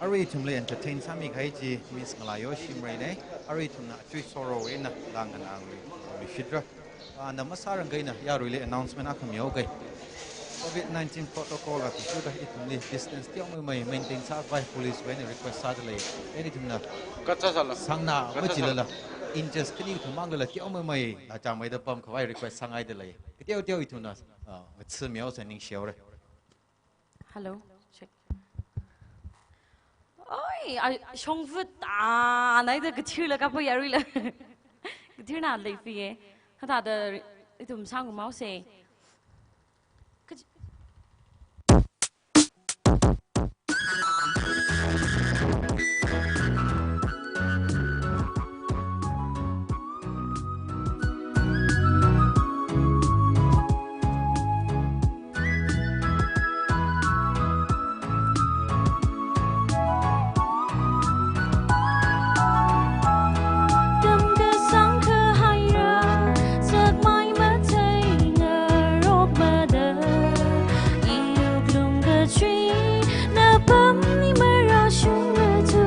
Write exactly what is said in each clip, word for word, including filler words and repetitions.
Arui ithumli entertain sāmikahai chi Miss Ngalayo Shimray nei. Arui ithumna achui soro eina langana lui shidra. Ana masārangkahaina yaruili announcement akha mihaoke. Covid nineteen protocol athishurda ithumli distance teomeimei maintain sākhavai police wui eina request sāda lei. Eina ithumna Katsa sala. Sangna Katsa machilala sala. Inches khani kathum manglala teomeimei lachāmeida pamkhavai request sāngaida lei. Kateo teo ithumna, ah, ngathā mihaosa ningshihaora. Hello, check. Oi, ai, shongfa tānaida kathirla kapo yaruila. Kathirna leifiye. Kathāda ithum sangkumaose. Kaj- Tamkasang kahaira, sakmai mathei ngarokmada, iwuk lungkachui, napamli marāshungmatu.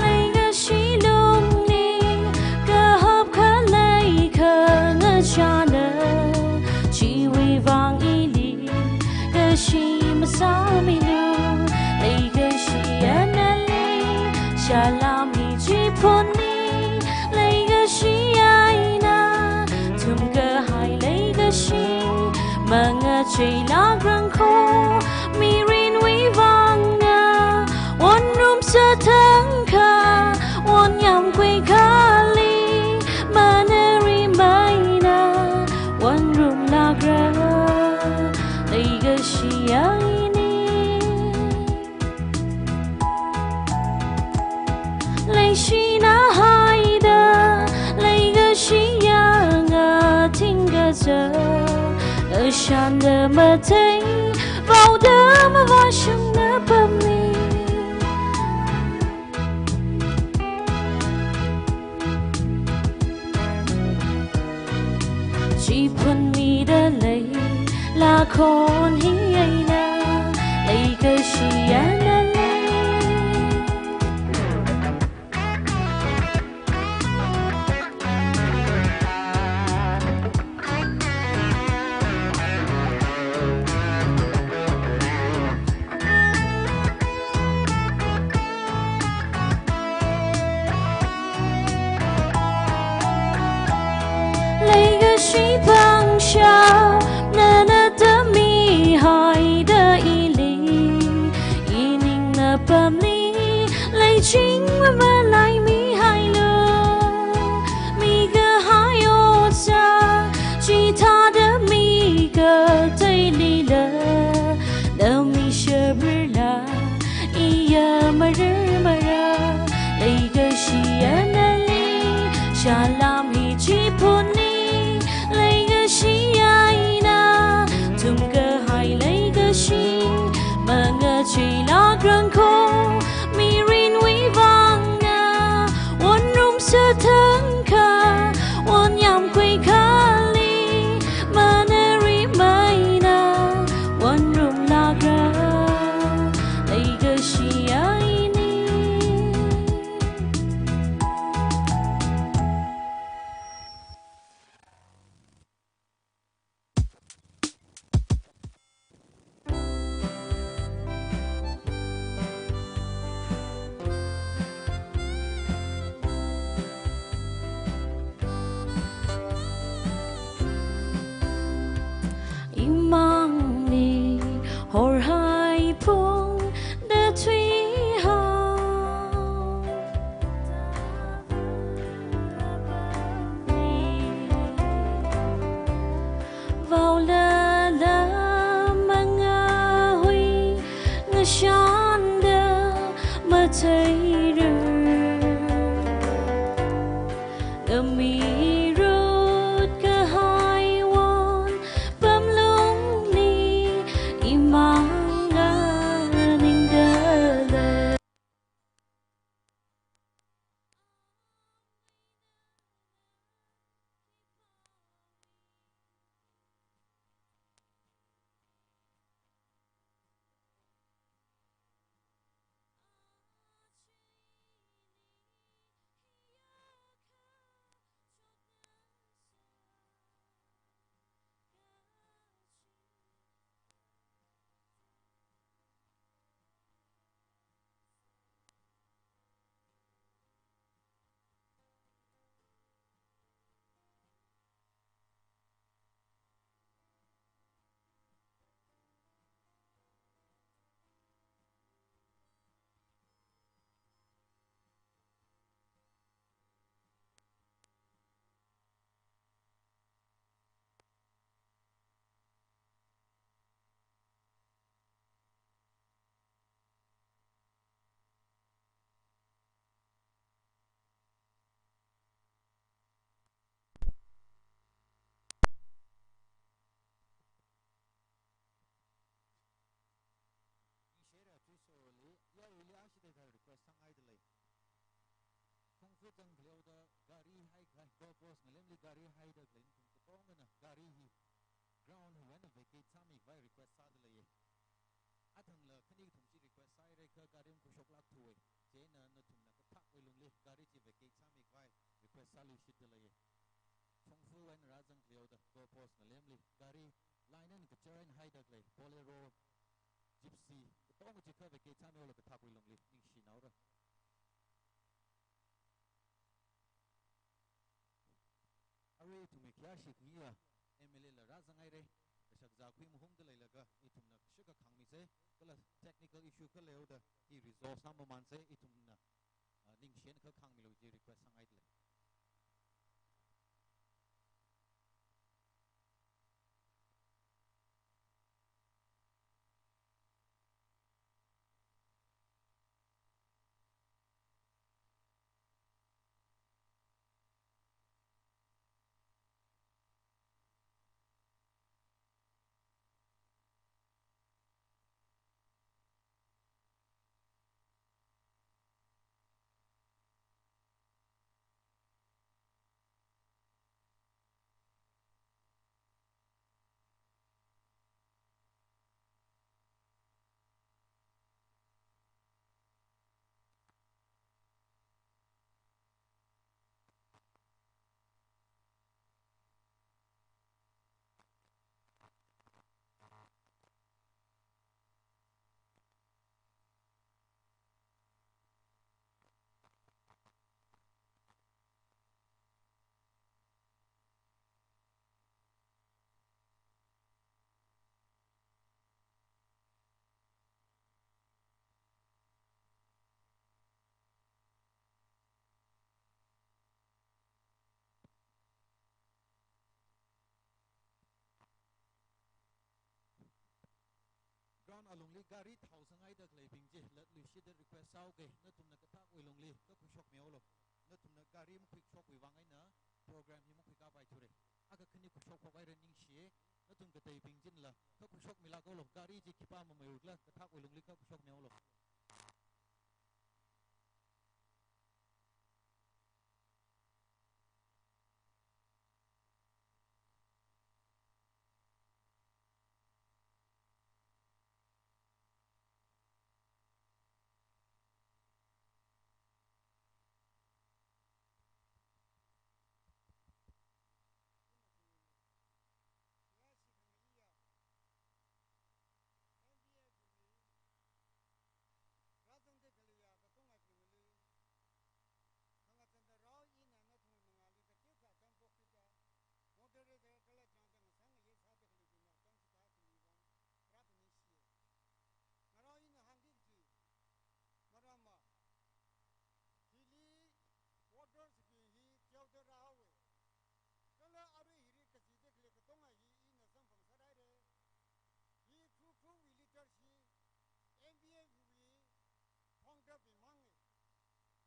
Leikashi lungli, kahap khalei khangachāna, chiwui vang ili, kashi masāmilu, leikashi anale, shalam hi chiphunni, leikashi eina, thumkahai leikashi, mangacheilāk rangko, mirinwui vangna, wonrumsa thangkha, wonyamkhui kali, manarimeina, wonrumlākra, leikashi eina. Leishina haida, leikashi yanga thingkaja, ashanda mathei, vaoda mavāshung napamli. Chiphun mida lei, lakhon hi eina, leikashi anale. Leikashi pangshap, nana tamihaida ili, ining napamli, leiching mamalaimihailu. Mikahai otsak, chithāda mikateilila, nami shabirla, iya marir mara, leikashi anale, shalam hi chiphunni, leikashi eina, thumkahai leikashi, mangacheilāk rangko, mirinwui vangna, wonrumsa thangkha, wonyamkhui kali, manarimeina, wonrumlākra, leikashi eina. request sāngaidalei. Phongfu zangkhaleoda gari haikhavai, goal post ngalemli gari haidakhalei nathum katongana gari hi ground hiwui eina vacate sāmikhavai request sādalei. Athangla khani kathum chi request sāhaira, kha gari makhuishoklākthuwa. Chieina nathumna kathakwui lungli gari chi vacate sāmikhavai request sāluishitdalei. Phongfu eina rāzangkhaleoda goal post ngalemli gari line eina kachar eina haidakhalei Bolero, Gypsy, katonga chi kha vacate sāmihaolu kathakwui lungli, ningshinaora. Arui ithumwui khayāshi khangayi M L A la rāzanghaira, kashakazā khui mahungda leilaga ithumna kashakazā khāngmisa, kala technical issue khaleihaoda hi resolve sāmamānsa, ithumna, ah, ningshina kha khāngmilu kaji request sāngaidalei. Ground alungli gari thao sāngaidakhalei bing chi latluishitda request sāhaoga, nathumna kathakwui lungli kakhuishokmihaolu. Nathumna gari makhuishokwui vang eina program hi makhuikāpaithura. Akha khani khuishokphok haira, ningshiya. Nathum kateibing chila kakhuishokmilāk haolu, gari chi khipā mameiwui khala kathakwui lungli kakhuishokmihaolu. Rāzangda khaleiya katongabingli khangachānda rao, ina nathum mangāli kateokha atam pokhuida, moderator kala chāngda ngasāngayei sāda khaleibingna atam chithākhami vang rākhaningshiya. Ngarao ina hāngki kaji maramva, hili voters bing hi teoda rāhaowa. Kala arui hili kazida khalei katonga hi ina samphang sāhaira. Hi Khrukhrui leaders hi M P F wui founder bing manga.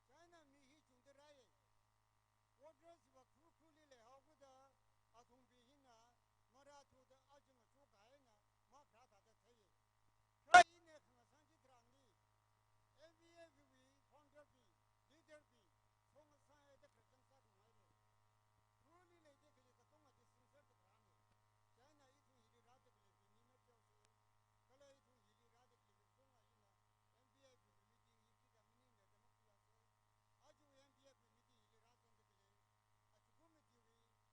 Chieina mi hi chungda rāya. Voters va Khrukhrui li leihaoda, athongbing hina marāthuda ajung achuk eina makharā thāda theiya. Kha ina khangasāng chitharanli, M P F wui founder bing, leader bing, songasāya da khararchān sākhangaina. Khrukhrui li leida khalei katongana sincere da kharāna. Chieina ithum hili rāda khaleibing mi mateosa, kala ithum hili rāda khaleibing katonga hina M P F wui meeting hi khikha maningmana da makhuiasa. Aja M P F wui meeting hili rāzangda khalei,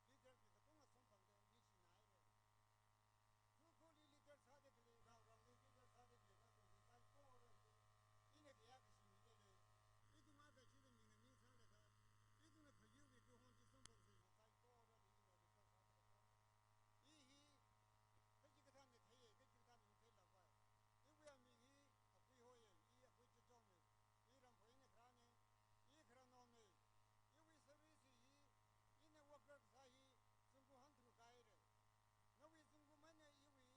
achukum matiwui leader bing katonga samphangda ningshinaira. Khrukhrui leader sāda khalei, Raorangli leader sāda khalei nathumli saikora ina khayākashi midalei. Ithum akha chida mingna ningsanglaga, ithumna phayuiwui tuhon chi samphangsa saikora ina request sāda khalei. I hi kachikathāna theiya, kachikathāna matheilākva. Iwui aming hi Apui hoya, i Apui Chachongna. I Ramphoina kharāna, i khararnaona. Iwui service hi, ina worker kasā hi zingkum hangtharuk kāhaira. Nawui zingkum eina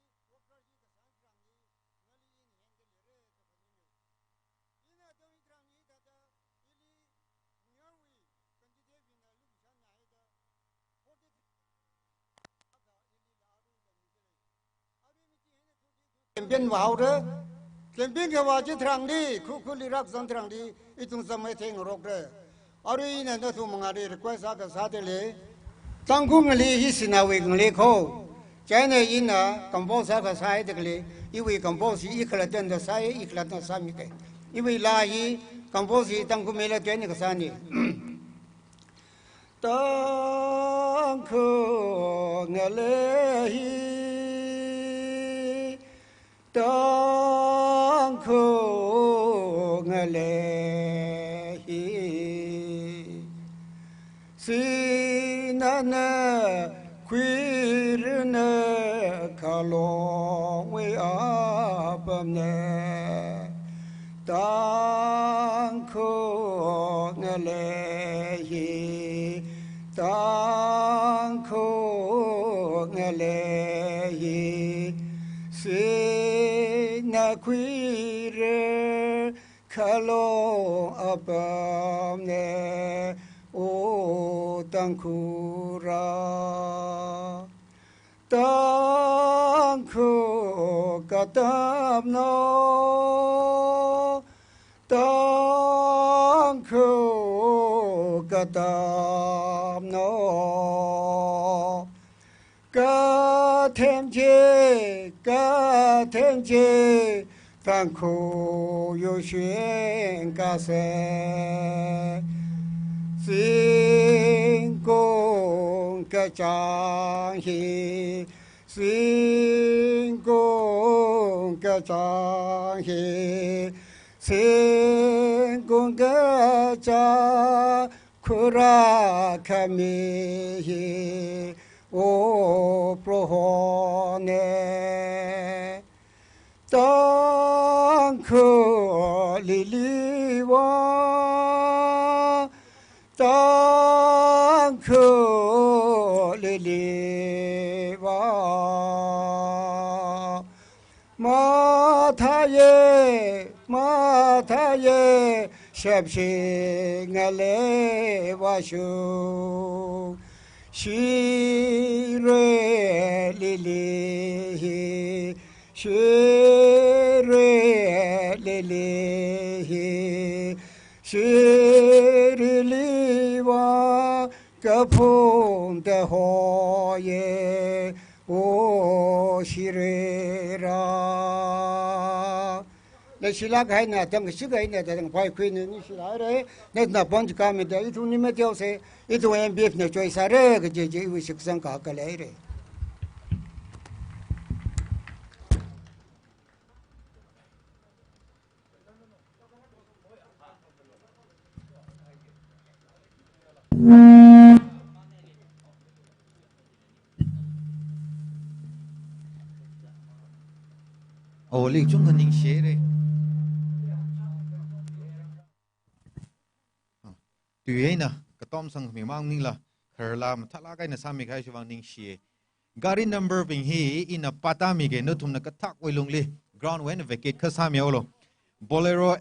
iwui worker hi kasāng tharanli, nali ina henda leira da phaninga. Ina dong tharanli thāda, ili Phungyarwui candidate bingna lukshānna haida, forty-three akha ilila aruila midalei. Aru meeting hina thurdi thu campaign vāhaora, Camping khavā chitharanli, khukhuli rākazang tharanli, ithum zangmeithui ngarokra. Arui ina nathum mangāli request akha sāda lei. Tangkhul ngale hi sinawui ngale kho. Chieina ina compose akha sāhaida khalei, iwui compose hi i khalattana sāi, i khalattana sāmikei. Iwui laa hi compose hi Tangkhul mila tuina kasāni. Tangkhul ngale hi, Tangkhul ngale hi, sinana khuirana khalongwui apamna. Tangkhul ngale hi, Tangkhul ngale hi, sinana khuira khalong apamna, O Tangkhul rā. Tangkhul katamna, Tangkhul katamna. Kathem chi, kathem chi, Tangkhul yushing kase. Zingkum kachāng hi, zingkum kachāng hi, zingkum kachāng khuirā khami hi, O Prohona. Tangkhul lili vā, Tangkhul lili vā. Mathāya, mathāya, shapshi ngale vāshu. Shirui lili hi, shirui lili hi, shirui lili vā kaphungda hoya, O shirui rā. Leishilāk eina tangkashik eina tangkhavai khuina ningshilākra. Nathumna pāng chikamida ithumli mateosa, ithum M B F na choisāra kaji chi iwui shitsangkā akha leira. O, lik chungkha ningshira. Tui eina katom sangmi mang maningla, kharla mathālāk eina sāmi kahai chiwui vang ningshi. Gari number bing hi ina pātāmikei, nathumna kathākwui lungli ground wui eina vacate kha sāmihaolu. Bolero.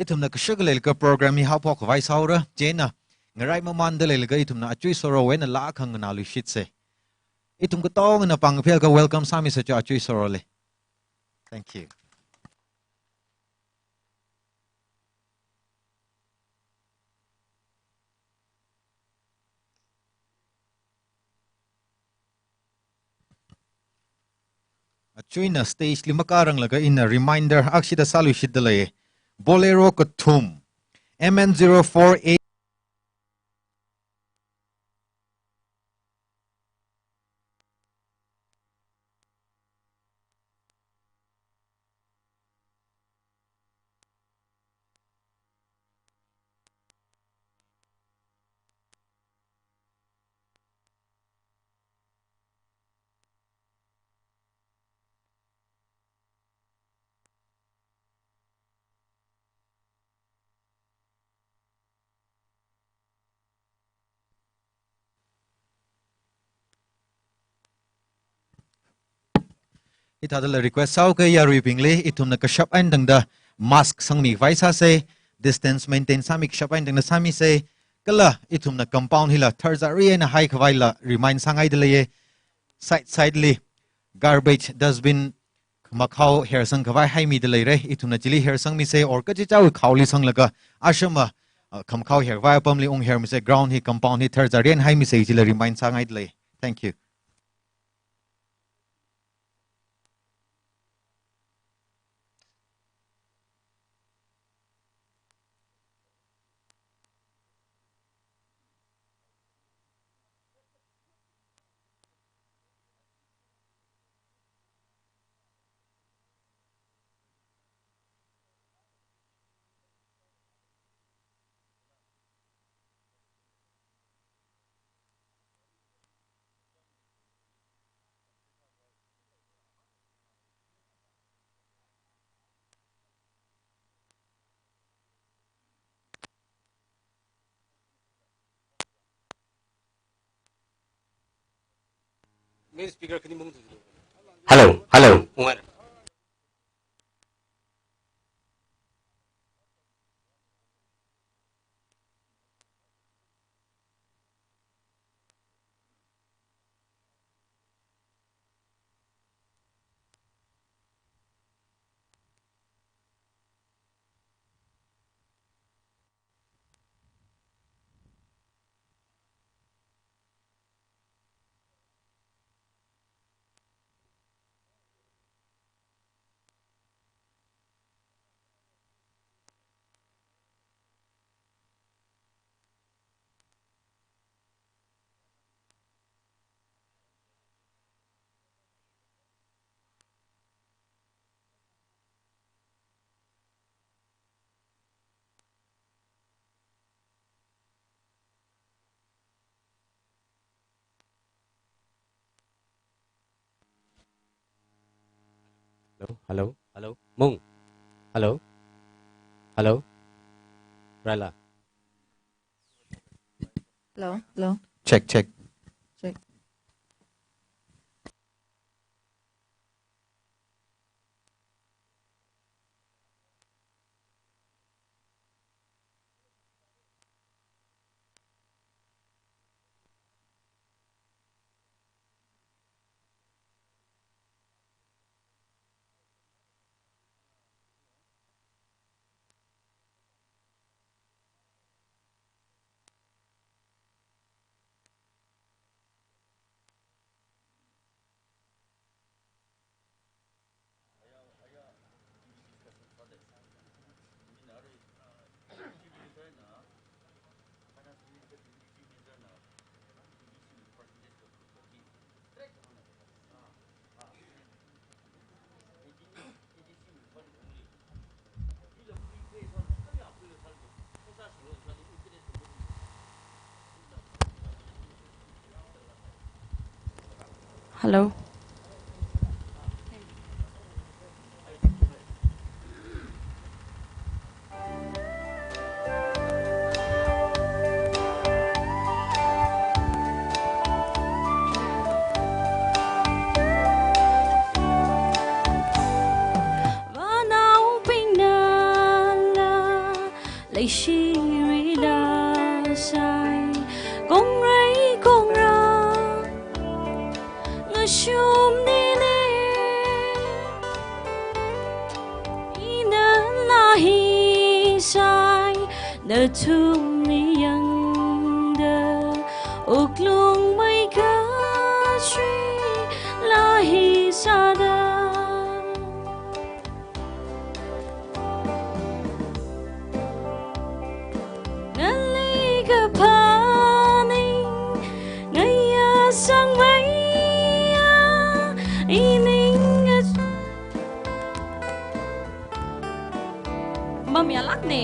Ithumna kashak leilaga program hi haophok khavai sāhaora, chieina ngarai mamānda leilaga ithumna Achui Sorowui eina laa akha nganāluishitsa. Ithum katongana pāng phālaga welcome sāmisa chu Achui Soroli. Thank you. Chuina stage li makāranglaga ina reminder akshida sāluishitdalei. Bolero kathum, M N zero four eight. Hithādala request sāuke yaruibingli, ithumna kashap eina tangda mask sangmikhavai sāsei, distance maintain sāmi kashap eina tangda sāmisei, kala ithumna compound hila tharzari eina haikhavaila remind sāngaidalei. Side side li garbage dustbin khamakhao hersangkhavai haimidaleira, ithumna chili hersangmisei or kachichāwui khaoli sanglaga ashama, uh, khamakhao herkhavai apamli unghermisei, ground hi compound hi tharzari eina haimisei chila remind sāngaidalei. Thank you. Main speaker khani mung tu. Hello, hello. Ungar. Hello, hello, hello. Mung. Hello. Hello. Raila. Hello, hello. Check, check. Check. Hello. Vānaobingnala leishirila sai, kongrei kongra ngashumnile. Inala hi sai nathumli yangda, wuklung mei kachila hi sāda, Mamayālākne.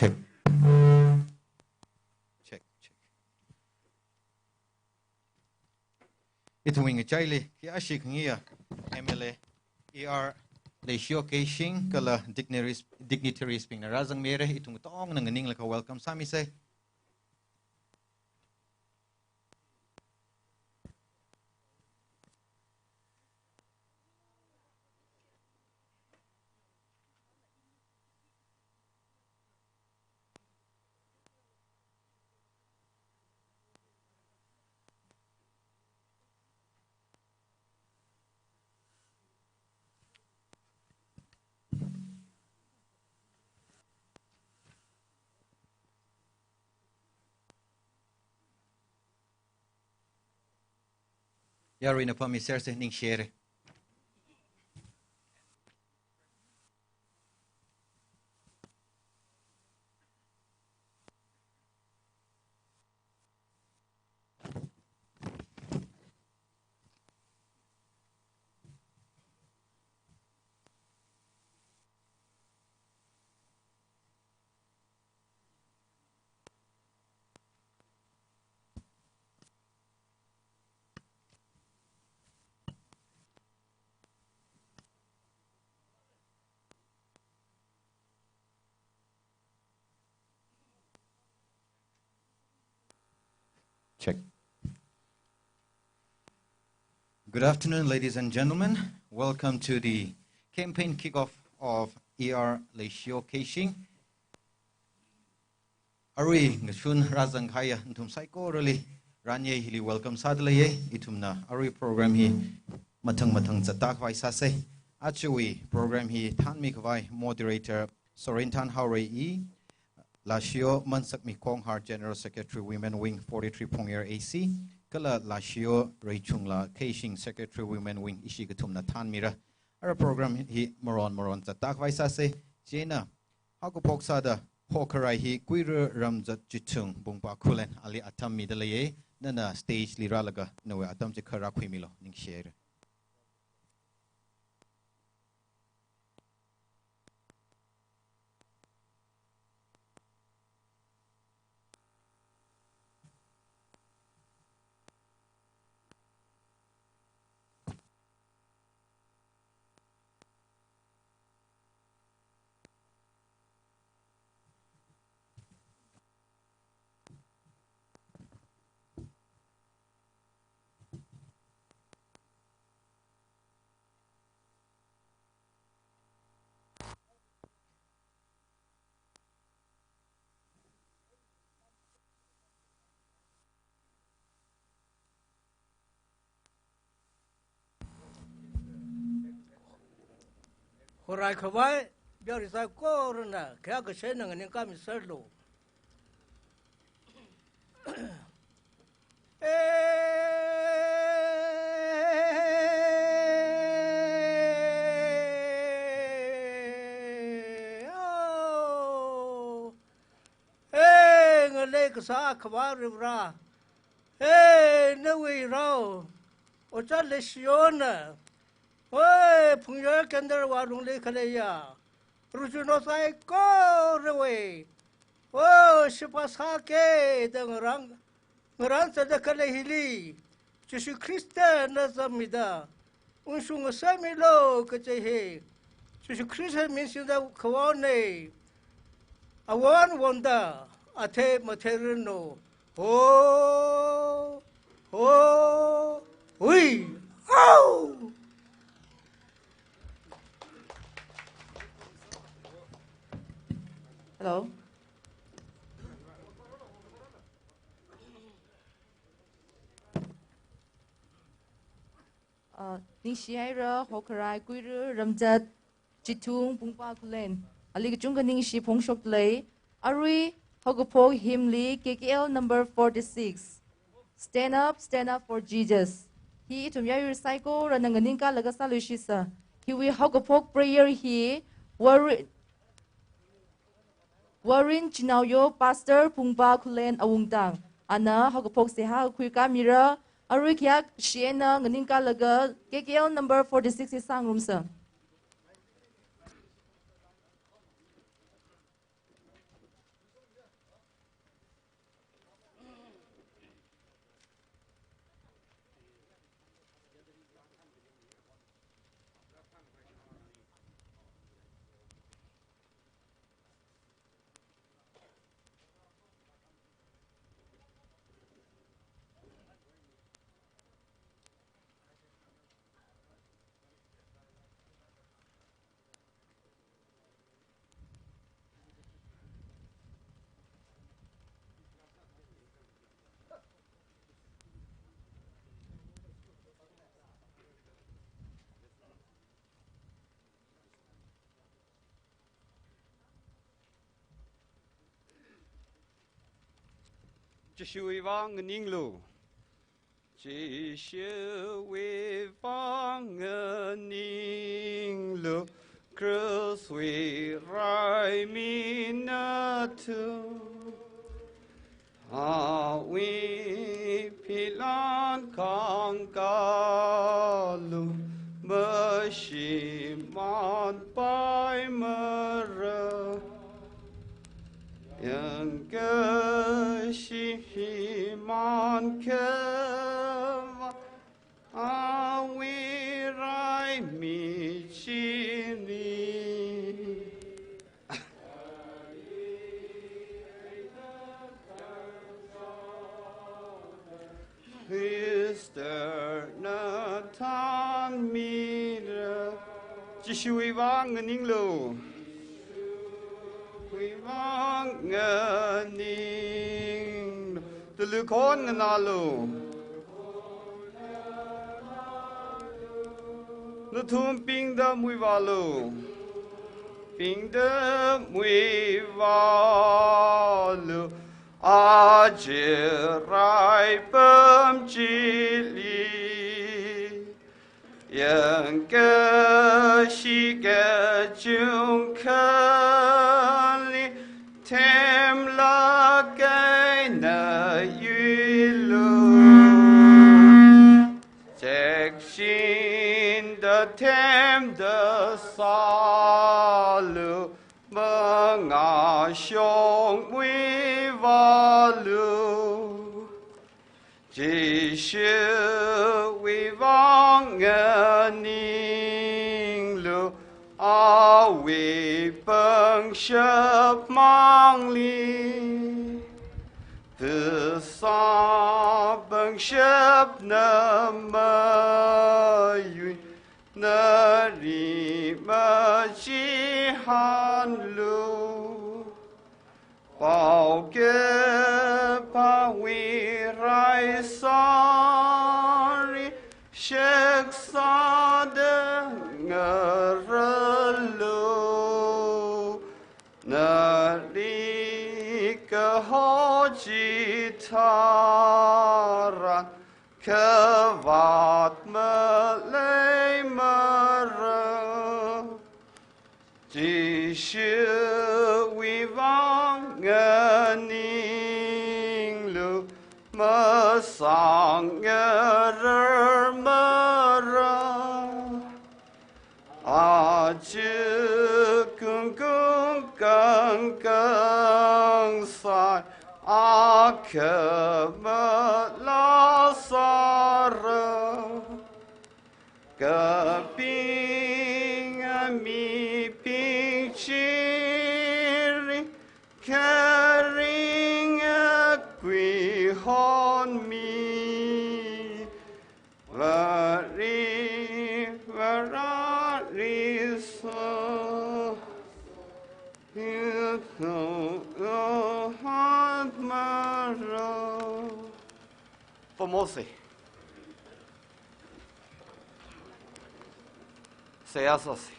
Check. Check, check. Ithumwui ngachaili, khi ashi khangayi M L A, E R Leishiyo Keishing, kala dignitaries, dignitaries bingna rāzangmira, ithum katongna nganinglaga welcome sāmisa. Yaruina pammisersa, ningshire. Check. Good afternoon, ladies and gentlemen. Welcome to the campaign kickoff of E R Leishiyo Keishing. Arui ngashun rāzangkahaiya nathum saikorali ranyei hili welcome sāda leiya. Ithumna arui program hi mathang mathang zatda khavai sāsa. Ajawui program hi thanmikhavai moderator Sorinthan Haorei I, Leishiyo Mansakmi Khonghar, General Secretary, Women Wing, forty-three Phungyar A C, kala Leishiyo Reichungla Keishing, Secretary, Women Wing, ishi kathumna thanmira. Ara program hi maron maron zatda khavai sāsa. Chieina haokaphok sāda hokharai hi Kuira Ramzat Chithung Bungpa Khullen ali atam mida leiya. Nana stage li rālaga nawui atam chi kha rākhuimilu, ningshire. Horai khavai, biari saikorana, kayākha shena nganingkhami serlu. Eh, oh. He, ngalei kasā Akhava Varivara. He, nawui rao. Ojā Leishiyona. Oi, Phungyar Kendra Warungli khaleiya. Ruchunao saikorawui. O, shipā sāki da ngarān. ngarānzatda khalei hili, Jishu Khristana zangmida, ungshung ngasāmilu kaji hi, Jishu Khrista min singda khavāna, awon wonda, athei matheiranu. Ho, ho, hui, au! Hello. Uh, ningshihaira, Hokharai, Kuiru, Ramzat, Chithung, Pungpa Khullen. Ali kachungkha ningshi phongshokda lei. Arui, haokaphok himli, K K L number forty-six. Stand up, stand up for Jesus. Hi ithum yāyur saikorana nganingkālaga sāluishitsa. Hiwui haokaphok prayer hi, Warri-, Warren Chinaoyo, Pastor Pungpa Khullen awungtang. Ana haokaphok seihā khuikāmira, arui khayākshi eina nganingkālaga K K L number forty-six hi sāngarumsa. Jishuwui vang nganinglu. Jishuwui vang nganinglu, krushwui raimi nathum. Awui philan khangkālu, mashimānpaimara. Yangkashi himān khavai awui raimi chili. Khristana thanmira. Jishuwui vang nganinglu. Jishuwui vang nganinglu. Tulu khon nganālu. Nathum pingda muivālu. Pingda muivālu. Aja raipam chili. Yangkashi kachungkhali themlāk eina yuilu. Chekshinda themda sālu, mangāshong muivālu. Jishuwui vang nganinglu, awui pangshap mangli. Phasā pangshapna mayui, nali machihānlu. Paokaphāwui rai sāri shaksāda ngarālu. Nali kaho chitharan khavāt maleimara. Jishuwui vang nganinglu, masāngararmara. Aja kungkung kangkang sāi, a khamala sāra, kapinga mibing chili, kharinga kuihonmi, Vari Varali so, Mara. Pamose. Seihā sāse.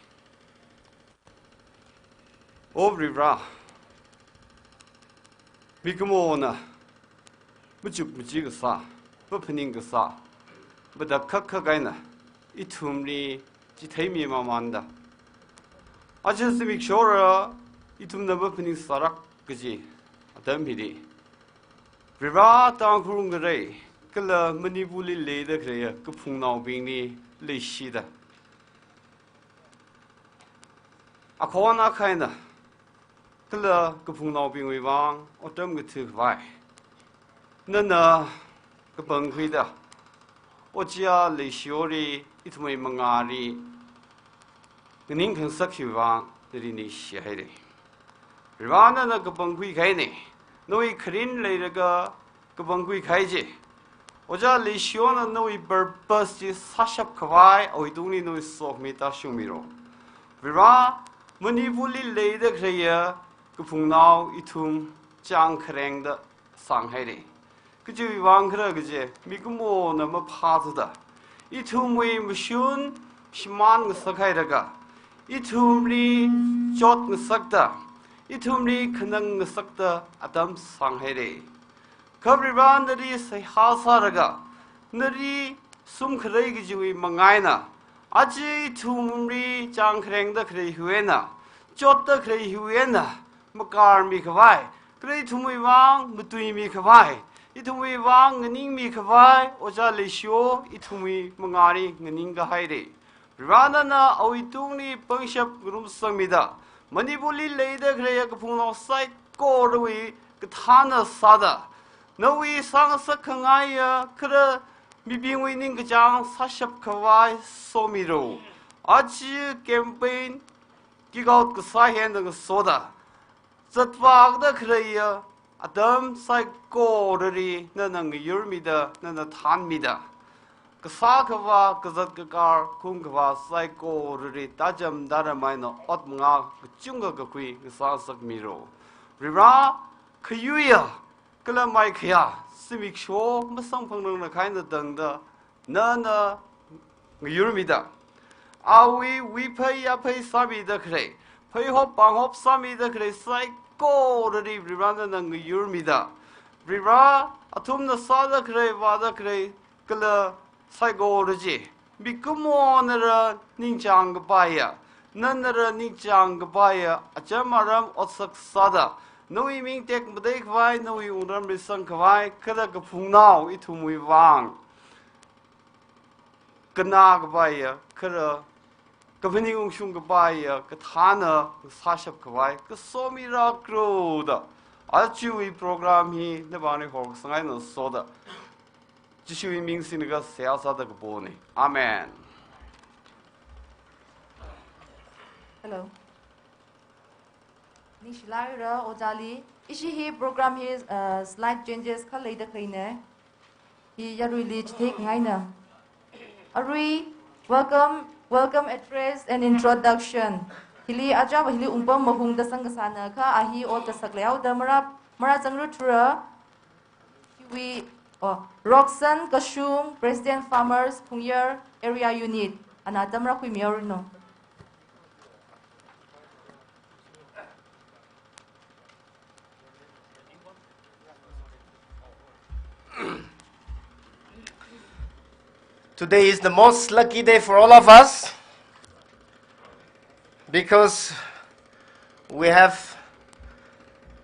O Varivara, mikumona machuk machi kasā, maphaning kasā, matakhak khak eina ithumli chitheimi mamānda, aja zimikshora ithumna maphaning sālāk kaji atam hili, Varivara, Tangkhul ngarei kala Manipurli leida khaleiya kaphungnaobingli leishida, akhon akha eina kala kaphungnaobingwui vang otram katha khavai nana kapangkhuida, ojā Leishiwoli ithumwui mangāli nganing khangasak hiwui vang nali ningshihaire. Varivara, nana kapangkhui kahaine, nawui kharing leilaga kapangkhui kahai chi, ojā Leishiwona nawui purpose chi sāshap khavai awui tungli nawui sokhami tāshungmiro. Varivara, Manipurli leida khaleiya kaphungnao ithum chāng kharengda sānghaire. Kajiwui vang khala kaje, mikumona maphāthuda, ithumwui mashun shimān ngasak hailaga, ithumli chot ngasakta, ithumli khanang ngasakta atam sānghaire. Kha Varivara, nali seihā sālaga, nali sumkhalei kajiwui manga eina, aja ithumli chāng kharengda khalei hiwui eina, chotda khalei hiwui eina, makarmi khavai, kala ithumwui vang matuimi khavai, ithumwui vang nganingmi khavai, ojā Leishiwo ithumwui mangāli nganing kahaire. Varivara, nana awui tungli pangshap ngarumsangmida, Manipurli leida khaleiya kaphungnao saikorawui kathāna sāda, nawui sāngasak khangaiya kala mibingwui ningkachāng sāshap khavai somiro. Aja campaign kick out kasā hi eina ngasoda, zatvāda khaleiya atam saikorali nana ngayurmida, nana thānmida, kasā khavā, kazat kakar, khum khavā saikorali tācham tāram eina ot mangā kachungkha kakhui ngasāsakmiro. Varivara, khayuiya kala maikhayā zimiksho masamphangranglakha eina tangda nana ngayurmida, awui wuiphei yaphei sāmida khalei, pheihop pānghop sāmida khalei saikorali Varivara, nana ngayurmida, Varivara, athumna sāda khalei, vāda khalei kala saikora chi, mikumonala ningchāng kapaiya, nanala ningchāng kapaiya acham aram otsak sāda, nawui ming tekmatei khavai, nawui wungram reisang khavai, kala kaphungnao ithumwui vang kannā kapaiya kala kaphaning ungshung kapaiya kathāna sāshap khavai kasomi rākro da, ajawui program hi navāni horkasang eina soda, Jishuwui ming singlaga seihā sāda kapone. Amen. Hello. Ningshilāira ojāli. Ishi hi program hi, uh, slight changes kha leida khaleine. Hi yaruili chithei ngaina. Arui, welcome, welcome address and introduction. Hili ajava hili ungpam mahungda sangkasāna kha, a hi ot kasak leihaoda marā, marā zangruthura. Hiwui, oh, Roxanne Kashung, President Farmers, Phungyar Area Unit. Ana tamra khuimihaoranu. Today is the most lucky day for all of us because we have,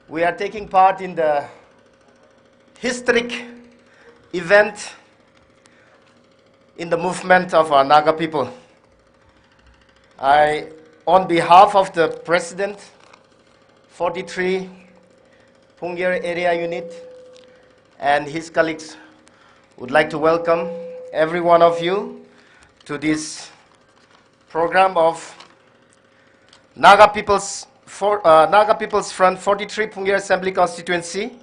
we are taking part in the historic event in the movement of our Naga people. I, on behalf of the President, forty-three Phungyar Area Unit, and his colleagues would like to welcome every one of you to this program of Naga People's, for, uh, Naga People's Front forty-three Phungyar Assembly Constituency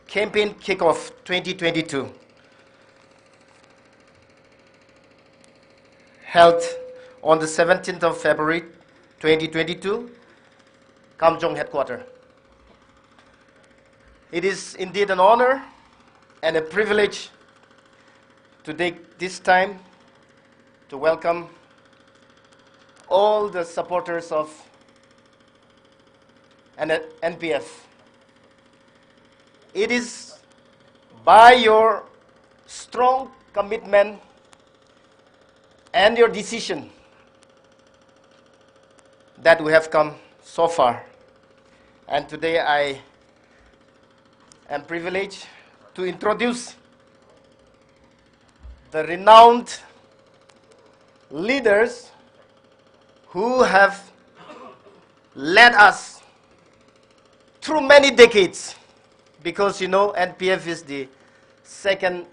Campaign Kickoff twenty twenty-two, held on the seventeenth of February twenty twenty-two, Kamjong Headquarter. It is indeed an honor and a privilege to take this time to welcome all the supporters of N-, N P F. It is by your strong commitment and your decision that we have come so far. And today I am privileged to introduce the renowned leaders who have led us through many decades, because, you know, N P F is the second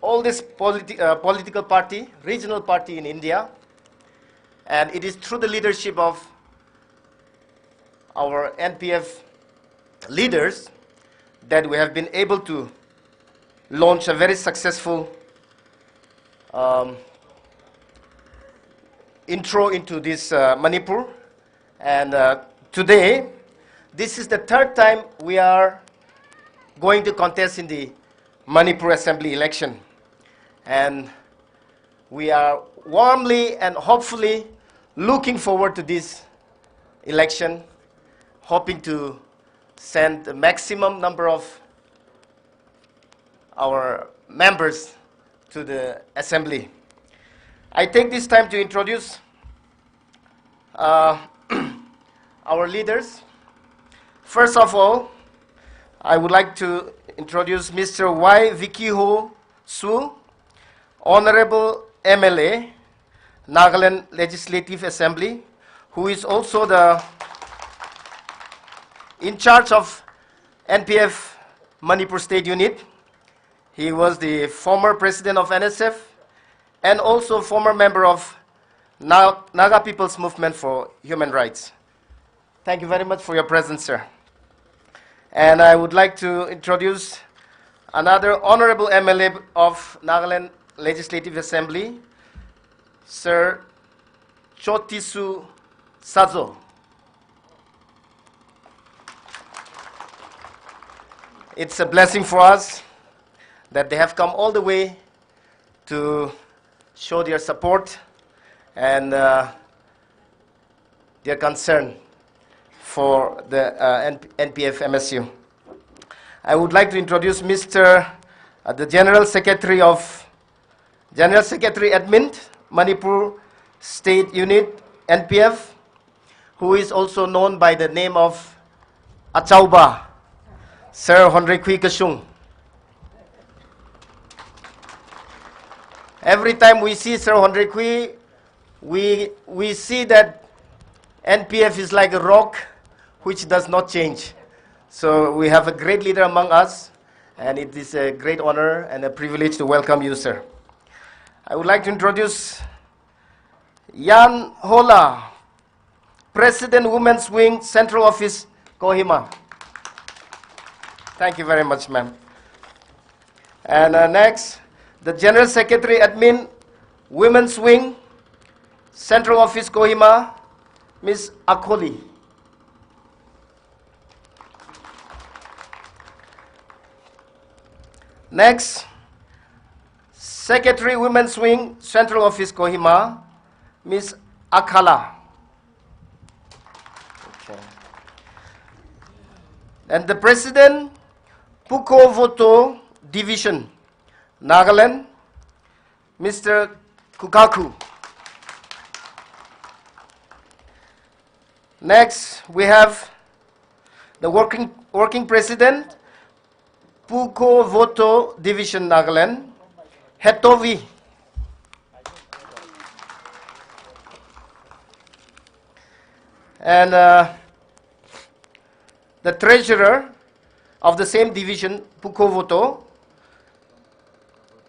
oldest politi-, uh, political party, regional party in India, and it is through the leadership of our N P F leaders that we have been able to launch a very successful, um, intro into this, uh, Manipur. And, uh, today, this is the third time we are going to contest in the Manipur Assembly election. And we are warmly and hopefully looking forward to this election, hoping to send the maximum number of our members to the assembly. I take this time to introduce, uh, our leaders. First of all, I would like to introduce Mister Y Vikiho Su, Honorable M L A, Nagaland Legislative Assembly, who is also the in charge of N P F Manipur State Unit. He was the former president of N S F and also former member of Na-, Naga People's Movement for Human Rights. Thank you very much for your presence, sir. And I would like to introduce another honorable M L A of Nagaland Legislative Assembly, Sir Chotisu Sazo. It's a blessing for us that they have come all the way to show their support and, uh, their concern for the, uh, N-, N P F M S U. I would like to introduce Mister, uh, the General Secretary of, General Secretary Admin, Manipur State Unit, N P F, who is also known by the name of Achauba, Sir Honrekhui Kashung. Every time we see Sir Honrekhui, we, we see that N P F is like a rock which does not change. So we have a great leader among us, and it is a great honor and a privilege to welcome you, sir. I would like to introduce Yan Hola, President, Women's Wing, Central Office, Kohima. Thank you very much, ma'am. And, uh, next, the General Secretary Admin, Women's Wing, Central Office, Kohima, Miss Akholi. Next, Secretary, Women's Wing, Central Office, Kohima, Miss Akhala. Okay. And the President, Pukovoto Division, Nagaland, Mister Kukaku. Next, we have the working, working president, Pukovoto Division, Nagaland, Hetovi. And, uh, the treasurer, of the same division, Pukhovoto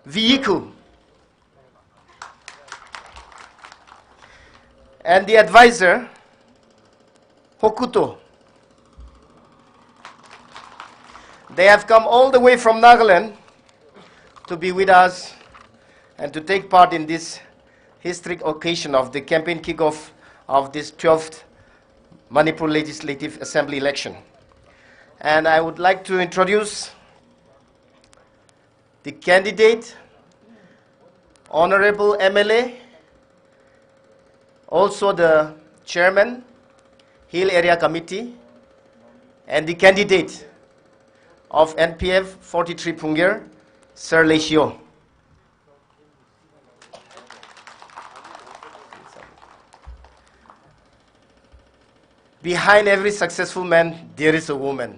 Viyiku, and the advisor, Hokuto. They have come all the way from Nagaland to be with us and to take part in this historic occasion of the campaign kickoff of this twelfth Manipur Legislative Assembly election. And I would like to introduce the candidate, Honorable M L A, also the chairman, Hill Area Committee, and the candidate of N P F forty-three Phungyar, Sir Leishio. Behind every successful man, there is a woman.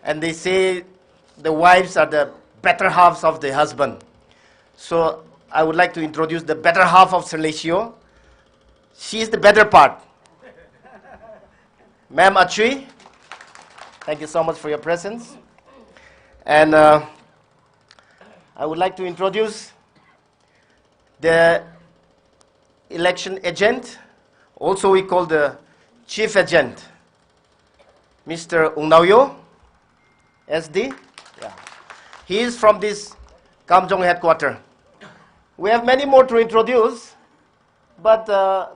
And they say the wives are the better halves of the husband. So I would like to introduce the better half of Sir Leishio. She is the better part. Ma'am Achui, thank you so much for your presence. And uh, I would like to introduce the election agent, also we call the chief agent, Mister Ungnaoyo, S D. Yeah. He is from this Kamjong headquarter. We have many more to introduce, but uh,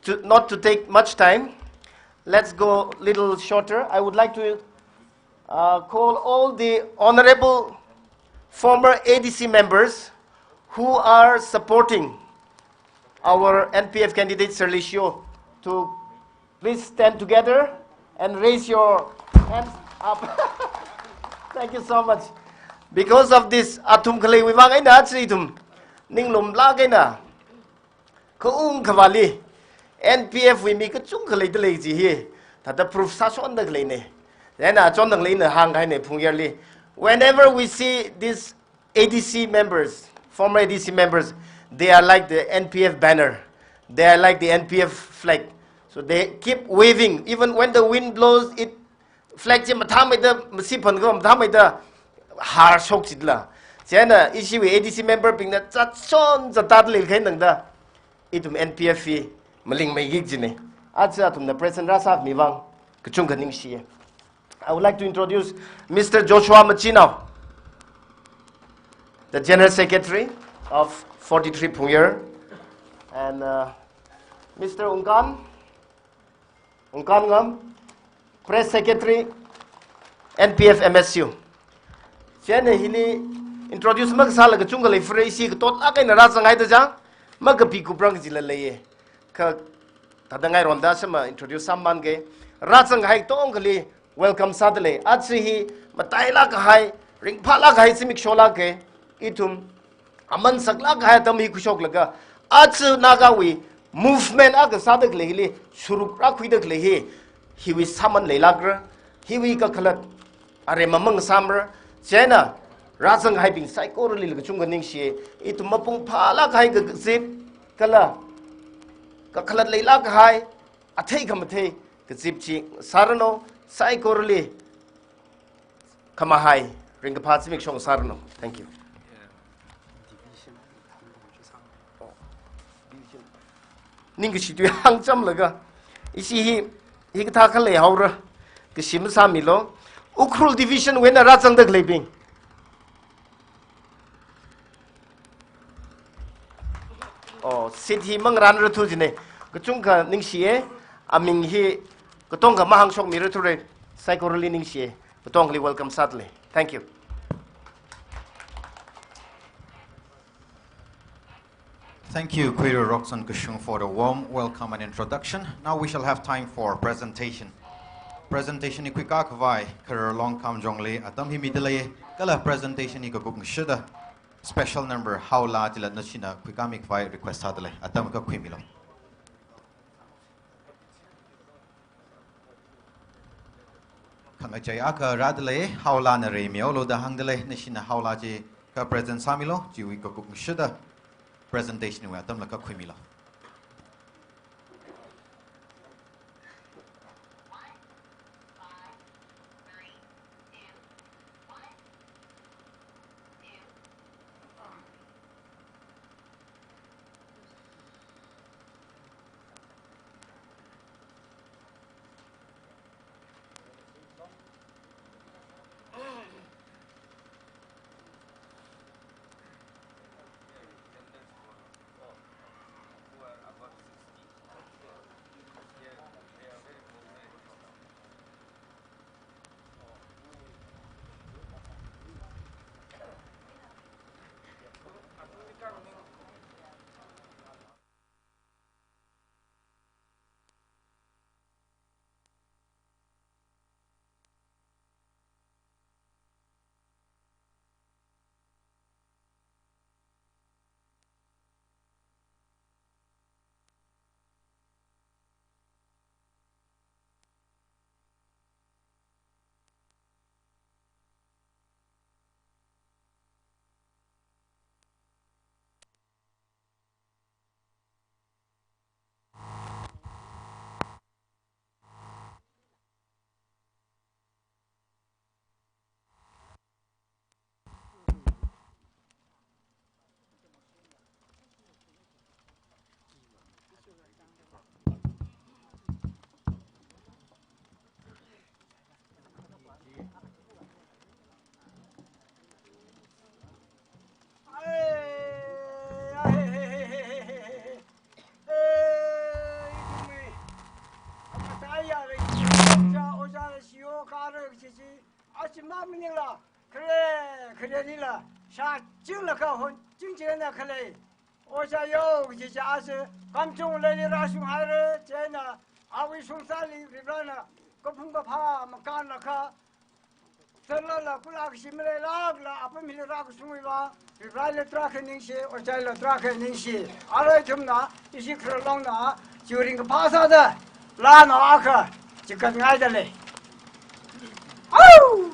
to, not to take much time, let's go little shorter. I would like to uh, call all the honorable former A D C members who are supporting our N P F candidate Sir Leishio to please stand together and raise your hands up. Thank you so much. Because of this, athum khaleiwui vang eina chi ithum ninglumlāk eina khaung khavāli, N P F wui mi kachungkha leidalei chi hi thāda proof sāshonda khaleina. Then achon dang leina hāngkahaina Phungyarli. Whenever we see these A D C members, former A D C members, they are like the N P F banner. They are like the N P F flag. So they keep waving. Even when the wind blows, it flag chi mathāmeida, masi phan kha mathāmeida, harshok chitla. Chieina, ishiwui A D C member bingna zatshon zatat lilkhai nangda, ithum N P F hi malingmeiki kajina. Aja athumna present rāsāmi vang, kachungkha ningshiya. I would like to introduce Mister Joshua Machinao, the General Secretary of forty-three Phungyar, and uh, Mister Ungkan, Ungkan Ngam, Press Secretary, N P F M S U. Chieina hili introduce makasāla kachungkha leifare, ishi katotlāk eina rāzanghaida chang, makapi kuprang kajila leiya. Kha thāda ngaironda shima introduce sāmānga. Rāzanghai katongkhali welcome sādalei. Aja hi matailāk kahai, ringphālāk kahai zimiksholāka. Ithum aman saklāk kahai atam hi khuishoklaga, aja Nagawui movement akha sāda khalei hili, shuruk rākhuida khalei hi, hiwui sāman leilākra, hiwui kakhalat aremma mang sāmara. Chieina, rāzanghaibing saikorali kachungkha ningshi, ithum mapung phālāk kahai kazip, kala kakhalat leilāk kahai, athei khamathei kazip chi sāranu, saikorali khamahai ringkaphā zimiksho sāranu. Thank you. Ningkashi tui hāngchamlaga, ishi hi, hikathā khalei haora, kashi masāmilu. Ukhrul Division wui eina rāzangda khaleibing. Oh, seat hi mangarānrathu jina. Kachungkha ningshiya, aming hi katongkha mahāngshokmirathure, saikorali ningshiya, katongkhali welcome sādalei. Thank you. Thank you, Khuira Rokson Kashung, for the warm welcome and introduction. Now we shall have time for presentation. Presentation hi khuikā khavai, Khararlong Kamjongli atam hi midalei, kala presentation hi kakupngashida special number Haola chila nashina khuikāmi khavai request sādalei, atam akha khuimilu. Khangachei akha rādalei, Haolana reimihaolu da hāngdalei, nashina Haola chi kha present sāmilu, chiwui kakupngashida presentation wui atamla kha khuimilu. Nila, shāchinglaga honchingchingda khalei. Ojā yo, kaji chi ase, Kamjong leili rāshunghaira, chieina, awui shungsāli, Varivarana, kaphung kaphā, makānlaga, sālala, kula kashi maleilākla, apam hili rākashungwui vang, Varivarali tarākha ningshi, ojāli tarākha ningshi. Arui ithumna, ishi khararlongna, chiwui ringkaphā sāda, laa no akha, chikatngaida lei. Au!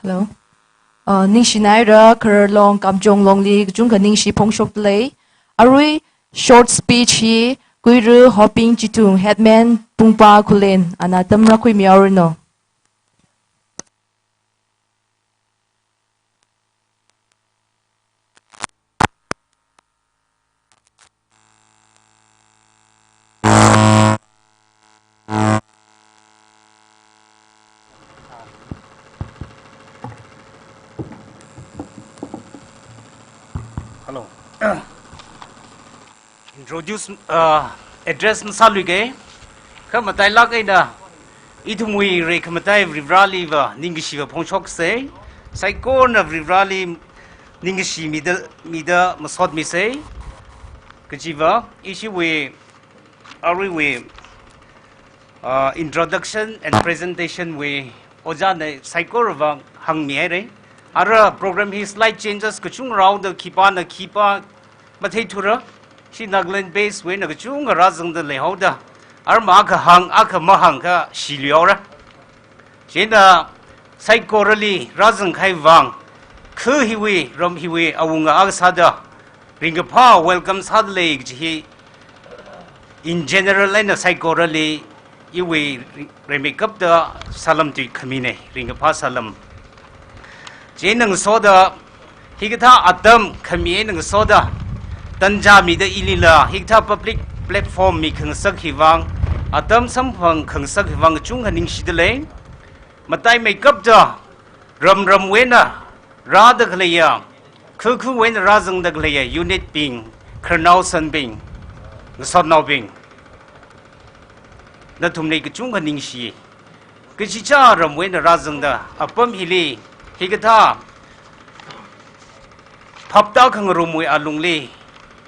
Hello. Uh, ningshinaira, Khararlong, Kamjong Longli, kachungkha ningshi phongshokda lei. Arui short speech hi, Kuiru Hoping Chithung, Headman Pungpa Khullen, ana tamra khuimihaoranu. Hello. Introduce, uh, address masāluike. Khamatailāk eina ithumwui reikhamatai Varivaraliva ningkashiva phongshokse. Saikorana Varivarali ningkashi mida, mida masotmise. Kajiva, ishiwui, aruiwui, uh, introduction and presentation wui ojāna saikorawui vang hāngmihaira. Ara program hi slight changes kachungkha rāhaoda khipāna khipā matheithura. Ishi Nagaland base wui eina kachungkha rāzangda leihaoda. Arma akha hāng, akha mahāng kha shiluihaora. Chieina saikorali rāzangkahai vang, kha hiwui, ram hiwui awunga akha sāda, ringkaphā welcome sāda lei kaji hi, in general eina saikorali iwui ri-, rimeikapta salam tui khaminei, ringkaphā salam. Chieina ngasoda, hikathā atam khami eina ngasoda, tanja mida ilila, hikathā public platform mikhangasak hiwui vang, atam samphangkhangasak hiwui vang, kachungkha ningshida lei. Mataimeikapta, ramramwui eina rāda khaleiya, khukhuwui eina rāzangda khaleiya, unit bing, khararnao sanbing, ngasotnaobing, nathumli kachungkha ningshi. Kachichā ramwui eina rāzangda, apam hili, hikathā phapta khangarumwui alungli,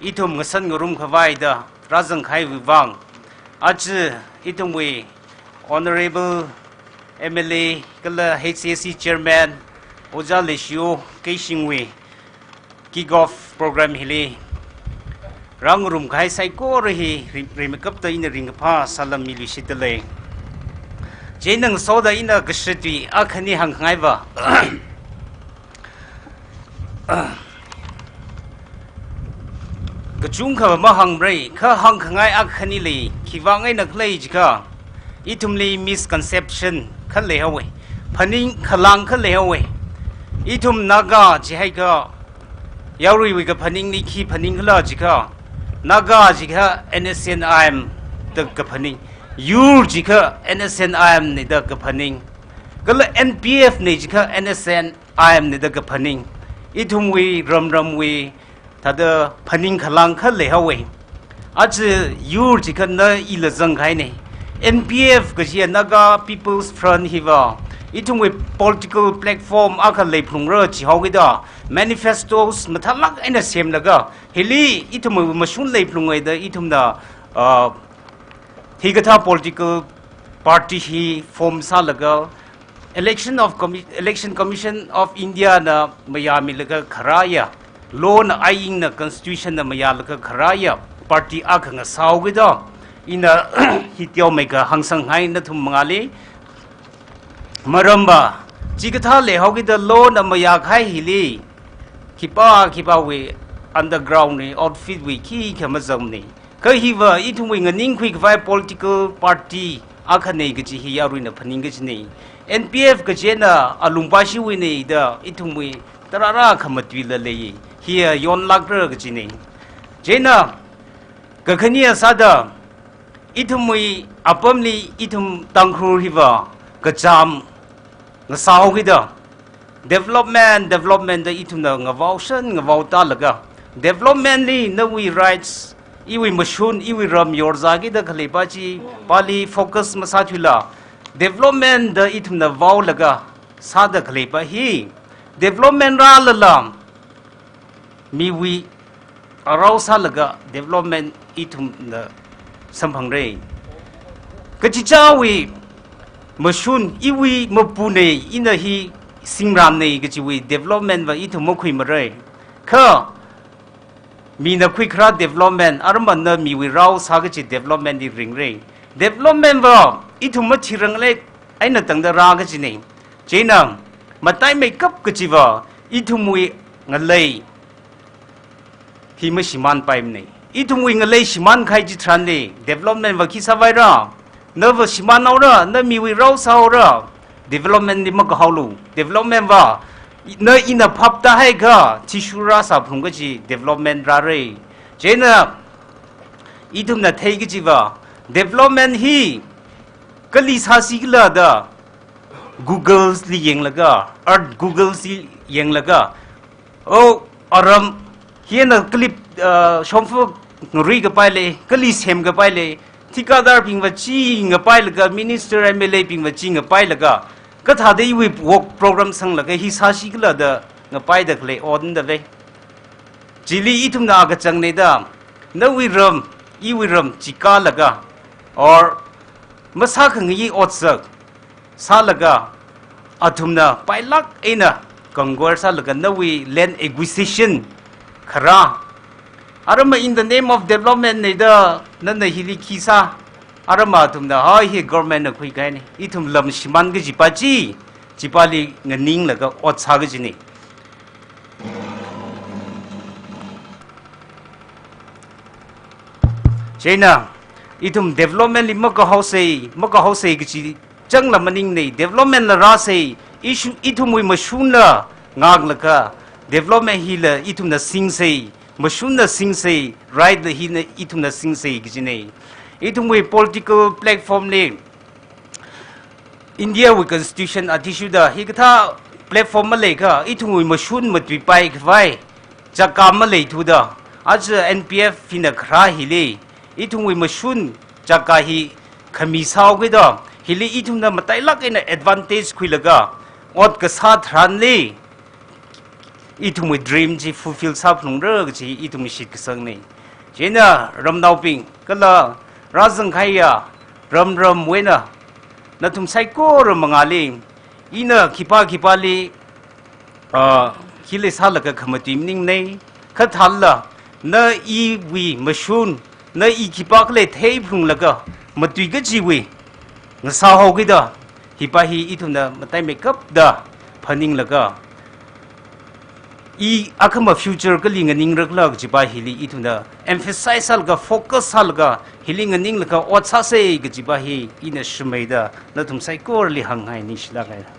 ithum ngasan ngarumkhavai da rāzangkahaiwui vang, aja ithumwui Honorable M L A kala H A C Chairman, Ojā Leishiyu Keishingwui kick off program hili rāngarumkahai saikora hi ri-, rimeikapta ina ringkaphā salam miluishitda lei. Chieina ngasoda ina kashitwui akhani hāngkhangaiva, kachungkha mahāngmarei, kha hāngkhangai akhani lei, khiwui vang eina khala jiakha, ithumli misconception kha leihaowe, phaningkhalāng kha leihaowe. Ithum Naga jihaiakha, yaruiwui kaphaningli khi phaningkhala jiakha, Naga jiakha N S C N I M da kaphaning, yur jiakha N S C N I M nei da kaphaning, kala N P F nei jiakha N S C N I M nei da kaphaning. Ithumwui ramramwui thāda phaningkhalāng kha leihaowe. Aja yur jiakha na ila zangkahainei. N P F kajiya, Naga People's Front hiva, ithumwui political platform akha leiphalungra jihaokida, manifestos mathālāk eina semlaga, hili ithumwui mashun leiphalunga da ithumna, uh, hikathā political party hi form sālaga, Election of Commi-, Election Commission of India na mayāmilaga kharāya, law na, ainna, constitution na mayālaga kharāya party akha ngasāhaokida, ina hi teomeikha hāngsanghai nathum mangāli. Maramva, chikathā leihaokida law na mayākahai hili, khipā khipāwui underground wui, outfit wui khikha mazangmanei. Kha hiva ithumwui nganingkhuikhavai political party akhanei kaji hi yaruina phaning kajinei. N P F kajina alungpashiwuinei da ithumwui tarāra khamatuila lei. Hiya yonlākra kajinei. Chieina, kakhane sāda, ithumwui apamli ithum Tangkhul hiva kachām ngasāhaokida, development, development da ithumna ngavaoshan ngavaotālaga, development li nawui rights, iwui mashun, iwui ram yorzākida khaleipa chipāli focus masāthuila, development da ithumna vaolaga sāda khaleipa hi, development rālala, miwui arao sālaga development ithumna samphangrei. Kachichāwui mashun, iwui mapunei, ina hi singramnei kajiwui development va ithum makhuimarei. Kha mina khuikharā development, aramana miwui rao sā kaji development li ringrei. Development va ithum mathirang lei, eina tangda rā kajinei. Chieina, mataimeikap kajiva, ithumwui ngalei hi mashimānpaimanei. Ithumwui ngalei shimānkahai chitharanli, development va khi sāvaira, nava shimānhaora, na miwui rao sāhaora, development li makahaolu. Development va, na ina phaptāhaiakha, thishurā sāphalung kaji development rārei. Chieina, ithumna thei kajiva, development hi kali sāsikhala da, Google li yanglaga, Earth Google li yanglaga, oh, aram, hina kali, uh, shongfa ngaruikapai lei, kali semkapai lei, thikadarbingva chi ngapailaga, minister M L A bingva chi ngapailaga, kathāda iwui work program sanglaga hi sāsikhala da ngapaida khalei ot nda vei. Chili ithumna kachāngnei da, nawui ram, iwui ram chikālaga, or masākhangai otsak sālaga, athumna pailāk eina kangor sālaga nawui land acquisition kharā. Arama in the name of development nei da, nana hili khi sā. Arama athumna, ha, hi government na khuikahainei. Ithum lam shimān kajipa chi, chipāli nganinglaga ot sā kajinei. Chieina, Ithum development li makahaosei, makahaosei kachi changla maningnei, development la rāsei, ishu, ithumwui mashunla ngāklaga, development hila ithumna singsei, mashunla singsei, right la hina ithumna singsei kachinei. Ithumwui political platform li India wui constitution athishurda hikathā platform maleikha, ithumwui mashun matuipai khavai, chaka maleithuda, aja N P F hina kharā hili, ithumwui mashun chaka hi khami sāhaokida, hili ithumna matailāk eina advantage khuilaga, ot kasā tharanli, ithumwui dream chi fulfill sāphalungra kachi ithum shitkasangnei. Chieina ramnaobing, kala rāzangkahaiya ramramwui eina, nathum saikora mangāli, ina khipā khipāli, ah, hili sālaga khamatui maningnei, kha thālala, na iwui mashun, na i khipākhala theiphalunglaga, matui kachiwui ngasāhaokida, hipa hi ithumna mataimeikapda phaninglaga, i akhama future kali nganingra khala kajipa hili ithumna emphasize sālaga, focus sālaga, hili nganinglaga ot sāsei kajipa hi ina shimeida nathum saikorali hāngngai, ningshilāk eina.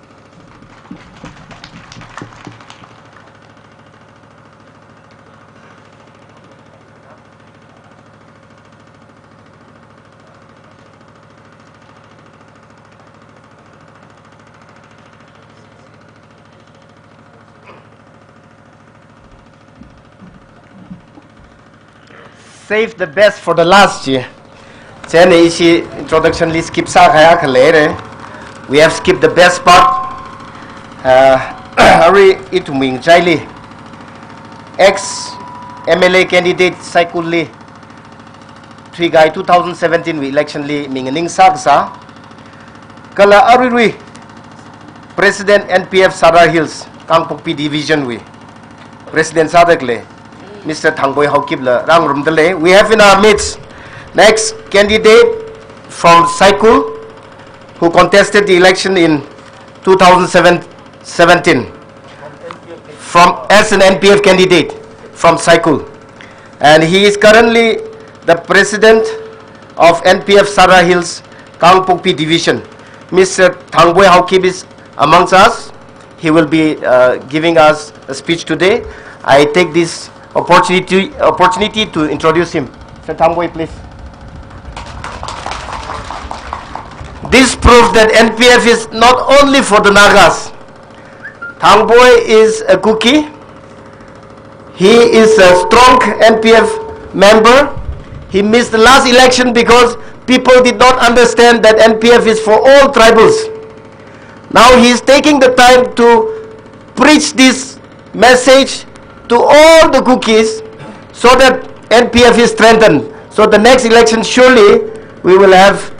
Save the best for the last chi. Chieina ishi introduction li skip sākahai akha leira. We have skipped the best part. Uh, arui ithumwui ngachaili, ex M L A candidate Saikul li, thuikahai two thousand seventeen wui election li mi nganingsā kasā, kala aruirui President N P F Sadar Hills Kangpokpi Division wui President sāda khalei Mister Thangboi Haokip la rāngarumda lei. We have in our midst next candidate from Saikul, who contested the election in two thousand seven, seventeen from, as an N P F candidate from Saikul. And he is currently the president of N P F Sadar Hills Kangpokpi Division. Mister Thangboi Haokip is amongst us. He will be, uh, giving us a speech today. I take this opportunity, opportunity to introduce him. Mister Thangboi, please. This proves that N P F is not only for the Nagas. Thangboi is a Kuki. He is a strong N P F member. He missed the last election because people did not understand that N P F is for all tribals. Now he is taking the time to preach this message to all the Kukis so that N P F is strengthened. So the next election, surely we will have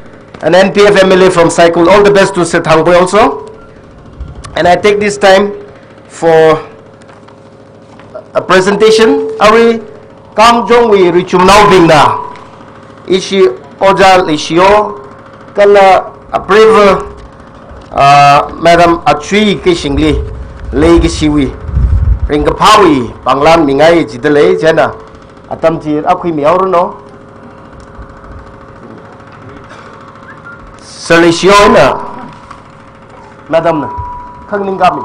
an N P F M L A from Saikul. All the best to Sir Thangboi also. And I take this time for a presentation. Arui Kamjongwui richumnaobingna, ishi Ojā Leishiyo, kala apreiva, ah, Madam Achui Keishingli leikashiwui ringkaphāwui panglan mingai jida lei. Chieina atam chi rākhuimihaoranu. Sir Leishiyo na, Madam na, khangning kami.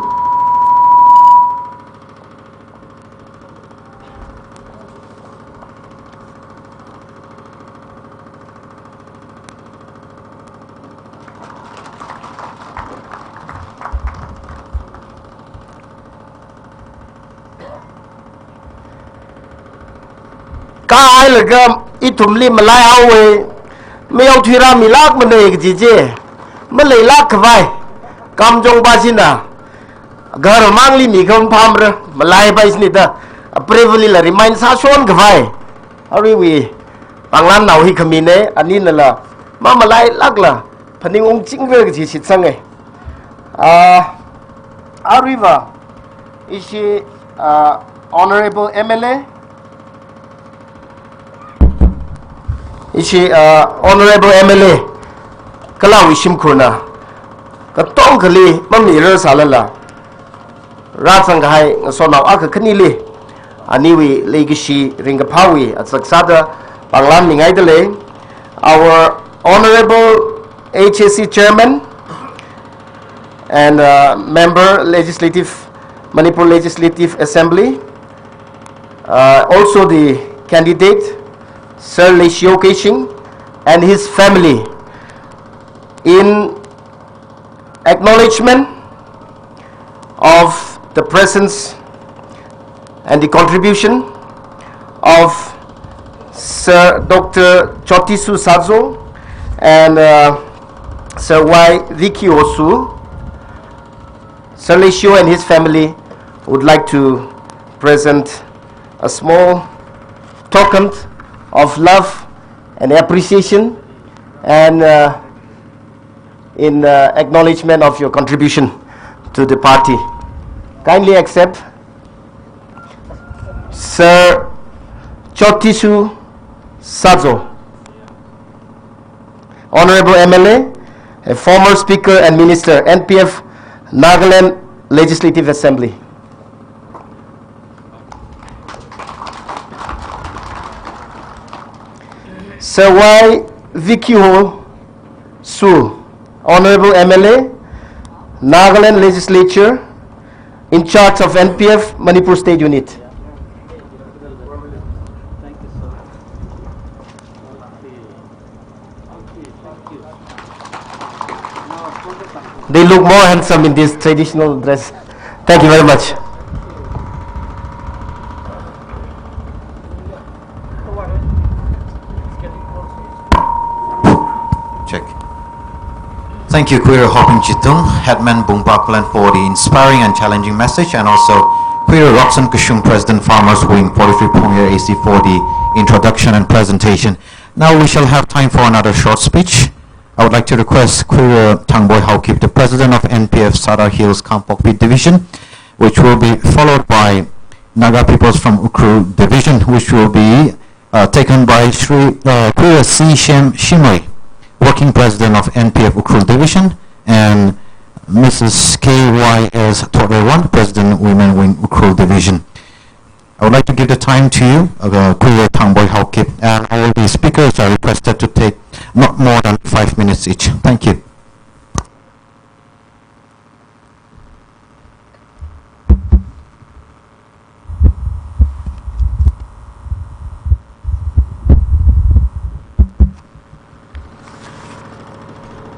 Kahailaga ithumli malaihaowa, mayao thuirāmilākmana kaji chi maleilāk khavai, Kamjong pāshina, gahar mangli mi kham phamra, malaipai shinida, apreivalila remind sāshon khavai, aruiwui panglannao hi khamina, aninala mamalailākla phaning ungchingra kaji shitsanga. Ah, aruiva, ishi, ah, Honorable M L A, ishi, ah, Honorable M L A, kala awui shimkhurna, katongali mamirar sālala, rāzangkahai ngasotnao akha khanili, aniwui leikashi ringkaphāwui azak sāda panglan mingaida lei. Our Honorable H A C Chairman and uh, Member Legislative, Manipur Legislative Assembly, uh, also the candidate, Sir Leishio Keishing, and his family, in acknowledgement of the presence and the contribution of Sir Doctor Chotisu Sazo and uh, Sir Y Vicky Osu, Sir Leishio and his family would like to present a small token of love and appreciation and uh, in uh, acknowledgement of your contribution to the party. Kindly accept Sir Chotisu Sazo, Honorable M L A, a former Speaker and Minister, N P F, Nagaland Legislative Assembly. Sir Y Vicky Ho Su, Honorable M L A, Nagaland Legislature, in charge of N P F Manipur State Unit. They look more handsome in this traditional dress. Thank you very much. Check. Thank you, Khruira Hoping Chitung, Headman Bungpa Clan, for the inspiring and challenging message, and also Khruira Roxanne Kashung, President Farmers Wing, forty-three Phungyar A C, for the introduction and presentation. Now we shall have time for another short speech. I would like to request Khruira Thangboi Haokip, the President of N P F Sara Hills Kangpokpi Division, which will be followed by Naga Peoples from Ukhrul Division, which will be uh, taken by Shri, uh, Khruira C Shem Shimray, Working President of N P F Ukhrul Division, and Missus K Y S Thotreiwon, President, Women Wing, Ukhrul Division. I would like to give the time to you, uh, Khruira Thangboi Haokip, and all the speakers are requested to take not more than five minutes each. Thank you.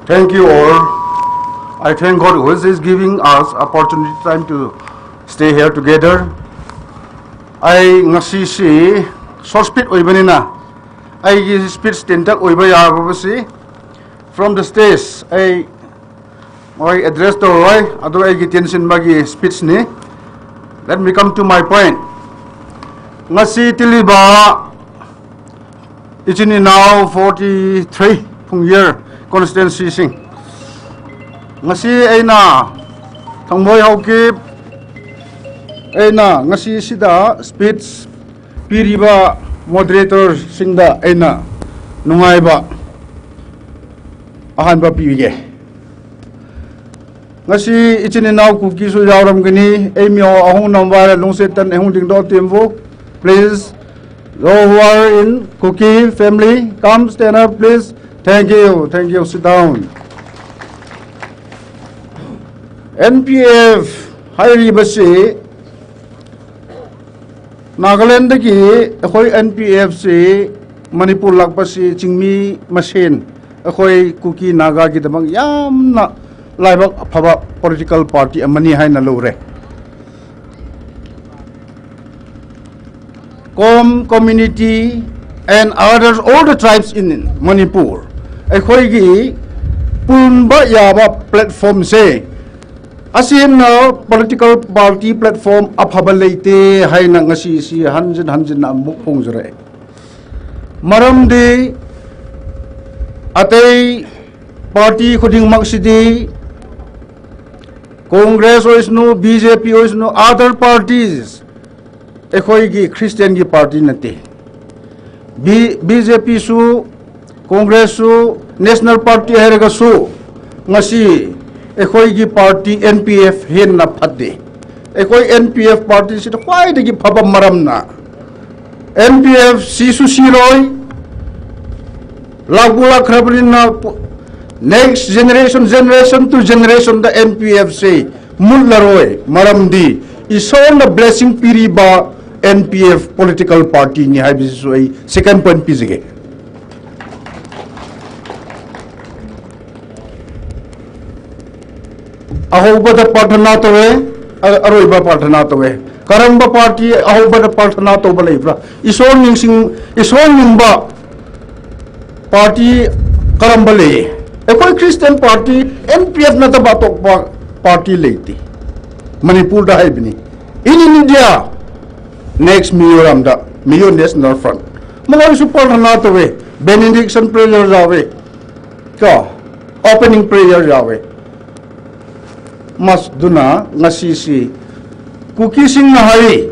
Thank you all. I thank God who is giving us opportunity time to stay here together. I ngasisi short speech oibanina, aigi speech tentak oiba yabasi, from the stage, I, I address to Roy, ado aigi tension magi speech ni. Let me come to my point. Ngasi tiliba ichin inao forty-three Phungyar constituency sing. Ngasi eina Thangboi Haokip eina ngasi sida speech piriba moderator singda eina nungaiba ahanba pige. Ngasi ichin inao Kuki su yaoram kani, ei myo Ahung Namvaira Lungsetan Ahung Dingdo Timvu. Please, those who are in Kuki family, come stand up, please. Thank you, thank you. Sit down. N P F hairibasi Nagaland dagi akhoi N P F si Manipur lakpasi chingmi masen akhoi Kuki Naga gidamang yamna laibak aphaba political party amani haina lure. Kom community and others, all the tribes in Manipur, akhoi gi punba yaba platform se asimna political party platform aphaba leite haina ngasi si hanjin hanjin na muk phung jure. Maramdi atei party khuding maksidi Congress oisnu, B J P oisnu, other parties, akhoi gi Christian gi party nate. B-, B J P su, Congress su, National Party hairaga su, ngasi akhoi gi party N P F hina phade. Akhoi N P F party si khwaidagi phaba maramna N P F si su siroi, Lagu lakra brinna pu-, next generation, generation to generation da N P F se mutlaroi, maramdi Ishorna blessing piriba N P F political party ni haibisi sui second point pizige. Ahobada prarthana towe, a-, aroiba prarthana towe. Karamba party ahobada prarthana toba leibra? Ishor ningsing, Ishor ningba party karamba lei? Ekhoi Christian party, N P F na taba tokba party leiti. Manipur da haibini. In India, next Mizoram da, Mizo National Front. Maloisu prarthana towe, benediction prayer jawe. Ka, opening prayer jawe. Masduna ngasisi Kukisingna hai,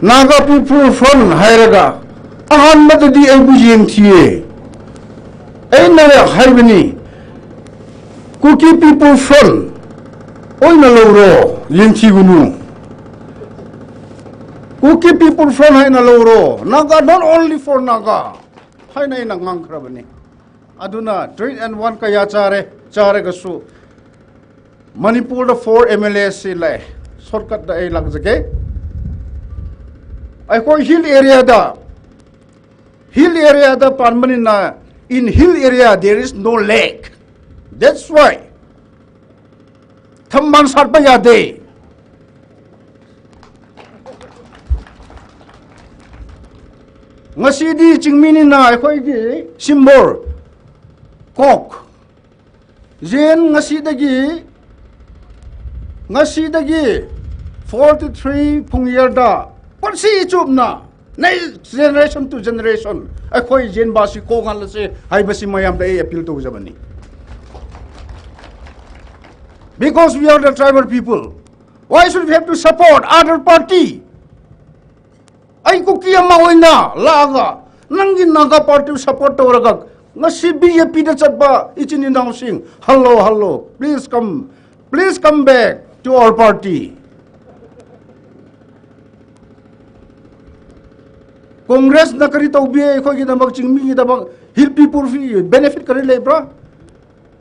Naga People Front hairaga, ahan matadi aibu yeng thiye. Eina haibini, Kuki People Front oina loro, yeng thigunu. Kuki People Front haina loro, Naga, not only for Naga. Haina ina ngang kharabani. Aduna three and one kaya chare, chare kasu. Manipur da four M L A si lei. Shortcut da ei lak jage. Aikoi hill area da. Hill area da pan manina, in hill area there is no lake. That's why. Thamban satpa yade. Ngasidi chingminina aikhoigi symbol. Kok. Jen ngasidagi, ngasidagi forty-three phungyarda, pansi chupna, next generation to generation, aikhoi jenba si ko ngan lasi, haibasi mayamda ei appeal to jamani. Because we are the tribal people, why should we have to support other party? Ai Kuki ama oina laga, nanggi Naga party support toraga, ngasi B J P da chatba, ichini naosing, hello, hello, please come, please come back to our party. Congress na kari tobi, khoi ki damak chingmi ki damak, hill people fi benefit kari leibra?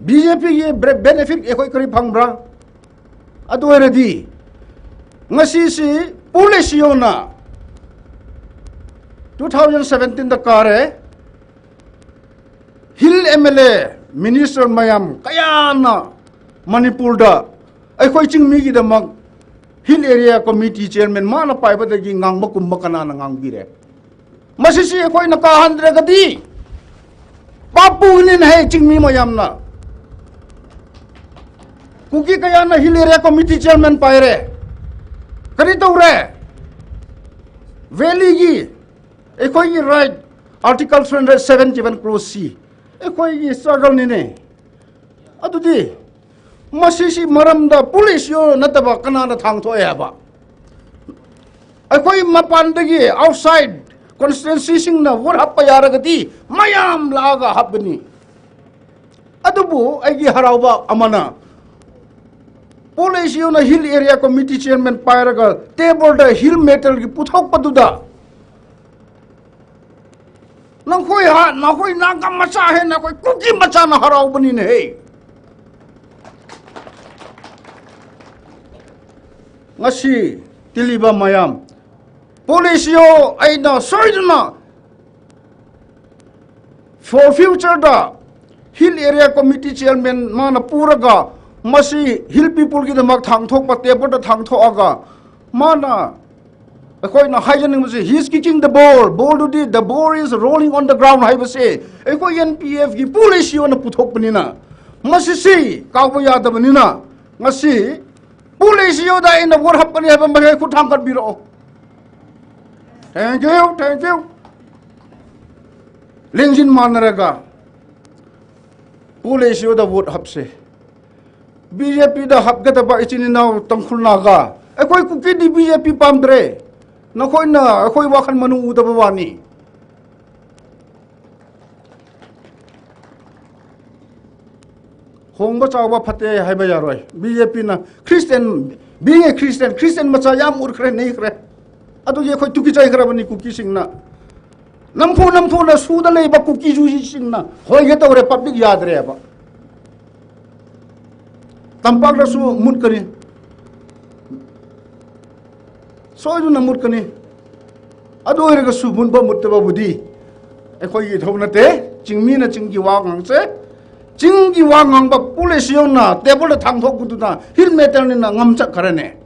B J P ye bre-, benefit ekhoi kari phangbra? Atu eradi. Ngasisi policy yona two thousand seventeen da kare, hill M L A, minister mayam, kayana Manipur da, aikhoi chingmi ki damak, hill area committee chairman mana paiba dagi ngang makum makanana ngang bire. Masisi ekhoi na kahandre kadi. Papu nin hai chingmi mayamna. Kuki kayana hill area committee chairman paire. Kari taure. Valley gi. Ekhoi gi right. Article three hundred seventy-one clause C. Ekhoi gi struggle nine. Atudi, masisi maramda policy yo nataba kanana thangthoya ba. Aikhoi mapandagi outside constituency singna vote happa yara kadi mayam laga hapbani. Adubu aigi harauba amana. Policy yona hill area committee chairman pairaga table da hill matter gi puthok paduda. Nakhoi ha, nakhoi Naga macha he, nakhoi Kuki macha na harau bani ne he. Ngasi tiliba mayam. Policy yo aina soiduna. For future da, hill area committee chairman mana puraga, masi hill people ki damak thangthok pa table da thangthok aga, mana Akhona haijani masi, he is kicking the ball. Ball to the, the ball is rolling on the ground haibasi. Akhoi N P F ki policy yona puthok panina. Masisi, kaopa yada panina. Ngasi, policy yoda ina vote hap pani haipa makhai khut thangkhat biro. Thank you, thank you. Lengjin manaraga. Policy yoda vote hapsi. B J P da hapkatapa ichin inao Tangkhul Naga. Akhoi Kuki di B J P pamdre. Nakhoina, akhoi wakhan manu uda bawani. Hongba chaoba phate haiba yaroi. B J P na Christian, being a Christian, Christian macha yam ur khre nei khre. Atu ye khoi tuki chai khre bani Kuki singna. Namphu namphu na suda leiba Kuki-Zo shingna hoike tore, public yadareba. Tampakda su mutkani. Soiduna mutkani. Adu oiragasu munba muttababudi, eikhoigi thao nate, chingmina chingki wā ngangse. Chingki wā ngangba Pu Leishiyona table da thangthok kutuna, hill matter nina ngamchak kharane.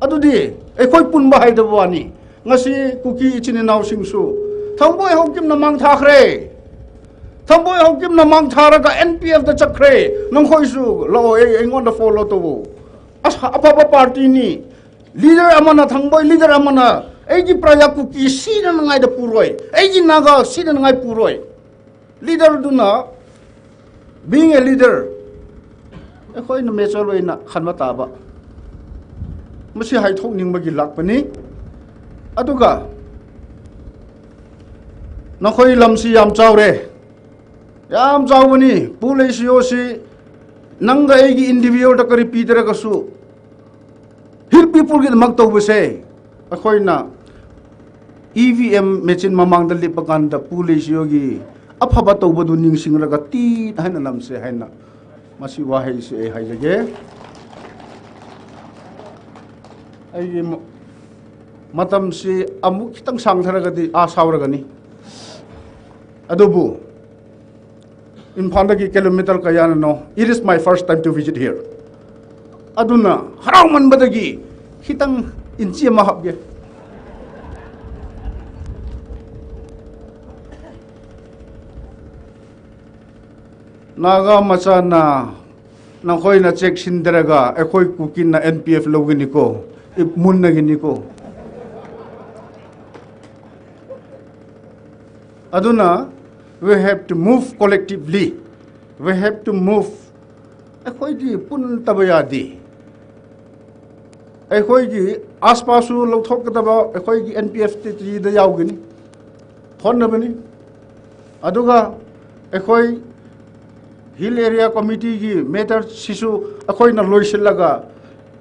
Adudi, eikhoi punba haidabwani. Ngasi Kuki ichin inao shingsu, Thangboi Haokipna mangthākhare. Thangboi Haokipna mangthāraga N P F da chakkhare. Nangkhoisu lao, ei, eingonda follow towo. As-, apapa party ni. Leader amana, Thangboi leader amana, eigi praya Kuki sina ngaida puroi, eigi Naga sina ngai puroi. Leader duna, being a leader, eikhoina mature oina khanmataba. Masi haithok ningmagi lakpani. Aduga, nakhoi lamsi yamchaore. Yamchaobani, Pu Leishiyo si, nangga eigi individual da kari pitaragasu, hill people gidamang tobase. Eikhoina E V M machine mamangda lipakanda Pu Leishiyogi aphaba tobadu ningshingraga ti haina namse haina. Masi wahai si ei haijage. Eigi ma-, matamsi amuk khitang sangtharagadi, a saoragani. Adubu, Imphalagi kilometer kayana no. It is my first time to visit here. Aduna, haraumanbadagi, khitang inchi mahapge. Naga machana, nakhoina check sindaraga, eikhoi Kukina N P F loginiko, ip munnaginiko. Aduna, we have to move collectively. We have to move. Eikhoidi pun tabayadi. Eikhoigi aspasu lothok kataba, eikhoigi N P F ti, ti da yaogini. Thonnabani. Aduga, eikhoi Hill Area Committee gi matter sisu eikhoina loishilaga,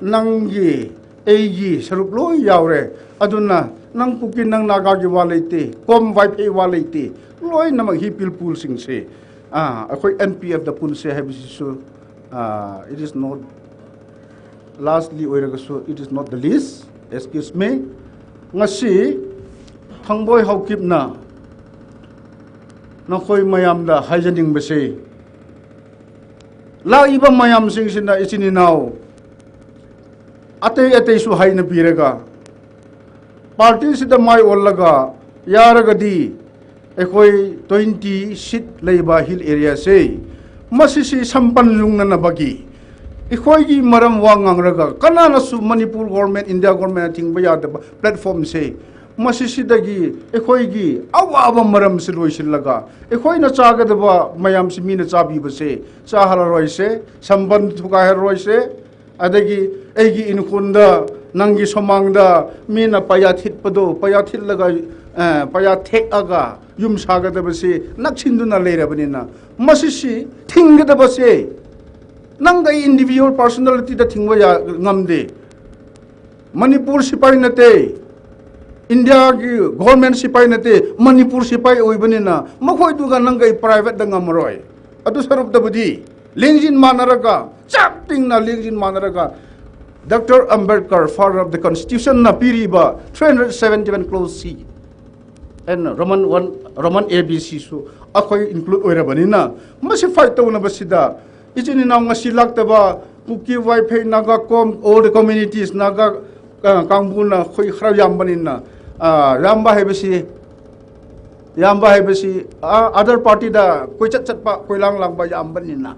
nanggi, eigi, sarup loi yaore. Aduna, nang Kuki nang Nagagi wā leite, Kom Vaiphei wā leite, loinama hi pilpul singse. Ah, eikhoina N P F da punse haibasisu, ah, it is not, lastly oiragasu, it is not the least. Excuse me. Ngasi, Thangboi Haokipna, nakhoi mayamda haijaningbase. Laiba mayam singsina ichin inao. Atei ateisu haina piraga. Party sida mai ollaga, yaragadi, eikhoi twenty seat leiba hill area se. Masisi sampan lungnanabagi. Eikhoigi maram wā ngangraga, kananasu Manipur government, India government thingba yadaba platform se. Masisidagi, eikhoigi, awa awa maram si loishilaga, eikhoina chākataba mayam si mina chābibase, chāhalaroise, sampan thukhaiharoise, adagi, eigi inkhunda, nanggi somangda, mina paya thitpado, paya thitlaga, eh, paya thekaga, yum sākatabase, nakshinduna leirabanina. Masisi, thingkatabase, nangga individual personality da thingba ya ngamde. Manipur sipai nate, India gi government sipai nate, Manipur sipai oibanina, makhoituga nangga private da ngamaroi. Adu saruptabadi, lingzin manaraga, chaptingna lingzin manaraga, Doctor Ambedkar, father of the constitution na piriba, three hundred seventy-one clause C, and Roman one, Roman A B C su, eikhoina include oirabanina, masi fight townabasida, ichin inao ngasi laktaba, Kuki, Vaiphei, Naga, Kom, all the communities, Naga, ah, kangbuna khoi khara yambanina, ah, yamba haibasi, yamba haibasi, ah, other party da, koi chat chatba, koi lang langba yambanina.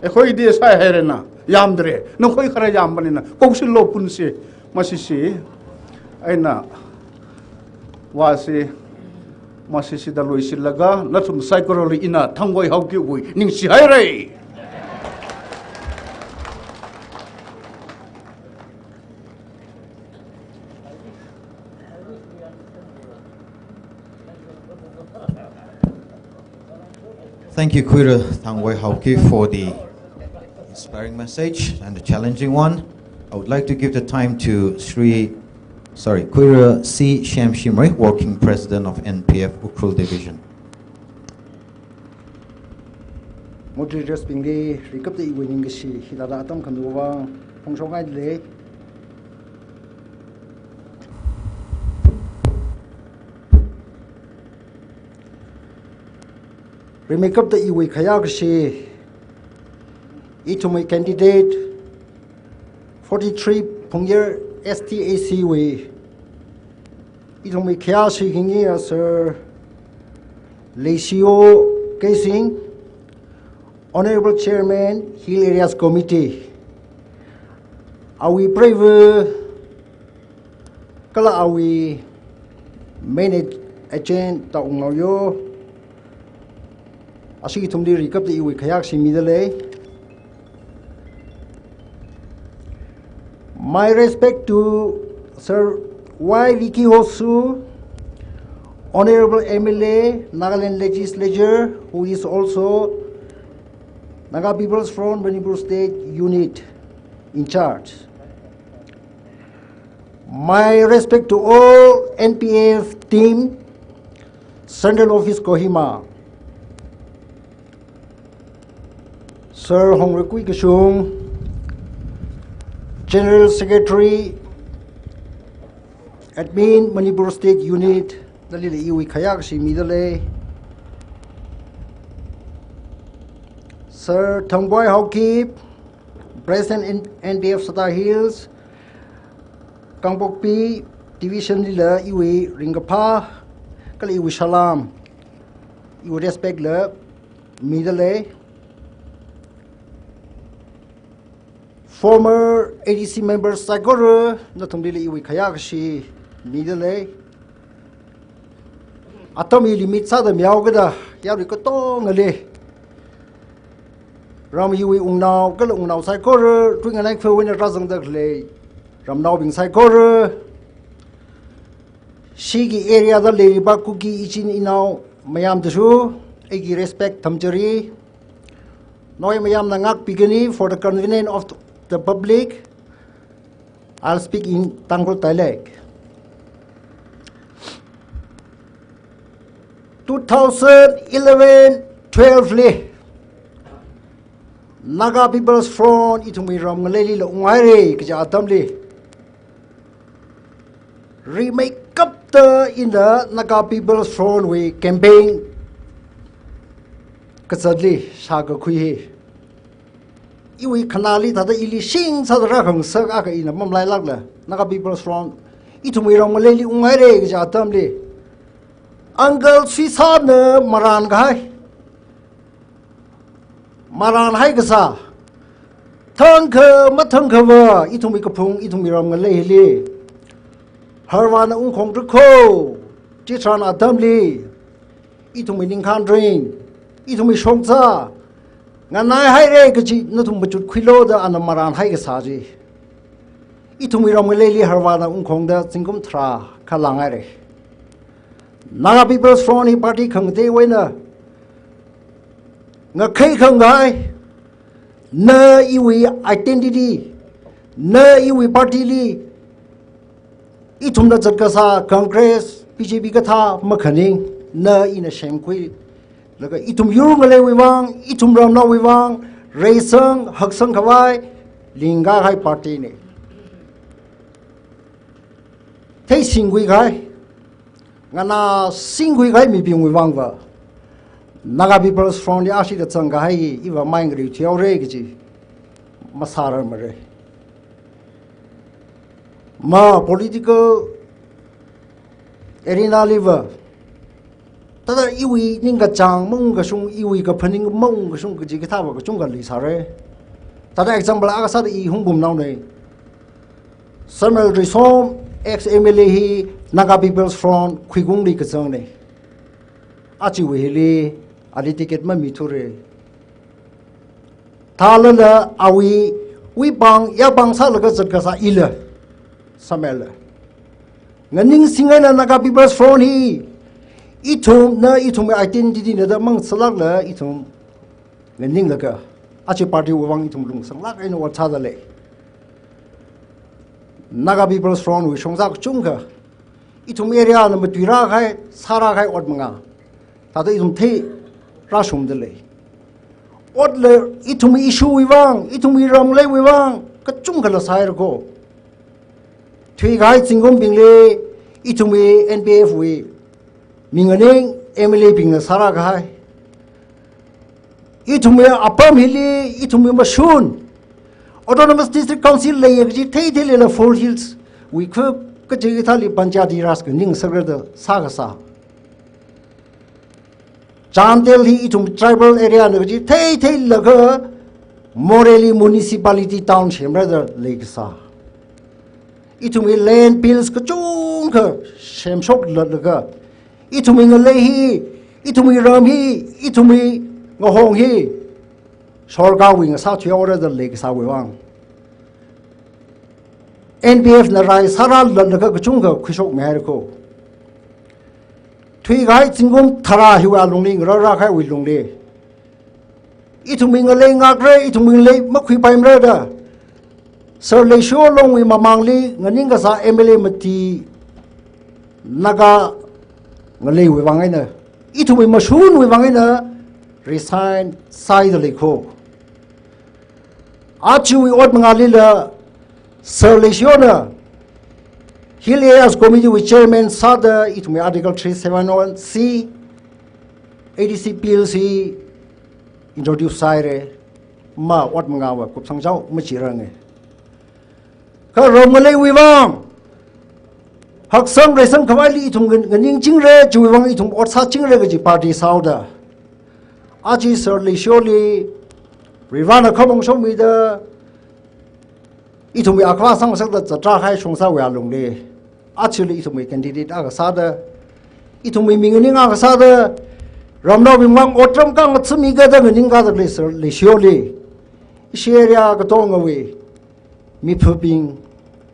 Eikhoidi sai hairena, yamdre, nakhoi khara yambanina, kongsi lo punse, masisi, eina, wāse, masisida loishilaga, nathum saikorali ina Thangboi Haokipwui ningshi haire. Thank you, Khuira Thangboi Haokip, for the inspiring message and the challenging one. I would like to give the time to Shri Sorry, Khuira C Shemshimrei, Working President of N P F Ukhrul Division. Moderators bingli, rikapta iwui ningkashi, hithāda atam khangarum, phongshokngailei. Rimeikapta iwui khayākashi, ithumwui candidate forty-three Phungyar S T A C wui, ithumwui khayākashi khangayi Sir Leishiyo Keishing, Honorable Chairman, Hill Areas Committee. Awui preiva kala awui main agent ta ungnaoyo. Ashi ithumli rikapta iwui khayākashi midalei. My respect to Sir Y Vicky Hosu, Honorable M L A, Nagaland Legislature, who is also Naga People's Front Manipur State Unit in charge. My respect to all N P F team, Central Office Kohima. Sir Hongrekui Kashung, General Secretary, Admin, Manipur State Unit, nalila iwui khayākashi midalei. Sir Thangboi Haokip, President N-, N P F Sata Hills, Kangpokpi Division lila iwui ringkaphā, kala iwui salam, iwui respect la midalei. Former A D C members saikora, nathumlila iwui khayākashi midalei. Atam hi limit sāda mihaokida, yarui katongali ram hiwui ungnao, kala ungnao saikora, tuinganaikhavai eina rāzangda khalei ramnaobing saikora, shiki area da leiriba Kuki ichin inao mayamdashu, aiki respect thamchari. Noi mayamna ngākpikani, for the convenience of the public, I'll speak in Tangkhul dialect. Two thousand eleven twelve li Naga People's Front ithumwui ram ngaleilila unghaira kaja atamli, rimeikapta ina Naga People's Front wui campaign kazatli shākakhui hi, iwui khanāli thāda ili shing sāda rākhangasak akha ina mamalailākla, Naga People's Front ithumwui ram ngaleili unghaira kaja atamli, Uncle Suisāna marānkahai, marānhai kasā, thangkha mathangkhava ithumwui kaphung, ithumwui ram ngalei hili harvāna ungkhongda kho, chitharan atamli ithumwui ningkhān ring, ithumwui shongza nganaihaira kaji nathum machutkhuilu da ana marānhai kasā chi, ithumwui ram ngaleili harvāna ungkhongda zingkum tharā khalānghaira. Naga People's Front hi party khangateiwui eina ngakhei khangai, na iwui identity, na iwui party li ithumna zatkasā Congress, B J P kathā makhaning, na ina semkhuilaga ithum yur ngaleiwui vang, ithum ramnaowui vang reisang haksangkhavai lingkahai party na. Theisingkhuikahai, nganāsingkhuikahai mibingwui vangva Naga People's Front li ashida zangkahai iva mai ngariu thihaora kaji masārarmara. Ma political arena liva thāda iwui ningkachāng maungkashung, iwui kaphaning maungkashung kaji kathāva kachungkha leisāra. Thāda example akha sāda i hungpamnaona. Samuel Reisom, ex M L A hi Naga People's Front Khuikungli kazangna. Ajawui hili ali ticket mamithura. Thālala awui wuipāng yāpāng sālaga zatkasā ila, Samuel la, nganingsing eina Naga People's Front hi ithumna ithumwui identity na da mangasalākla ithum nganinglaga, aja party wui vang ithum lungsanglāk eina ot sādalei. Naga People's Front wui shongza kachungkha, ithum area na matuirākahai, sārākahai ot manga, thāda ithum theirāshungda lei. Otla ithumwui issue wui vang, ithumwui ram ngaleiwui vang, kachungkhala sāhaira ko. Thuikahai zingkumbingli ithumwui N P F wui mi nganing M L A bingna sārākahai, ithumwui apam hili, ithumwui mashun, Autonomous District Council leiya kaji theitheilaga Fort Hills wui khu kaji kathāli Panchayati Raj khaning sakrada sākasā. Chandel hi ithum tribal area na kaji theitheilaga Moreh li municipality town semrada leikasā. Ithumwui land bills kachungkha semshoklatlaga, ithumwui ngalei hi, ithumwui ram hi, ithumwui ngahong hi, sorkarwui ngasāthuihaorada leikasāwui vang, N P F na rai sārālatlaga kachungkha khuishokmihaira ko. Thuikahai zingkum tharā hiwui alungli, ngarārākahaiwui lungli, ithumwui ngalei ngakra, ithumwui ngalei makhuipaimarada, Sir Leishiyo Longwui mamangli nganingkasā M L A mati Naga ngaleiwui vang eina, ithumwui mashunwui vang eina resign sāhaida lei ko. Ajawui ot mangalila Sir Leishiyona Hill Areas Committee wui chairman sāda ithumwui Article three seven one C A D C Bill hi introduce sāhaira. Ma ot mangava kupsang chao machirange. Kha ram ngaleiwui vang, haksang reisang khavaili ithum ngan-, nganingchingra, chiwui vang ithum ot sāchingra kaji party sāhaoda, aja Sir Leishiyoli Varivarana khamong shokmida, ithumwui akhava sangsakda zatrākahai shongzawui alungli, ajali ithumwui candidate akha sāda, ithumwui mi nganing akha sāda, ramnaobing mang otram khangatha mi kajida nganingkada lei Sir Leishiyoli. Ishi area katongawui miphabing,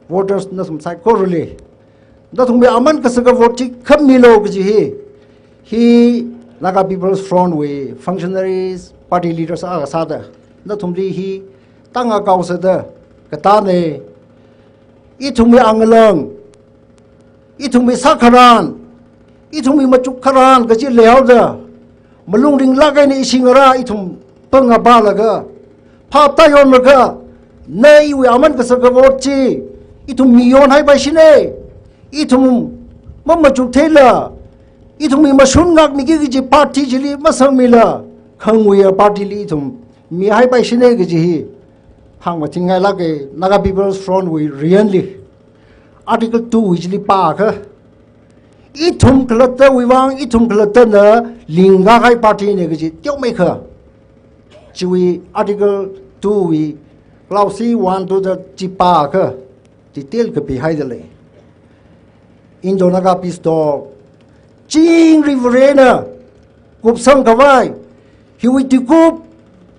voters nathum saikorali, nathumwui aman kasaka vote chi khamilu kaji hi, hi Naga People's Front wui functionaries, party leaders akha sāda, nathumli hi tangakao sāda katāne. Ithumwui angalang, ithumwui sākharan, ithumwui machuk kharan kaji leihaoda, malung ringlāk eina ishi ngarā ithum pangapalaga, phap tāyonlaga, na iwui aman kasaka vote chi ithum mi yonhaipaishine. Ithum mamachuk theila, ithumwui mashun ngakmiki kaji party chili masangmila, khangwui a party li ithum mihaipaishine kaji hi hāngmachingailāke. Naga People's Front wui riyanli Article two wui chili pākha, ithum khalattawui vang, ithum khalattana lingkahai party ne kaji teomeikha, chiwui Article two wui clause one, two da chi pākha detail kapihaida lei. Indo-Naga peace talk, chingri Varena kupsang khavai, hiwui tikup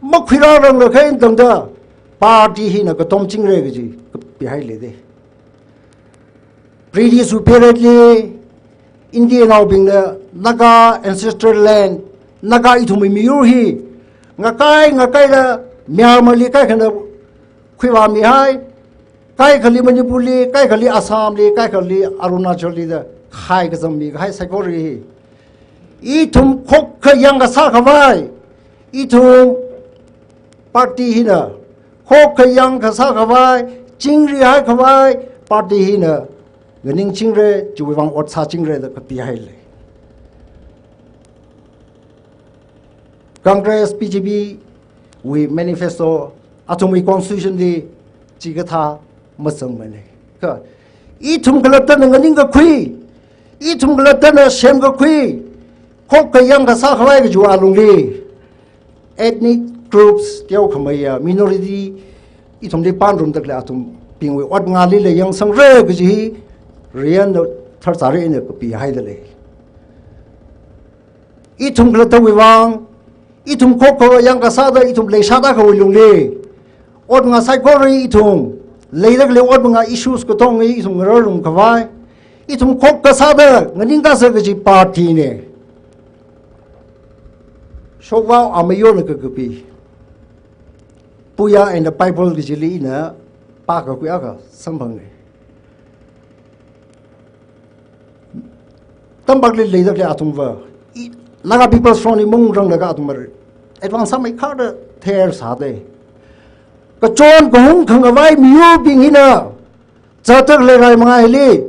makhuirāranglakha eina tangda, party hina katomchingra kaji kapihailei de. British wui period li Indianaobingna Naga ancestral land, Naga ithumwui miyur hi ngakai ngakaida Myanmar li kaikhana khuivāmihai, kaikhali Manipur li, kaikhali Assam li, kaikhali Arunachal li da khai kazangmi kahai saikora hi, ithum khokkha yangkasā khavai, ithum party hina khokkha yangkasā khavai, chingrihai khavai party hina nganingchingra, chiwui vang ot sāchingra da kapihailei. Congress, B J P wui manifesto, athumwui constitution li chikathā mazangmane. Kha ithum khalattana nganingkakhui, ithum khalattana semkakhui, khokkha yangkasā khavai kajiwui alungli, ethnic groups teokhameiya, minority, ithumli pānrumda khalei athumbingwui ot ngalila yangsangra kaji hi riyan tharzari eina kapihaida lei. Ithum khalattawui vang, ithum khokkha yangkasāda, ithum leishāda akhawui lungli, ot nga saikora ithum, leida khalei ot manga issues katonga ithum ngararrum khavai, ithum khokkha sāda nganingkasa kaji party ne. Shokvao amayona kakapi, Puya and the Bible kajili ina pākakhui akha samphange. Tampakli leidakli athumva, i, Naga People's Front hi maungranglaga athumva advance sāmeikharda ther sāda. Kachon kahung khangavai miyurbing hina, zatdakhalei rai manga hili,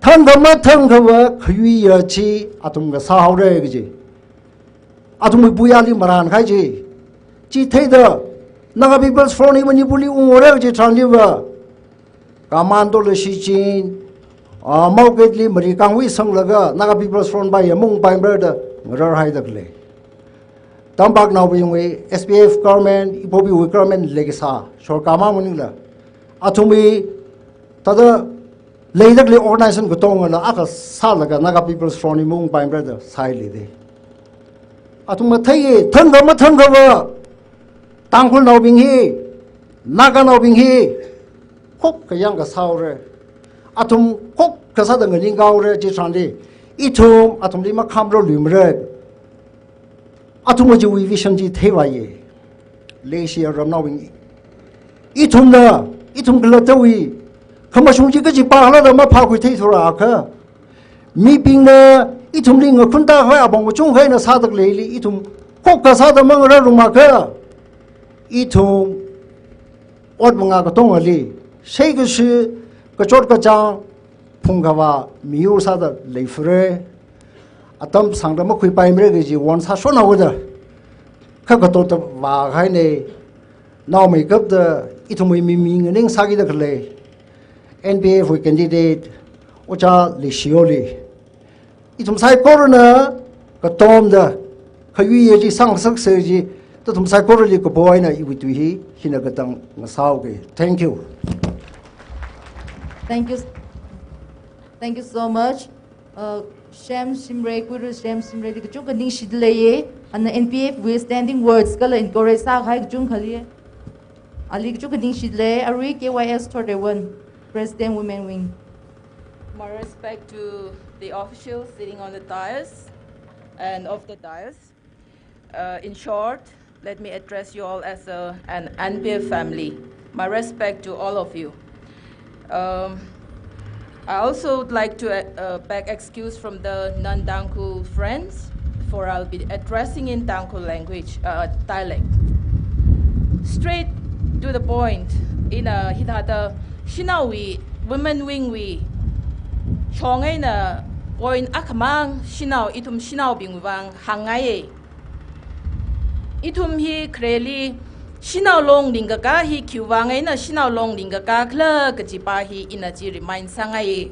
thangkha mathangkhava khayuiya chi athum kasā haora kaji. Athumwui puiyali marānkhai chi. Chi theida, Naga People's Front hi Manipurli unghaora kaji tharanliva, Kaman Tolashichin, ah, Maugetli marikangwui sanglaga Naga People's Front paiya maungpaimara da ngararhaidakhalei. Tampaknaobingwui S P F government, Ipobiwui government leikasā, sorkar mang maningla, athumwui thāda leidakhalei organization katongana akha sālaga Naga People's Front hi maungpaimara da sāhailei da. Athum matheiya, thangkha mathangkhava, Tangkhulnaobing hi, Naganaobing hi, khokkha yangkasā haora. Athum khokkha sāda nganingkā haora, chitharanli, ithum athumli makhamrarluimara. Athumwui chiwui vision chi theivāya. Leishiya ramnaobing, ithumna, ithum khalattawui khamashung chi kachipā khala da maphākhuithei thura akha, mibingna ithumli ngakhunta khavai apong kachungkha eina sādakhaleili ithum khokkha sāda mangararlumakha, ithum ot manga katongali, sheikashi, kachot kachāng, phungkhavā miyur sāda leifure. Atam sāngda makhuipaimara kaji won sāshon haoda, kha katotta vākahaina. Naomeikapta ithumwui miming nganing sākidakhalei N P F wui candidate Ojā Leishioli, ithum saikorana katomda khayuiya chi sāngasaksa kaji, nathum saikorali kapo eina iwui tui hi hina katang ngasāhaoki. Thank you. Thank you. Thank you so much. Uh, Shem Shimray, Kuiru Shem Shimrayli kachungkha ningshida leiya. Ana N P F wui standing words kala encourage sākahai kachungkhali, ali kachungkha ningshida lei. Arui K Y S Thotreiwon, President Women Wing. My respect to the officials sitting on the dais and off the dais. Uh, in short, let me address you all as a, an N P F family. My respect to all of you. Um, I also would like to, uh, beg excuse from the non-Tangkhul friends, for I'll be addressing in Tangkhul language, uh, dialect. Straight to the point, ina hithāda shanaowui, women wing wui shong eina point akhamang shanao, ithum shanaobingwui vang hāngngaiya. Ithum hi khareli shanao long lingkakā hi khiwui vang eina shanao long lingkakā khala kajipa hi ina chi remind sāngaiya.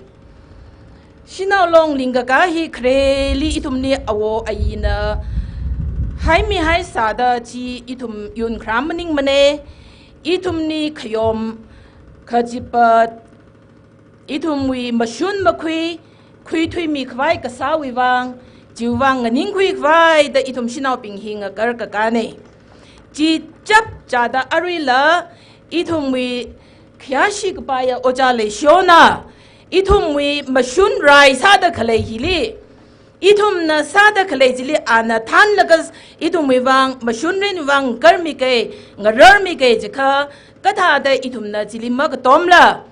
Shanao long lingkakā hi khareli ithumli awo ayina haimihaisāda chi ithum yunkharam maningmana. Ithumli khayom kajipa, ithumwui mashun makhui, khuithuimi khavai kasāwui vang, chiwui vang nganingkhui khavai da ithum shanaobing hi ngakarkakāna. Chi chapchāda aruila, ithumwui khayāshi kapaiya Ojā Leishiona, ithumwui mashun rai sāda khalei hili, ithumna sāda khalei chili ana thanlaga ithumwui vang, mashun rinwui vang ngararmika, ngararmika jiakha, kathāda ithumna chili makatomla,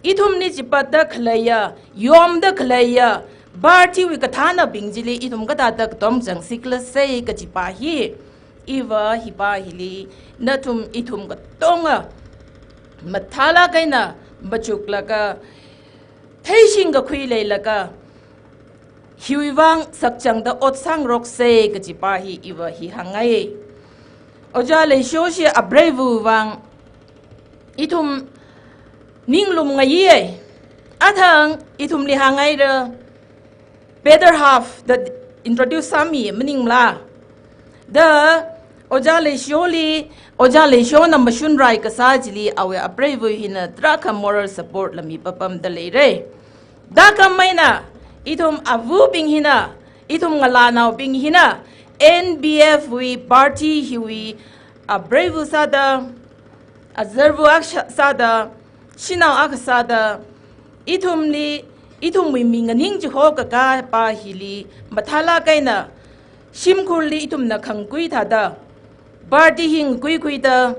ithumli chipatta khaleiya, yomda khaleiya, party wui kathānabing chili ithum kathāda katom changsi khala sei kajipa hi, iva hipa hili, nathum ithum katonga mathālāk eina machuklaga, theishing kakhui leilaga, hiwui vang sakchangda ot sāngaroksa kajipa hi iva hi hāngngai. Ojā Leishioshi apreiva vang ithum ninglum ngaiya. Athang ithumli hāngngaira, better half da introduce sāmi maningla. Da Ojā Leishioli, Ojā Leishiona mashun rai kasā chili awui apreiva hina tarākha moral support la mipapamda leira. Thākhameina, ithum avabing hina, ithum ngalānaobing hina, N P F wui party hiwui apreiva sāda, azarva akha sāda, shanao akha sāda, ithumli, ithumwui mi nganing chihokakā pa hili mathālāk eina, shimkhurli ithumna khangkui thāda, party hi ngakuikhuida,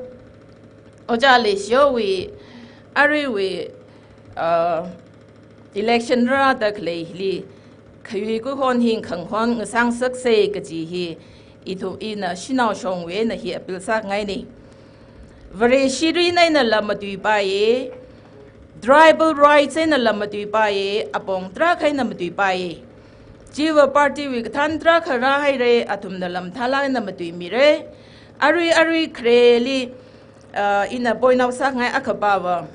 Ojā Leishiowui, aruiwui, uh, election rāda khalei hili, khayui kuihon hi ngakhang hon ngasāngasaksa kaji hi, ithum ina shanao shongwui eina hi appeal sāngaina. Vareshi rinna eina lam matuipaiya, tribal rights eina lam matuipaiya, apong tarākha eina matuipaiya. Chiva party wui kathān tarākha rāhaira, athumna lam mathālāk eina matuimira. Arui, arui khareli, uh, ina point out sāngai akha pava.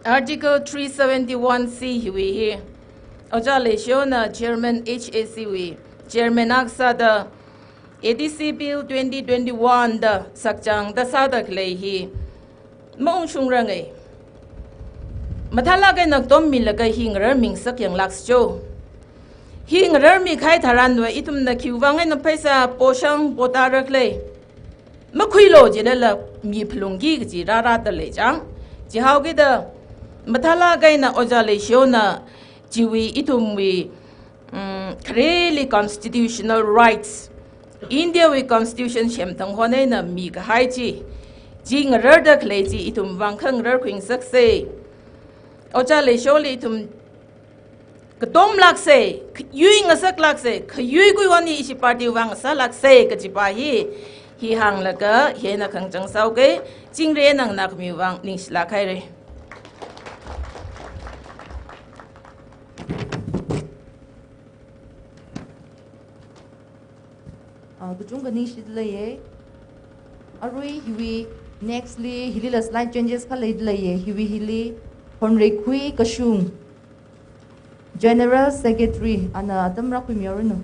Article three seventy-one C hiwui hi, Ojā Leishiona chairman H A C wui chairman akha sāda, A D C Bill twenty twenty-one da sakchangda sāda khalei hi maungshungrangai. Mathālāk eina ngatommilaga hi ngararmingasak yanglāksa cho. Hi ngararmikahai tharanva ithumna khiwuivang eina pheisā poshang potāra khalei. Makhuilu jilala mi phalungki kaji rārāda lei chang. Chihaokida mathālāk eina Ojā Leishiona chiwui ithumwui, mm, khareli constitutional rights, India wui constitution semthang hon eina mikahai chi, chi ngararda khalei chi ithumwui vang kha ngararkhuingasaksa. Ojā Leishioli ithum katomlāksa, khayui ngasaklāksa, khayui kuihon hi ishi party wui vang ngasālāksa kajipa hi, hi hānglaga hi eina khangachang sāuka, chingri eina nganākhamiwui vang ningshilāk haira. Ah, kachungkha ningshida leiya. Arui hiwui next li, hilila slight changes kha leida leiya. Hiwui hili Honreikhui Kashung, General Secretary, ana atam rākhuimihaoranu.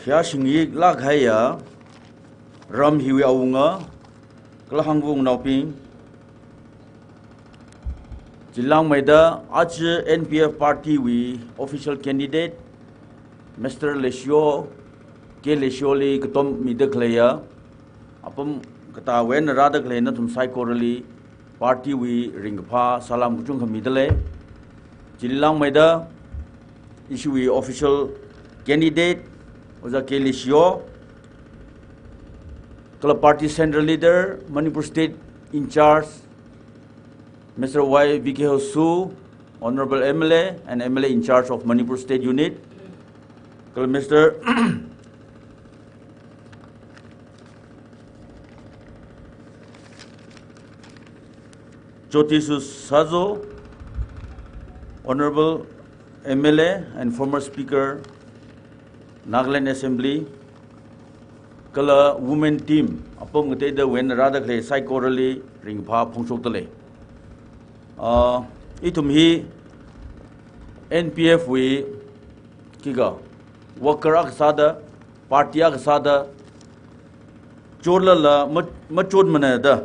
Khayāshingyi lāk haiya, ram hiwui awunga, kala hangvung naobing, chilāngmeida aja N P F party wui official candidate, Mister Leishio, K Leishioli katommida khaleiya, apam katā wui eina rāda khalei nathum saikorali, party wui ringkaphā salam kachungkha mida lei. Chilāngmeida ishiwui official candidate, Ojā K Leishio, kala party central leader, Manipur State in charge, Mister Y V K Hosu, Honorable M L A and M L A in charge of Manipur State Unit, kala Mister Jyotishu Sazo, Honorable M L A and former Speaker, Nagaland Assembly, kala women team, apam ngateida wui eina rāda khalei saikorali ringphā phongshokda lei. Ah, ithum hi N P F wui khikha worker akha sāda, party akha sāda, chotlala ma-, machotmana da,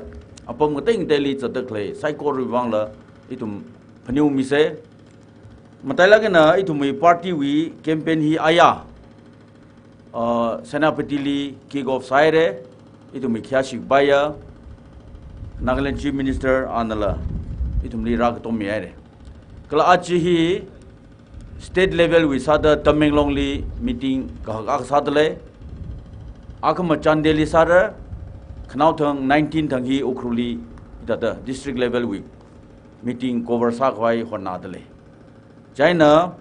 apam ngatei ngateili zatda khalei saikorawui vangla ithum phaningung misa. Matailāk eina ithumwui party wui campaign hi aya, ah, Senapatili kick off sāhaira, ithumwui khayāshi kapaiya, Nagaland Chief Minister anala ithumli rākatommihaira. Kala aja hi state level wui sāda Tamenglongli meeting kahak akha sāda lei. Akhama Chandeli sāra, khanaothang nineteen thang hi Ukhrulli hithāda district level wui meeting cover sākhavai hotnāda lei. Chieina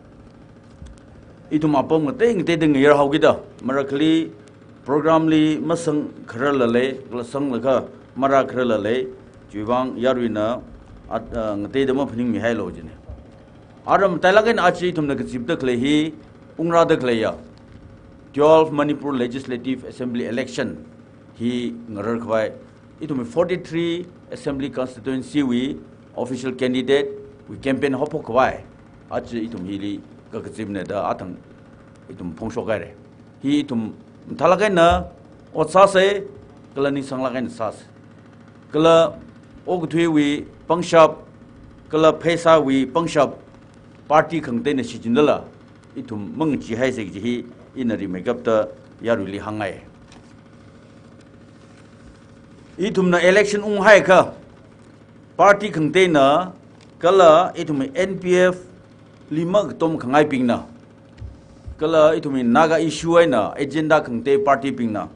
ithum apam ngatei ngateida ngayar haokida, marakhali program li masangkhararla lei, kala sanglaga marākhararla lei, chiwui vang yaruina at-, ah, ngateida maphaningmihailu jina. Ara matailāk eina aja ithumna kazipda khalei hi ungrāda khaleiya twelve Manipur Legislative Assembly election hi ngararkhavai, ithum forty-three Assembly Constituency wui official candidate wui campaign haophokkhavai aja ithum hili kakazipna da athang ithum phongshok haira. Hi ithum mathālāk eina ot sāsa, kala ningsanglāk eina sāsa. Kala okathuiwui pangshap, kala pheisāwui pangshap, party khangateina shichinlala ithum mangacheehaisa kaji hi ina rimeikapta yaruili hāngngai. Ithumna election unghaiakha, party khangateina kala ithumwui N P F li makatom khangaibingna, kala ithumwui Naga issue eina agenda khangatei party bingna,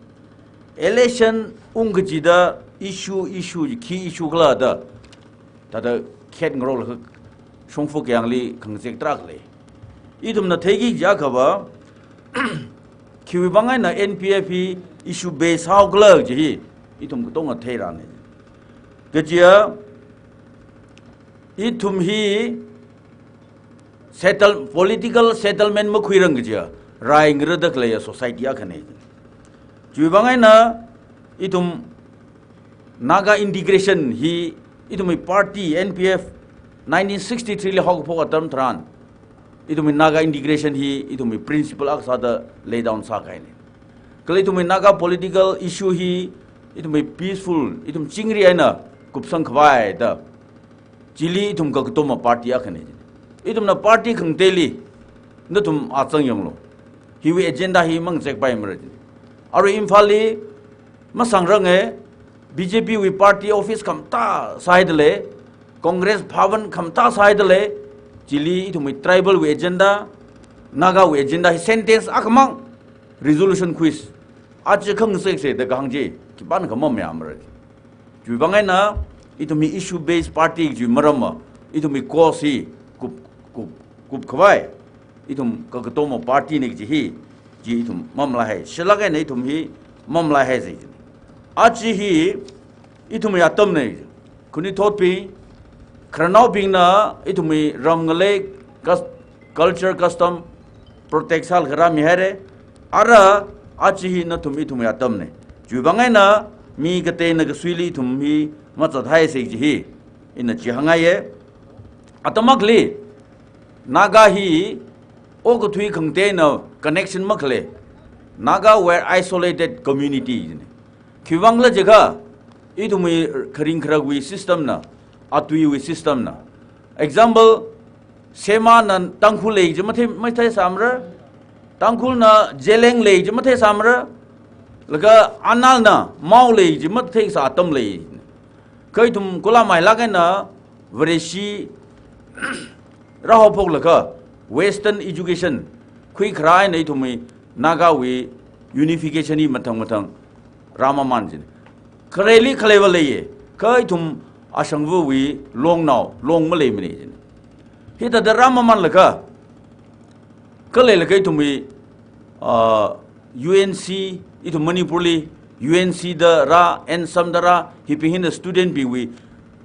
election ung kachida issue, issue, khi issue khala da, thāda khet ngarok laga shongfa kayāngli khangazek tarākha lei. Ithumna theiki jiakha va, khiwui vang eina N P F hi issue base sāhaokhala kaji hi, ithum katonga theirane. Kajiya, ithum hi settle, political settlement makhuirang kajiya, rai ngarāda khaleiya society akhane. Chiwui vang eina, ithum Naga integration hi, ithumwui party N P F nineteen sixty-three li haokaphok atam tharan, ithumwui Naga integration hi, ithumwui principle akha sāda lay down sākahaine. Kala ithumwui Naga political issue hi, ithumwui peaceful, ithum chingri eina kupsang khavai da, chili ithum kakatoma party akhane. Ithumna party khangateili, nathum achang yanglu. Hiwui agenda hi mangazekpaimara. Arui Imphalli, masangrange, B J P wui party office khamathā sāhaida lei, Congress Bhavan khamathā sāhaida lei, chili ithumwui tribal wui agenda, Naga wui agenda hi sentence akhamang resolution khuisa. Aja khangazekse da kahāng chi, khipānakha mamayāmara. Chiwui vang eina, ithumwui issue based party chiwui maramva, ithumwui cause hi kup, kup, kupkhavai, ithum kakatoma party ne kaji hi, chi ithum mamalaihai. Shilak eina ithum hi mamalaihaise. Aja hi, ithumwui atamne. Khanuithotbing, khararnaobingna ithumwui ram ngalei cus-, culture, custom protect sālaga rāmihaire. Ara, aja hi nathum ithumwui atamne. Chiwui vang eina mi kateina kasuili ithum hi mazathaise kaji hi, ina chi hāngngaiye. Atam akhali, Naga hi okathui khangateina connection makhalei. Naga were isolated community jine. Khiwui vangkhala jiakha, ithumwui kharing kharakwui system na, atuiwui system na. Example, Semana Tangkhul lei kaji mathei, matheisāmara, Tangkhulna Zeliang lei kaji matheisāmara, laga Anal na Mao lei kaji matheisā atam lei. Kha ithum khulamai lāk eina Vareshi rāhaophoklaga, Western education khuikharā eina ithumwui Nagawui unification hi mathang mathang rāmaman jine. Khareli khaleiva leiye, kha ithum ashangvawui longnao, long maleimane jine. Hithāda rāmamanlaga, khaleilaga ithumwui, ah, U N C, ithum Manipurli U N C da rā, N S A M da rā, hibing hina student bingwui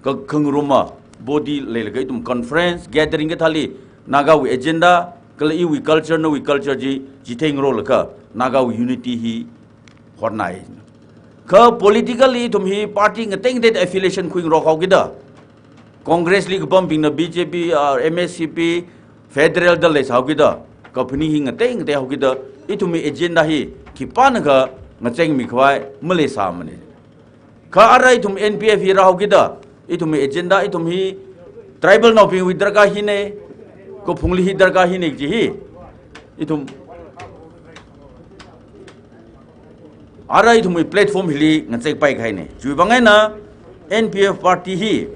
ka-, khangaruma body leilaga ithum conference, gathering kathāli, Nagawui agenda, kala iwui culture, nawui culture chi, chitheingaroklaga, Nagawui unity hi hotnai. Kha politically ithum hi party ngatei ngatei affiliation khuingarok haokida, Congress li kapambingna B J P, ah, M S C P, federal da leisāhaokida, kaphaning hi ngatei ngatei haokida, ithumwui agenda hi khipānakha ngachengmi khavai maleisāmane. Kha ara ithum N P F hi rāhaokida, ithumwui agenda, ithum hi tribal naobingwui darkar hine, kaphungli hi darkar hine kaji hi, ithum ara ithumwui platform hili ngachekpai kahaine. Chiwui vang eina N P F party hi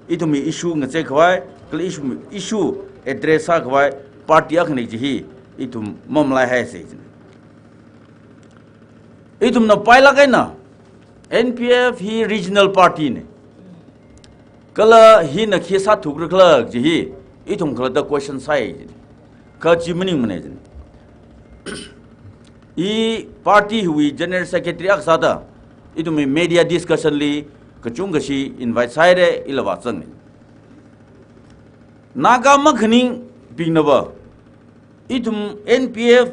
ithumwui issue ngachek khavai, kala issue, issue address sā khavai party akhane kaji hi ithum mamalaihaise jine. Ithumna pailāk eina, N P F hi regional party ne. Kala hina khi sāthukra khala kaji hi, ithum khalatta question sāi jine. Kha chi maningmane jine. I party hiwui general secretary akha sāda, ithumwui media discussion li kachungkha chi invite sāhaire, ila vāzange. Naga makhaningbingnava, ithum N P F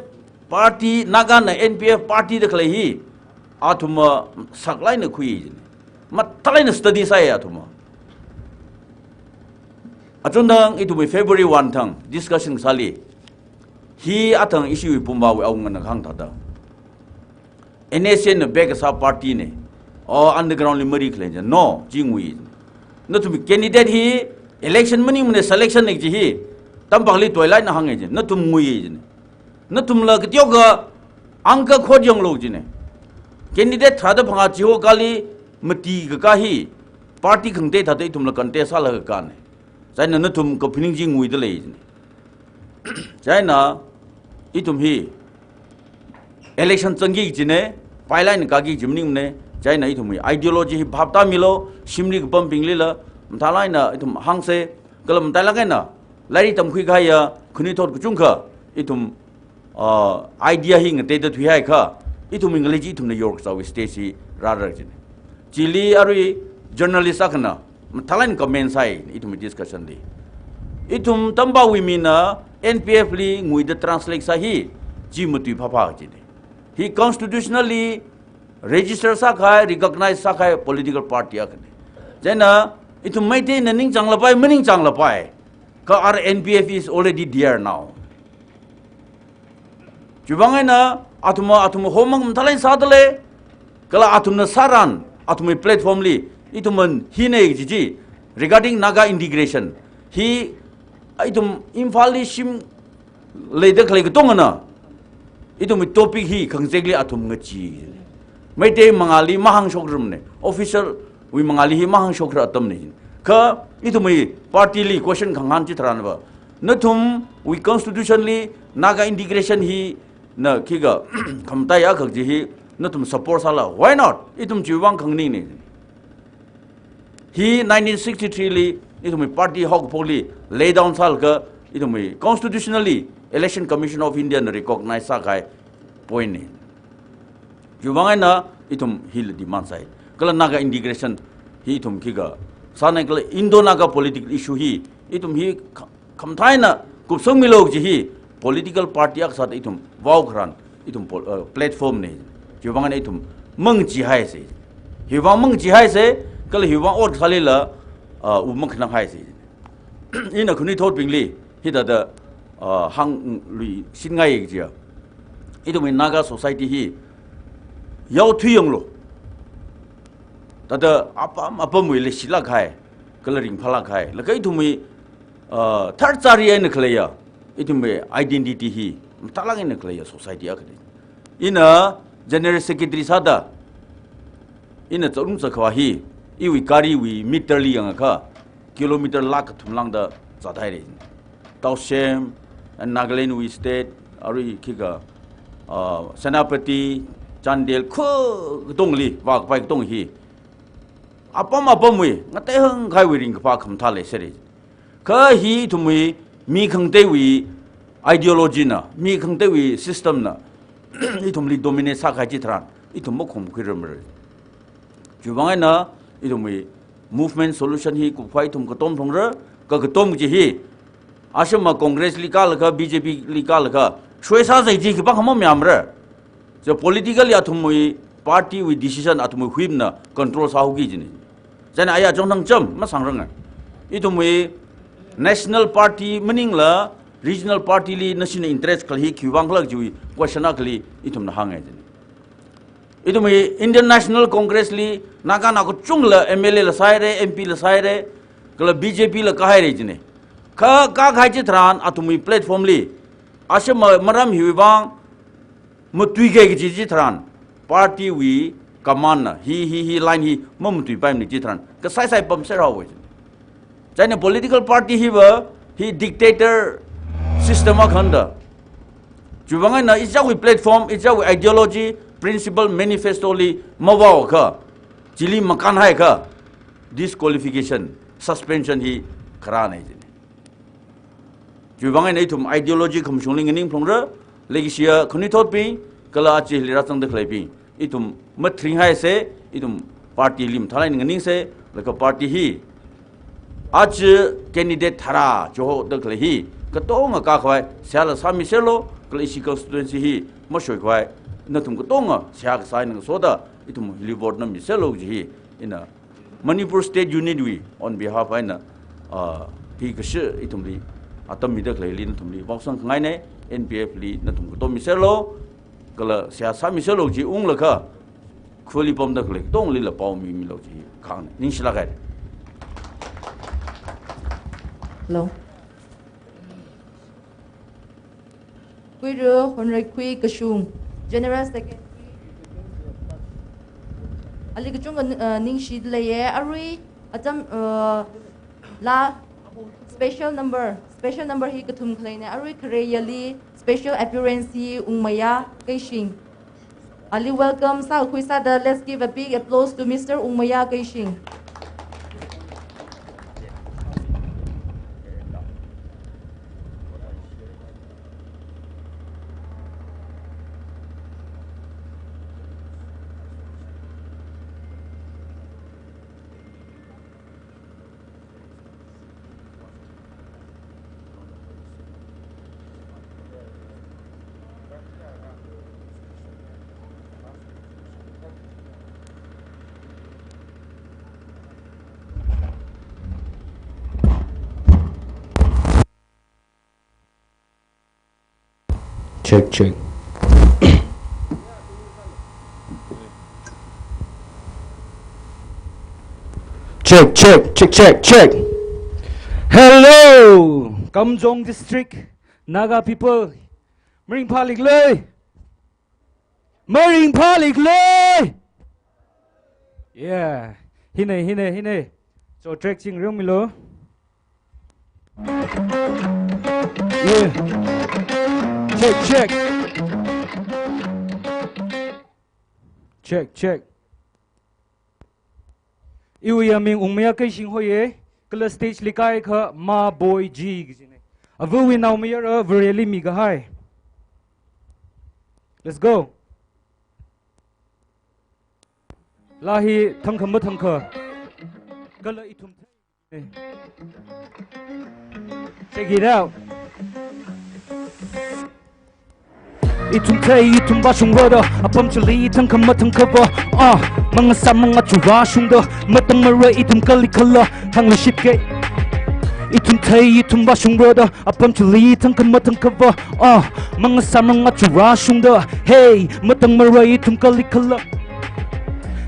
party, Nagana N P F party da khalei hi, athumva saklāk eina khui jine. Mathālāk eina study sāi athumva. Achondang ithumwui February one thang discussion sāli, hi athang ishiwui pumpawui awungana kahāng thāda, N S C N na back kasā party ne. O, underground li mari khalei jine. No, chi ngui. Nathum candidate hi election maningmane, selection ne kaji hi. Tampakli toilāk eina hānge jine. Nathum ngui jine. Nathumla kateokha angka khot yanglu jine. Candidate tharāda phangā chiho kali mati kakā hi party khangatei thāda ithumla contest sālaga kāne. Chieina nathum kaphaning chi nguida lei jine. Chieina ithum hi election zangki kajine, pailāk eina kāki kaji maningmane, Chieina ithumwui ideology hi bhap tāmilu, shimli kapambinglila, mathālāk eina ithum hāngsa, kala matailāk eina, lairik tamkhui kahaiya, khanuithot kachungkha, ithum, uh, idea hi ngateida thuihaikha, ithumwui ngalei chi ithumna yorkazāwui stage hi rāra jina. Chili arui journalist akhana, mathālāk eina comment sāi, ithumwui discussion li. Ithum Tampawui mina N P F li nguida translate sā hi, chi matuiphāphā jina. Hi constitutionally register sākahai, recognize sākahai political party akhana. Chieina, ithum Meiteina ningchānglapai, maningchānglapai. Kha our N P F is already there now. Chiwuivang eina, athum, athum homework mathālāk eina sādalei, kala athumna sāran, athumwui platform li, ithumna hina kaji chi, regarding Naga integration. Hi, ithum Imphal li shim leida khalei katongana, ithumwui topic hi khangazekli athum ngachee. Meitei mangāli mahāngshokrarmana, official wui mangāli hi mahāngshokra atamna. Kha ithumwui party li question khangahān chitharanva, nathumwui constitution li Naga integration hi na khikha khamataiya kaji hi nathum support sāla. Why not? Ithum chiwuivang khanganingna. Hi nineteen sixty-three li ithumwui party haokaphokli lay down sālaga ithumwui constitutionally Election Commission of India na recognize sākahai point na. Chiwuivang eina ithum hili demand sāi. Kala Naga integration hi ithum khikha sāna, kala Indo-Naga political issue hi ithum hi kha-, khamathā eina kupsangmilu kaji hi political party akha sāda ithum vaokharan, ithum pol-, uh, platform na. Chiwuivang eina ithum mangacheehaisa. Hiwuivang mangacheehaisa, kala hiwuivang ot sālila, uh, u makhananghaisa. Ina khanuithotbingli hithāda, uh, hāngluishinngai kajiya. Ithumwui Naga society hi yaothui yanglu. Thāda apam apamwui leishilāk kahai, kala ringphālāk kahai. Laga ithumwui, uh, tharchari eina khaleiya, ithumwui identity hi mathālāk eina khaleiya society akhana. Ina general secretary sāda, ina zatrung zatkhavā hi, iwui gariwui meter li yangakha, kilometer lakh kathum lāngda zathaira. Tousem, and Nagaland wui state, arui khikha, uh, Senapati, Chandel, khu katongli vākapai katong hi apam apamwui ngateihāng kahaiwui ringkaphā khamathā leisera. Kha hi ithumwui mi khangateiwui ideology na, mi khangateiwui system na ithumli dominate sākahai chitharan, ithum makhomkhuirarmara. Chiwuivang eina ithumwui movement solution hi kupkhavai ithum katom phungra, kha katom kaji hi, ashama Congress li kālaga, B J P li kālaga, shuisāsai kaji khipākha mamayāmara. So politically athumwui party wui decision athumwui whim na control sāhaoki kajina. Chieina aya chongnang cham masangranga. Ithumwui national party maningla regional party li nashina interest khalei hi khiwuivang khala kajiwui question akhali ithumna hānga jina. Ithumwui Indian National Congress li Naganao kachungla M L A la sāhaira, M P la sāhaira, kala B J P la kāhaira jina. Kha kākahai chitharan athumwui platform li, ashama maram hiwuivang matuikai kaji chitharan, party wui command na, hi, hi, hi line hi mamatuipaimana chitharan, kasaisai pamser haowa jina. Chieina political party hiva, hi dictator system akhana da. Chiwuivang eina ichāwui platform, ichāwui ideology, principle, manifesto li mavaokha, chili makānhaikha, disqualification, suspension hi kharāna jina. Chiwuivang eina ithum ideology khamashungli nganingphalungra, leikashiya khanuithotbing, kala aja hili rāzangda khaleibing. Ithum mathringhaisa, ithum party li mathālāk eina nganingsa, laga party hi, aja candidate tharā chihoda khalei hi, katonga kākhavai, seihāla sāmiserlu, kala ishi constituency hi mashoikhavai, nathum katonga seihā kasā eina ngasoda, ithum hili vote na miserlu kaji hi, ina Manipur State Unit wui on behalf eina, ah, hi kashi ithumli, atam mida khaleili nathumli vaosang khangaina, N P F li nathum katom miserlu, kala seihā sāmiserlu kaji unglaga, khuli pamda khalei katongalila pao mimilu kaji khangna. Ningshilāk haira. Hello. Kuiru Honreikhui Kashung, General Secretary. Ali kachungkha, uh, ningshida leiya, arui atam, uh, la special number, special number hi kathum khaleina, arui khareyali special appearance hi Ungmaya Keishing. Ali welcome sākhui sāda, let's give a big applause to Mister Ungmaya Keishing. Check, check. Check, check, check, check, check. Hello, Kamjong District, Naga people. Maringphālikle. Maringphālikle. Yeah. Hine, hine, hine. So track ching ring milo. Yeah. Check, check. Check, check. Iwui aming Ungmaya Keishing hoiye, kala stage li kaikha Ma Boy G kajine. Avawui naomayara Vareli mikahai. Let's go. Laa hi thangkha mathangkha. Kala ithum. Check it out. Ithum thei, ithum vāshungra da, apam chili thangkha mathangkha va. Ah, mangasā mangachura shungda, matang mara ithum kali kala, hānglu shipke. Ithum thei, ithum vāshungra da, apam chili thangkha mathangkha va. Ah, mangasā mangachura shungda, hey, matang mara ithum kali kala.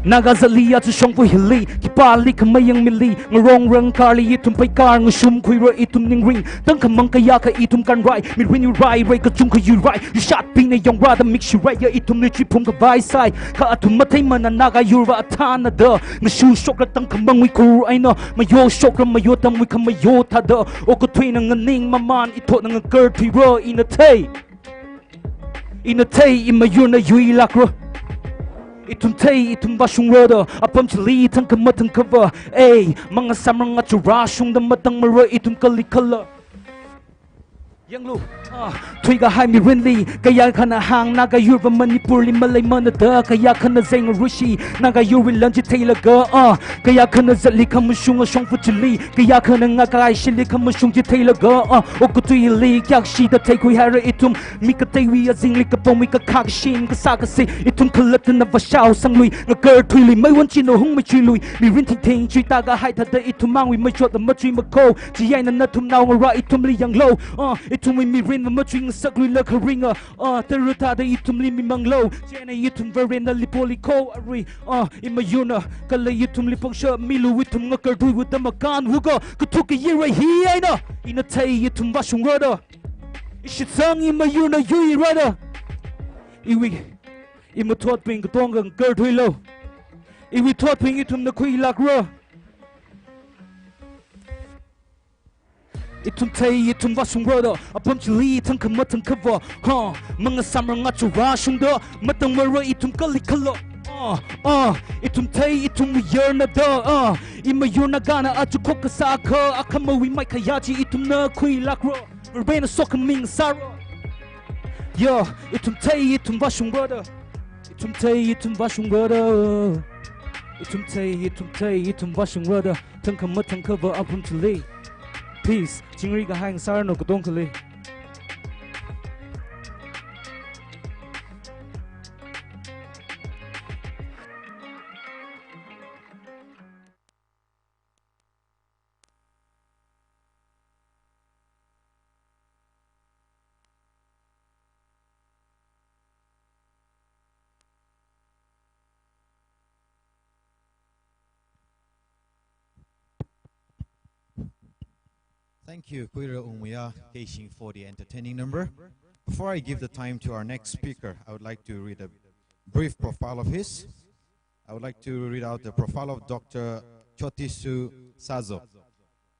Naga zatli aja shongfa hili, khipālikha mayangmili, ngarong rangkarli ithum paikar, ngashum khuira ithum ningring, tangkhamang kayākha ithum kanrai, mirin yurai, rai kachungkha yurai, yushatbingna yongra da mik shiraiya ithumli chiphum khavai sai, kha athum matheimana Naga yurva athāna da, ngashu shokra tangkhamangwui khur eina, mayo shokra mayo tamwui khamayo thāda, okathuina nganing maman, ithotna ngakarthuira, ina thei. Ina thei imayurna yuilākra. Ithum thei ithum vāshungra da, apam chili thangkha mathangkha va. Ei, mangasā mangachura shungda matang mara ithum kali kala. Yanglu, ah, thuikahai mirinli, kayākhana hāng Naga yurva Manipurli maleimana da, kayākhana zeng rushi, Naga yurwui lan chi theilaga, ah, kayākhana zatli khamashunga shongfa chili, kayākhana ngakaishili khamashung chi theilaga, ah, okathuili kayākshida theikhuihaira ithum, mi kateiwui azingli kapongwui kakhak shim kasā kasi, ithum khalattana vāshao sanglui, ngakarthuilui, meiwon china hungmei chuilui, mirin thingthing chuitākahai thāda ithum mangwui machotda machui mako, chieina nathum naongara ithumli yanglu, ah, ithumwui mirinva machui ngasakluila kharinga, ah, tara thāda ithumli mimanglu, chieina ithum Varena lipo liko arui, ah, imayurna, kala ithumli pongshap milu ithum ngakarthuiwui tamakan wuka, kathuka yira hi eina, ina thei ithum vāshungra da. Ishitsang imayurna yuira da. Iwui, imathotbing katonga ngakarthuilu. Iwui thotbing ithumna khuilākra. Ithum thei, ithum vāshungra da, apam chili thangkha mathangkha va, ha, mangasā mangachura shungda, matang mara ithum kali kala, ah, ah, ithum thei, ithum yarna da, ah, imayurna gana aja khokha sākha, akhamawui mai kayā chi ithumna khuilākra, Varena sokhami sāra. Yo, ithum thei, ithum vāshungra da, ithum thei, ithum vāshungra da, ithum thei, ithum thei, ithum vāshungra da. Thangkha mathangkha va apam chili. Peace. Chingri kahai ngasāranu katongkhali. Thank you, Khuira Ungmaya Keishing, for the entertaining number. Before I give the time to our next speaker, I would like to read a brief profile of his. I would like to read out the profile of Doctor Chotisu Sazo.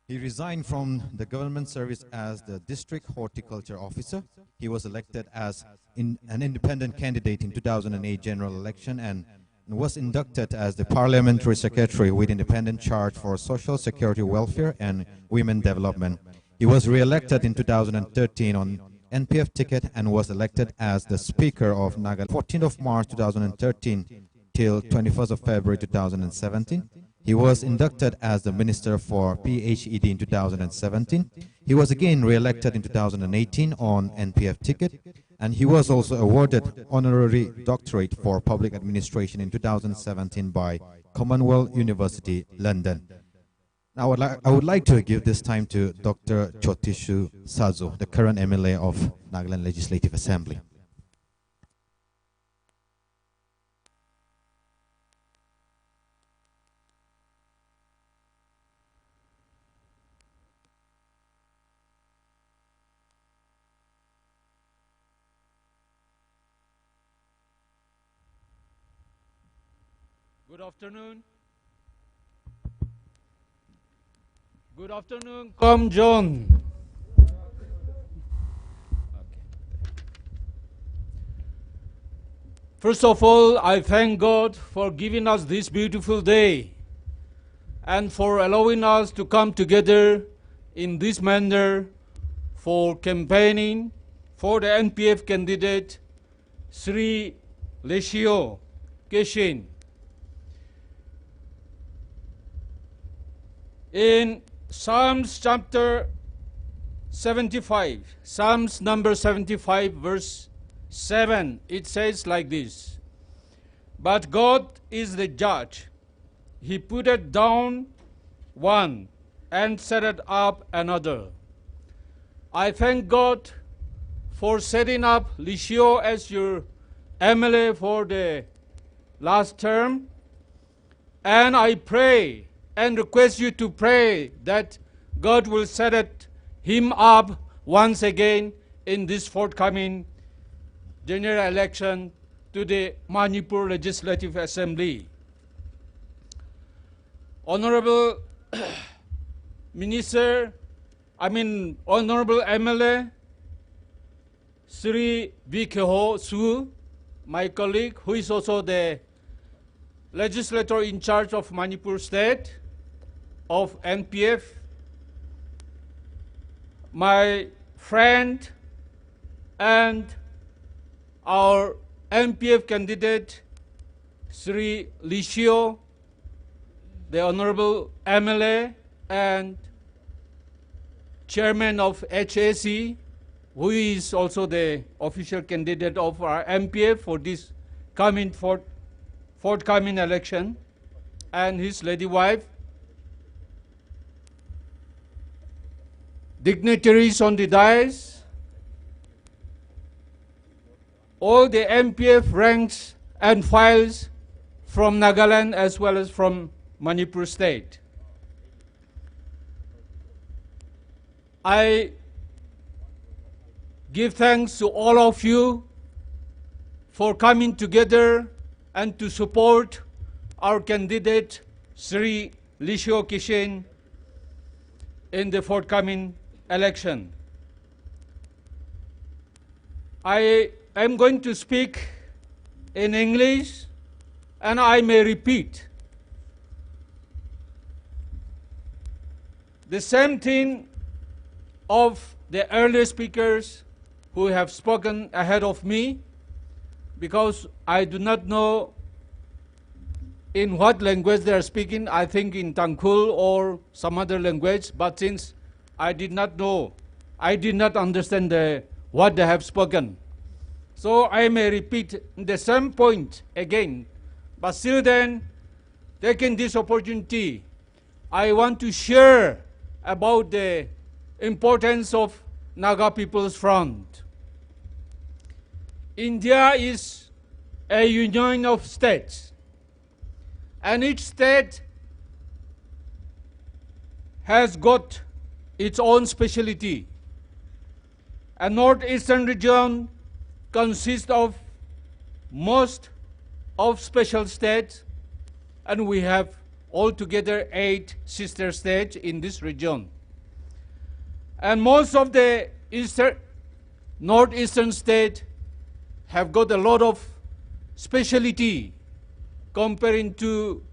He resigned from the government service as the district horticulture officer. He was elected as in, an independent candidate in two thousand eight general election and was inducted as the parliamentary secretary with independent charge for social security, welfare and women development. He was re-elected in two thousand thirteen on N P F ticket and was elected as the speaker of Naga fourteenth of March two thousand thirteen till twenty-first of February two thousand seventeen. He was inducted as the Minister for P H E D in two thousand seventeen. He was again re-elected in two thousand eighteen on N P F ticket, and he was also awarded honorary doctorate for public administration in two thousand seventeen by Commonwealth University London. Now, I would, li- I would like to give this time to Doctor Chotishu Sazo, the current M L A of Nagaland Legislative Assembly. Good afternoon. Good afternoon, Kom John. First of all, I thank God for giving us this beautiful day and for allowing us to come together in this manner for campaigning for the N P F candidate Shri Leshio Kishen. In Psalms chapter seventy-five, Psalms number seventy-five, verse seven, it says like this: "But God is the judge. He put it down one and set it up another." I thank God for setting up Leshio as your M L A for the last term. And I pray and request you to pray that God will set it, him up once again in this forthcoming general election to the Manipur Legislative Assembly. Honorable Minister, I mean, Honorable M L A, Shri V Kheho Su, my colleague, who is also the legislator in charge of Manipur State of N P F, my friend and our N P F candidate, Shri Leshio, the Honorable M L A and Chairman of H A C, who is also the official candidate of our N P F for this coming fort-, forthcoming election, and his lady wife, dignitaries on the dais, all the N P F ranks and files from Nagaland as well as from Manipur State. I give thanks to all of you for coming together and to support our candidate, Shri Leshio Kishen, in the forthcoming election. I am going to speak in English, and I may repeat the same thing of the earlier speakers who have spoken ahead of me, because I do not know in what language they are speaking, I think in Tangkhul or some other language, but since I did not know, I did not understand the, what they have spoken. So I may repeat the same point again, but still then, taking this opportunity, I want to share about the importance of Naga People's Front. India is a union of states, and each state has got its own speciality. A northeastern region consists of most of special states, and we have altogether eight sister states in this region. And most of the eastern, northeastern state have got a lot of speciality comparing to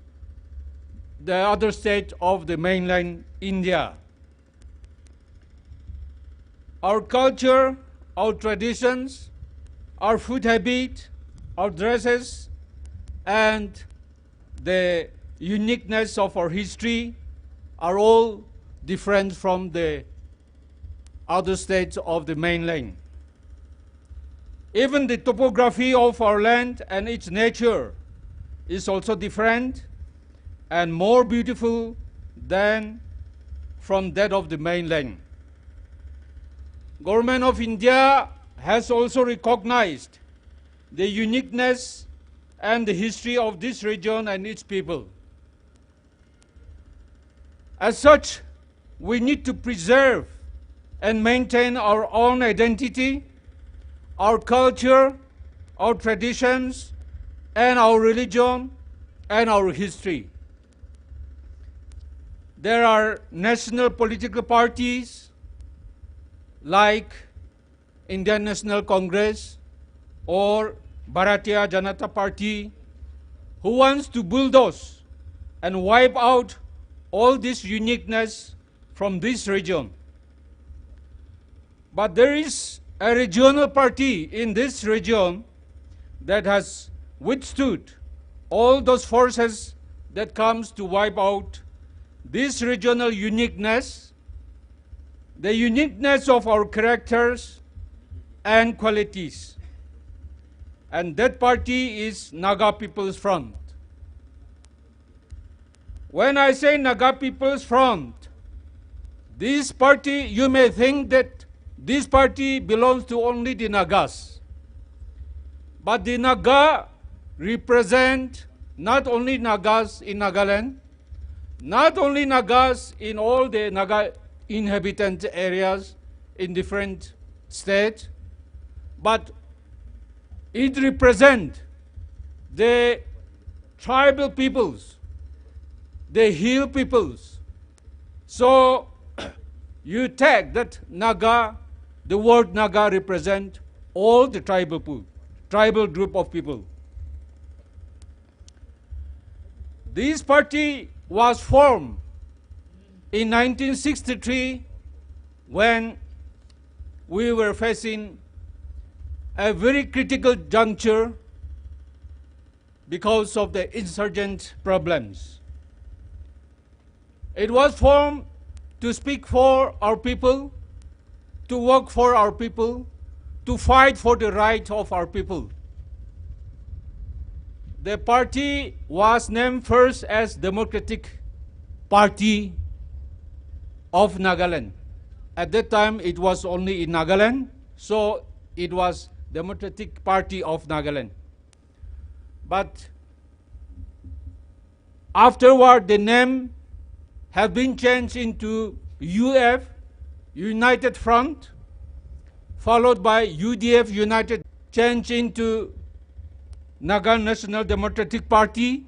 the other state of the mainland India. Our culture, our traditions, our food habit, our dresses, and the uniqueness of our history are all different from the other states of the mainland. Even the topography of our land and its nature is also different and more beautiful than from that of the mainland. Government of India has also recognized the uniqueness and the history of this region and its people. As such, we need to preserve and maintain our own identity, our culture, our traditions, and our religion, and our history. There are national political parties like Indian National Congress or Bharatiya Janata Party, who wants to bulldoze and wipe out all this uniqueness from this region. But there is a regional party in this region that has withstood all those forces that comes to wipe out this regional uniqueness, the uniqueness of our characters and qualities. And that party is Naga People's Front. When I say Naga People's Front, this party, you may think that this party belongs to only the Nagas. But the Naga represent not only Nagas in Nagaland, not only Nagas in all the Naga inhabitant areas in different states, but it represent the tribal peoples, the hill peoples. So you take that Naga, the word Naga represent all the tribal po-, tribal group of people. This party was formed in nineteen sixty-three when we were facing a very critical juncture because of the insurgent problems. It was formed to speak for our people, to work for our people, to fight for the right of our people. The party was named first as Democratic Party of Nagaland. At that time, it was only in Nagaland, so it was Democratic Party of Nagaland. But afterward, the name have been changed into U F, United Front, followed by U D F, United, changed into Naga National Democratic Party,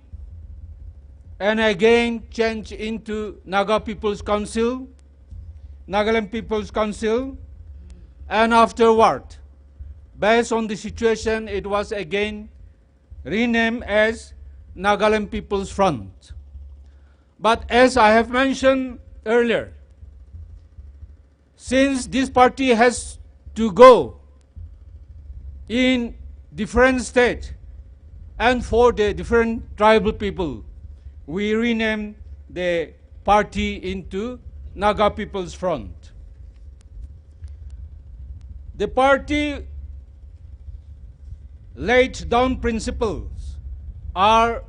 and again changed into Naga People's Council, Nagaland People's Council, and afterward, based on the situation, it was again renamed as Nagaland People's Front. But as I have mentioned earlier, since this party has to go in different state and for the different tribal people, we rename the party into Naga People's Front. The party laid down principles are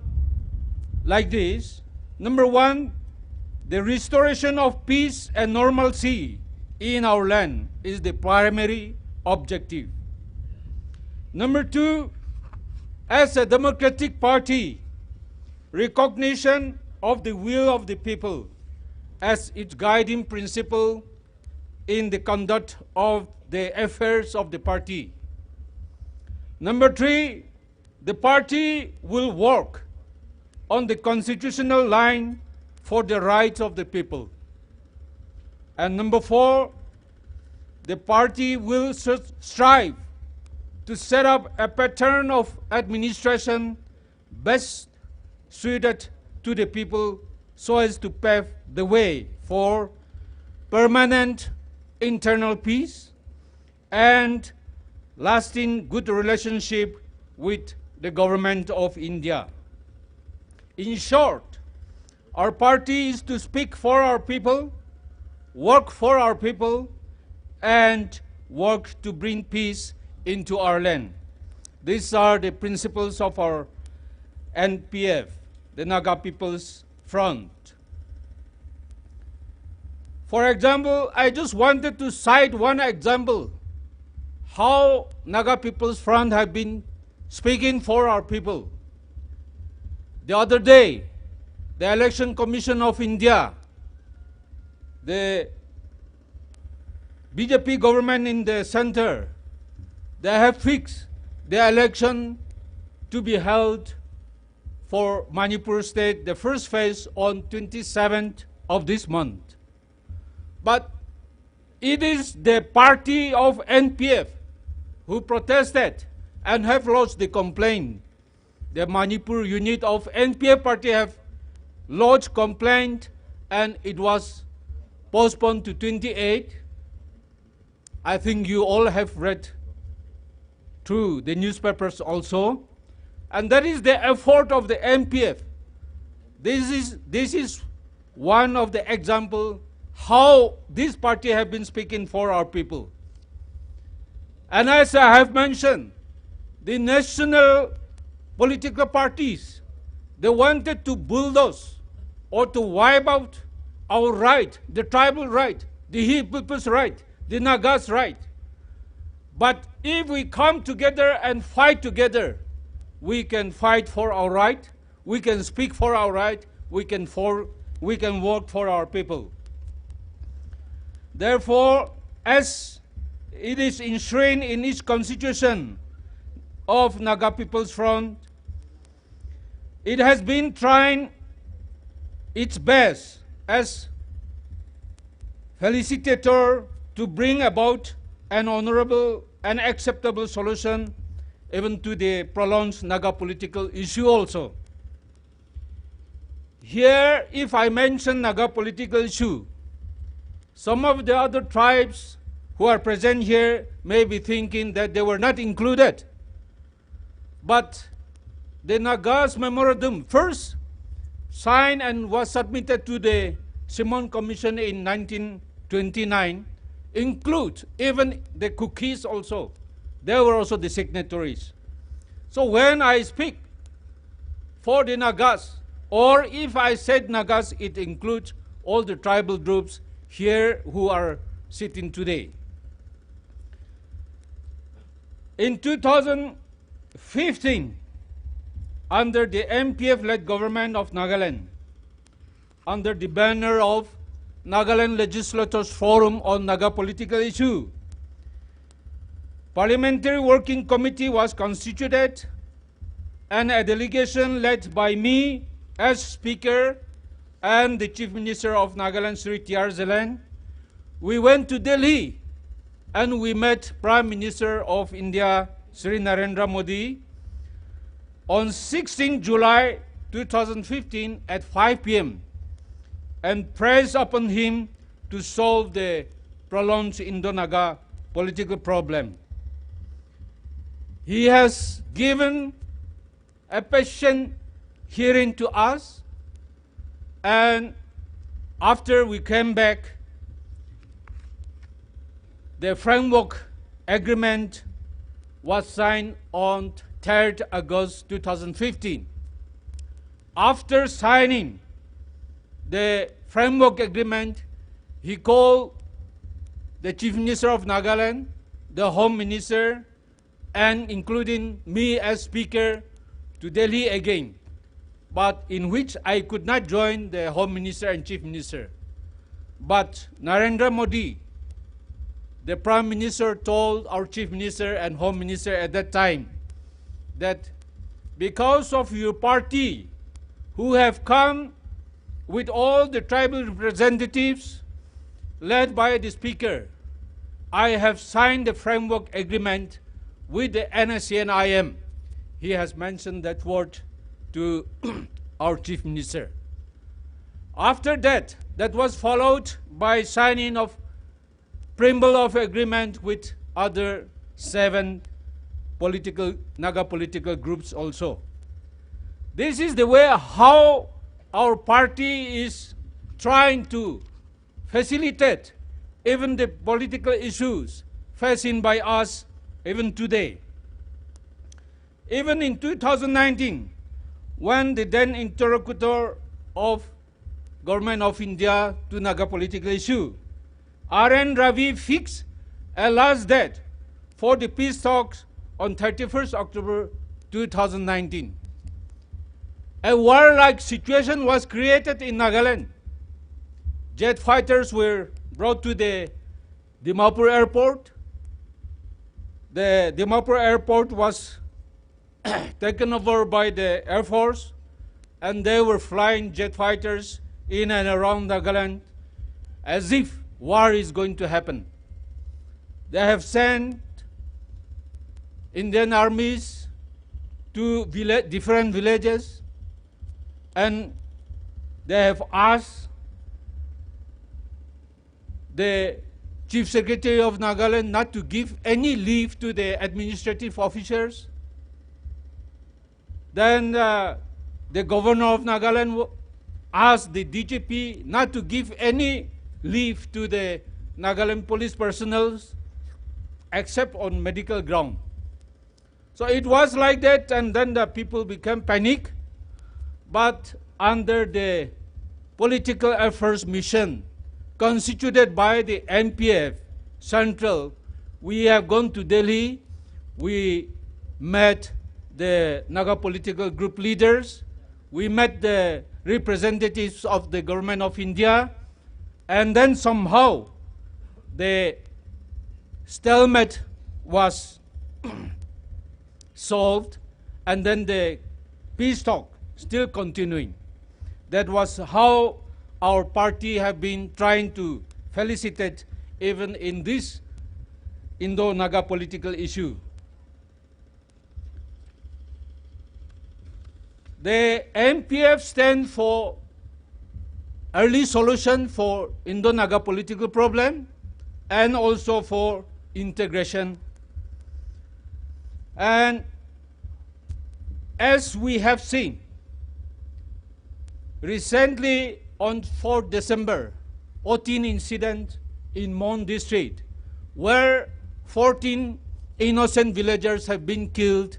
like this. Number one, the restoration of peace and normalcy in our land is the primary objective. Number two, as a democratic party, recognition of the will of the people as its guiding principle in the conduct of the affairs of the party. Number three, the party will work on the constitutional line for the rights of the people. And number four, the party will s- strive to set up a pattern of administration best suited to the people so as to pave the way for permanent internal peace and lasting good relationship with the government of India. In short, our party is to speak for our people, work for our people, and work to bring peace into our land. These are the principles of our N P F, the Naga People's Front. For example, I just wanted to cite one example how Naga People's Front have been speaking for our people. The other day, the Election Commission of India, the B J P government in the center, they have fixed the election to be held for Manipur state, the first phase, on twenty-seventh of this month. But it is the party of N P F who protested and have lodged the complaint. The Manipur unit of N P F party have lodged complaint and it was postponed to twenty-eight. I think you all have read through the newspapers also. And that is the effort of the N P F. This is, this is one of the example how this party have been speaking for our people. And as I have mentioned, the national political parties, they wanted to bulldoze or to wipe out our right, the tribal right, the Hill People's right, the Nagas' right. But if we come together and fight together, we can fight for our right, we can speak for our right, we can for, we can work for our people. Therefore, as it is enshrined in each constitution of Naga People's Front, it has been trying its best as facilitator to bring about an honorable and acceptable solution even to the prolonged Naga political issue also. Here, if I mention Naga political issue, some of the other tribes who are present here may be thinking that they were not included. But the Nagas memorandum, first signed and was submitted to the Simon Commission in nineteen twenty-nine, include even the Kukis also. They were also the signatories. So when I speak for the Nagas, or if I said Nagas, it includes all the tribal groups here who are sitting today. In two thousand fifteen, under the N P F-led government of Nagaland, under the banner of Nagaland Legislators Forum on Naga Political Issue, Parliamentary Working Committee was constituted and a delegation led by me as speaker and the Chief Minister of Nagaland, Shri T R Zeliang, we went to Delhi and we met Prime Minister of India, Shri Narendra Modi, on sixteenth July two thousand fifteen at five P M and pressed upon him to solve the prolonged Indo-Naga political problem. He has given a patient hearing to us, and after we came back, the framework agreement was signed on third August two thousand fifteen. After signing the framework agreement, he called the Chief Minister of Nagaland, the Home Minister, and including me as speaker to Delhi again, but in which I could not join the Home Minister and Chief Minister. But Narendra Modi, the Prime Minister, told our Chief Minister and Home Minister at that time that because of your party who have come with all the tribal representatives led by the speaker, "I have signed the framework agreement with the N S C N I M." He has mentioned that word to our Chief Minister. After that, that was followed by signing of preamble of agreement with other seven political, Naga political groups also. This is the way how our party is trying to facilitate even the political issues facing by us even today. Even in two thousand nineteen, when the then interlocutor of Government of India to Naga political issue, R N Ravi fixed a last date for the peace talks on thirty-first October two thousand nineteen. A warlike situation was created in Nagaland. Jet fighters were brought to the Dimapur airport. The Dimapur airport was taken over by the Air Force, and they were flying jet fighters in and around Nagaland as if war is going to happen. They have sent Indian armies to villa-, different villages, and they have asked the Chief Secretary of Nagaland not to give any leave to the administrative officers. Then, uh, the Governor of Nagaland w-, asked the D G P not to give any leave to the Nagaland police personnel except on medical ground. So it was like that, and then the people became panic. But under the political affairs mission constituted by the N P F Central, we have gone to Delhi. We met the Naga political group leaders. We met the representatives of the Government of India. And then somehow the stalemate was solved, and then the peace talk still continuing. That was how our party have been trying to felicitate even in this Indo-Naga political issue. The N P F stand for early solution for Indo-Naga political problem and also for integration. And as we have seen, recently on fourth December, Otin incident in Mon district, where fourteen innocent villagers have been killed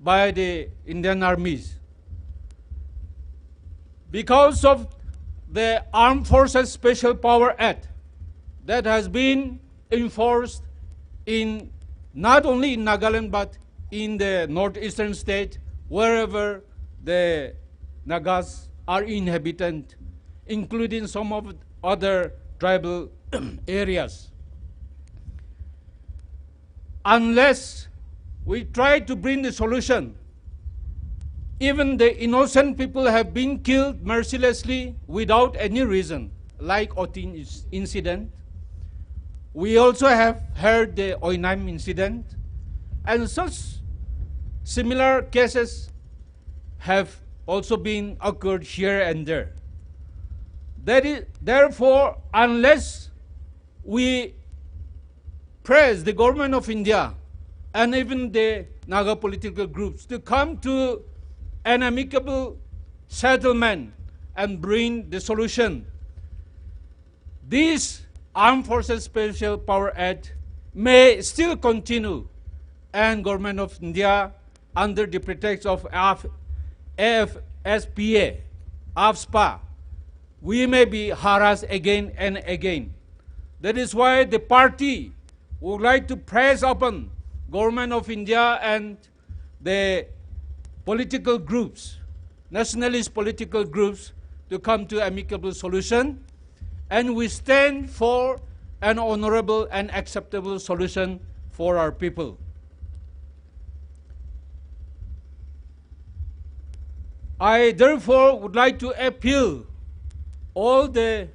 by the Indian armies. Because of the Armed Forces Special Power Act that has been enforced in, not only in Nagaland, but in the northeastern state, wherever the Nagas are inhabitant, including some of other tribal areas. Unless we try to bring the solution, even the innocent people have been killed mercilessly without any reason, like Otin is-, incident. We also have heard the Oinaim incident, and such similar cases have also been occurred here and there. That is, therefore, unless we press the Government of India and even the Naga political groups to come to an amicable settlement and bring the solution, this Armed Forces Special Power Act may still continue, and Government of India, under the pretext of F-, F S P A, AFSPA, we may be harassed again and again. That is why the party would like to press upon Government of India and the political groups, nationalist political groups, to come to amicable solution, and we stand for an honorable and acceptable solution for our people. I therefore would like to appeal all the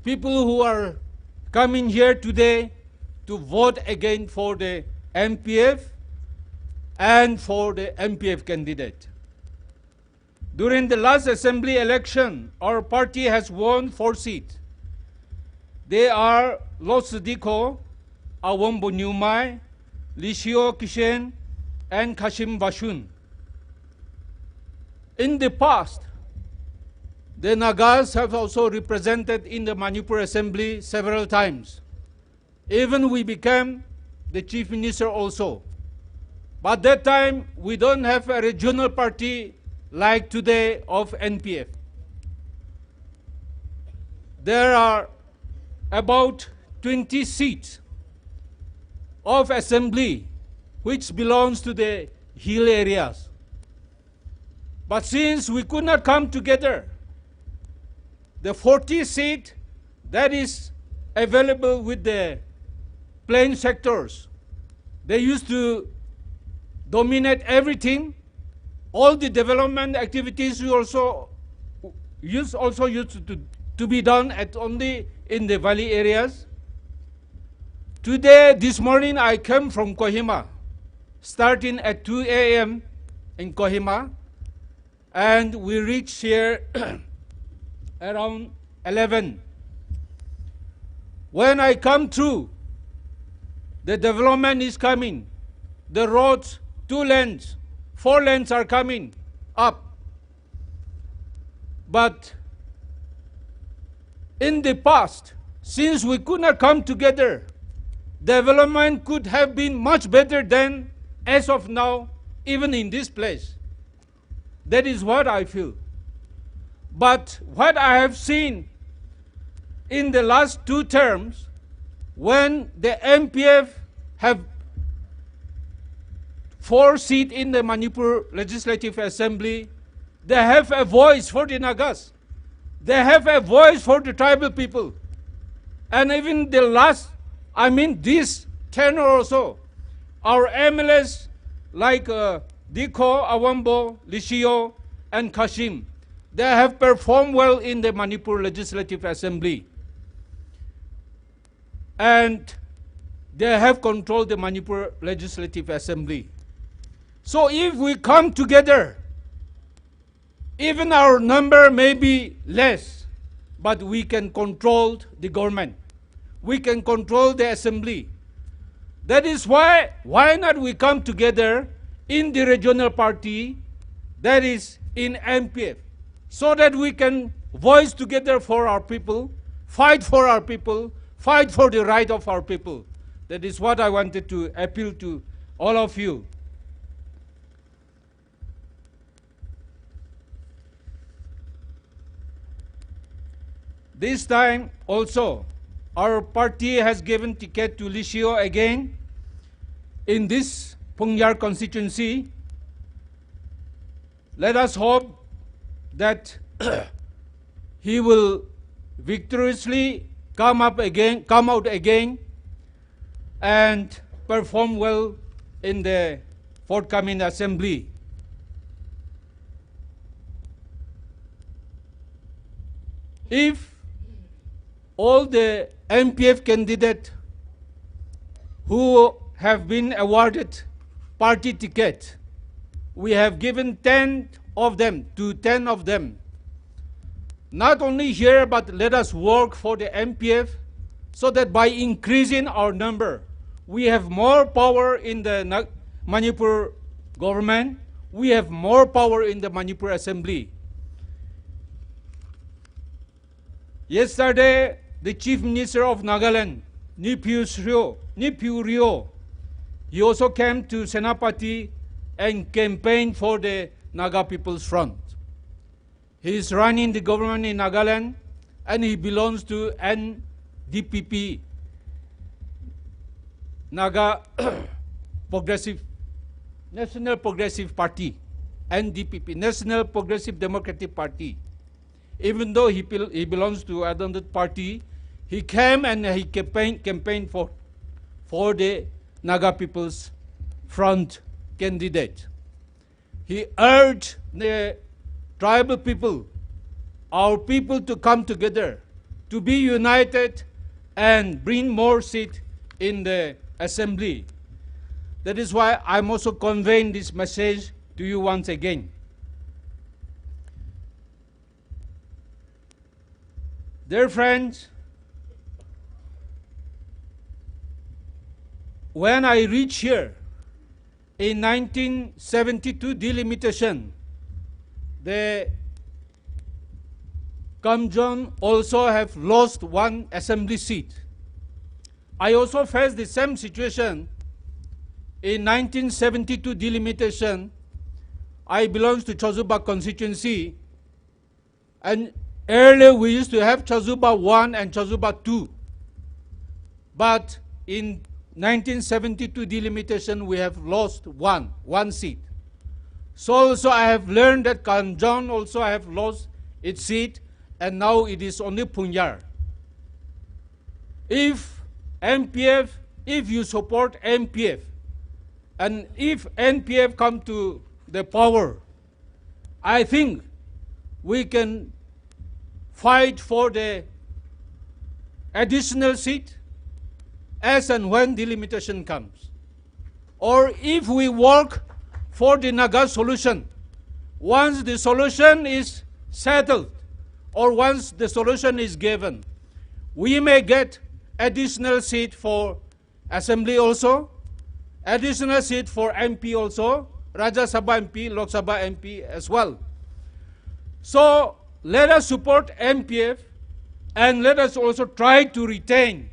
people who are coming here today to vote again for the M P F and for the M P F candidate. During the last assembly election, our party has won four seats. They are Lotse Dikho, Awangbow Newmai, Lishio Kishen, and Khashim Vashun. In the past, the Nagas have also represented in the Manipur Assembly several times. Even we became the chief minister also. But that time, we don't have a regional party like today of N P F. There are about twenty seats of assembly which belongs to the hill areas. But since we could not come together, the forty seat that is available with the plain sectors, they used to dominate everything. All the development activities we also use, also used to, to be done at only in the valley areas. Today, this morning, I came from Kohima, starting at two A M in Kohima, and we reach here around eleven. When I come through, the development is coming. The roads, two lanes, four lanes are coming up. But in the past, since we could not come together, development could have been much better than as of now, even in this place. That is what I feel. But what I have seen in the last two terms, when the M P F have four seats in the Manipur Legislative Assembly, they have a voice for the Nagas. They have a voice for the tribal people. And even the last, I mean, this tenure also, our M L As like, uh, Dikho, Awangbow, Lishio, and Khashim, they have performed well in the Manipur Legislative Assembly. And they have controlled the Manipur Legislative Assembly. So if we come together, even our number may be less, but we can control the government. We can control the assembly. That is why, why not we come together in the regional party, that is in M P F, so that we can voice together for our people, fight for our people, fight for the right of our people. That is what I wanted to appeal to all of you. This time also, our party has given ticket to Lishio again in this Phungyar constituency. Let us hope that he will victoriously come up again, come out again and perform well in the forthcoming assembly. If all the M P F candidates who have been awarded party ticket, we have given ten of them, to ten of them. Not only here, but let us work for the M P F so that by increasing our number, we have more power in the Na-, Manipur government, we have more power in the Manipur Assembly. Yesterday, the Chief Minister of Nagaland, Neiphiu Rio, Neiphiu Rio, he also came to Senapati and campaigned for the Naga People's Front. He is running the government in Nagaland, and he belongs to N D P P, Naga Progressive, National Progressive Party, N D P P, National Progressive Democratic Party. Even though he bel-, he belongs to another party, he came and he campaign, campaigned for, for the Naga People's Front candidate. He urged the tribal people, our people, to come together, to be united and bring more seat in the assembly. That is why I'm also conveying this message to you once again. Dear friends, when I reach here in nineteen seventy-two delimitation, the Kamjong also have lost one assembly seat. I also faced the same situation in nineteen seventy-two delimitation. I belongs to Chozuba constituency, and earlier we used to have Chozuba one and Chozuba two. But in nineteen seventy-two delimitation, we have lost one, one seat. So also I have learned that Kamjong also have lost its seat, and now it is only Phungyar. If M P F, if you support M P F, and if N P F come to the power, I think we can fight for the additional seat as and when delimitation comes. Or if we work for the Naga solution, once the solution is settled, or once the solution is given, we may get additional seat for assembly also, additional seat for M P also, Rajya Sabha M P, Lok Sabha M P as well. So let us support M P F, and let us also try to retain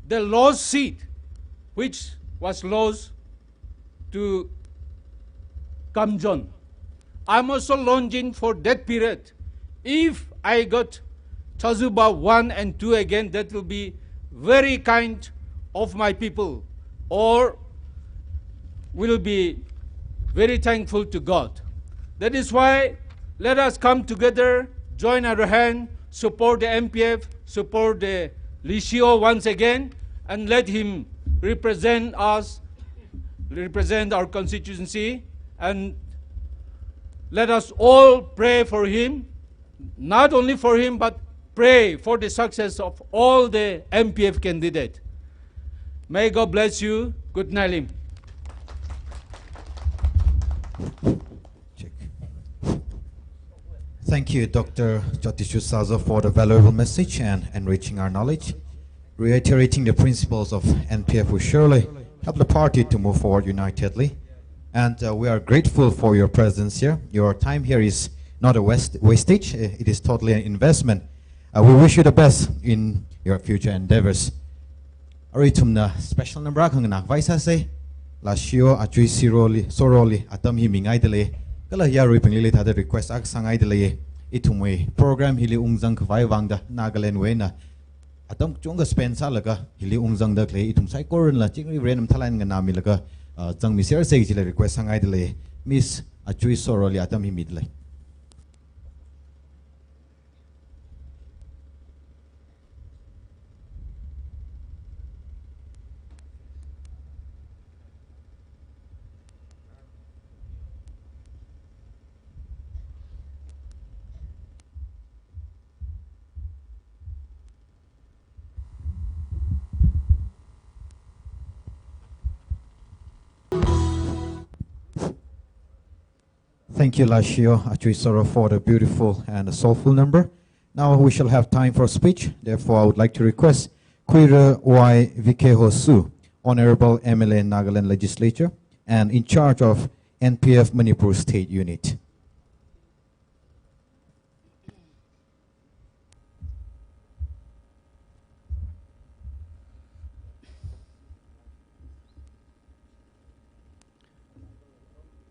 the lost seat which was lost to Kamjong. I'm also longing for that period. If I got Chozuba one and two again, that will be very kind of my people, or will be very thankful to God. That is why let us come together, join our hand, support the M P F, support the Lishio once again, and let him represent us, represent our constituency, and let us all pray for him, not only for him, but pray for the success of all the M P F candidate. May God bless you. Good night, Lim. Check. Thank you, Doctor Chotishu Sazo, for the valuable message and enriching our knowledge. Reiterating the principles of N P F will surely help the party to move forward unitedly. And uh, we are grateful for your presence here. Your time here is not a waste, wastage, uh, it is totally an investment. Uh, we wish you the best in your future endeavors. Arui ithumna special number akha nganākhavai sāsa. Lashio Achui Soro li, Soro li atam hi mingaidalei. Kala yaruibingli thāda request akha sāngaidalei. Ithumwui program hili ungzangkhavai vangda Nagaland wui eina atam kachungkha spend sālaga hili ungzangda khalei ithum saikoranala chingri ren mathālāk eina nganāmilaga, uh, zangmisersa kajila request sāngaidalei. Miss Achui Soro li atam hi midalei. Thank you, Lashio Achui Soro, for the beautiful and soulful number. Now we shall have time for speech. Therefore, I would like to request Khuira Y Vikeho Su, Honorable M L A, Nagaland Legislature, and in charge of N P F Manipur State Unit.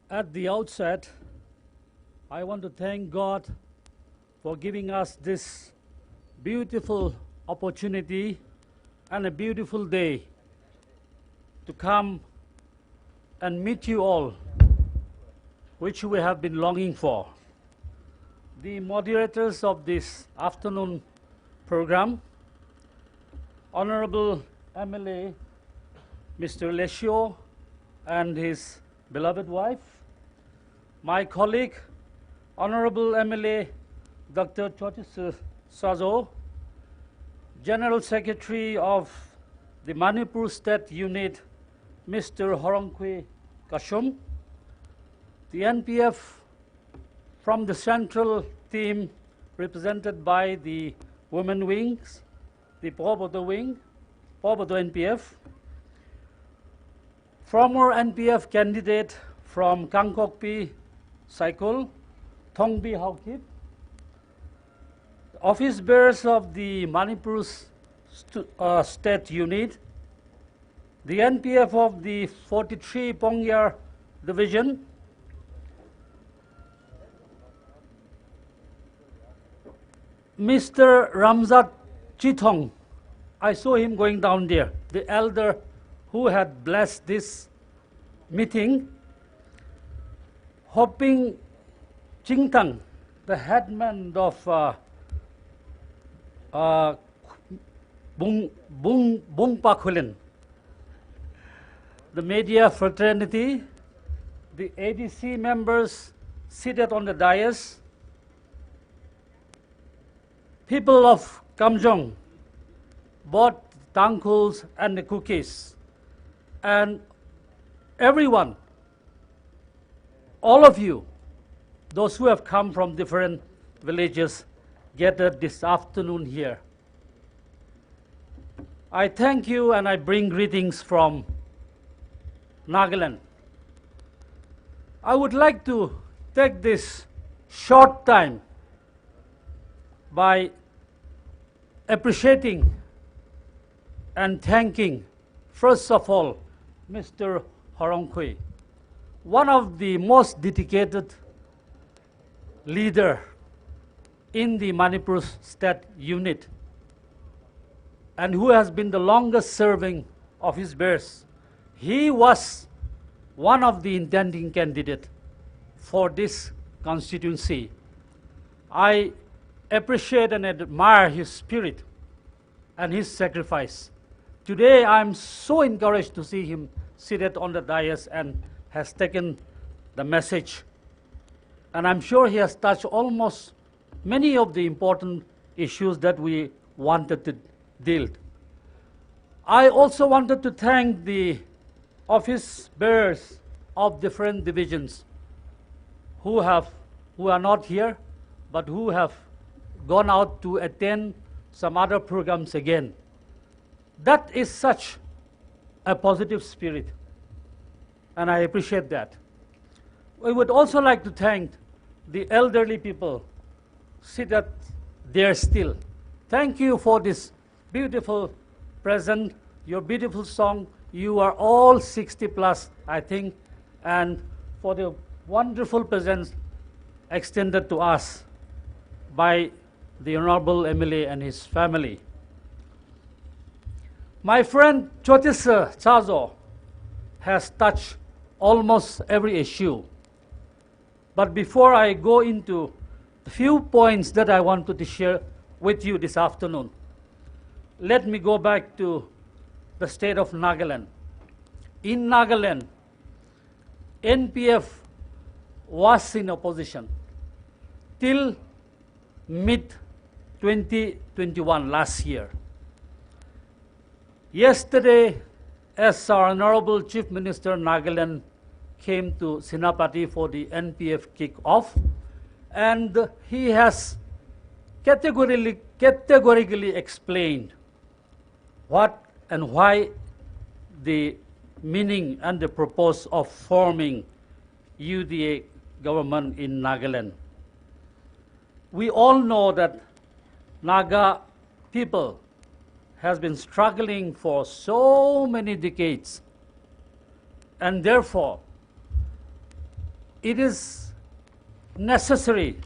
At the outset, I want to thank God for giving us this beautiful opportunity and a beautiful day to come and meet you all, which we have been longing for. The moderators of this afternoon program, Honorable M L A Mister Leshio and his beloved wife, my colleague, Honorable M L A Doctor Chotishu Sazo, General Secretary of the Manipur State Unit, Mister Horongkhui Kashum, the N P F from the central team represented by the women wings, the Paobodo wing, Paobodo N P F, former N P F candidate from Kangpokpi Saikul, Thongbi Haokip, office bearers of the Manipur stu-, uh, State Unit, the N P F of the forty-three Pongyar Division, Mister Ramzat Chithong, I saw him going down there, the elder who had blessed this meeting, Hoping Chingtang, the headman of, uh, uh, Bung, Bung, Bungpa Khullen, the media fraternity, the A D C members seated on the dais, people of Kamjong, both Tangkhuls and the Kukis, and everyone, all of you, those who have come from different villages, gathered this afternoon here. I thank you and I bring greetings from Nagaland. I would like to take this short time by appreciating and thanking, first of all, Mister Horongkhui, one of the most dedicated leader in the Manipur State Unit, and who has been the longest serving office bearers. He was one of the intending candidate for this constituency. I appreciate and admire his spirit and his sacrifice. Today, I'm so encouraged to see him seated on the dais and has taken the message. And I'm sure he has touched almost many of the important issues that we wanted to deal. I also wanted to thank the office bearers of different divisions who have, who are not here, but who have gone out to attend some other programs again. That is such a positive spirit, and I appreciate that. We would also like to thank the elderly people seated there still. Thank you for this beautiful present, your beautiful song. You are all sixty plus, I think, and for the wonderful presents extended to us by the Honorable M L A and his family. My friend Chotisar Chazo has touched almost every issue. But before I go into the few points that I wanted to share with you this afternoon, let me go back to the state of Nagaland. In Nagaland, N P F was in opposition till mid twenty twenty-one, last year. Yesterday, as our Honorable Chief Minister Nagaland came to Senapati for the N P F kick-off, and he has categorically, categorically explained what and why the meaning and the purpose of forming U D A government in Nagaland. We all know that Naga people has been struggling for so many decades, and therefore it is necessary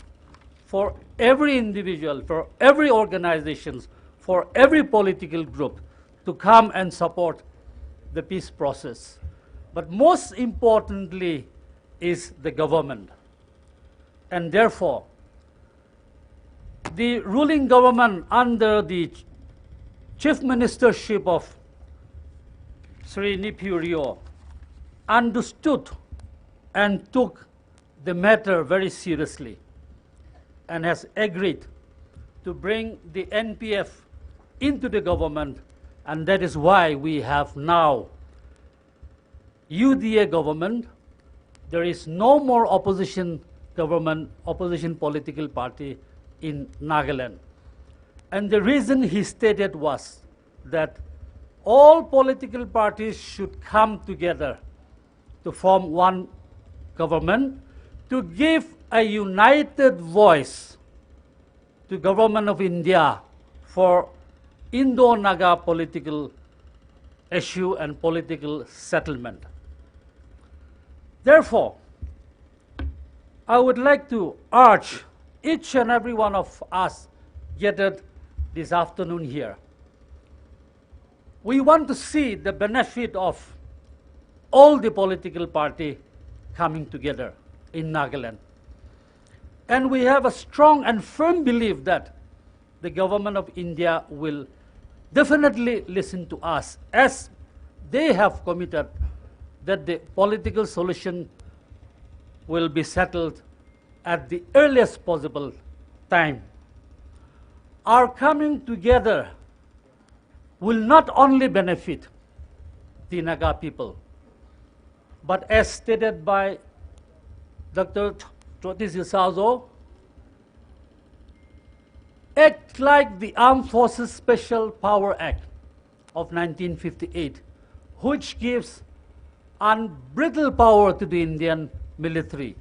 for every individual, for every organization, for every political group to come and support the peace process. But most importantly is the government. And therefore, the ruling government under the ch-, chief ministership of Shri Neiphiu Rio understood and took the matter very seriously and has agreed to bring the N P F into the government And that is why we have now U D A government. There is no more opposition government, opposition political party in Nagaland. And the reason he stated was that all political parties should come together to form one government to give a united voice to Government of India for Indo-Naga political issue and political settlement. Therefore, I would like to urge each and every one of us gathered this afternoon here, we want to see the benefit of all the political party coming together in Nagaland. And we have a strong and firm belief that the Government of India will definitely listen to us, as they have committed that the political solution will be settled at the earliest possible time. Our coming together will not only benefit the Naga people, but as stated by Doctor Tro-, Trotsi Sysow, act like the Armed Forces Special Power Act of nineteen fifty-eight, which gives unbridled power to the Indian military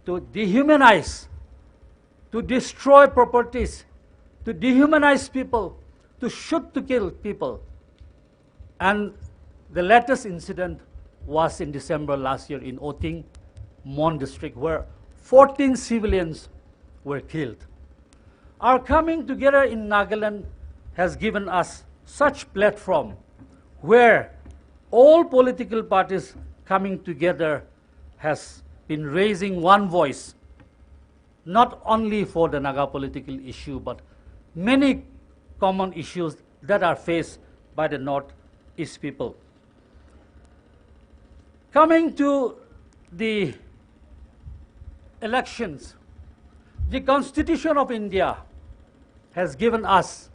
to dehumanize, to destroy properties, to dehumanize people, to shoot, to kill people. And the latest incident was in December last year in Oting, Mon district, where fourteen civilians were killed. Our coming together in Nagaland has given us such platform where all political parties coming together has been raising one voice, not only for the Naga political issue, but many common issues that are faced by the Northeast people. Coming to the elections, the Constitution of India has given us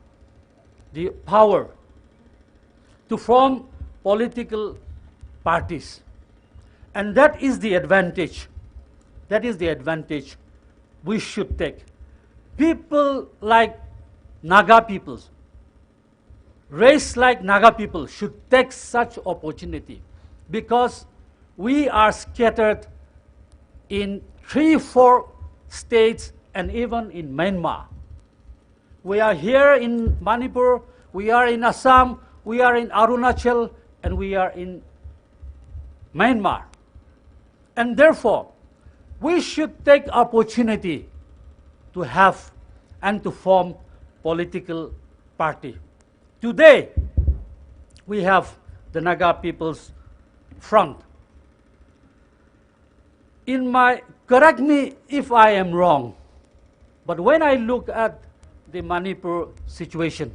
the power to form political parties. And that is the advantage. That is the advantage we should take. People like Naga peoples, race like Naga people should take such opportunity, because we are scattered in three, four states and even in Myanmar. We are here in Manipur, we are in Assam, we are in Arunachal, and we are in Myanmar. And therefore, we should take opportunity to have and to form political party. Today, we have the Naga People's Front. In my, correct me if I am wrong, but when I look at the Manipur situation,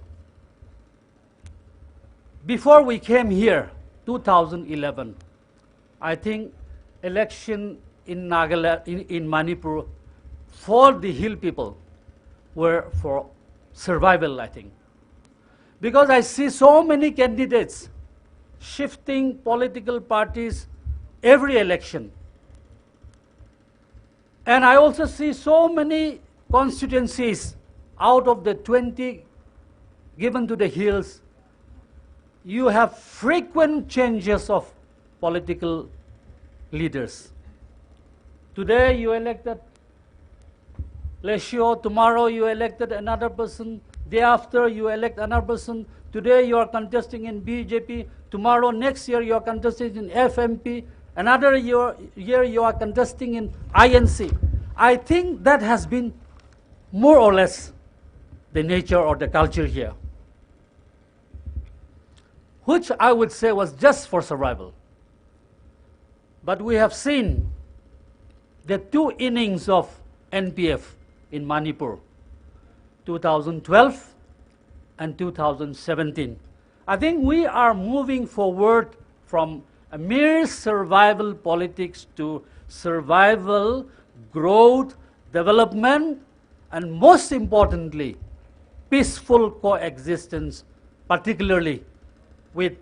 before we came here, two thousand eleven, I think election in Nagaland, in, in Manipur, for the hill people were for survival, I think. Because I see so many candidates shifting political parties every election. And I also see so many constituencies out of the twenty given to the hills, you have frequent changes of political leaders. Today you elected Leshio, tomorrow you elected another person, day after you elect another person. Today you are contesting in B J P, tomorrow, next year you are contesting in F M P, another year, year you are contesting in I N C. I think that has been more or less the nature or the culture here, which I would say was just for survival. But we have seen the two innings of N P F in Manipur, two thousand twelve and two thousand seventeen. I think we are moving forward from a mere survival politics to survival, growth, development, and most importantly, peaceful coexistence, particularly with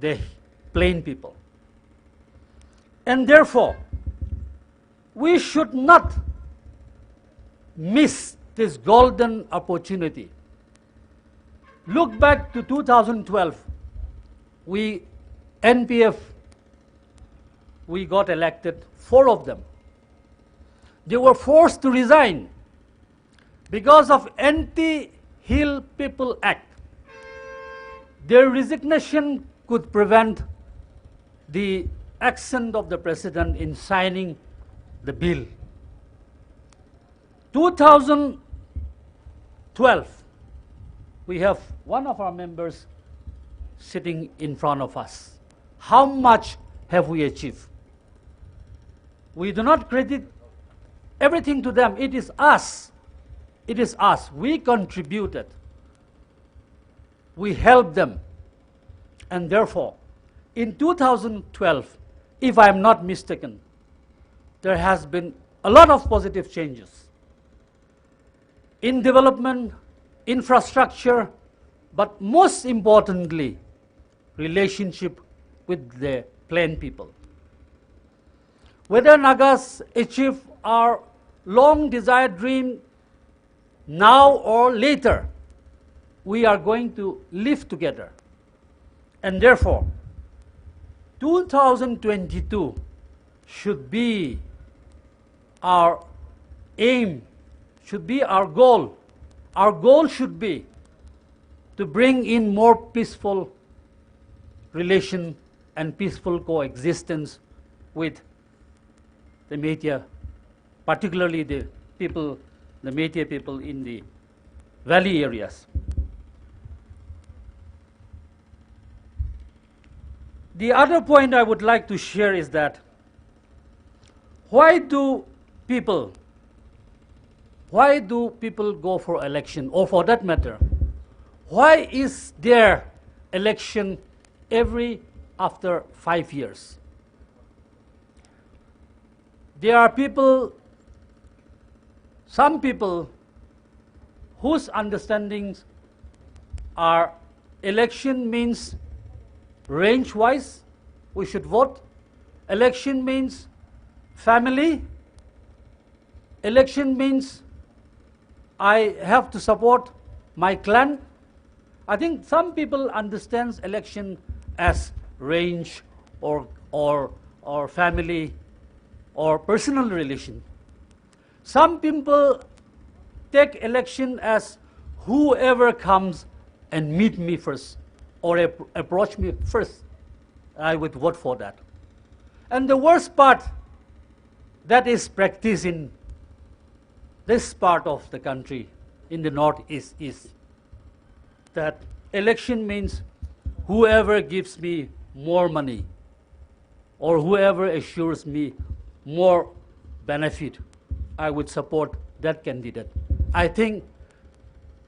the plain people. And therefore, we should not miss this golden opportunity. Look back to two thousand twelve, we, N P F, we got elected, four of them. They were forced to resign because of Anti-Hill People Act. Their resignation could prevent the action of the president in signing the bill. Two thousand twelve, we have one of our members sitting in front of us. How much have we achieved? We do not credit everything to them. It is us. It is us. We contributed. We helped them. And therefore, in two thousand twelve, if I am not mistaken, there has been a lot of positive changes in development, infrastructure, but most importantly, relationship with the plain people. Whether Nagas achieve our long desired dream now or later, we are going to live together. And therefore, two thousand twenty-two should be our aim, should be our goal. Our goal should be to bring in more peaceful relation and peaceful coexistence with the Meitei, particularly the people, the Meitei people in the valley areas. The other point I would like to share is that why do people, why do people go for election? Or for that matter, why is there election every after five years? There are people, some people whose understandings are election means range-wise, we should vote. Election means family. Election means I have to support my clan. I think some people understands election as range or, or, or family or personal relation. Some people take election as whoever comes and meet me first or ap-, approach me first, I would vote for that. And the worst part that is practiced in this part of the country, in the Northeast, is that election means whoever gives me more money or whoever assures me more benefit, I would support that candidate. I think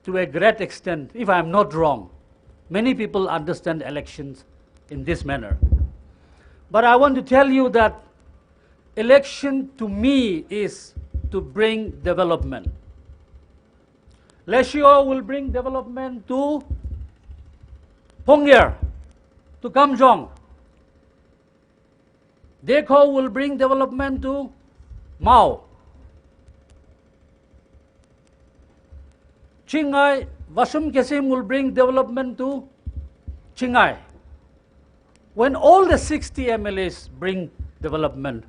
to a great extent, if I am not wrong, many people understand elections in this manner. But I want to tell you that election to me is to bring development. Leishiho will bring development to Phungyar, to Kamjong. Dekho will bring development to Mao. Chingai, Vashum Kesim will bring development to Chingai. When all the sixty M L As bring development,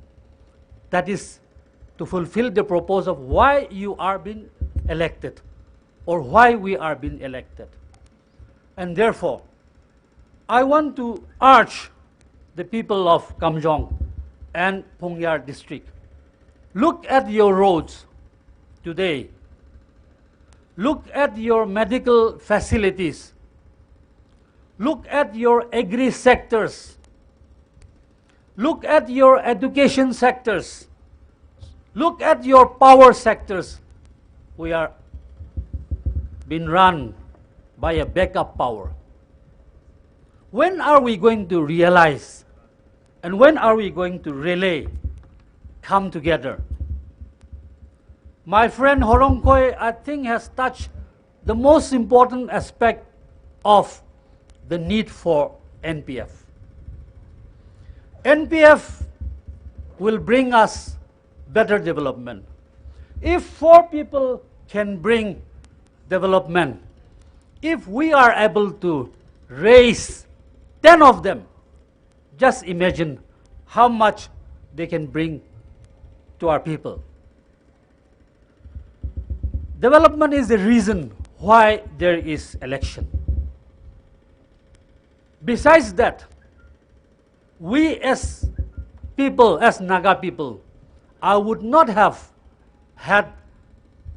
that is to fulfill the purpose of why you are being elected or why we are being elected. And therefore, I want to urge the people of Kamjong and Phungyar district, look at your roads today. Look at your medical facilities. Look at your agri sectors. Look at your education sectors. Look at your power sectors. We are being run by a backup power. When are we going to realize and when are we going to really come together? My friend Horongkhoi, I think, has touched the most important aspect of the need for N P F. N P F will bring us better development. If four people can bring development, if we are able to raise ten of them, just imagine how much they can bring to our people. Development is the reason why there is election. Besides that, we as people, as Naga people, I would not have had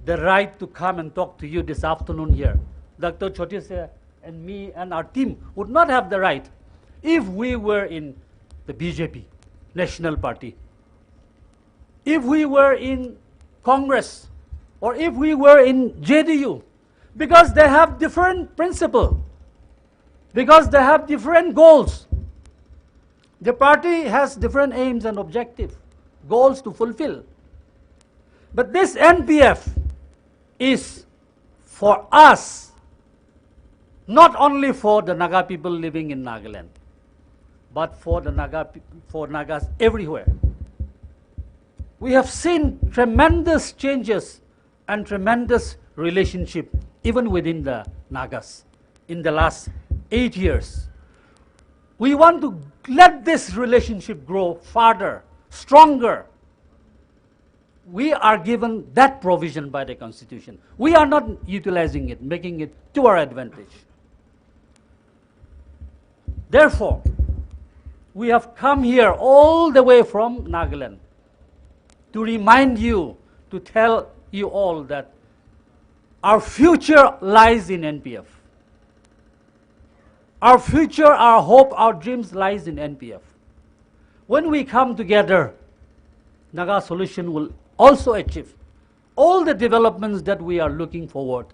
the right to come and talk to you this afternoon here. Doctor Chotisey and me and our team would not have the right if we were in the B J P, National Party, if we were in Congress, or if we were in J D U, because they have different principle, because they have different goals. The party has different aims and objective, goals to fulfill. But this N P F is for us, not only for the Naga people living in Nagaland, but for the Naga peop-, for Nagas everywhere. We have seen tremendous changes and tremendous relationship even within the Nagas in the last eight years. We want to let this relationship grow farther, stronger. We are given that provision by the Constitution. We are not utilizing it, making it to our advantage. Therefore, we have come here all the way from Nagaland to remind you, to tell you all that our future lies in N P F. Our future, our hope, our dreams lies in N P F. When we come together, Naga Solution will also achieve. All the developments that we are looking forward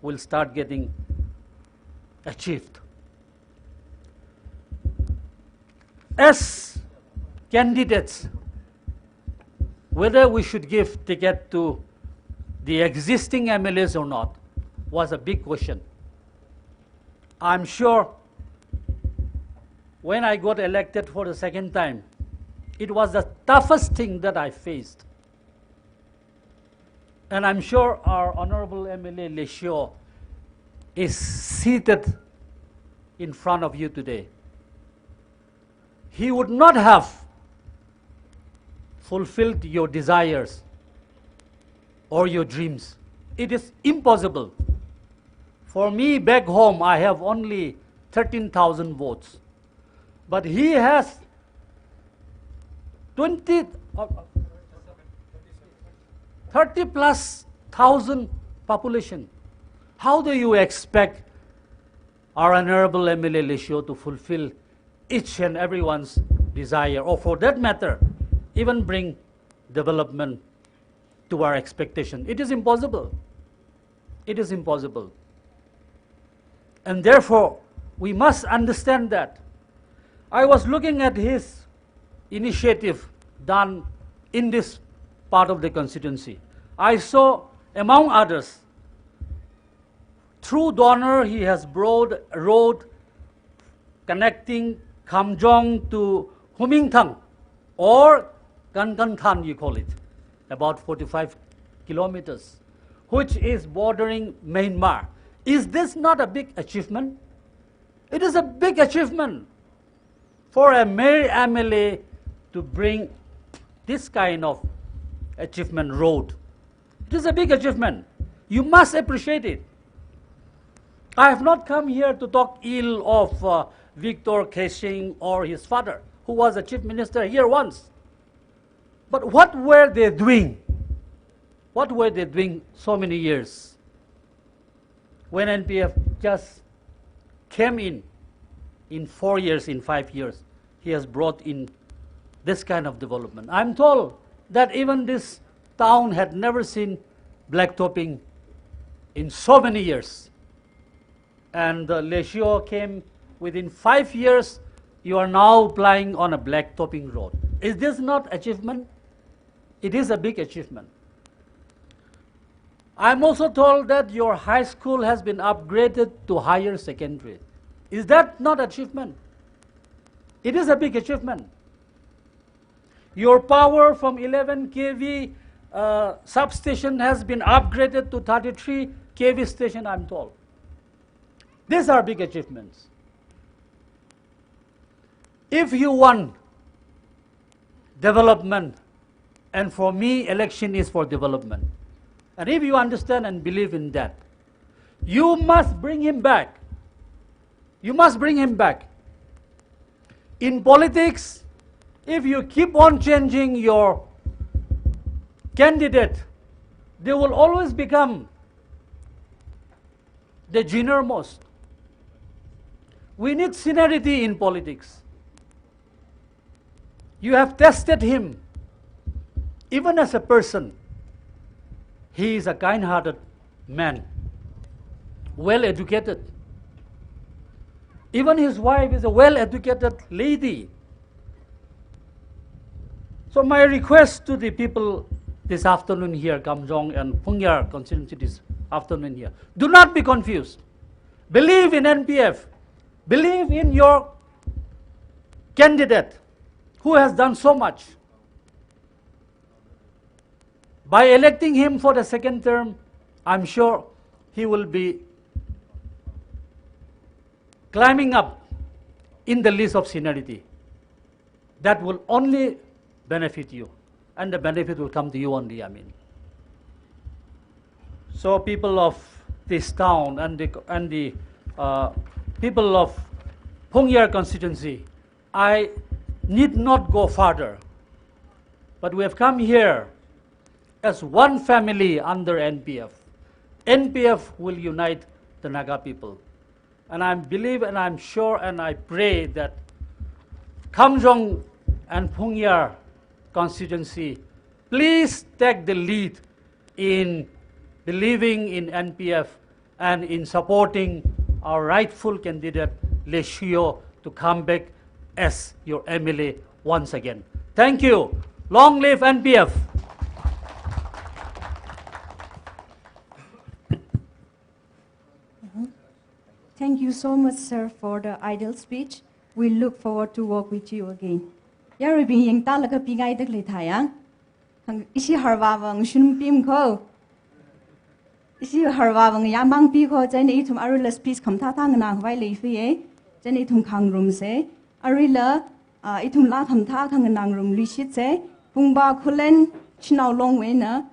will start getting achieved. As candidates, whether we should give ticket to the existing M L As or not was a big question. I'm sure when I got elected for the second time, it was the toughest thing that I faced. And I'm sure our Honorable M L A Leishiyo is seated in front of you today. He would not have fulfilled your desires or your dreams. It is impossible. For me, back home, I have only thirteen thousand votes. But he has twenty, uh, thirty plus thousand population. How do you expect our Honorable M L A Leishiyo to fulfill each and everyone's desire, or for that matter, even bring development to our expectation? It is impossible. It is impossible. And therefore, we must understand that. I was looking at his initiative done in this part of the constituency. I saw, among others, through Doner, he has brought a road connecting Kamjong to Humingthang, or Kankan Than, you call it, about forty-five kilometers, which is bordering Myanmar. Is this not a big achievement? It is a big achievement for a mere M L A to bring this kind of achievement road. It is a big achievement. You must appreciate it. I have not come here to talk ill of, uh, Victor Keishing or his father, who was a chief minister here once. But what were they doing? What were they doing so many years? When N P F just came in, in four years, in five years, he has brought in this kind of development. I'm told that even this town had never seen blacktopping in so many years. And, uh, Leishiyo came, within five years, you are now plying on a blacktopping road. Is this not achievement? It is a big achievement. I'm also told that your high school has been upgraded to higher secondary. Is that not achievement? It is a big achievement. Your power from eleven K V, uh, substation has been upgraded to thirty-three K V station, I'm told. These are big achievements. If you want development, and for me, election is for development. And if you understand and believe in that, you must bring him back. You must bring him back. In politics, if you keep on changing your candidate, they will always become the junior most. We need seniority in politics. You have tested him, even as a person. He is a kind-hearted man, well educated. Even his wife is a well educated lady. So my request to the people this afternoon here, Kamjong and Phungyar constituency this afternoon here, do not be confused. Believe in N P F. Believe in your candidate who has done so much. By electing him for the second term, I'm sure he will be climbing up in the list of seniority. That will only benefit you, and the benefit will come to you only, I mean. So people of this town and the, and the, uh, people of Phungyar constituency, I need not go further, but we have come here as one family under N P F. N P F will unite the Naga people. And I believe and I'm sure and I pray that Kamjong and Phungyar constituency, please take the lead in believing in N P F and in supporting our rightful candidate, Leshio, to come back as your M L A once again. Thank you. Long live N P F. Thank you so much, sir, for the ideal speech. We look forward to work with you again. Yaruibing yangtālaga pingaidakli thayang. Hang, ishi harvāva ngashunpim ko. Ishi harvāva ngayāmangpi ko. Chieina ithum aruila speech khamathā thā nganākhavai leifi ye. Chieina ithum khangarumsa. Aruila, ah, ithum laa khamathā khanganāngarumluishitsa. Pungba Khullen Shanao Longwuina.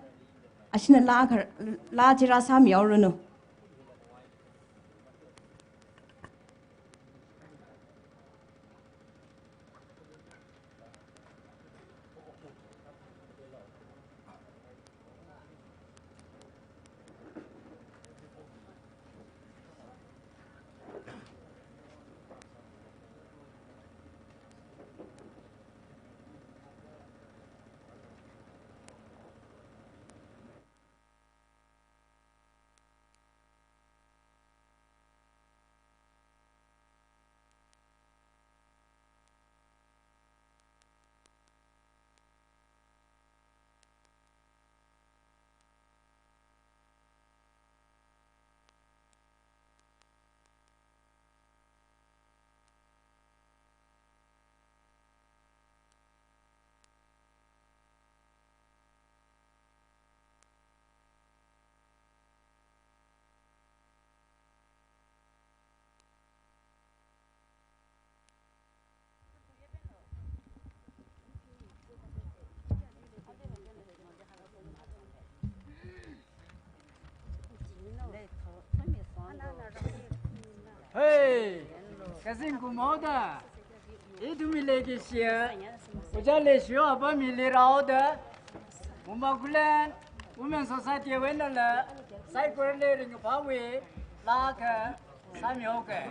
Ashina laa khar-, laa chi rāsāmihaoranu. Hey, kazing kumauda. Ithumwui leikashia, Ojā Leshio apam hili rāhaoda, Pungba Khullen Women Society wuina la, Cycle li ringphāwui, laa akha sāmihaoke.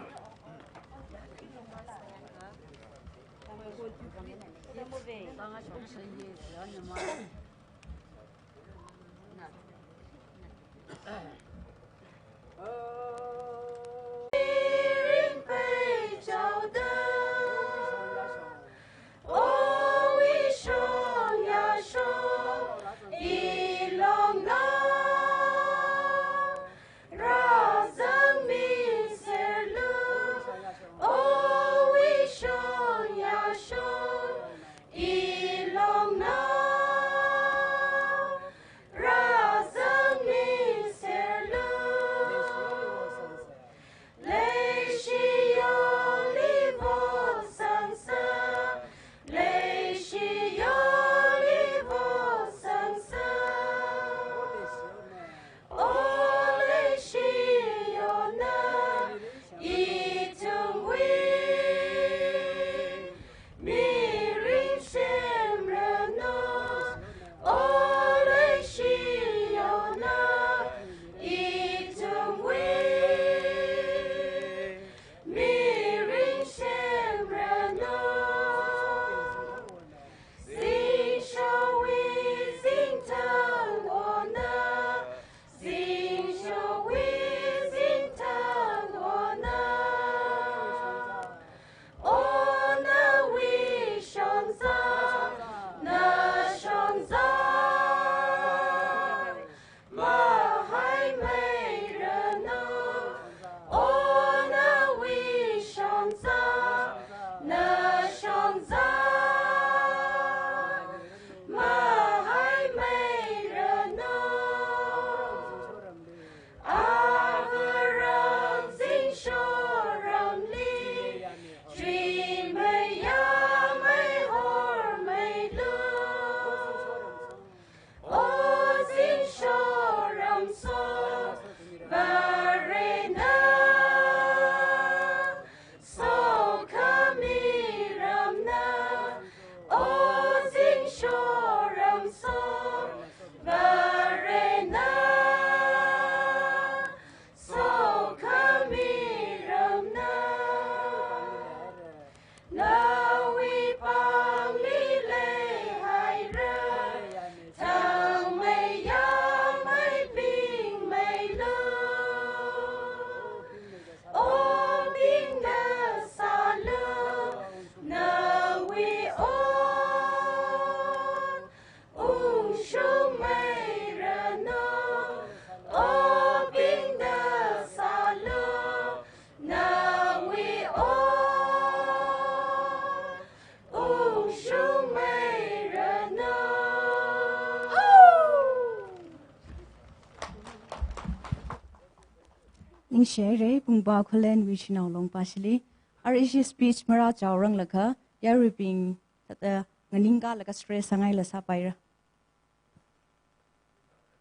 Ningshihaira, Pungpa Khullenwui shanao Longpa shili. Ara ishi speech marāchaoranglakha, yaruibing thāda nganingkalaga stress sāngaila sāpaira.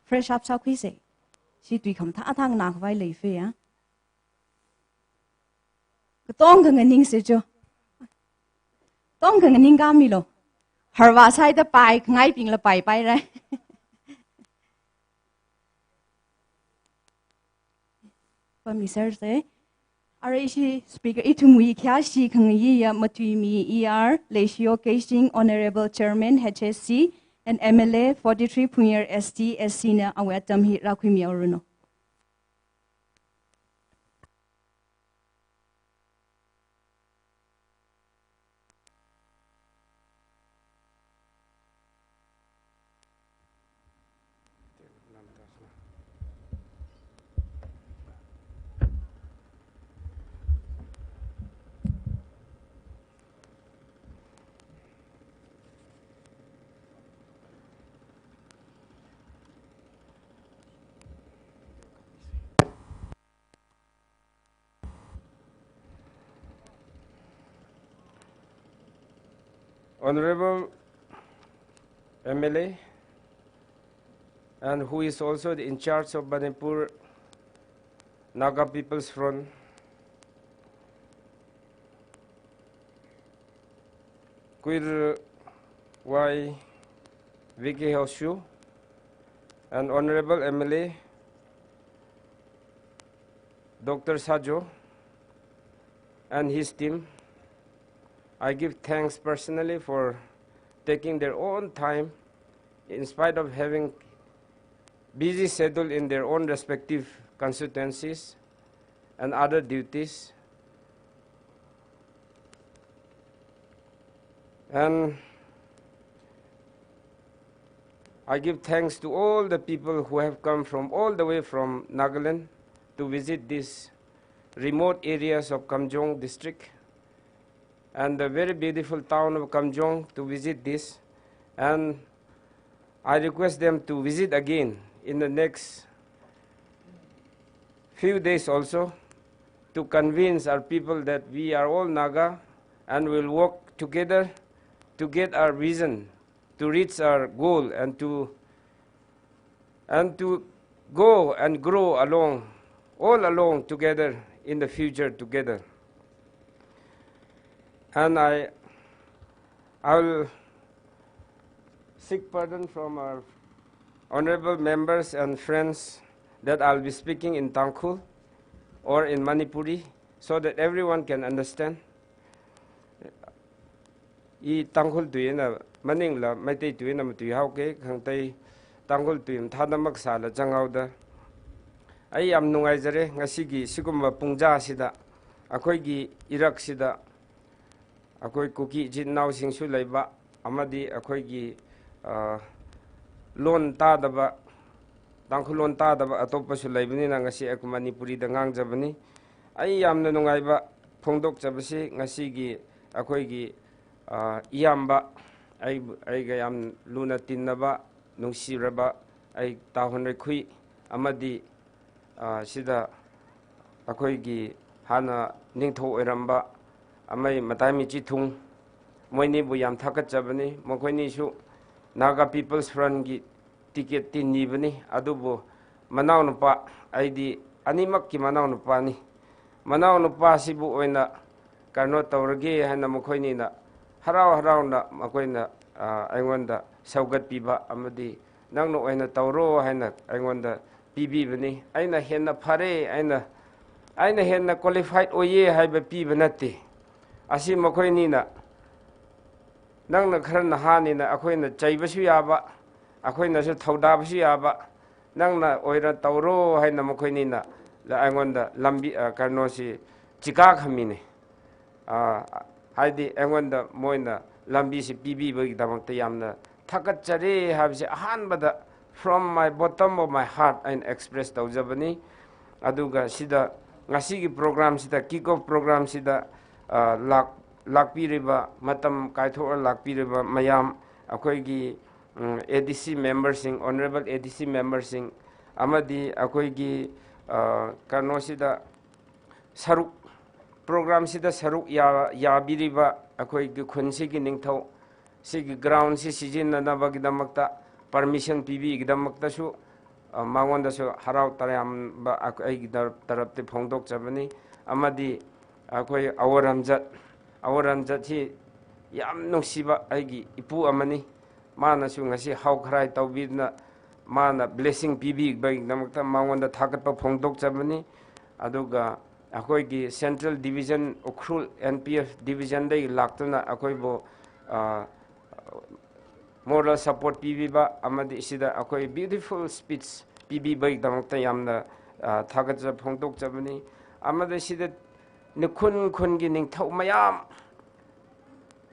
Fresh up sākhuisa. Ishi tui khamathā thang nākhavai leifa ya. Katonga nganingse cho. Katonga nganingkāmilu. Harvāsāhaida paikhangaibingla paipaira. Pami sir se. Ara ishi speaker ithumwui khayāshi khangayiya Matuimi E R, Leishiyo Keishing, Honorable Chairman H S C and M L A forty-three Phungyar S T S C na awui atam hi rākhuimihaoranu. Honorable M L A, and who is also the in charge of Manipur Naga People's Front, Kuir Y V K Hoshu, and Honorable M L A Doctor Sajo and his team. I give thanks personally for taking their own time in spite of having busy schedule in their own respective constituencies and other duties. And I give thanks to all the people who have come from all the way from Nagaland to visit these remote areas of Kamjong district and the very beautiful town of Kamjong to visit this. And I request them to visit again in the next few days also to convince our people that we are all Naga and will work together to get our vision, to reach our goal and to, and to go and grow along, all along together in the future together. And I, I will seek pardon from our honorable members and friends that I'll be speaking in Tangkhul or in Manipuri so that everyone can understand. I Tangkhul tui eina maningla Meitei tui eina matuihaoke, khangatei Tangkhul tui mathāda makasāla zanghaoda. ꯑꯩ ꯌꯥꯝ ꯅꯨꯡꯉꯥꯏꯖꯔꯦ ꯉꯁꯤꯒꯤ ꯁꯤꯒꯨꯝꯕ ꯄꯨꯡꯖꯥꯁꯤꯗ ꯑꯩꯈꯣꯏꯒꯤ ꯏꯔꯛꯁꯤꯗ ꯑꯩꯈꯣꯏ ꯀꯨꯀꯤ ꯏꯆꯤꯟ ꯏꯅꯥꯎꯁꯤꯡꯁꯨ ꯂꯩꯕ ꯑꯃꯗꯤ ꯑꯩꯈꯣꯏꯒꯤ, ꯑ, ꯂꯣꯟ ꯇꯥꯗꯕ, ꯇꯥꯡꯈꯨꯜ ꯂꯣꯟ ꯇꯥꯗꯕ ꯑꯇꯣꯞꯄꯁꯨ ꯂꯩꯕꯅꯤꯅ ꯉꯁꯤ ꯑꯩꯈꯣꯏ ꯃꯅꯤꯄꯨꯔꯤꯗ ꯉꯥꯡꯖꯕꯅꯤ꯫ ꯑꯩ ꯌꯥꯝꯅ ꯅꯨꯡꯉꯥꯏꯕ ꯐꯣꯡꯗꯣꯛꯆꯕꯁꯤ ꯉꯁꯤꯒꯤ ꯑꯩꯈꯣꯏꯒꯤ, ꯑ, ꯏꯌꯥꯝꯕ, ꯑꯩꯕꯨ, ꯑꯩꯒ ꯌꯥꯝ ꯂꯨꯅ ꯇꯤꯟꯅꯕ, ꯅꯨꯡꯁꯤꯔꯕ ꯑꯩ ꯇꯥ ꯍꯣꯟꯔꯩꯈꯨꯏ ꯑꯃꯗꯤ ꯑ, ꯁꯤꯗ ꯑꯩꯈꯣꯏꯒꯤ ꯍꯥꯟꯅ ꯅꯤꯡꯊꯧ ꯑꯣꯏꯔꯝꯕ ꯑꯃꯩ ꯃꯇꯥꯏꯃꯤ ꯆꯤꯊꯨꯡ, ꯃꯣꯏꯅꯤꯕꯨ ꯌꯥꯝ ꯊꯥꯒꯠꯆꯕꯅꯤ꯫ ꯃꯈꯣꯏꯅꯤꯁꯨ Naga People's Frontꯀꯤ ticketꯇꯤ ꯅꯤꯕꯅꯤ, ꯑꯗꯨꯕꯨ ꯃꯅꯥꯎꯅꯨꯄꯥ, ꯑꯩꯗꯤ ꯑꯅꯤꯃꯛꯀꯤ ꯃꯅꯥꯎꯅꯨꯄꯥꯅꯤ꯫ ꯃꯅꯥꯎꯅꯨꯄꯥꯁꯤꯕꯨ ꯑꯣꯏꯅ ꯀꯩꯅꯣ ꯇꯧꯔꯒꯦ ꯍꯥꯏꯅ ꯃꯈꯣꯏꯅꯤꯅ ꯍꯔꯥꯎ ꯍꯔꯥꯎꯅ ꯃꯈꯣꯏꯅ, ꯑ, ꯑꯩꯉꯣꯟꯗ ꯁꯧꯒꯠꯄꯤꯕ ꯑꯃꯗꯤ "ꯅꯪꯅ ꯑꯣꯏꯅ ꯇꯧꯔꯣ" ꯍꯥꯏꯅ ꯑꯩꯉꯣꯟꯗ ꯄꯤꯕꯤꯕꯅꯤ꯫ ꯑꯩꯅ ꯍꯦꯟꯅ ꯐꯔꯦ, ꯑꯩꯅ, ꯑꯩꯅ ꯍꯦꯟꯅ qualified ꯑꯣꯏꯌꯦ ꯍꯥꯏꯕ ꯄꯤꯕ ꯅꯠꯇꯦ꯫ ꯑꯁꯤ ꯃꯈꯣꯏꯅꯤꯅ, ꯅꯪꯅ ꯈꯔ ꯅꯍꯥꯅꯤꯅ ꯑꯩꯈꯣꯏꯅ ꯆꯩꯕꯁꯨ ꯌꯥꯕ, ꯑꯩꯈꯣꯏꯅꯁꯨ ꯊꯧꯗꯥꯕꯁꯨ ꯌꯥꯕ, ꯅꯪꯅ ꯑꯣꯏꯅ ꯇꯧꯔꯣ ꯍꯥꯏꯅ ꯃꯈꯣꯏꯅꯤꯅ ꯂ-, ꯑꯩꯉꯣꯟꯗ ꯂꯝꯕꯤ, ꯑ, ꯀꯩꯅꯣꯁꯤ ꯆꯤꯀꯥ ꯈꯝꯃꯤꯅꯤ꯫ ꯑ, ꯍꯥꯏꯗꯤ ꯑꯩꯉꯣꯟꯗ ꯃꯣꯏꯅ ꯂꯝꯕꯤꯁꯤ ꯄꯤꯕꯤꯕꯒꯤꯗꯃꯛꯇ ꯌꯥꯝꯅ ꯊꯥꯒꯠꯆꯔꯤ ꯍꯥꯏꯕꯁꯤ ꯑꯍꯥꯟꯕꯗ from my bottom of my heart ꯑꯩꯅ express ꯇꯧꯖꯕꯅꯤ꯫ ꯑꯗꯨꯒ ꯁꯤꯗ ꯉꯁꯤꯒꯤ programꯁꯤꯗ, kick off programꯁꯤꯗ, ꯑ, ꯂꯥꯛ-, ꯂꯥꯛꯄꯤꯔꯤꯕ, ꯃꯇꯝ ꯀꯥꯏꯊꯣꯛꯑ ꯂꯥꯛꯄꯤꯔꯤꯕ ꯃꯌꯥꯝ, ꯑꯩꯈꯣꯏꯒꯤ ꯎꯝ, A D C memberꯁꯤꯡ, honorable A D C memberꯁꯤꯡ, ꯑꯃꯗꯤ ꯑꯩꯈꯣꯏꯒꯤ, ah, ꯀꯩꯅꯣꯁꯤꯗ ꯁꯔꯨꯛ, program ꯁꯤꯗ ꯁꯔꯨꯛ ꯌꯥ-, ꯌꯥꯕꯤꯔꯤꯕ ꯑꯩꯈꯣꯏꯒꯤ ꯈꯨꯟꯁꯤꯒꯤ ꯅꯤꯡꯊꯧ, ꯁꯤꯒꯤ ground ꯁꯤ ꯁꯤꯖꯤꯟꯅꯅꯕꯒꯤꯗꯃꯛꯇ permission ꯄꯤꯕꯤꯒꯤꯗꯃꯛꯇꯁꯨ, ꯑ, ꯃꯉꯣꯟꯗꯁꯨ ꯍꯔꯥꯎ ꯇꯌꯥꯝꯕ ꯑꯩ-, ꯑꯩꯒꯤ ꯇꯔꯞ-, ꯇꯔꯞꯇꯤ ꯐꯣꯡꯗꯣꯛꯆꯕꯅꯤ꯫ ꯑꯃꯗꯤ ꯑꯩꯈꯣꯏ ꯑꯋꯣꯔꯟꯖꯠ, ꯑꯋꯣꯔꯟꯖꯠ ꯁꯤ ꯌꯥꯝ ꯅꯨꯡꯁꯤꯕ ꯑꯩꯒꯤ ꯏꯄꯨ ꯑꯃꯅꯤ꯫ ꯃꯥꯅꯁꯨ ꯉꯁꯤ ꯍꯧꯈꯔꯥꯏ ꯇꯧꯕꯤꯗꯨꯅ ꯃꯥꯅ blessing ꯄꯤꯕꯤꯕꯒꯤꯗꯃꯛꯇ ꯃꯉꯣꯟꯗ ꯊꯥꯒꯠꯄ ꯐꯣꯡꯗꯣꯛꯆꯕꯅꯤ꯫ ꯑꯗꯨꯒ ꯑꯩꯈꯣꯏꯒꯤ Central Division, Ukhrul N P F division ꯗꯒꯤ ꯂꯥꯛꯇꯨꯅ ꯑꯩꯈꯣꯏꯕꯨ, ꯑ, moral support ꯄꯤꯕꯤꯕ ꯑꯃꯗꯤ ꯁꯤꯗ ꯑꯩꯈꯣꯏ beautiful speech ꯄꯤꯕꯤꯕꯒꯤꯗꯃꯛꯇ ꯌꯥꯝꯅ, ꯑ, ꯊꯥꯒꯠꯆꯕ ꯐꯣꯡꯗꯣꯛꯆꯕꯅꯤ꯫ ꯑꯃꯗꯤ ꯁꯤꯗ ꯅꯤꯈꯨꯟ ꯈꯨꯟꯒꯤ ꯅꯤꯡꯊꯧ ꯃꯌꯥꯝ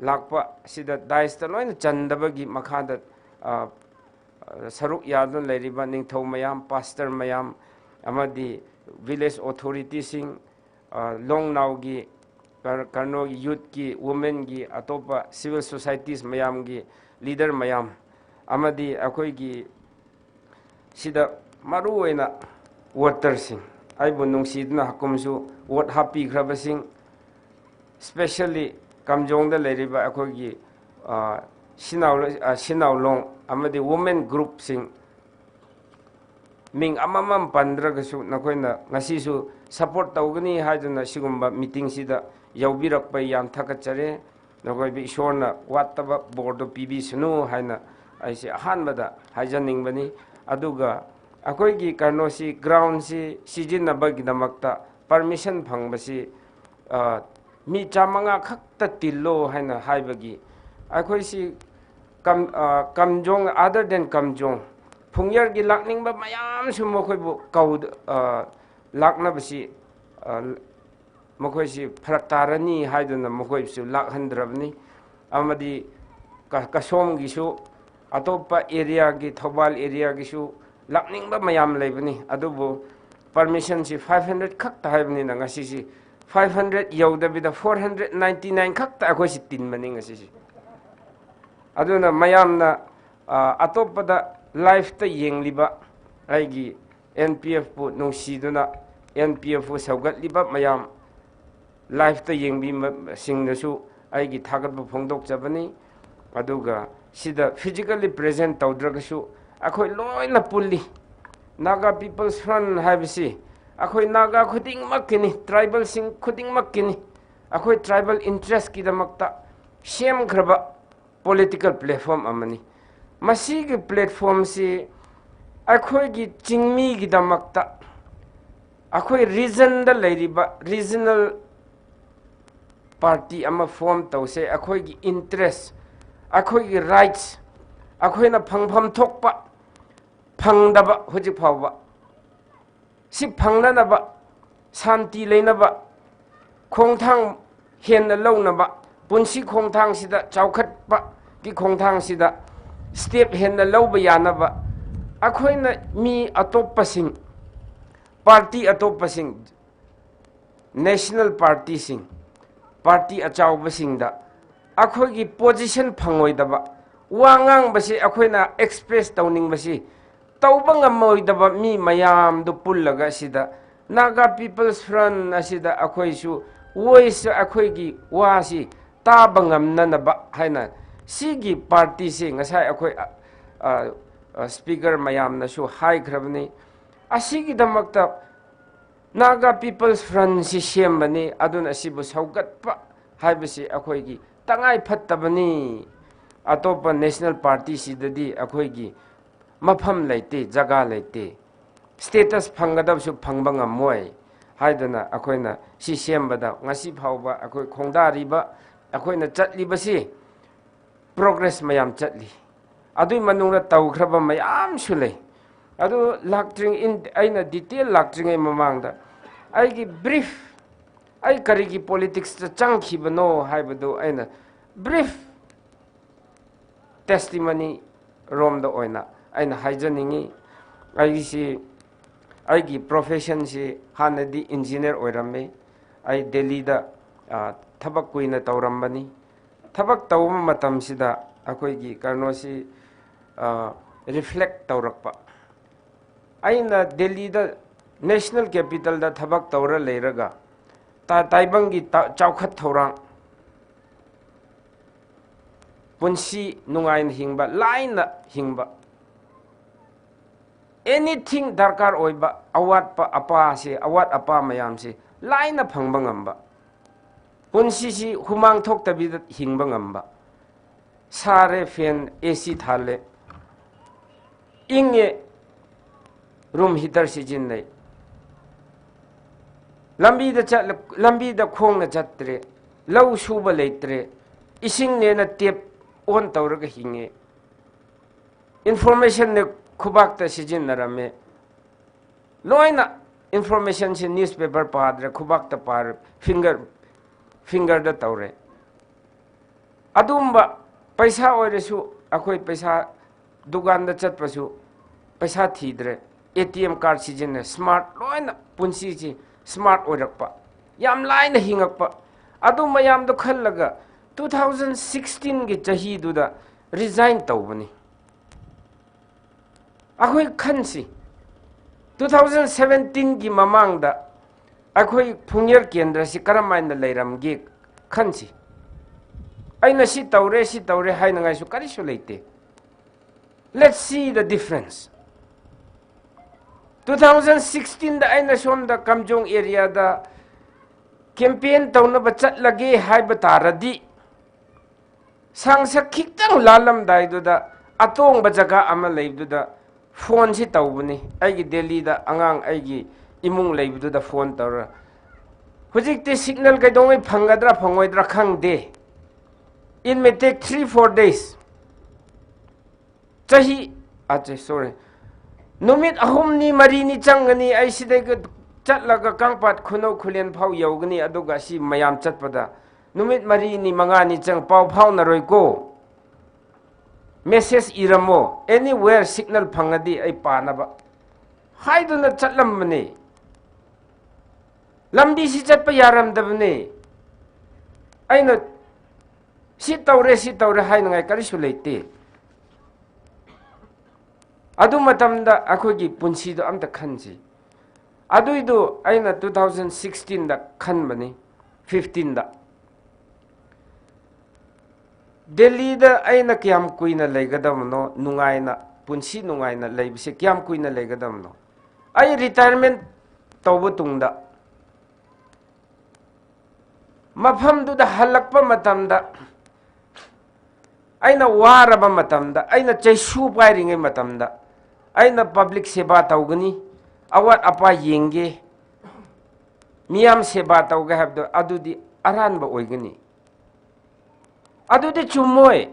ꯂꯥꯛꯄ, ꯁꯤꯗ dais ꯇ ꯂꯣꯏꯅ ꯆꯟꯗꯕꯒꯤ ꯃꯈꯥꯗ, ꯑ, ꯁꯔꯨꯛ ꯌꯥꯗꯨꯅ ꯂꯩꯔꯤꯕ ꯅꯤꯡꯊꯧ ꯃꯌꯥꯝ, pastor ꯃꯌꯥꯝ, ꯑꯃꯗꯤ village authority ꯁꯤꯡ, ꯑ, ꯂꯣꯡꯅꯥꯎꯒꯤ, ꯀꯔ-, ꯀꯔꯅꯣꯒꯤ youth ꯀꯤ, women ꯒꯤ, ꯑꯇꯣꯞꯄ civil societies ꯃꯌꯥꯝꯒꯤ leader ꯃꯌꯥꯝ, ꯑꯃꯗꯤ ꯑꯩꯈꯣꯏꯒꯤ ꯁꯤꯗ ꯃꯔꯨꯑꯣꯏꯅ voter ꯁꯤꯡ, ꯑꯩꯕꯨ ꯅꯨꯡꯁꯤꯗꯨꯅ ꯍꯥꯀꯨꯝꯁꯨ vote ꯍꯥꯞꯄꯤꯈ꯭ꯔꯕꯁꯤꯡ, specially ꯀꯥꯝꯖꯣꯡꯗ ꯂꯩꯔꯤꯕ ꯑꯩꯈꯣꯏꯒꯤ, ꯑ, ꯁꯤꯅꯥꯎ-, ꯑ, ꯁꯤꯅꯥꯎꯂꯣꯡ ꯑꯃꯗꯤ women group ꯁꯤꯡ, ꯃꯤꯡ ꯑꯃꯃꯝ ꯄꯟꯗ꯭ꯔꯒꯁꯨ ꯅꯈꯣꯏꯅ ꯉꯁꯤꯁꯨ support ꯇꯧꯒꯅꯤ ꯍꯥꯏꯗꯨꯅ ꯁꯤꯒꯨꯝꯕ meeting ꯁꯤꯗ ꯌꯥꯎꯕꯤꯔꯛꯄ ꯌꯥꯝ ꯊꯥꯒꯠꯆꯔꯤ꯫ ꯅꯈꯣꯏꯕꯨ ꯏꯁꯣꯔꯅ ꯋꯥꯠꯇꯕ ꯕꯣꯔꯗꯨ ꯄꯤꯕꯤꯁꯅꯨ ꯍꯥꯏꯅ ꯑꯩꯁꯦ ꯑꯍꯥꯟꯕꯗ ꯍꯥꯏꯖꯅꯤꯡꯕꯅꯤ꯫ ꯑꯗꯨꯒ ꯑꯩꯈꯣꯏꯒꯤ ꯀꯩꯅꯣꯁꯤ, ground ꯁꯤ ꯁꯤꯖꯤꯟꯅꯕꯒꯤꯗꯃꯛꯇ permission ꯐꯪꯕꯁꯤ, ꯑ, ꯃꯤ ꯆꯥꯃꯉꯥ ꯈꯛꯇ ꯇꯤꯜꯂꯣ ꯍꯥꯏꯅ ꯍꯥꯏꯕꯒꯤ, ꯑꯩꯈꯣꯏꯁꯤ ꯀꯝ-, ꯑ, ꯀꯥꯝꯖꯣꯡ, other than ꯀꯥꯝꯖꯣꯡ, ꯐꯨꯡꯌꯔꯒꯤ ꯂꯥꯛꯅꯤꯡꯕ ꯃꯌꯥꯝꯁꯨ ꯃꯈꯣꯏꯕꯨ ꯀꯧꯗ-, ꯑ, ꯂꯥꯛꯅꯕꯁꯤ, ꯑ, ꯃꯈꯣꯏꯁꯤ ꯐꯔꯛ ꯇꯥꯔꯅꯤ ꯍꯥꯏꯗꯨꯅ ꯃꯈꯣꯏꯁꯨ ꯂꯥꯛꯍꯟꯗ꯭ꯔꯕꯅꯤ꯫ ꯑꯃꯗꯤ ꯀ-, ꯀꯁꯣꯝꯒꯤꯁꯨ, ꯑꯇꯣꯞꯄ area ꯒꯤ, ꯊꯧꯕꯥꯜ area ꯒꯤꯁꯨ ꯂꯥꯛꯅꯤꯡꯕ ꯃꯌꯥꯝ ꯂꯩꯕꯅꯤ꯫ ꯑꯗꯨꯕꯨ permission ꯁꯤ five hundred ꯈꯛꯇ ꯍꯥꯏꯕꯅꯤꯅ ꯉꯁꯤꯁꯤ five hundred ꯌꯧꯗꯕꯤꯗ four hundred ninety nine ꯈꯛꯇ ꯑꯩꯈꯣꯏꯁꯤ ꯇꯤꯟꯕꯅꯤ ꯉꯁꯤꯁꯤ꯫ ꯑꯗꯨꯅ ꯃꯌꯥꯝꯅ, ꯑ, ꯑꯇꯣꯞꯄꯗ live ꯇ ꯌꯦꯡꯂꯤꯕ ꯑꯩꯒꯤ N P F ꯄꯨ ꯅꯨꯡꯁꯤꯗꯨꯅ N P F ꯄꯨ ꯁꯧꯒꯠꯂꯤꯕ ꯃꯌꯥꯝ, live ꯇ ꯌꯦꯡꯕꯤꯕꯁꯤꯡꯗꯁꯨ ꯑꯩꯒꯤ ꯊꯥꯒꯠꯄ ꯐꯣꯡꯗꯣꯛꯆꯕꯅꯤ꯫ ꯑꯗꯨꯒ ꯁꯤꯗ physically present ꯇꯧꯗ꯭ꯔꯒꯁꯨ ꯑꯩꯈꯣꯏ ꯂꯣꯏꯅ ꯄꯨꯜꯂꯤ꯫ Naga People's Front ꯍꯥꯏꯕꯁꯤ ꯑꯩꯈꯣꯏ ꯅꯥꯒꯥ ꯈꯨꯗꯤꯡꯃꯛꯀꯤꯅꯤ, tribal ꯁꯤꯡ ꯈꯨꯗꯤꯡꯃꯛꯀꯤꯅꯤ꯫ ꯑꯩꯈꯣꯏ tribal interest ꯀꯤꯗꯃꯛꯇ ꯁꯦꯝꯈ꯭ꯔꯕ political platform ꯑꯃꯅꯤ꯫ ꯃꯁꯤꯒꯤ platform ꯁꯤ ꯑꯩꯈꯣꯏꯒꯤ ꯆꯤꯡꯃꯤꯒꯤꯗꯃꯛꯇ, ꯑꯩꯈꯣꯏ region ꯗ ꯂꯩꯔꯤꯕ regional party ꯑꯃ form ꯇꯧꯁꯦ, ꯑꯩꯈꯣꯏꯒꯤ interest, ꯑꯩꯈꯣꯏꯒꯤ rights, ꯑꯩꯈꯣꯏꯅ ꯐꯪꯐꯝ ꯊꯣꯛꯄ ꯐꯪꯗꯕ ꯍꯧꯖꯤꯛ ꯐꯥꯎꯕ, ꯁꯤ ꯐꯪꯅꯅꯕ, ꯁꯥꯟꯇꯤ ꯂꯩꯅꯕ, ꯈꯣꯡꯊꯥꯡ ꯍꯦꯟꯅ ꯂꯧꯅꯕ, ꯄꯨꯟꯁꯤ ꯈꯣꯡꯊꯥꯡꯁꯤꯗ, ꯆꯥꯎꯈꯠꯄꯒꯤ ꯈꯣꯡꯊꯥꯡꯁꯤꯗ step ꯍꯦꯟꯅ ꯂꯧꯕ ꯌꯥꯅꯕ, ꯑꯩꯈꯣꯏꯅ ꯃꯤ ꯑꯇꯣꯞꯄꯁꯤꯡ, party ꯑꯇꯣꯞꯄꯁꯤꯡ, national party ꯁꯤꯡ, party ꯑꯆꯧꯕꯁꯤꯡꯗ ꯑꯩꯈꯣꯏꯒꯤ position ꯐꯪꯉꯣꯏꯗꯕ, ꯋꯥ ꯉꯥꯡꯕꯁꯤ ꯑꯩꯈꯣꯏꯅ express ꯇꯧꯅꯤꯡꯕꯁꯤ ꯇꯧꯕ ꯉꯝꯃꯣꯏꯗꯕ ꯃꯤ ꯃꯌꯥꯝꯗꯨ ꯄꯨꯜꯂꯒ ꯑꯁꯤꯗ Naga People's Front ꯑꯁꯤꯗ ꯑꯩꯈꯣꯏꯁꯨ voice, ꯑꯩꯈꯣꯏꯒꯤ ꯋꯥꯁꯤ ꯇꯥꯕ ꯉꯝꯅꯅꯕ ꯍꯥꯏꯅ ꯁꯤꯒꯤ party ꯁꯤ ꯉꯁꯥꯏ ꯑꯩꯈꯣꯏ, ꯑ, ꯑ, ꯑ, speaker ꯃꯌꯥꯝꯅꯁꯨ ꯍꯥꯏꯈ꯭ꯔꯕꯅꯤ꯫ ꯑꯁꯤꯒꯤꯗꯃꯛꯇ Naga People's Front ꯁꯤ ꯁꯦꯝꯕꯅꯤ, ꯑꯗꯨꯅ ꯑꯁꯤꯕꯨ ꯁꯧꯒꯠꯄ ꯍꯥꯏꯕꯁꯤ ꯑꯩꯈꯣꯏꯒꯤ ꯇꯉꯥꯏ ꯐꯠꯇꯕꯅꯤ꯫ ꯑꯇꯣꯞꯄ national party ꯁꯤꯗꯗꯤ ꯑꯩꯈꯣꯏꯒꯤ ꯃꯐꯝ ꯂꯩꯇꯦ, ꯖꯒꯥ ꯂꯩꯇꯦ, status ꯐꯪꯒꯗꯕꯁꯨ ꯐꯪꯕ ꯉꯝꯃꯣꯏ ꯍꯥꯏꯗꯨꯅ ꯑꯩꯈꯣꯏꯅ ꯁꯤ ꯁꯦꯝꯕꯗ ꯉꯁꯤ ꯐꯥꯎꯕ ꯑꯩꯈꯣꯏ ꯈꯣꯡꯗꯥꯔꯤꯕ, ꯑꯩꯈꯣꯏꯅ ꯆꯠꯂꯤꯕꯁꯤ progress ꯃꯌꯥꯝ ꯆꯠꯂꯤ꯫ ꯑꯗꯨꯒꯤ ꯃꯅꯨꯡꯗ ꯇꯧꯈ꯭ꯔꯕ ꯃꯌꯥꯝꯁꯨ ꯂꯩ꯫ ꯑꯗꯨ ꯂꯥꯛꯇ꯭ꯔꯤꯉꯩ, ꯑꯩꯅ detail ꯂꯥꯛꯇ꯭ꯔꯤꯉꯩ ꯃꯃꯥꯡꯗ ꯑꯩꯒꯤ brief, ꯑꯩ ꯀꯔꯤꯒꯤ politics ꯇ ꯆꯪꯈꯤꯕꯅꯣ ꯍꯥꯏꯕꯗꯨ ꯑꯩꯅ brief testimony ꯔꯣꯝꯗ ꯑꯣꯏꯅ ꯑꯩꯅ ꯍꯥꯏꯖꯅꯤꯡꯉꯤ꯫ ꯑꯩꯁꯤ, ꯑꯩꯒꯤ profession ꯁꯤ ꯍꯥꯟꯅꯗꯤ engineer ꯑꯣꯏꯔꯝꯃꯤ꯫ ꯑꯩ ꯗꯦꯜꯂꯤꯗ, ꯑ, ꯊꯕꯛ ꯀꯨꯏꯅ ꯇꯧꯔꯝꯕꯅꯤ꯫ ꯊꯕꯛ ꯇꯧꯕ ꯃꯇꯝꯁꯤꯗ ꯑꯩꯈꯣꯏꯒꯤ ꯀꯩꯅꯣꯁꯤ, ꯑ, reflect ꯇꯧꯔꯛꯄ꯫ ꯑꯩꯅ ꯗꯦꯜꯂꯤꯗ National capital da thapbak tawra leilaga, ta-, Taibanggi ta-, chaokhat thaorang, punshi nungaina hingba, laina hingba, anything darkar oiba, awatpa apasi, awat apa mayamsi laina phangba ngamba. Punshishi humang thoktabida hingba ngamba. Sāra, fan, A C thāla. Inga, room heater sizinla. Lambida chat, lambida khongna chatra. Lau suba leitra. Isingnena tap on tawraga hinga. Information na khubakta sizinnarama. Loina information si newspaper pāda, khubakta pāda, finger, finger da tawra. Athumva paisa oirasu, akhoi paisa dukanda chatpasu, paisa thida, A T M card sizinna, smart loina punshi chi smart oirakpa. Yamlaina hingakpa. Athum mayamda khallaga two thousand sixteen gi chahiduda resign tawbani. Akhoi khansi, two thousand seventeen gi mamangda akhoi Phungyar Kendra si karam eina leiramge khansi. Eina si tawra, si tawra hainangaisu karisu leite. Let's see the difference. Two thousand sixteen da eina somda Kamjong area da campaign taunaba chatlage haiba taradi, sangsak khitang lalamdaiduda, atongba jaga ama leiduda, phone si tawbani. Aigi Delhi da angang aigi imung leiduda phone tawra. Hujikti signal kaidongai phanggadra, phangoidra khangde. It may take three, four days. Chahi, ache, sorry. Numit ahumni marini changani, aisi dei ka chatlaga Kangpat Khunou Khullen phao yaogani, aduga si mayam chatpada. Numit marini mangani chang pao phaonaroi ko. Message iramo, anywhere signal phangadi ai panaba. Haiduna chatlamani. Lambi si chatpa yaramdabani. Eina si tawra, si tawra hainangai karisu leite. Adu matamda akhoigi punshi do amta khansi. Aduidu eina two thousand sixteen da khanbani, fifteen da. Delhi da eina kayam kuina leigadamno, nungaina, punshi nungaina leibasi kayam kuina leigadamno. Ai retirement tauba tungda, mafamduda halakpa matamda, eina waraba matamda, eina chaishu pairingai matamda, eina public seba taugani, awat apa yenge, miyam seba tauga habdo, adudi aranba oigani. Adudi chumoi.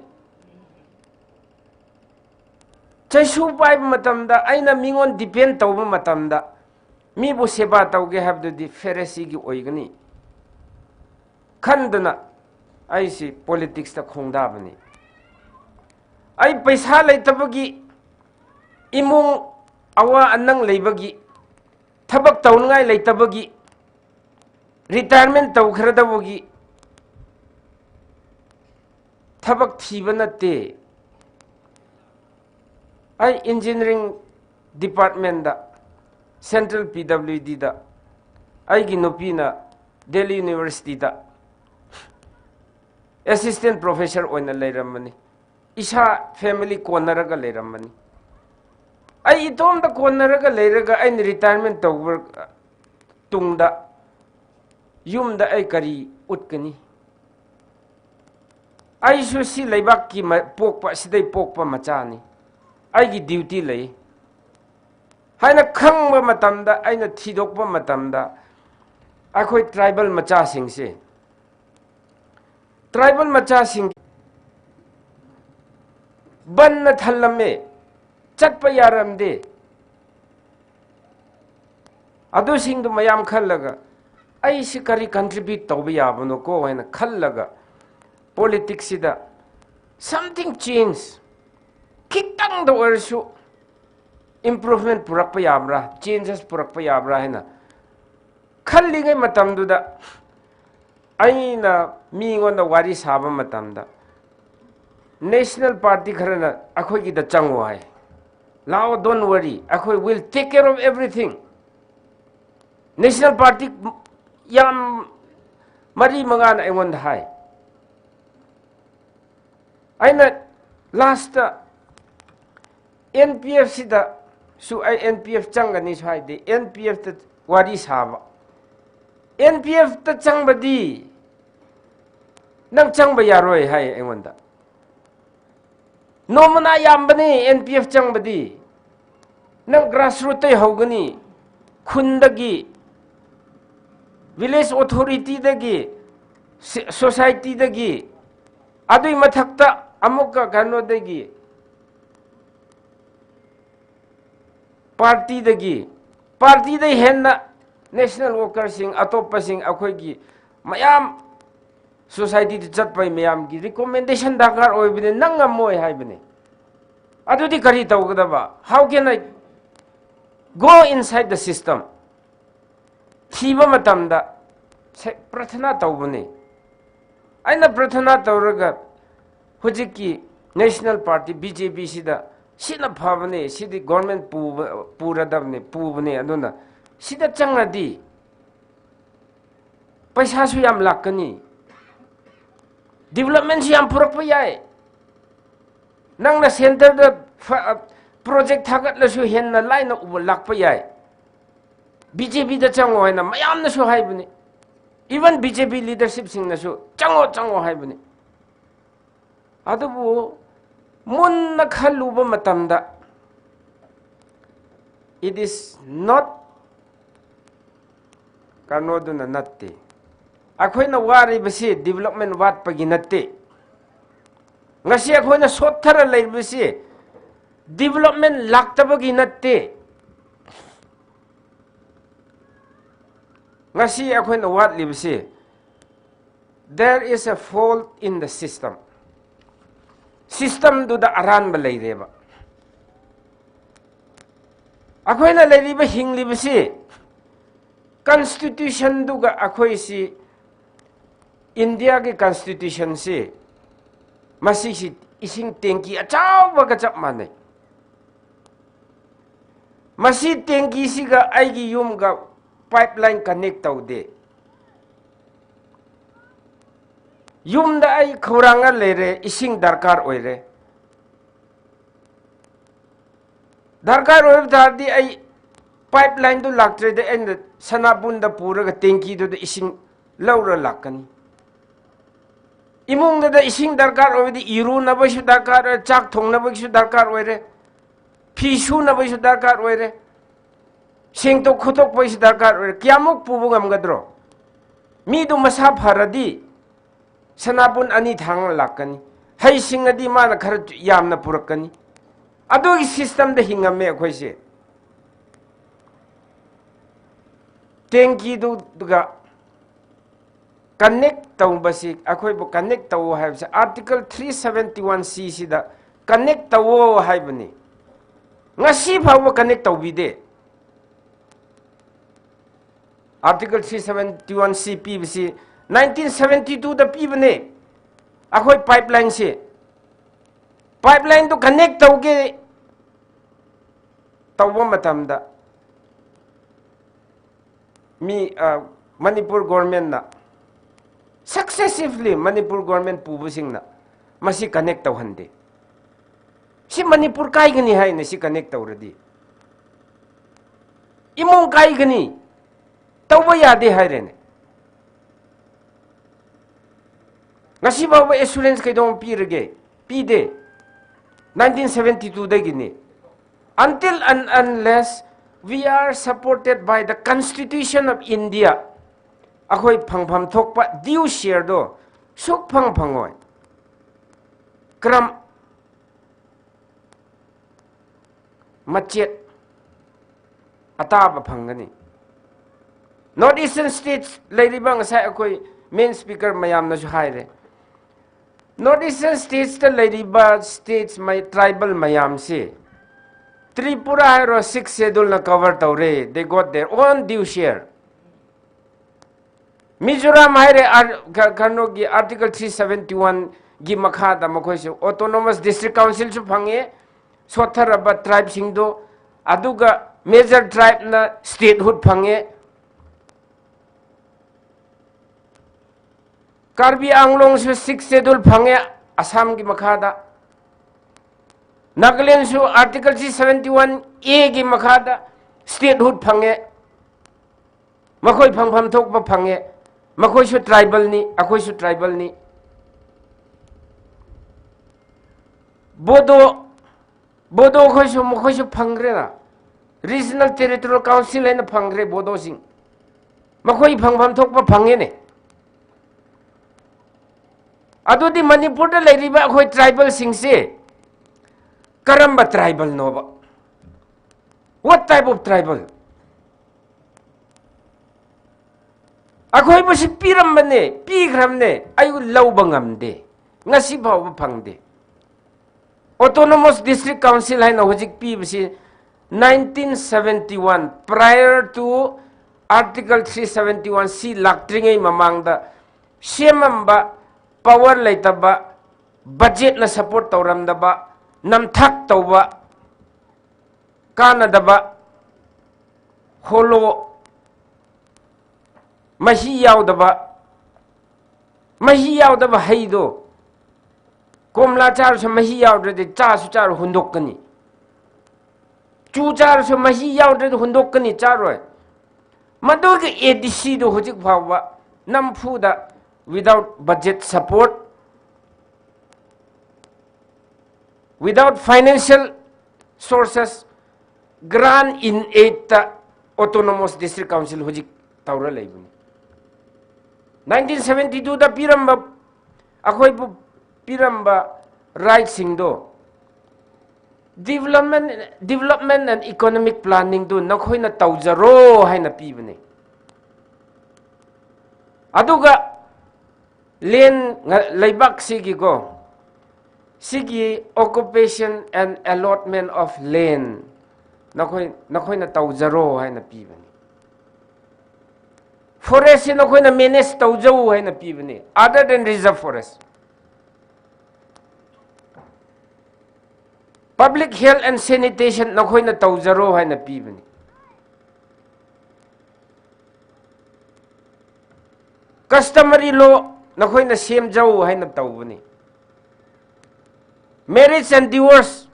Chaishu paiba matamda, eina mingon depend tauba matamda, mibu seba tauge habdudi Pharisee gi oigani. Khandana, aisi politics ta khongdabani. Ai paisa leitabagi, imung awa anang leibagi, thapbak taungai leitabagi, retirement taukharadabagi, thapbak thiba natte. Ai engineering department da, Central P W D da, aigi nupina Delhi University da assistant professor oina leiramani. Isha family konnaraga leiramani. Ai itomda konnaraga leiraga aina retirement tauba tungda, yumda ai kari utkani. Aisu si leibakki ma-, pokpa, sidai pokpa machani. Aigi duty lei. Haina khangba matamda, eina thidokpa matamda, akhoi tribal machasingse, tribal machasing banna thallame, chatpa yaramde. Adusingdu mayam khallaga, aisi kari contribute tauba yabano ko haina khallaga, politics sida something change. Khitangda oirasu improvement purakpa yabra, changes purakpa yabra haina khallingai matamduda, eina mingonda wari saba matamda, National Party kharana akhoigida changwai. Lao, don't worry. Akhoi will take care of everything. National Party yam mari mangana aingwon hai. Aina last N P F sida su ai N P F changani su haidi, N P F ta wari saba. N P F ta changba di, nang changba yaroi hai aingwonda. Nomana yambane N P F changba di. Nang grassroot tai haogani, khundagi, village authority dagi, si-, society dagi, adui mathakta amuka kano dagi, party dagi, party dai henna national worker sing, atoppa sing, akhoigi mayam society ta chatpai mayamgi recommendation darkar oibane, nang ngamoi haibane. Adudi kari taukadaba? How can I go inside the system? Thiba matamda se prathana taubane. Aina prathana tauraga hujiki National Party B J P sida, sina phabane, sidi government pu, puradabane, pubane, aduna sida changradi paisa su yam lakkani. Development su yam purakpa yai. Nangna center da fa-, project thagatlasu henna laina uba lakpa yai. B J P da chango haina mayamna su haibane. Even B J P leadership singna su chango, chango haibane. Adubu munna khaluba matamda, it is not, kano duna natte. Akhoina wari basi development watpagi natte. Ngasi akhoina sothara leibasi development laktabagi natte. Ngasi akhoina watlibasi, there is a fault in the system. System duda aranba leireba. Akhoina leiriba hinglibasi, constitution duga akhoisi, India ki constitution si, masi si ising tanki achaoba kachap manei. Masi tanki siga aigi yumga pipeline connect taude. Yumda ai khaoranga leire, ising darkar oire. Darkar oiba tadi ai pipeline tu laktre de, aina Sanapun da puraga tanki tu da ising laura lakkani. Imungda da ising darkar oire, irunaba su darkar oire, chak thongnaba su darkar oire, phi sunaba su darkar oire, singtok khutokba su darkar oire, kayamuk puba ngamgadro? Mi tu masa pharadi, Sanapun ani thang lakkani. Hai singadi mana khara yamna purakkani. Adugi system da hingame akhoise. Tanki tu ga connect taubasi, akhoibu connect tau haibasi, Article three seventy-one C sida connect tau haibani. Ngasi phauba connect taubide. Article three seventy-one C pibasi nineteen seventy-two da pibane. Akhoi pipeline si. Pipeline tu connect tauge tauba matamda, mi, ah, Manipur government na, successively Manipur government pubasingna masi connect tauhande. Si Manipur kaikhani haina si connect tauradi. Imung kaikhani, tauba yade hairene. Ngasi phauba assurance kaidong pirage, pide. Nineteen seventy-two dagini. Until and unless we are supported by the Constitution of India, akhoi phangpham thokpa due share do suk phang phangoi. Kram machet ataba phangani. North Eastern States leiriba ngasai akhoi main speaker mayamna su haire. North Eastern States ta leiriba states mai tribal mayam si Tripura hairo sixth schedule na cover taure. They got their own due share. Mizoram haire ar-, ka-, kanogi Article three seventy-one gi makhada makhoise Autonomous District Council su phange, sotharaba tribe singdo, aduga major tribe na statehood phange, Karbi Anglongsu Sixth Schedule phange, Assamki makhada. Nagalandsu Article three seventy-one A ki makhada statehood phange. Makhoi phangpham thokpa phange. Makhoisu tribalni, akhoisu tribalni. Bodo, Bodo khoisu, makhoisu phangrena. Regional Territorial Council eina phangre Bodosing. Makhoi phangpham thokpa phangene. Adudi Manipurda leiriba akhoi tribalsingse karamba tribalnoba? What type of tribal? Akhoibusi pirambane, pikharamne, ayu laoba ngamde. Ngasi phao phangde. Autonomous District Council eina hojik pibasi nineteen seventy-one, prior to Article three seventy-one C lāktringei mamangda semamba, power leitaba, budgetna support tauramdaba, namthak tauba, kanadaba, holo, mahi yaodaba, mahi yaodaba heido. Komla chārasu mahi yaodra de, chāsu chāra hundokkani. Chu chārasu mahi yaodra de hundokkani, chāroi. Maduki A D C do hojik phao ba, namphuda, without budget support, without financial sources, grant in aid ta Autonomous District Council hojik taura leibuni. Nineteen seventy-two da piramba, akhoibu piramba rightsingdo, development, development and economic planning tu nakhoina taujaro haina pibane. Aduga land nga-, leibak sigi ko, sigi occupation and allotment of land, nakhoi, nakhoina taujaro haina pibane. Forest si nakhoina manage taujao haina pibane, other than reserve forest. Public health and sanitation nakhoina taujaro haina pibane. Customary law nakhoina semjao haina taubane. Marriage and divorce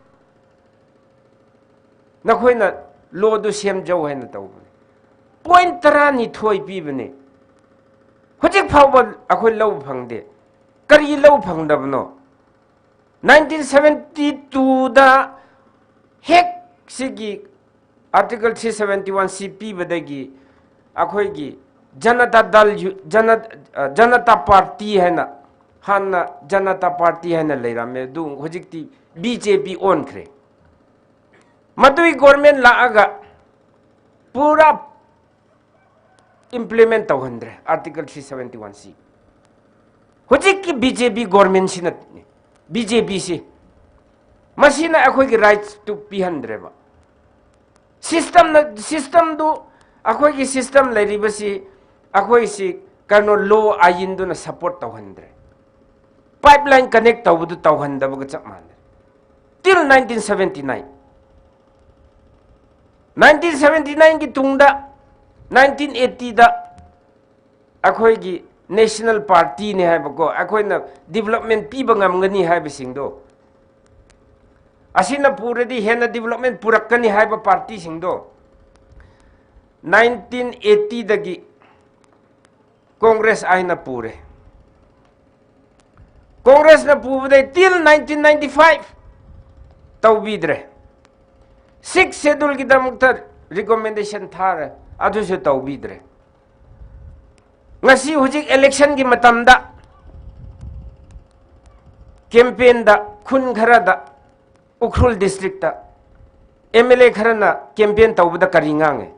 nakhoina law tu semjao haina taubane. Point taranithoi pibane. Hojik phao ba akhoi laophangde. Kari laophangdabano? Nineteen seventy-two da hek sigi Article three seventy-one C pibadagi akhoigi Janata Dal yu-, Janat-, uh, Janata Party haina, hānna Janata Party haina leirame, du hojikti B J P onkhre. Madui government lākha pura implement tauhānre Article three seventy-one C. Hojikki B J P government sina, B J P si, masina akhoigi rights tu pihānre ba. System na, system tu, akhoigi system leiribasi, akhoisi kano law ain tuna support tauhānre. Pipeline connect tauba tu tauhāndaba kachap mane. Till nineteen seventy-nine. Nineteen seventy-nine ki tungda, nineteen eighty da, akhoigi National Party ne haiba ko, akhoina development piba ngamgani haibasingdo, asina puradi hena development purakkani haiba party singdo, nineteen eighty dagi Congress eina pure. Congress na pubadei till nineteen ninety-five taubidre. Sixth Schedule kidamta recommendation thāre, adusu taubidre. Ngasi hojik election ki matamda campaign da khun kharada Ukhrul district ta M L A kharana campaign taubada kari ngange.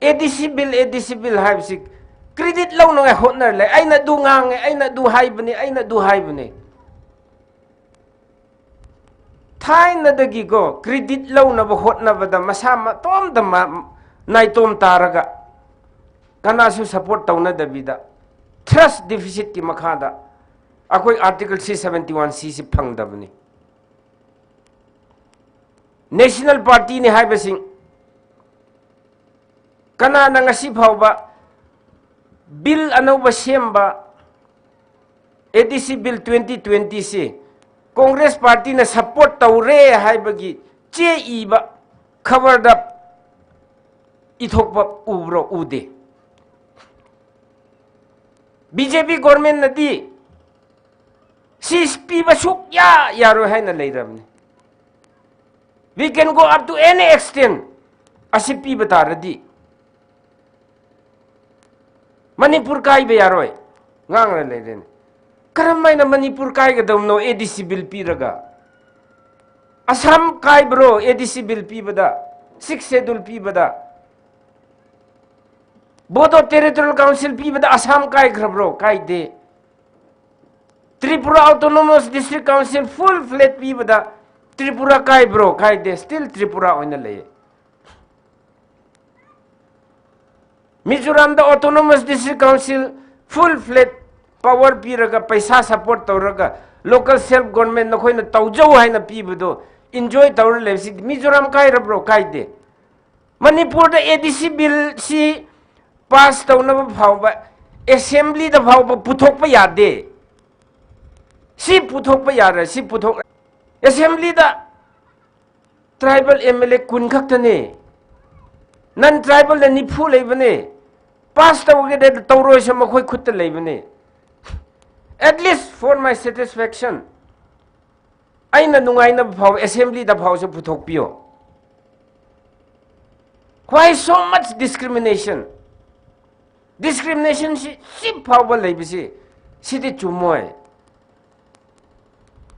A D C bill, A D C bill haibasi credit laonangai hotnarle, aina du ngange, aina du haibane, aina du haibane. Thainadagi ko, credit laonaba hotnabada masā matomda ma, naitom tāraga, kanasu support taunadabida, trust deficit ki makhada, akhoi Article three seventy-one C si phangdabane. National Party ne haibasing, kanana ngasi phaoba Bill anauva semva, A D C Bill twenty twenty si Congress Party na support taurai haibagi che iva covered up ithokva uvra ude. B J P government nadi si piva sukya yaroi haina leirabani. We can go up to any extent. Asi piva tāradi Manipur kaiva yaroi ngangra leirani. Karam eina Manipur kaikadamno A D C Bill piraga? Assam kaibro A D C Bill pivada, Sixth Schedule pivada? Bodo Territorial Council pivada Assam kaikrabro? Kaide. Tripura Autonomous District Council full fledged pivada Tripura kaibro? Kaide, still Tripura oina lei. Mizoram da Autonomous District Council full fledged power piraga, paisa support tauraga, local self government nakhoina taujau haina pivado enjoy taura leisi Mizoram kairabro? Kaide. Manipur da A D C Bill si pass taunava phauva, Assembly da phauva puthokpa yade. Si puthokpa yara, si puthok. Assembly da tribal M L A kun khaktane. Non-tribal da nifu leibane. Pass tauge da tauroisa makhoi khutta leibane. At least for my satisfaction, eina nungaina phau Assembly da phaosa puthokpiyo. Why so much discrimination? Discrimination si, si phauva leibasi, sidi chumoi.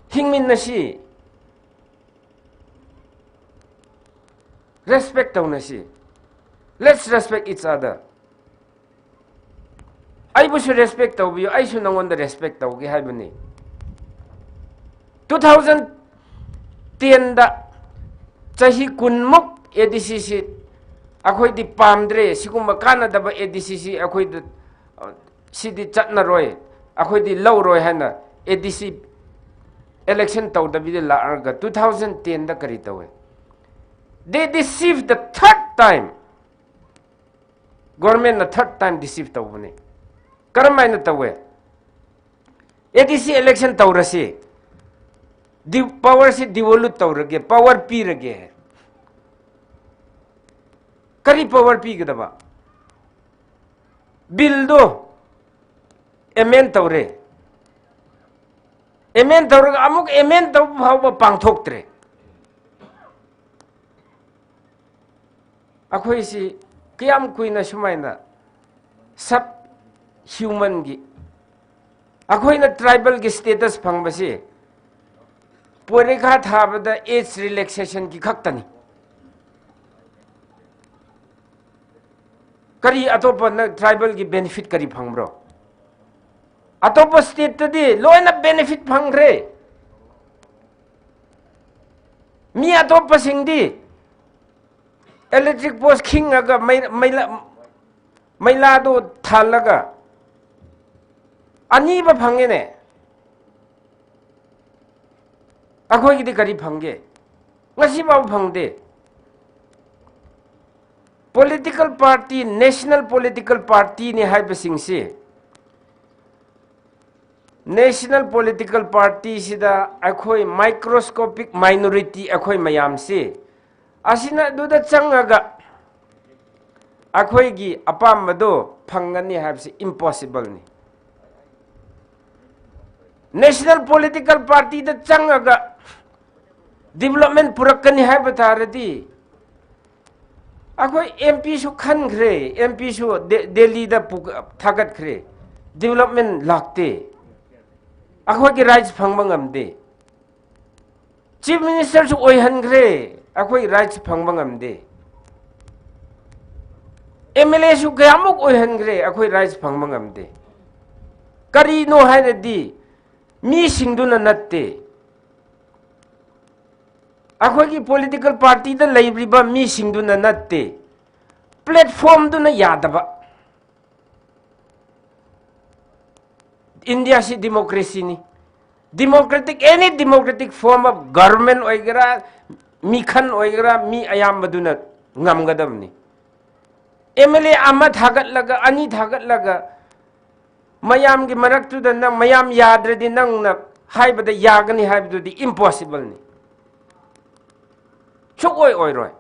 Hingminnasi. Respect taunasi. Let's respect each other. Aibusu respect taubiyo, aisu nangona respect tauge haibane. Two thousand ten da chahi kunmuk A D C si akhoidi pamdre, sikumva kannadaba A D C si akhoida, uh, sidi chatnaroi, akhoidi lauroi haina A D C election taudabida lāraga two thousand ten da kari tawe? They deceived the third time. Government na third time deceive taubane. Karam eina tawe? A D C election taurasi. Di-, power si devolute taurage, power pirage. Kari power pikadaba? Bill do amend taure. Amend tauraga amuk amend tau phauva pangthoktre. Akhoisi kayam kuina sumaina sub-human gi, akhoina tribal gi status phangbasi porikha thabada age relaxation gi khaktani. Kari atopana tribal gi benefit kari phangbro? Atopa state tadi loina benefit phangre. Mi atopasingdi electric post khingaga mei-, meila, meila do thalaga aniva phangene. Akhoigidi kari phangge? Ngasiva phangde. Political party, national political party ni haibasingsi, national political party sida akhoi microscopic minority akhoi mayamsi, asina duda changaga akhoigi apamado phangani haibasi impossible ni. National political party da changaga development purakkani haiba tharadi, akhoi M P su khankhre, M P su De-, Delhi da pu-, thagatkhre, development lākte. Akhoigi rights phangma ngamde. Chief Minister su oihankhre, akhoi rights phangma ngamde. M L A su kayamuk oihankhre, akhoi rights phangma ngamde. Karino hairadi, misingduna natte. Akhoigi political party da leiriba misingduna natte. Platform duna yadaba. India si democracy ni. Democratic, any democratic form of government oigera, mi khan oigera, mi ayambaduna ngamgadamni. M L A ama thagatlaga, ani thagatlaga, Mayamgi maraktuda nang mayam yadradi nangna haibada yagani haibadudi impossible ni. Sukoioroi.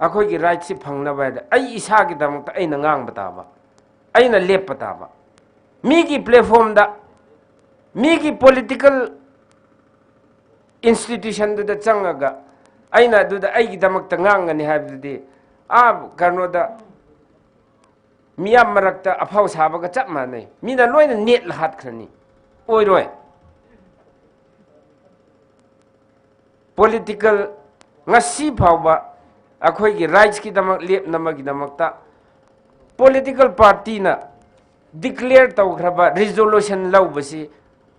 Akhoigi right si phangnaba da, ai isāgidamakta eina ngangpataba, eina leppataba. Migi platform da, migi political institution duda zangaga, eina duda aigidamakta ngangani haibadudi, a, kanoda, miyam marakta aphao sābaga chap manei. Mina loina net lahat kharani. Oiroi. Political, ngasi phauba, akhoigi rights gidamak, lepnamagidamakta, political party na declare tokharaba resolution laubasi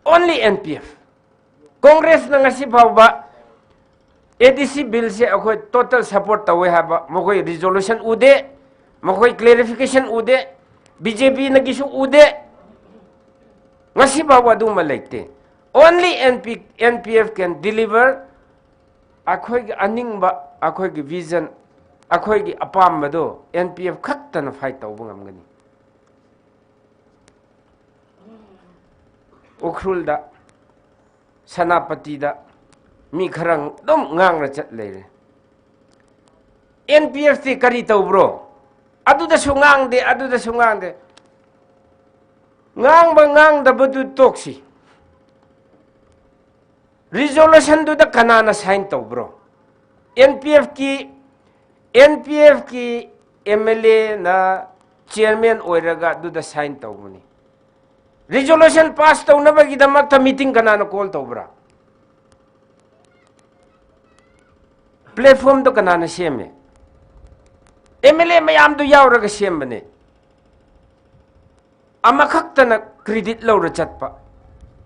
only N P F. Congress na ngasi phauba A D C bill si akhoi total support towe haiba, makhoi resolution ude, makhoi clarification ude, B J P nagisu ude. Ngasi phauba adu maleite. Only N P, N P F can deliver akhoigi aningba, akhoigi vision, akhoigi apamma do N P F khaktana fight toba ngamgani. Ukhrul da, Senapati da, mi kharang dum ngangra chat leire. N P F ti kari tobro? Adudasu ngangde, adudasu ngangde. Ngangba ngangdaba du toksi. Resolution duda kanana sign tobro? N P F ki, N P F ki M L A na chairman oiraga duda sign tobani. Resolution pass tonabagidamakta meeting kanana call tobra? Platform do kanana seme? M L A mayamdo yaoraga sembane. Amakhaktana credit laura chatpa.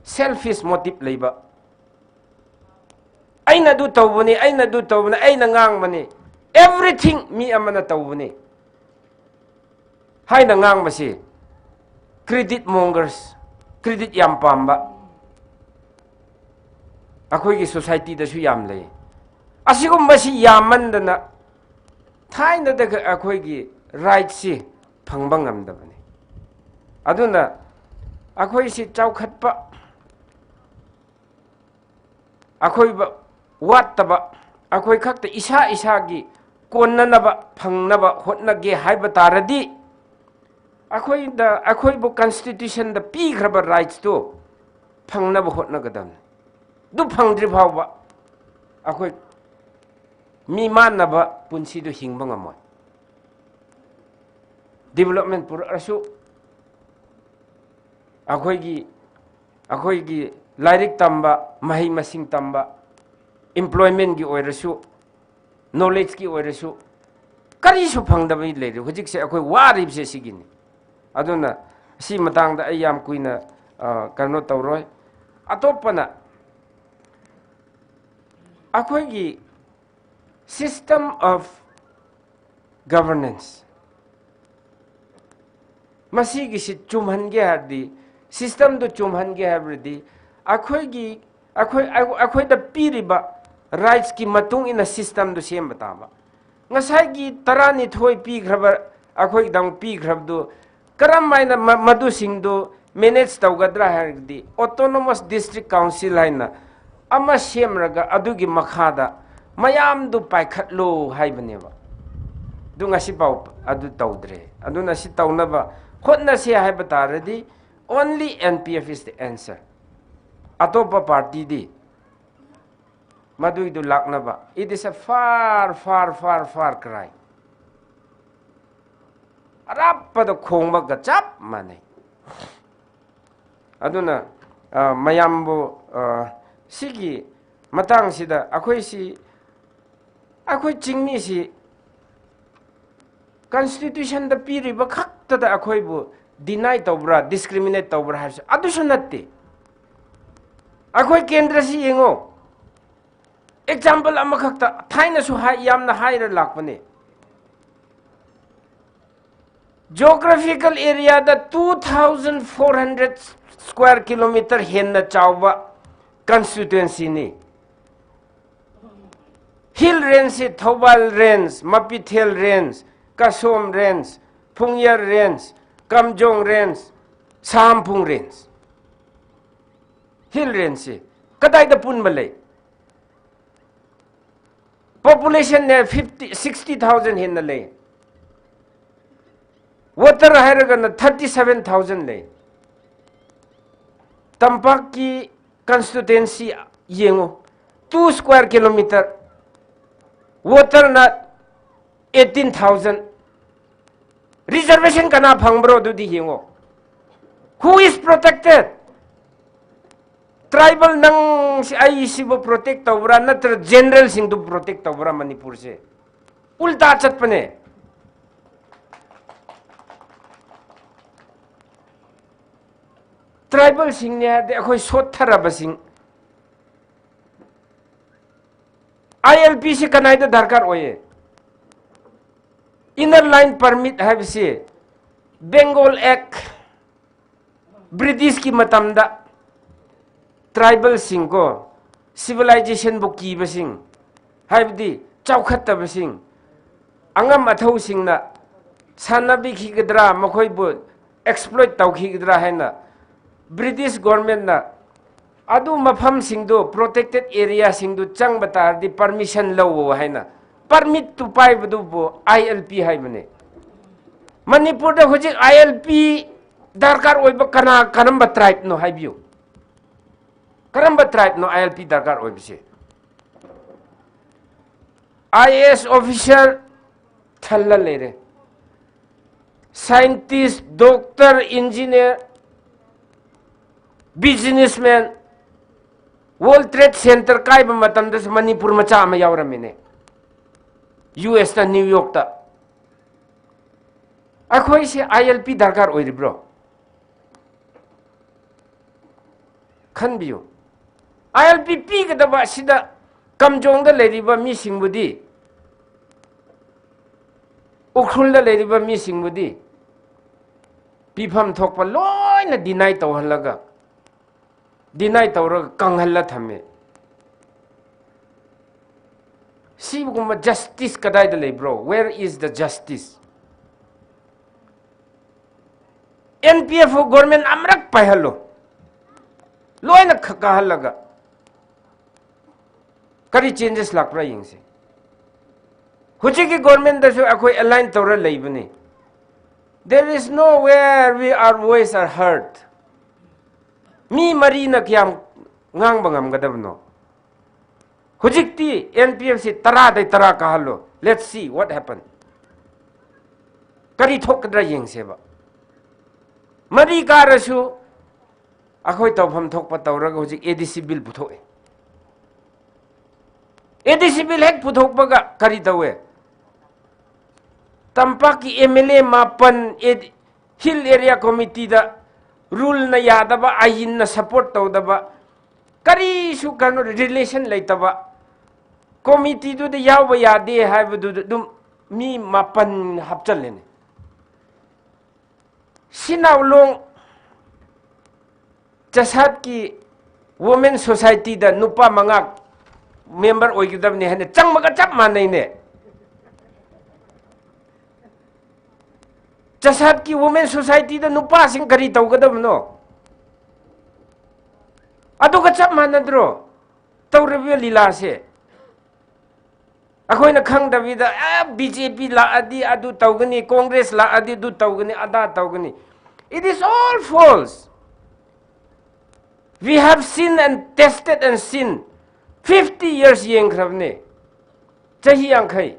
Selfish motive leiba. Eina du tobani, eina du tobani, eina ngangmani. Everything mi amana tobani. Haina ngangmasi credit mongers, credit yam pamba. Akhoigi society dasu yam lei. Asigumbasi yammandana thainada akhoigi right si phangba ngamdabani. Aduna akhoisi chaokhatpa, akhoiba wattaba, akhoi khakta isā isāgi konnanaba, phangnaba hotnage haiba taradi, akhoida, akhoibu constitution da pikharaba rights tu phangnaba hotnagadam. Du phangdri phauba, akhoi mimannaba punsi du hingba ngamon. Development pur asu, akhoigi, akhoigi lairik tamba, mahei masing tamba, employment gi oirasu, knowledge gi oirasu, karisu phangdabei leire. Hujikse akhoi waribse sigini. Aduna si matangda ai yam kuina, ah, kano tauroi. Atopana, akhoigi system of governance. Masigishi chumhange hardi, system do chumhange hardi, akhoigi, akhoi, akhoida piriba rights ki matung ina system do semba taba. Ngasaigi taranithoi pikharaba, akhoidang pikharabdu, karam haina ma-, madusingdu manage taugadra hairdi, Autonomous District Council haina ama semraga adugi makhada mayamdu paikhatlu haibaneva. Du ngasi pao adu taudre. Aduna si taunava hotnase haiba taradi, only N P F is the answer. Atopa party di maduidu laknava, it is a far, far, far, far cry. Arappada khongva kachap manei. Aduna, ah, mayambu, ah, sigi matangsida, akhoisi, akhoi chingmisi, constitution da piriba khaktada akhoibu deny taubra, discriminate taubra haisi, adusu natti. Akhoi kendra si yengo. Example amakhakta, thainasu hai, yamna haira lakpane. Geographical area da two thousand four hundred square kilometer henna chauva constituency ni. Hill range si Thoubal Range, Mapithel Range, Kasom Range, Phungyar Range, Kamjong Range, Samphung Range. Hill Range chi kadaida pun malei. Population na fifty, sixty thousand hina lei. Voter hairagana thirty-seven thousand lei. Tampakki constituency yengo, two square kilometer. Voter na eighteen thousand. Reservation kana phang bro, dudi yengo. Who is protected? Tribal nang si ai sibu protect tobra, natra general singdu protect tobra Manipur se? Ulta chatpane. Tribal sing ne de akhoi sot tharaba sing. I L P si kanaida darkar oye. Inner Line Permit haibasi Bengal Act, British ki matamda tribal sing ko, civilization bu kiba sing, haibadi chaokhattaba sing, angam athao singna sanabi khikadra, makhoibu exploit tau khikadra haina British government na adu mafam singdu, protected area singdu chang batardi permission lau haina permit tu paibadu bu I L P haimane. Manipur da hujik I L P darkar oiba kana, karamba tribe no haibiu? Karamba tribe no I L P darkar oibase? I A S officer thalla leire. Scientist, doctor, engineer, businessman, World Trade Center kaiba matamda Manipur macha ama yaoramine. U S ta, New York ta. Akhoi si I L P darkar oiribro? Khanbiu. I L P pikadaba sida Kamjong da leiriba mising budi, Ukhrul da leiriba mising budi, pifam thokpa loina deny tauhalaga, deny taura kanghalla thame. Sibugumba justice kadaida leibro? Where is the justice? N P F government amrak paihalo. Loina khakahalaga kari changes lakra yingse. Hujiki government dasu akhoi align taura leibane. There is nowhere we, our voice are heard. Mi marina kayam ngangba ngamkadabno? Hujikti N P F si tara dai tara kahalo. Let's see what happened. Kari thokkadra yengseba. Mari karasu, akhoi taufam thokpa tauraga hujik A D C bill puthoke. A D C bill hek puthokpaga kari taue? Tampakki M L A mapan A D, Hill Area Committee da rule na yadaba, ain na support taudaba, karisu kano relation leitaba committee duda yaoba yade haibaduda dum mi mapan hapchallene. Sinao Long Chasatki Women Society da nupa mangak member oikidabne haina changmaga chap manaine. Chasatki Women Society da nupasing kari taukadabno? Aduga chap manadro? Taurabi lila se. Akhoina khangdabida, ah, B J P laa adi adu taukani, Congress laa adi adu taukani, ada taukani. It is all false. We have seen and tested and seen. Fifty years yengkhrabne. Chahi yangkhai.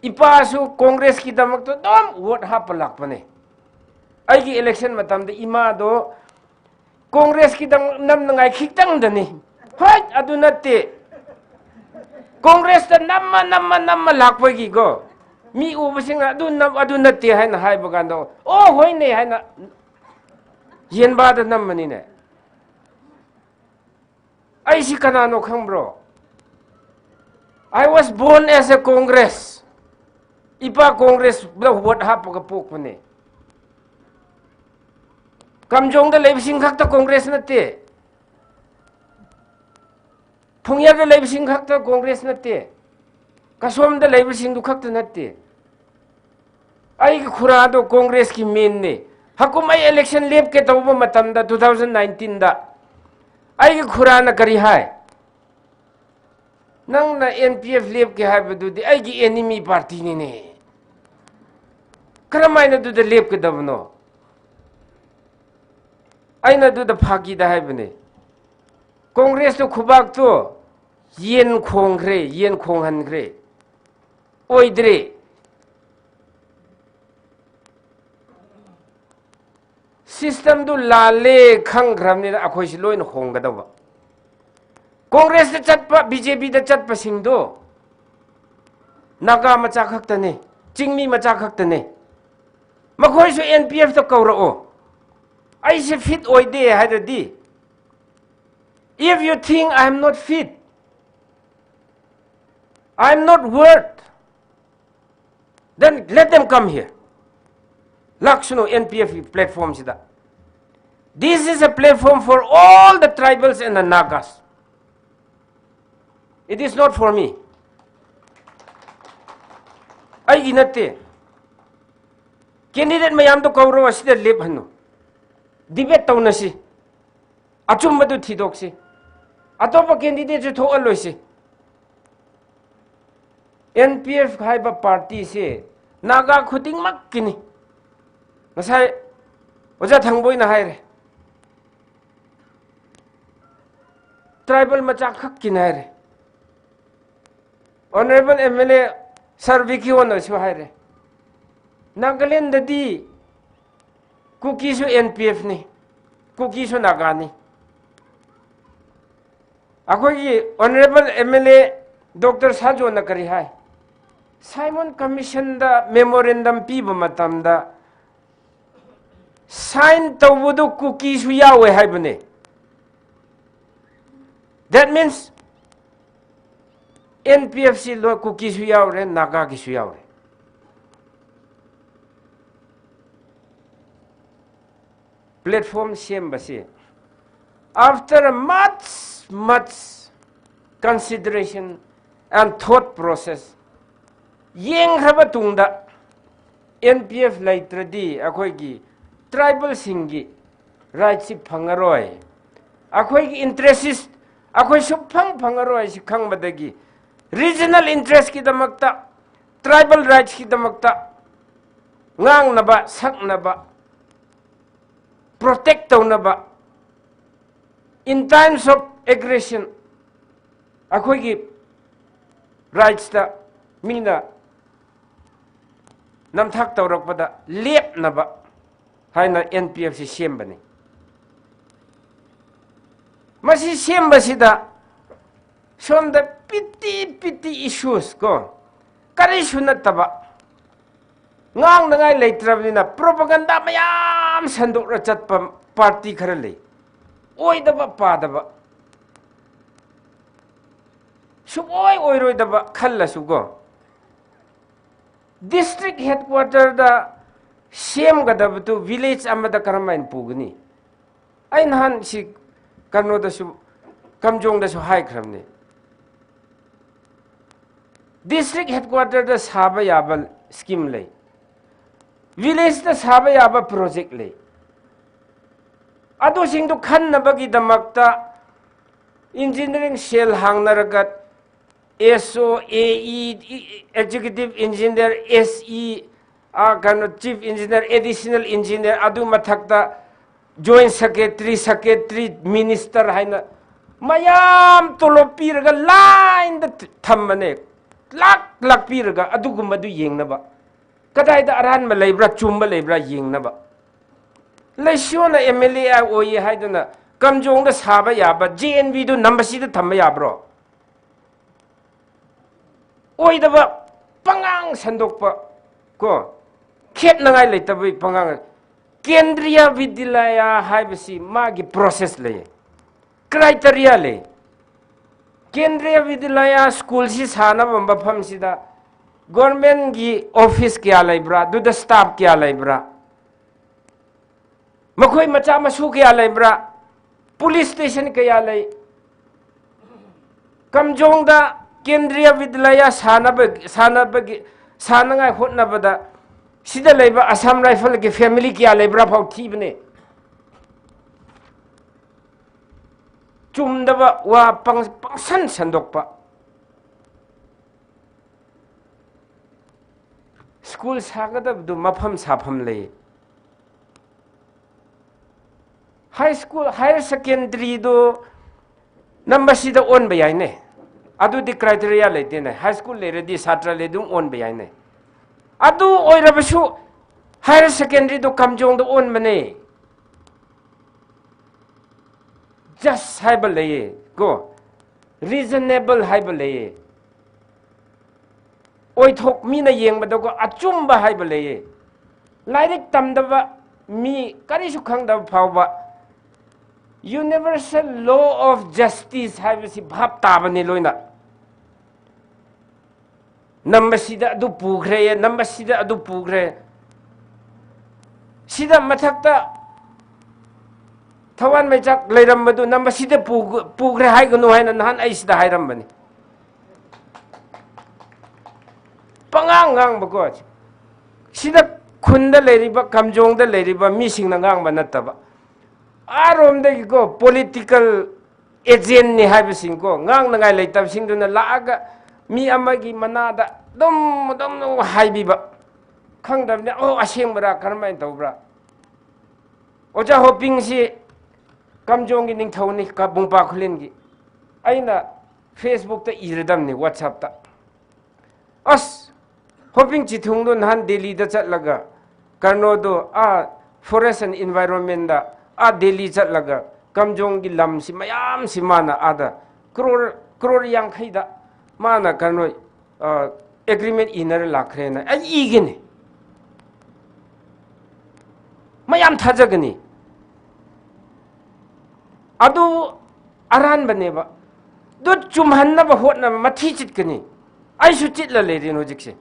Ipasu Congress kidamakto dom vote hapalakpane. Aiki election matamda imado Congress kidang namnangai khikdangdani. Hoi, adu natte. Congress da namma, namma, namma lakpagi ko. Mi ubasing adu nam, adu natte haina haibakanda. Oh, hoine haina. Yenbada nammanine. Aisi kanano khangro? I was born as a Congress. Ipa Congress da vote hapaga pokpane. Kamjongda leibasing khakta Congress natte. Phungyarda leibasing khakta Congress natte. Kasomda leibasingdu khakta natte. Aiki khurado Congress ki main ne. Hakum ai election lepke tauba matamda two thousand nineteen da, aiki khurana kari hai? Nangna N P F lepke haibadudi aiki enemy party nine. Karam eina duda lepke dabno? Eina duda phaki da haibane. Congress to khubak to yen khongre, yen khong hanre. Oidre. System du lale khang gram ni akhoi si loina khong kadaba. Congress da chatpa, B J P da chatpa singdo Naga macha khakta ne, Chingmi macha khakta ne. Makhoi su N P F to kaura o. Ai si fit oide haida di. If you think I am not fit, I am not worth, then let them come here. Lakshuno N P F platform sida. This is a platform for all the tribals and the Nagas. It is not for me. Ai inate. Candidate mayam to kauro asida lep hanu. Debate taunasi. Achumba du thidoksi. Atopa candidate chu thoaloisi. N P F haiba party se Naga khuding mak kini. Ngasai Oja Thangboi na haire. Tribal macha khak kini haire. Honorable M L A Sir Vicky Won na su haire. Nagaland da di Kuki su N P F ni. Kuki su Naga ni. Akhoi ki Honorable M L A Doctor Sajo na kari hai? Simon Commission da memorandum piba matamda sign taubudu Kuki su yawe haibane. That means N P F si lo Kuki su yaure, Naga ki su yaure. Platform semba si. After much, much consideration and thought process, yeng haba tungda N P F laitradi akhoi ki tribal sing ki right si phangaroi. Akhoi ki interest is, akhoi suphang phangaroi si khangmadagi regional interest ki damakta, tribal rights ki damakta, ngangnaba, saknaba, protect taunaba, in times of aggression, akhoi ki rights ta mina namthak taurakpada lepnaba haina N P F si sembane. Masi semba sida, somda piti piti issues ko, kari sunataba, ngang nangai leitrabnina propaganda mayam sandokra chatpa party khara lei. Oidaba padaba. Suk oi oiroidaba khalla suko. District headquarter da semkadaba tu village amada karam eina pugani? Ai nahan si kano da su, Kamjong da su hai kharam ne. District headquarter da saba yaba scheme lei. Village da saba yaba project lei. Ado sing tu khannabagi damakta engineering cell hangna ragat S O, A E, Executive Engineer, S E, a kano Chief Engineer, Additional Engineer, adu mathakta Joint Secretary, Secretary, Minister haina mayam tolop piraga line da thammane. Lak lak piraga adugumadu yengnaba. Kadaida aran maleibra, chum maleibra yengnaba. Leishona M L A oi haidana Kamjong da saba yaba, J N V du nambasi da thamma yabro? Oidaba pangang sandokpa ko, khetnangai leitabai pangang. Kendriya Vidyalaya haibasi magi process lei, criteria lei. Kendriya Vidyalaya school si sānaba mafam sida government ki office kaya leibra, duda staff kaya leibra, makhoi macha masu kaya leibra, police station kaya lei. Kamjongda Kendriya Vidyalaya sānaba, sānabagi, sānangai hotnabada Sida leiva Assam Rifle ki family kayā leibra phao thibane. Chumdava wā pang, pangsan sandokpa. School sākadava du mapham sāpham lei. High school, higher secondary du number sida onba yaine. Adudi criteria leitene. High school leiradi sātra leidung onba yaine. Adu oirabashu higher secondary du Kamjong du onmane. Just haiba leiye, ko. Reasonable haiba leiye. Oithok mina yengmada ko achumba haiba leiye. Lairik tamdava mi karisu khangdava phaova universal law of justice haibasi bhap tabane loina. Number sida adu pukhre, number sida adu pukhre. Sida mathakta Thawan Meichak leiram madu number sida pu, pukhre haiganu haina nahan ai sida hairambane. Pangang ngang ba ko. Sida khunda leiriba, Kamjongda leiriba, misingna ngang ba nattaba. Aromda ki ko political agent ni haibasing ko, ngangnangai leitabasing duna laga mi amagi manada dum, dum, dum haibiba. Khangdamne, oh, asing mara, karmai taubra. Oja Hoping si Kamjong ki ningthau ni, Kabungpa Khullen ki. Aina Facebook ta iradam ni, WhatsApp ta. As, Hoping Chithung du nahan Delhi da chatlaga, Karno du, a, Forest and Environment da, a, Delhi chatlaga, Kamjong ki lam si mayam si mana ada, crore, crore yangkhai da, mana Karno, a, agreement inara lakre na, a, igini. Mayam thajagani. Adu aran bane ba. Du chumhanna ba hotna mathi chit kani. Ai su chit la leirin hojik se.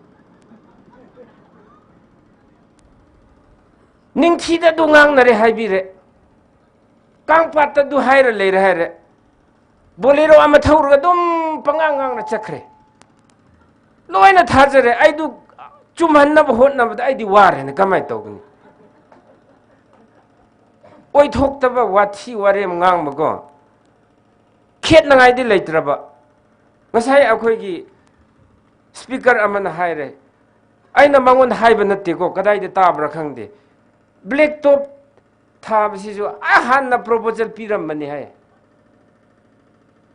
Ningthida du ngangnare haibire. Kangpatta du haira leira haire. Bolero ama thauraga dum pangang ngangna chakre. Loina thajare, ai du chumhanna ba hotna ba da ai di ware na kamai tau kani. Oithok taba wathi ware ngang ba ko. Khetnangai di leitraba. Ngasai akhoi ki speaker amana haire. Aina mangon haiba natte ko, kadai di tabra khangde. Black top thaba sisu, a hanna proposal piram mani hai.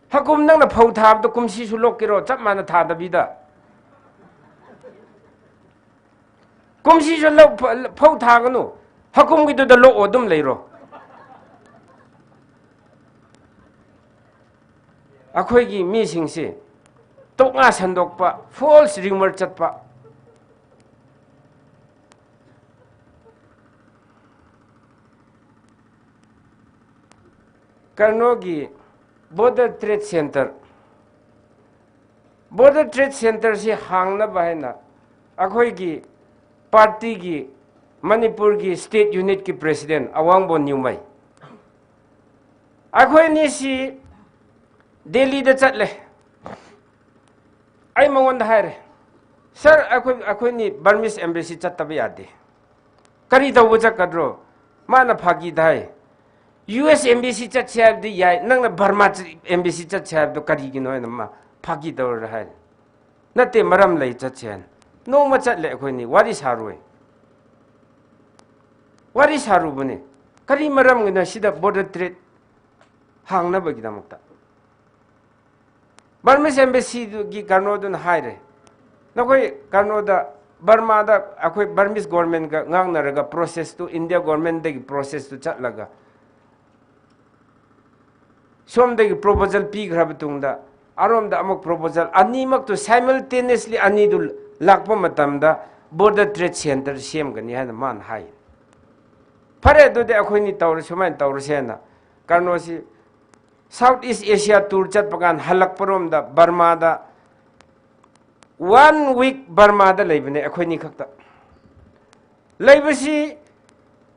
Hakum nangna phau thaba da kumsisu lok kiro, chap mana thada bida. Kumsisu lok ph-, phau thaganu. Hakum ki du da lok odum leiro. Akhoi ki mising si. Toknga sandokpa, false rumor chatpa. Karno ki Border Trade Center. Border Trade Center si hāngna ba haina, akhoi ki party ki Manipur ki state unit ki president Awangbo Newmai. Akhoi ni si Delhi da chatle. Ai mangon da haire. Sir, akhoi, akhoi ni Burmese embassy chat taba yade. Kari tau bu chak kadro. Mana phaki dai. U S embassy chat siya di yai. Nangna Burma ch-, embassy chat siya do kari kino na ma phaki tau ra hai. Nate maram lei chat siya. No ma chat le akhoi ni. Wari sarui. Wari saru bune. Kari maram ngina sida border trade hāngna ba kida makta. Burmese embassy du ki Karno dun haire. Nakhoi Karno da Burma da akhoi Burmese government ka ngangnaraga process tu India government da ki process tu chatlaga. Som da ki proposal pi kharaba tungda. Arom da amok proposal ani mak tu simultaneously ani du lakpa matam da border trade center sem kani haina man hai. Phare du de akhoi ni taur sumain taur sena. Karno si South East Asia tour chat pakan halak parom da Burma da one week Burma da leibane akhoi ni khakta. Leibasi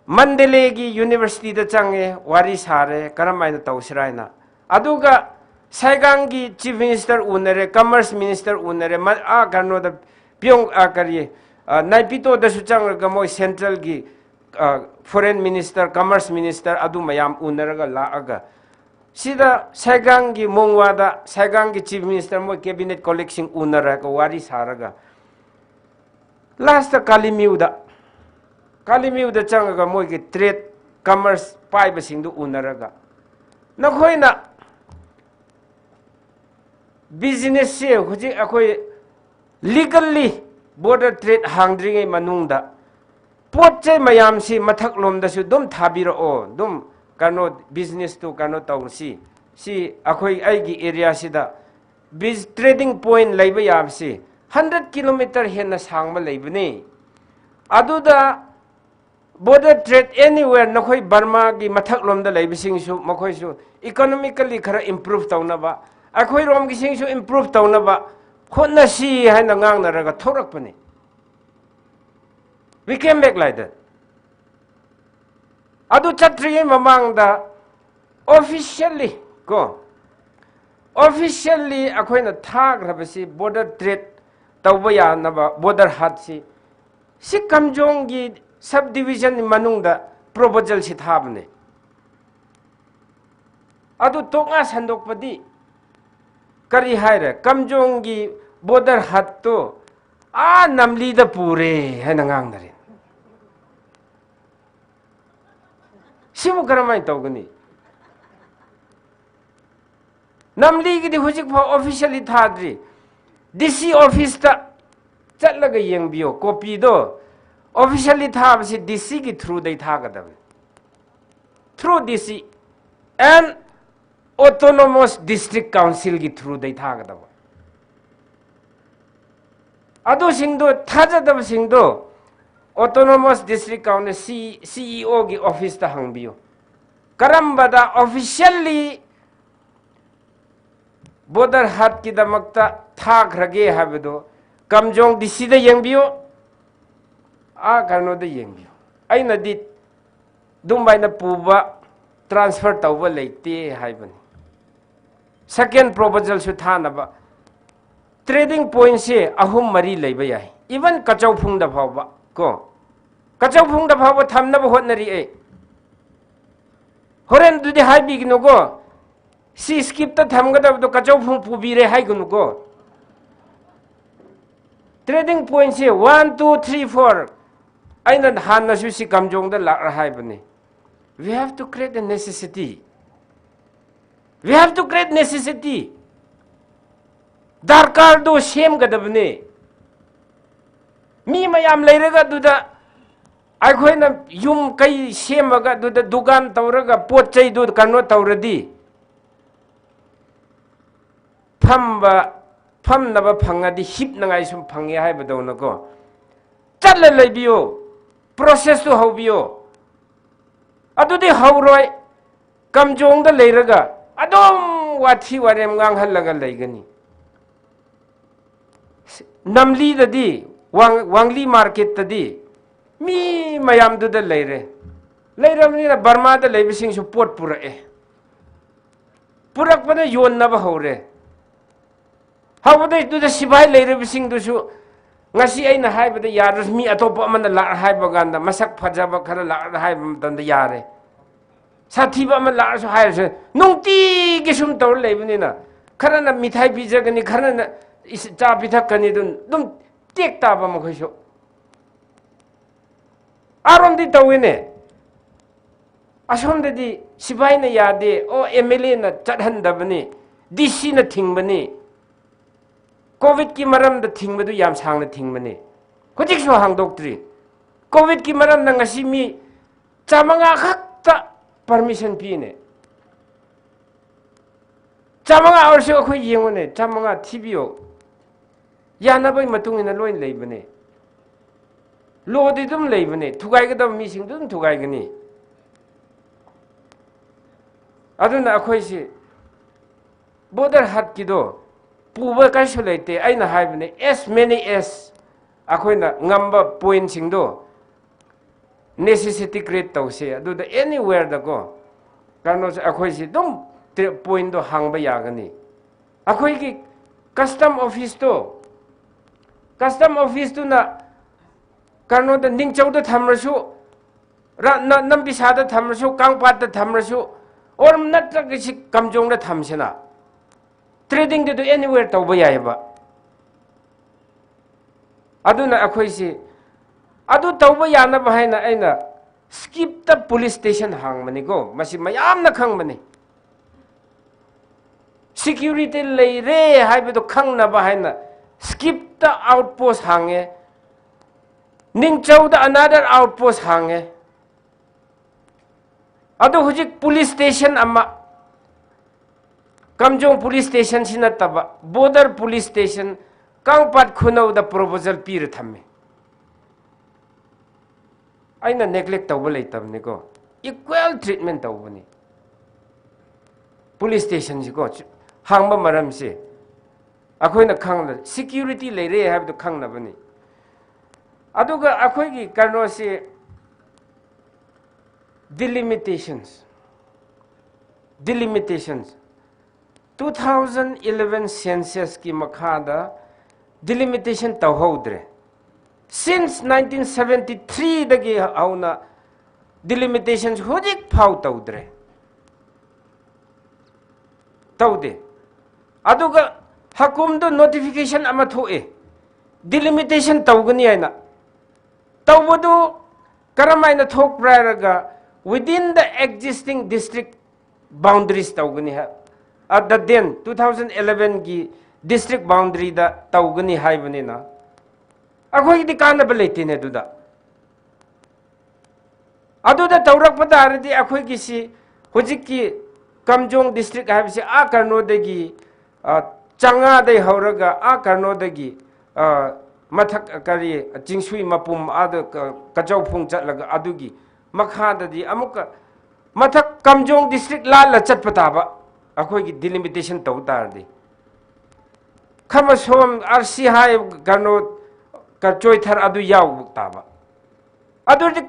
Mandalay ki university da change wari sare karam aina tau siraina. Aduga Saigang ki chief minister unare, commerce minister unare, ma-, a Karno da pyong a kari Ah, Naypyitaw dasu changlaga moi central ki, ah, foreign minister, commerce minister, adu mayam unaraga lāka. Sida Saigang ki Mongwada, Saigang ki chief minister moi cabinet colleague sing unaraga wari sālaga. Last ta Kalaymyo da. Kalaymyo da changlaga moi ki trade, commerce, paiba singdu unaraga. Nakhoina business se hujik akhoi legally border trade hāngdringai manungda. Potchai mayamsi mathaklomdasu dum thābirao, dum kano business tu kano tausi. Si akhoi aigi area sida. Biz trading point leiba yamsi. Hundred kilometer henna sāng maleibane. Aduda border trade anywhere nakhoi Burma ki mathaklomda leibasingsu, makhoisu economically khara improve taunaba, akhoi romkisingsu improve taunaba, hotnasi haina ngangnaraga thorakpane. We came back like that. Adu chatri mamangda officially, ko, officially akhoina thākrabasi border trade tauba yanaba border hat si, si Kamjong ki subdivision manungda proposal si thābane. Adu toknga sandokpadi kari haira, Kamjong ki border hat to a Namlida pure haina ngangdarin. Simu karamai taugani? Namli kidi hujikpa officially thādri. D C office ta chatlaga yangbiyo, copy do. Officially thābasi D C ki through dai thākadam. Through D C and Autonomous District Council ki through dai thākadam. Adu singdo, thāzadaba singdo, Autonomous District Council C-, C E O ki office ta hāngbiyo. Karambada officially border hat kidamakta thākrage haibado, Kamjong D C da yangbiyo, a kano da yangbiyo. Aina di dumbaina puba transfer tauba leite haibani. Second proposal su thānaba trading point se ahum mari leiba yai. Even Kachaophung da phaoba, ko. Kachaophung da phaoba thamnaba hotnari e. Horen dudi haibiginu ko. Si skip ta thamkadabdo Kachaophung pubire haigunu ko. Trading point se one, two, three, four. Aina hānnasu si Kamjong da lākra haibani. We have to create a necessity. We have to create necessity. Darkar do semkadabane. Mi mayam leiraga duda, aikhoina yum kai semaga duda dukan tauraga potchai du kano tauradi. Phamba, phamnaba phangadi hipnangai sum phange haibadona ko. Chatla leibiyo, process tu haobiyo. Adudi haoroi, Kamjong da leiraga, adum wathi warem nganghalaga leigani. Namli dadi, Wang-, Wangli market dadi, mi mayam duda leire. Leiramnina Burma da leibasingsu pot pura e. Purakpana yonnaba haore. Haoda duda sipai leirabasingdusu, ngasi aina haibada yarus mi atopa amana lākra haiba ganda, masak phajaba khara lākra haiba matanda yare. Sathiba amana lākrasu haisu, nungtiki sum taur leibanina. Kharana mithai pizagani, kharana is-, cha pithakkani dun, dum tek taba makhoisu. Aromdi tawine. Asomdadi sipaina yade, o M L A na chathandabani, D C na thingbani. Covid ki maramda thingbadu yamsangna thingbani. Hujiksu hāngdoktri. Covid ki maramna ngasi mi chamanga khakta permission pine. Chamanga orsi akhoi yengone, chamanga thibiyo. Yanabai matungina loin leibane. Lodi dum leibane, thukaikadam mising dum thukaikani. Aduna akhoisi border hat kido, puba kaisu leite, aina haibane, as many as akhoina ngamba point singdo, necessity create tause, aduda anywhere da ko. Kano se akhoisi dum tre-, point do hāngba yagani. Akhoiki custom office to, custom office tuna Karnoda Ningchaoda thamrasu, ra-, na-, Nambisada thamrasu, Kangpatda thamrasu, or natrak ishi Kamjongda thamsina. Trading da do anywhere tauba yaiba. Aduna akhoisi, adu tauba yanaba haina eina Skip da police station hāngmaniko, masi mayamna khangmani. Security leire haiba do khangnaba haina Skip da outpost hānge. Ningchaoda another outpost hānge. Adu hujik police station ama, Kamjong police station si nattaba, border police station, Kangpat Khunou da proposal pira thamme. Eina neglect tauba leitamniko. Equal treatment taubani. Police station siko, hāngba maramsi, akhoina khangla, security leire haiba do khangnabani. Aduga akhoigi Karnosi, delimitations. Delimitations. Two thousand eleven census ki makhada delimitation tauhaodre. Since nineteen seventy-three dagi hauna delimitations hujikphao taudre. Taude. Aduga hakumda notification ama thoe. Delimitation taugani haina. Taubadu karam haina thokpra hailaga, within the existing district boundaries taugani ha. At the then, two thousand eleven ki district boundary da taugani haibanina. Akhoidi kannaba leitene aduda. Aduda taurakpa tāradi akhoigisi, hujikki Kamjong district haibasi a Karnodagi, ah, Changa dai haoraga a Karnodagi, ah, mathak kari Chingsui Mapum ada ka, Kachao Phung chatlaga adugi makhadadi amuka mathak Kamjong district lala chatpa taba, akhoigi delimitation tau tāradi. Khamasom R C hai Karno ka Choithar adu yao taba. Adu di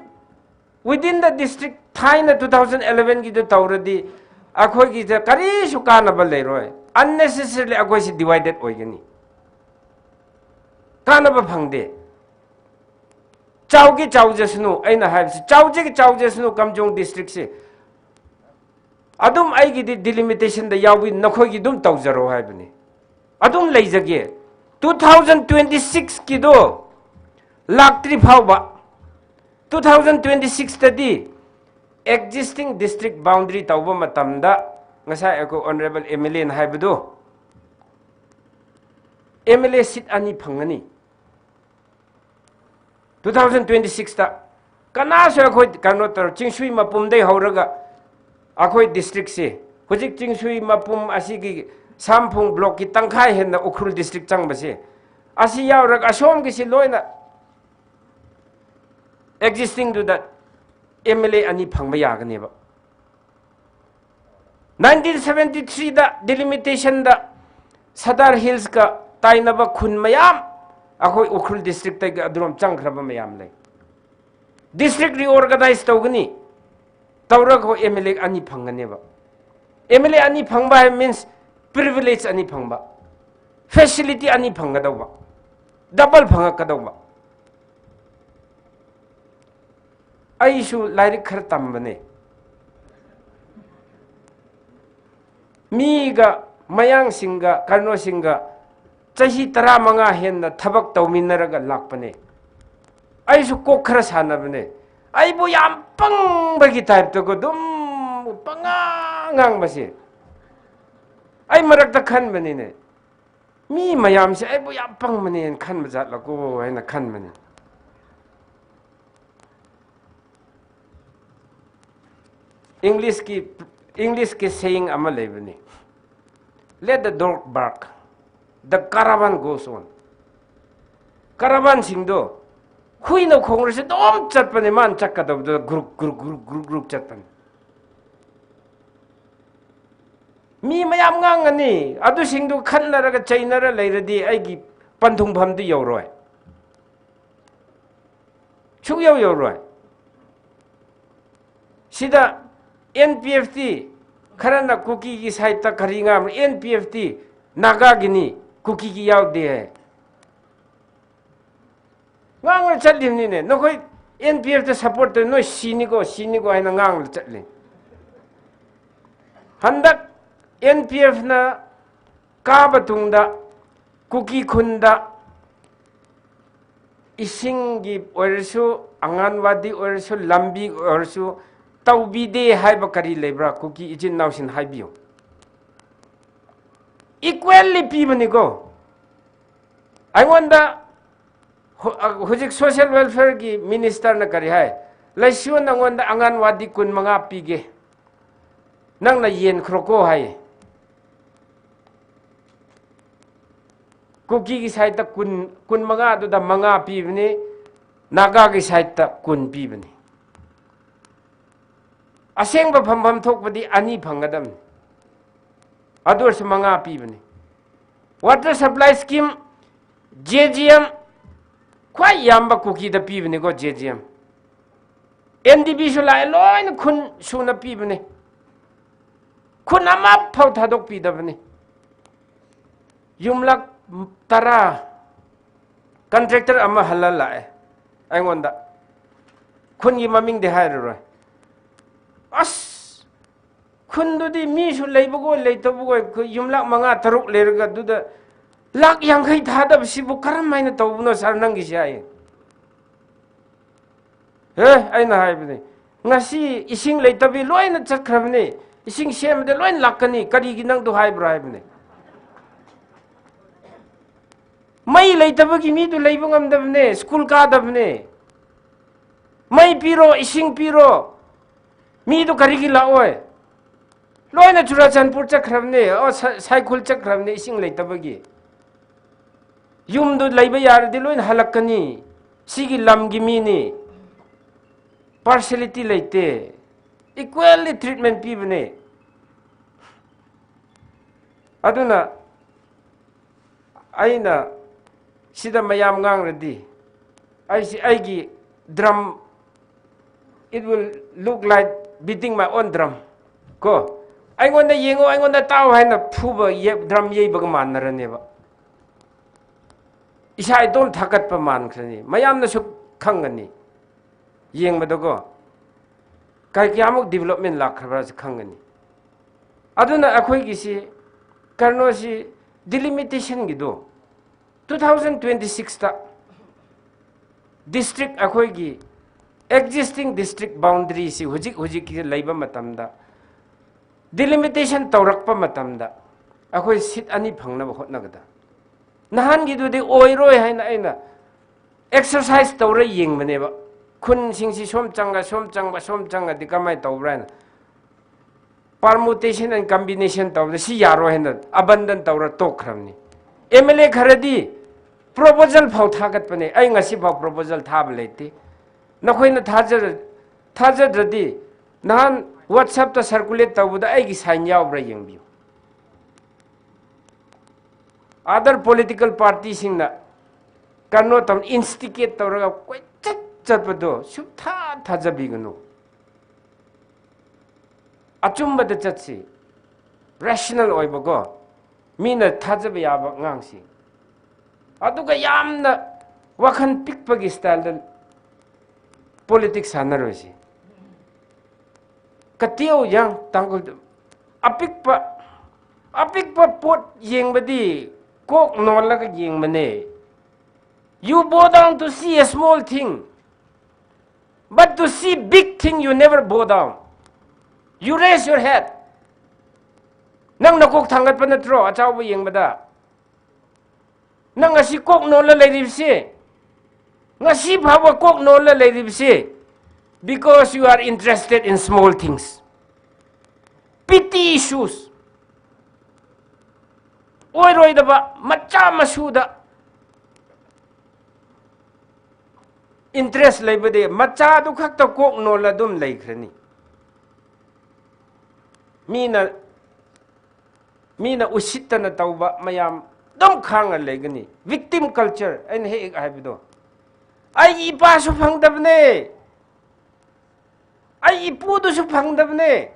within the district thaina two thousand eleven kida tauradi, akhoigi da karisu kannaba leiroi. Unnecessarily akhoisi divided oigani. Kannaba phangde. Chaoki chaojasnu, eina haibasi, chaojiki chaojasnu Kamjong district si. Adum aigidi delimitation da yaowi, nakhoigi dum taujaro haibani. Adum leijage. Two thousand twenty-six kido, lak three phaoba. Two thousand twenty-six tadi, existing district boundary tauba matamda, ngasai akho Honorable M L A na haibado, M L A seat ani phangani. Two thousand twenty-six ta, kanasui akhoi Karno tar, Chingsui Mapum dai haoraga, akhoi district si, hujik Chingsui Mapum asigi Samphung block ki tangkhai henna Ukhrul district changbasi. Asi yaoraga ashomkisi loina existing to that M L A ani phangba yaganeba. Nineteen seventy-three da delimitation da Sadar Hills ka tainaba khun mayam, akhoi Ukhrul district tagi adrom changkharaba mayam lei. District reorganize taugani, tauraga ho M L A ani phangganeba. M L A ani phangba hai means privilege ani phangba. Facility ani phangkadauba. Double phangkadauba. Aisu lairik khar tambane. Miga, Mayangsingga, Karnosingga, chahi tara manga henna thabak tauminaraga lakpane. Aisu kok khar sanabane. Aibo yam pangbagi type to ko dum pangangang masi. Ai marakta khanbanine. Mi mayamsi aibo yam pangmane khan majat lako, eina khanmane. English ki, English ki saying ama leibane. "Let the dog bark. The caravan goes on." Caravan singdo, huina khongrasi dom chatpane, man chakadauda group, group, group, group, group chatpane. Mi mayam ngangani, adusingdu khanaraga chainara leiradi, aigi panthungphamdu yaoroi. Sukyao yaoroi. Sida N P F T, kharana Kuki ki side ta kari ngam, N P F T, Naga gini, Kuki ki yaode. Ngangla chatli maningmana, nakhoi N P F da support tei, noi siniko, siniko haina ngangla chatli. Handak N P F na kaba tungda, Kuki khunda, isinggi oirasu, Anganwadi oirasu, lambi oirasu, taobida haiba kali leibra, Kuki ichin naoshin haibiyu. Equally pimaniko. Aingwanda, hu-, ah, hujik social welfare gi minister na kali hai. Laishiwon nangwanda Anganwadi kun manga pige. Nangna yen khroko hai. Kuki gi side ta kun, kun manga tu da manga pibani, Naga gi side ta kun pibani. Asengba phamphamthokpadi ani phangkadam. Adu oirasu manga pibani. Water supply scheme, J G M, khwai yamba Kuki da pibaniko J G M. N D P su lai loina khun suna pibani. Khun amaphao thadokpidabani. Yumlak tara contractor ama halal lae. Aingwanda. Khungi mamingdi hairaroi. As, khundudi misu leibako, leitobako, khu yumlak manga taruk leiraga duda lak yangkhai thadabsibu karam haina tobano sir nanggi shai. He, aina haibani. Ngasi ising leitabi loina chatkhrabani. Ising semda loina lakkani. Karigi nangtu haibra haibani. Mai leitabagi mitu leiba ngamdabani. School kadabani. Mai piro, ising piro. Mitu karigi laoi. Loina Churachandpur chatkhrabani. O, Sa-, Saikhul chatkhrabani. Ising leitabagi. Yumdu leiba yaradi loina halakkani. Sigi lamgi mini. Partiality leite. Equally treatment pibani. Aduna, aina sida mayam ngangradi. Ai si, aigi drum, it will look like beating my own drum. Ko, aingwanda yengo, aingwanda tao haina phuba ye, drum yeiba kamannaraneba. Isha itom thagatpa mankharani. Mayamnasu khangani. Yengmadako. Kaikayamuk development lakkharabra si khangani. Aduna akhoigi si, Karno si delimitation gido. Two thousand twenty-six ta district akhoigi existing district boundary si hujik hujik ki leiba matamda, delimitation taurakpa matamda, akhoi seat ani phangnaba hotnagada. Nahangidudi oiroi haina aina exercise taura yengmaneba. Khunsingsi somchanga, somchangba, somchangadi kamai taubra haina. Permutation and combination taura, si yaroi haina abandon taura tokharani. M L A kharadi proposal phao thagatpane, ai ngasiphao proposal thaba leite. Nakhoina thajar, thajadradi, nahan WhatsApp ta circulate taubada aigi sign yaobra yengbiu. Other political party singna Karno tam instigate tauraga koichat chatpado, shuktha thajabiganu. Achumbada chatsi, rational oibako, mina thajaba yaba ngangsi. Aduga yamna wakhan pikpagi style da politics sanaroisi. Kateo yang Tangkhul apikpa, apikpa pot yengbadi kok nolaga yengmane. You bow down to see a small thing, but to see big thing you never bow down. You raise your head. Nang nakok thangkatpa natro, achaoba yengbada. Nang ngasi kok nola leiribse. Ngasi phawa kok nola leiribse. Because you are interested in small things. Petty issues. Oiroidaba, macha masuda interest leibade, machadu khakta kok nola dum leikhrani. Mina, mina usittana tauba mayam dum khanga leigani. Victim culture, aina he ik haibido. Ai ipasu phangdabane. Ai ipudusu phangdabane.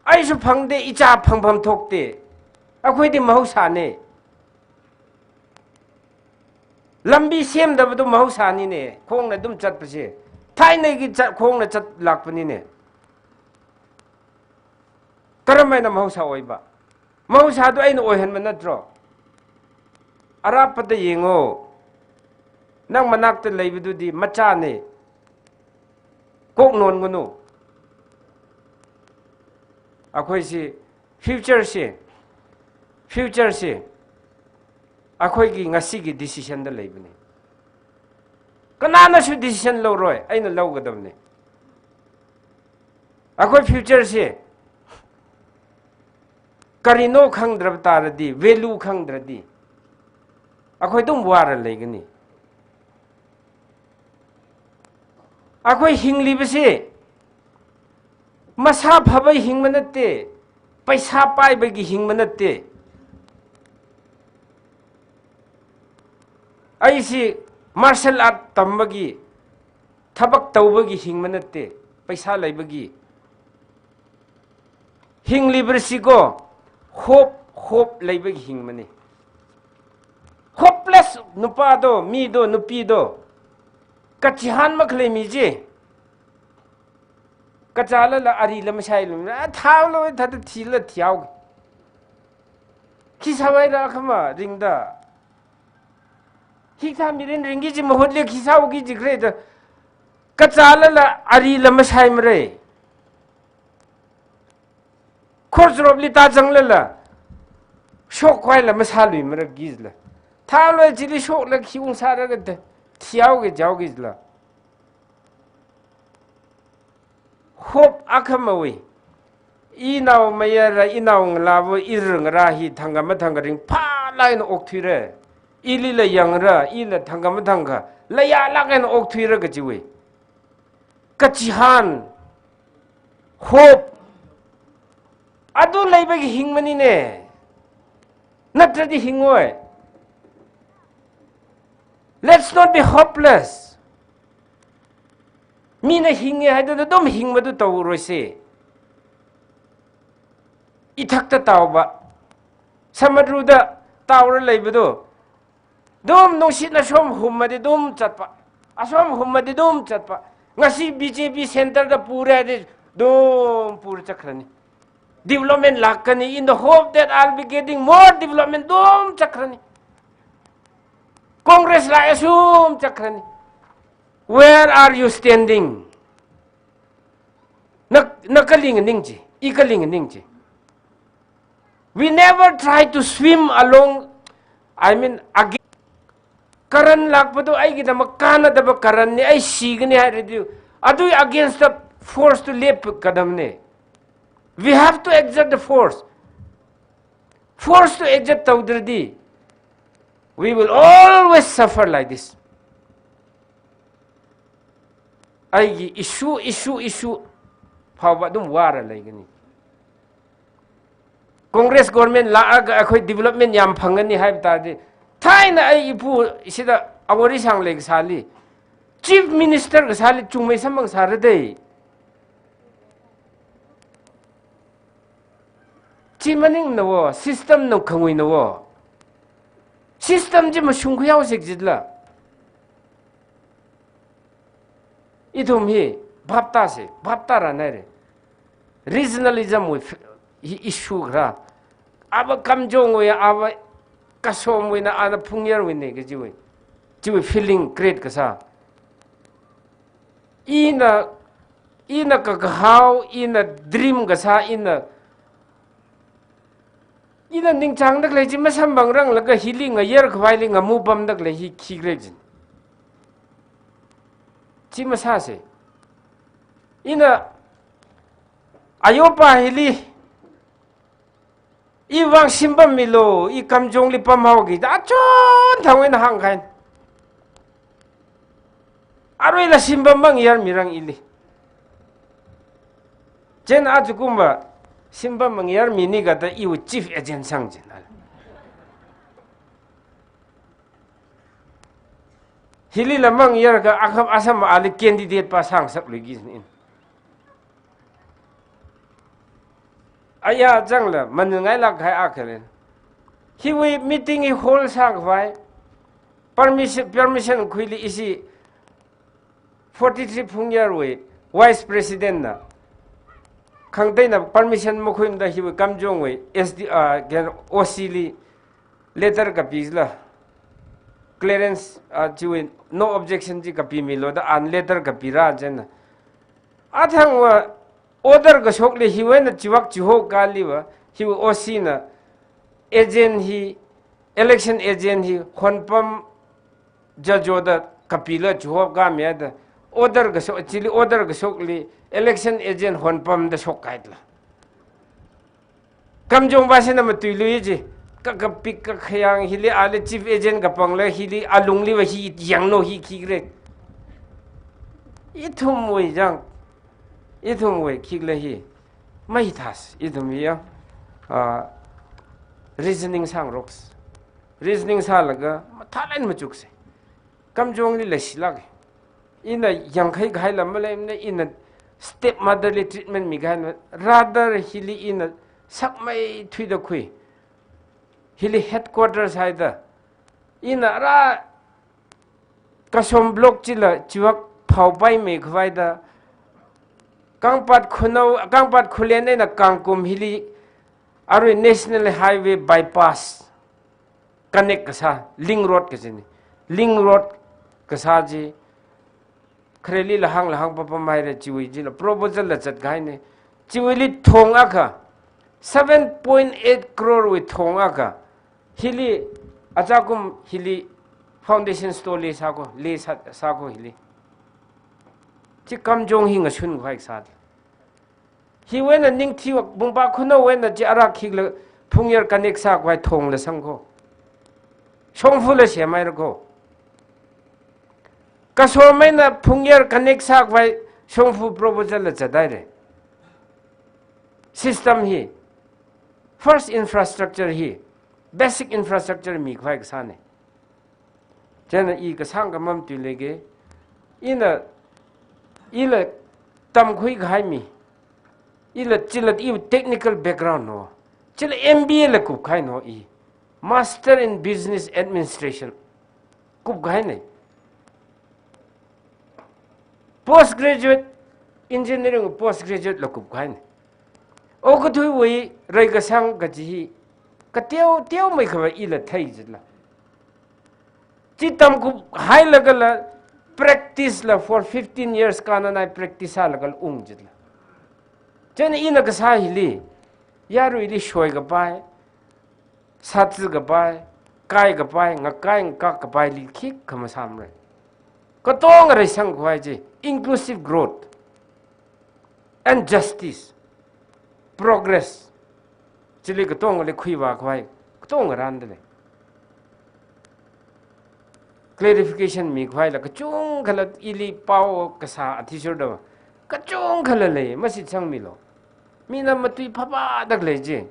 Aisu phangde, icha phangpham thokte. Akhoidi mahausane. Lambi semdabadu mahausanine, khongna dum chatpase. Thainaiki chat, khongna chatlakpanine. Karam eina mahausa oiba? Mahausadu eina oihanma natro? Arappada yengo. Nang manakta leibadudi machane. Kok nongunu. ꯑꯩꯈꯣꯏꯁꯤ, future ꯁꯤ, future ꯁꯤ ꯑꯩꯈꯣꯏꯒꯤ ꯉꯁꯤꯒꯤ decision ꯗ ꯂꯩꯕꯅꯤ꯫ ꯀꯅꯥꯅꯁꯨ decision ꯂꯧꯔꯣꯏ, ꯑꯩꯅ ꯂꯧꯒꯗꯕꯅꯤ꯫ ꯑꯩꯈꯣꯏ future ꯁꯤ ꯀꯔꯤꯅꯣ ꯈꯪꯗ꯭ꯔꯕ ꯇꯥꯔꯗꯤ, value ꯈꯪꯗ꯭ꯔꯗꯤ, ꯑꯩꯈꯣꯏ ꯑꯗꯨꯝ ꯋꯥꯔ ꯂꯩꯒꯅꯤ꯫ ꯑꯩꯈꯣꯏ ꯍꯤꯡꯂꯤꯕꯁꯤ ꯃꯁꯥ ꯐꯕꯒꯤ ꯍꯤꯡꯕ ꯅꯠꯇꯦ, ꯄꯩꯁꯥ ꯄꯥꯏꯕꯒꯤ ꯍꯤꯡꯕ ꯅꯠꯇꯦ꯫ ꯑꯩꯁꯤ martial art ꯇꯝꯕꯒꯤ, ꯊꯕꯛ ꯇꯧꯕꯒꯤ ꯍꯤꯡꯕ ꯅꯠꯇꯦ, ꯄꯩꯁꯥ ꯂꯩꯕꯒꯤ꯫ ꯍꯤꯡꯂꯤꯕꯁꯤꯀꯣ, hope, hope ꯂꯩꯕꯒꯤ ꯍꯤꯡꯕꯅꯤ꯫ Hopeless ꯅꯨꯄꯥꯗꯣ, ꯃꯤꯗꯣ, ꯅꯨꯄꯤꯗꯣ, ꯀꯆꯤꯍꯥꯟ ꯃꯈꯂꯩ ꯃꯤꯁꯦ, ꯀꯆꯥꯂꯥꯂ ꯑꯔꯤꯂ ꯃꯁꯥꯏꯂꯨꯝ, ꯑ, ꯊꯥꯎꯂꯣꯏ ꯊꯥꯗ ꯊꯤꯂ ꯊꯤꯌꯥꯎ꯫ ꯈꯤꯁꯥꯋꯥꯏꯔ ꯈꯃ ꯔꯤꯡꯗ꯫ ꯍꯤꯛꯊꯥ ꯃꯤꯔꯦꯟ ꯔꯤꯡꯒꯤ ꯖꯤ ꯃꯍꯨꯠ ꯂꯦ ꯈꯤꯁꯥꯎꯒꯤ ꯖꯤꯈ꯭ꯔꯦꯗ꯫ ꯀꯆꯥꯂꯥꯂ ꯑꯔꯤꯂ ꯃꯁꯥꯏ ꯃꯔꯦ꯫ ꯈꯣꯔꯖ꯭ꯔꯣꯞꯂꯤ ꯇꯥꯖꯪꯂꯥꯂ ꯁꯣꯛꯈ꯭ꯋꯥꯏꯂ ꯃꯁꯥꯂꯨꯏ ꯃꯔꯛ ꯒꯤꯖꯂ꯫ ꯊꯥꯎꯂꯣꯏ ꯆꯤꯂꯤ ꯁꯣꯛꯂ ꯈꯤꯎꯡ ꯁꯥꯔꯒ ꯊꯤꯌꯥꯎꯒꯤ ꯖꯥꯎꯒꯤꯖꯂ꯫ Hope ꯑꯈꯃꯋꯤ꯫ ꯏꯅꯥꯎ ꯃꯌꯥꯔ, ꯏꯅꯥꯎ ꯉꯂꯥꯕꯨ ꯏꯔ ꯉꯔꯥ ꯍꯤ ꯊꯪꯒ ꯃꯊꯪꯒ ꯔꯤꯡ ꯐꯥꯂꯥꯏꯅ ꯑꯣꯛꯊꯨꯏꯔꯦ꯫ ꯏꯂꯤꯂ ꯌꯪꯔ, ꯏꯂ ꯊꯪꯒ ꯃꯊꯪꯒ ꯂꯩꯌꯥ ꯂꯥꯛ ꯍꯥꯏꯅ ꯑꯣꯛꯊꯨꯏꯔ ꯀꯆꯤꯋꯤ꯫ ꯀꯆꯤꯍꯥꯟ, hope, ꯑꯗꯨ ꯂꯩꯕꯒꯤ ꯍꯤꯡꯕꯅꯤꯅꯦ꯫ ꯅꯠꯇ꯭ꯔꯗꯤ ꯍꯤꯡꯉꯣꯏ꯫ Let's not be hopeless. ꯃꯤꯅ ꯍꯤꯡꯉꯦ ꯍꯥꯏꯗꯨꯅ ꯑꯗꯨꯝ ꯍꯤꯡꯕꯗꯨ ꯇꯧꯔꯣꯏꯁꯦ꯫ ꯏꯊꯛꯇ ꯇꯥꯎꯕ, ꯁꯃꯨꯗ꯭ꯔꯗ ꯇꯥꯎꯔ ꯂꯩꯕꯗꯣ, ꯑꯗꯨꯝ ꯅꯨꯡꯁꯤꯠꯅ ꯑꯁꯣꯝ ꯍꯨꯝꯃꯗꯤ ꯑꯗꯨꯝ ꯆꯠꯄ, ꯑꯁꯣꯝ ꯍꯨꯝꯃꯗꯤ ꯑꯗꯨꯝ ꯆꯠꯄ꯫ ꯉꯁꯤ B J P centre ꯗ ꯄꯨꯔꯦ ꯍꯥꯏꯗꯤ ꯑꯗꯨꯝ ꯄꯨꯔ ꯆꯠꯈ꯭ꯔꯅꯤ꯫ Development ꯂꯥꯛꯀꯅꯤ, in the hope that I'll be getting more development, ꯑꯗꯨꯝ ꯆꯠꯈ꯭ꯔꯅꯤ꯫ Congress ꯂꯥꯛꯑꯦ, ꯑꯁꯨꯝ ꯆꯠꯈ꯭ꯔꯅꯤ꯫ Where are you standing? ꯅ, ꯅ ꯀꯔꯤ ꯅꯤꯡꯖꯤ? ꯏ ꯀꯔꯤ ꯅꯤꯡꯖꯤ? We never try to swim along, I mean, again. Current ꯂꯥꯛꯄꯗꯨ ꯑꯩꯒꯤꯗꯃꯛ ꯀꯥꯟꯅꯗꯕ current ꯅꯤ, ꯑꯩ ꯁꯤꯒꯅꯤ ꯍꯥꯏꯔꯗꯤ, ꯑꯗꯨ against the force ꯇꯨ ꯂꯦꯞꯀꯗꯕꯅꯦ꯫ We have to exert the force. Force to exert ꯇꯧꯗ꯭ꯔꯗꯤ, we will always suffer like this. ꯑꯩꯒꯤ issue, issue, issue ꯐꯥꯎꯕ ꯑꯗꯨꯝ ꯋꯥꯔ ꯂꯩꯒꯅꯤ꯫ Congress government ꯂꯥꯛꯑꯒ ꯑꯩꯈꯣꯏ development ꯌꯥꯝ ꯐꯪꯒꯅꯤ ꯍꯥꯏꯕ ꯇꯥꯔꯗꯤ, ꯊꯥꯏꯅ ꯑꯩ ꯏꯄꯨ ꯁꯤꯗ ꯑꯋꯥꯔꯤ ꯁꯥꯡ ꯂꯩ ꯁꯥꯂꯤ, Chief Minister ꯒ ꯁꯥꯂꯤ ꯆꯨꯝꯃꯩ ꯁꯝꯃꯪ ꯁꯥꯔꯗꯩ꯫ ꯆꯤ ꯃꯅꯤꯡꯅꯋꯣ, system ꯅ ꯈꯪꯉꯨꯏꯅꯋꯣ꯫ System ꯁꯤ ꯃꯁꯨꯡ ꯈꯨꯌꯥꯎ ꯁꯦꯛ ꯖꯤꯠꯂ꯫ ꯏꯊꯨꯝ ꯍꯤ ꯚꯥꯞ ꯇꯥꯁꯦ, ꯚꯥꯞ ꯇꯥꯔꯥ ꯅꯥꯏꯔꯦ꯫ Regionalism ꯋꯤ ꯐꯤ-, ꯍꯤ issue ꯈꯔ꯫ ꯑꯕ ꯀꯝꯖꯣꯡ ꯋꯤ, ꯑꯕ ꯀꯁꯣꯝ ꯋꯤꯅ, ꯑꯅ ꯐꯨꯡꯌꯔ ꯋꯤꯅꯦ ꯀꯖꯤ ꯋꯤ꯫ ꯆꯤ ꯋꯤ feeling create ꯀꯁꯥ꯫ ꯏꯅ, ꯏꯅ ꯀꯀꯍꯥꯎ, ꯏꯅ dream ꯀꯁꯥ, ꯏꯅ, ꯏꯅ ꯅꯤꯡꯆꯥꯡꯗ ꯂꯩ ꯆꯤ ꯃꯁꯝ ꯕꯪꯔꯪꯂꯒ ꯍꯤꯂꯤ ꯉꯌꯔ ꯈꯋꯥꯏꯂꯤ ꯉꯃꯨ ꯄꯝꯗ ꯂꯩ ꯍꯤ ꯈꯤꯒ꯭ꯔꯦ ꯖꯤꯟ꯫ ꯆꯤ ꯃꯁꯥꯁꯦ꯫ ꯏꯅ ꯑꯌꯣꯄꯥ ꯍꯤꯂꯤ ꯏ ꯋꯥꯡ ꯁꯤꯝꯕꯝ ꯃꯤꯂꯣ, ꯏ ꯀꯝꯖꯣꯡꯂꯤ ꯄꯝꯍꯥꯎꯒꯤ, ꯑꯆꯣꯟ ꯊꯥꯡꯋꯦꯅ ꯍꯥꯡꯈꯥꯏꯟ꯫ ꯑꯔꯣꯏꯂ ꯁꯤꯝꯕꯝ ꯃꯪ ꯌꯥꯔ ꯃꯤꯔꯪ ꯏꯂꯤ꯫ ꯆꯦꯟ ꯑꯆꯨꯀꯨꯝꯕ ꯁꯤꯝꯕꯝ ꯃꯪ ꯌꯥꯔ ꯃꯤꯅꯤ ꯒꯗ ꯏꯎ chief agent ꯁꯪ ꯆꯦꯟ ꯑꯂ꯫ ꯍꯤꯂꯤ ꯂꯃꯪ ꯌꯥꯔꯒ ꯑꯈꯝ ꯑꯁꯝ ꯑꯂꯤ candidate ꯄꯥ ꯁꯥꯡ ꯁꯛ ꯂꯨꯏꯒꯤ ꯏꯟ꯫ ꯑꯌꯥ ꯆꯪꯂ ꯃꯅꯤꯡꯉꯥꯏ ꯂꯥꯛ ꯍꯥꯏ ꯑꯥꯈꯔꯦ꯫ ꯍꯤꯋꯤ meeting ꯍꯤ hall ꯁꯥꯈ꯭ꯔꯦ꯫ Permission, permission khuili ishi forty-three Phungyarwui Vice President na, khangateina permission makhuimada hiwui Kamjongwui S D, ah, khen O C li letter kapila, clearance, ah, chiwui no objection chi kapimilu da ana letter kapira chieina. Athangva order kashokli hiwui eina chiwui chiho kaliva, hiwui O C na agent hi, election agent hi honpam jajoda kapila chiho kamiya da, order kashok, chili order kashokli election agent honpamda shokkahaila. Kamjong vāshina matuilui ji, ka, kapik kakhayang hili ali chief agent kapangla hili alungliva hi yangno hi khikhala. Ithumwui jang, ithumwui khikhala hi. Maithas, ithum hi ya, ah, reasoning sāngaroks. Reasoning sālaga, mathālāk eina machuksa. Kamjongli leishilāka. Ina yangkhai kahaila maleimana, ina stepmother li treatment mikahaina. Rather hili ina sakmeithuida khui. Hili headquarters haida. Ina ara Kasom block chila chiwui phao paimei khavai da. Kangpat Khunou, Kangpat Khullen eina Kangkum hili arui National Highway bypass connect kasā, link road kajina. Link road kasā chi, khareli lahang lahang papam haira chiwui chila proposal la zatkahaina. Chiwuili thong akha, seven point eight crore wui thong akha, hili, achakum hili foundation stone li sāko, li sā, sāko hili. Chi Kamjong hi ngashun khavai sāda. Hiwui eina ningthiwa Bungpa Khunou wui eina chi ara khikhala Phungyar connect sākhavai thongla sangko. Shongfala semhairako. Kasom eina Phungyar connect sākhavai Shongfa proposal la zathaira. System hi. First infrastructure hi. Basic infrastructure mikhavai kasāna. Chieina i kasāng khamam tui leika, ina, ila tamkhui kahai mi, ila chila i technical background no, chila M B A la kupkahai no i, Master in Business Administration kupkahaina. Postgraduate, engineering postgraduate la kupkahaina. Okathuiwui reikasang kaji hi, kateo, teomeikha ila thei jitla. Chi tamkup hailagala practice la for fifteen years kananai practice sālaga ung jitla. Chieina ina kasā hili, yaruili shoikapai, sātsi kapai, kai kapai, ngakai ngakak kapaili khikha masāmara. Katonga reisang khavai chi, inclusive growth and justice, progress. Chili katongali khuivā khavai, katonga randalei. Clarification mikhavai la, kachungkhala ili pao kasā athishurda, kachungkhala lei, mashitsangmilu. Mina matui phaphadak lei chi.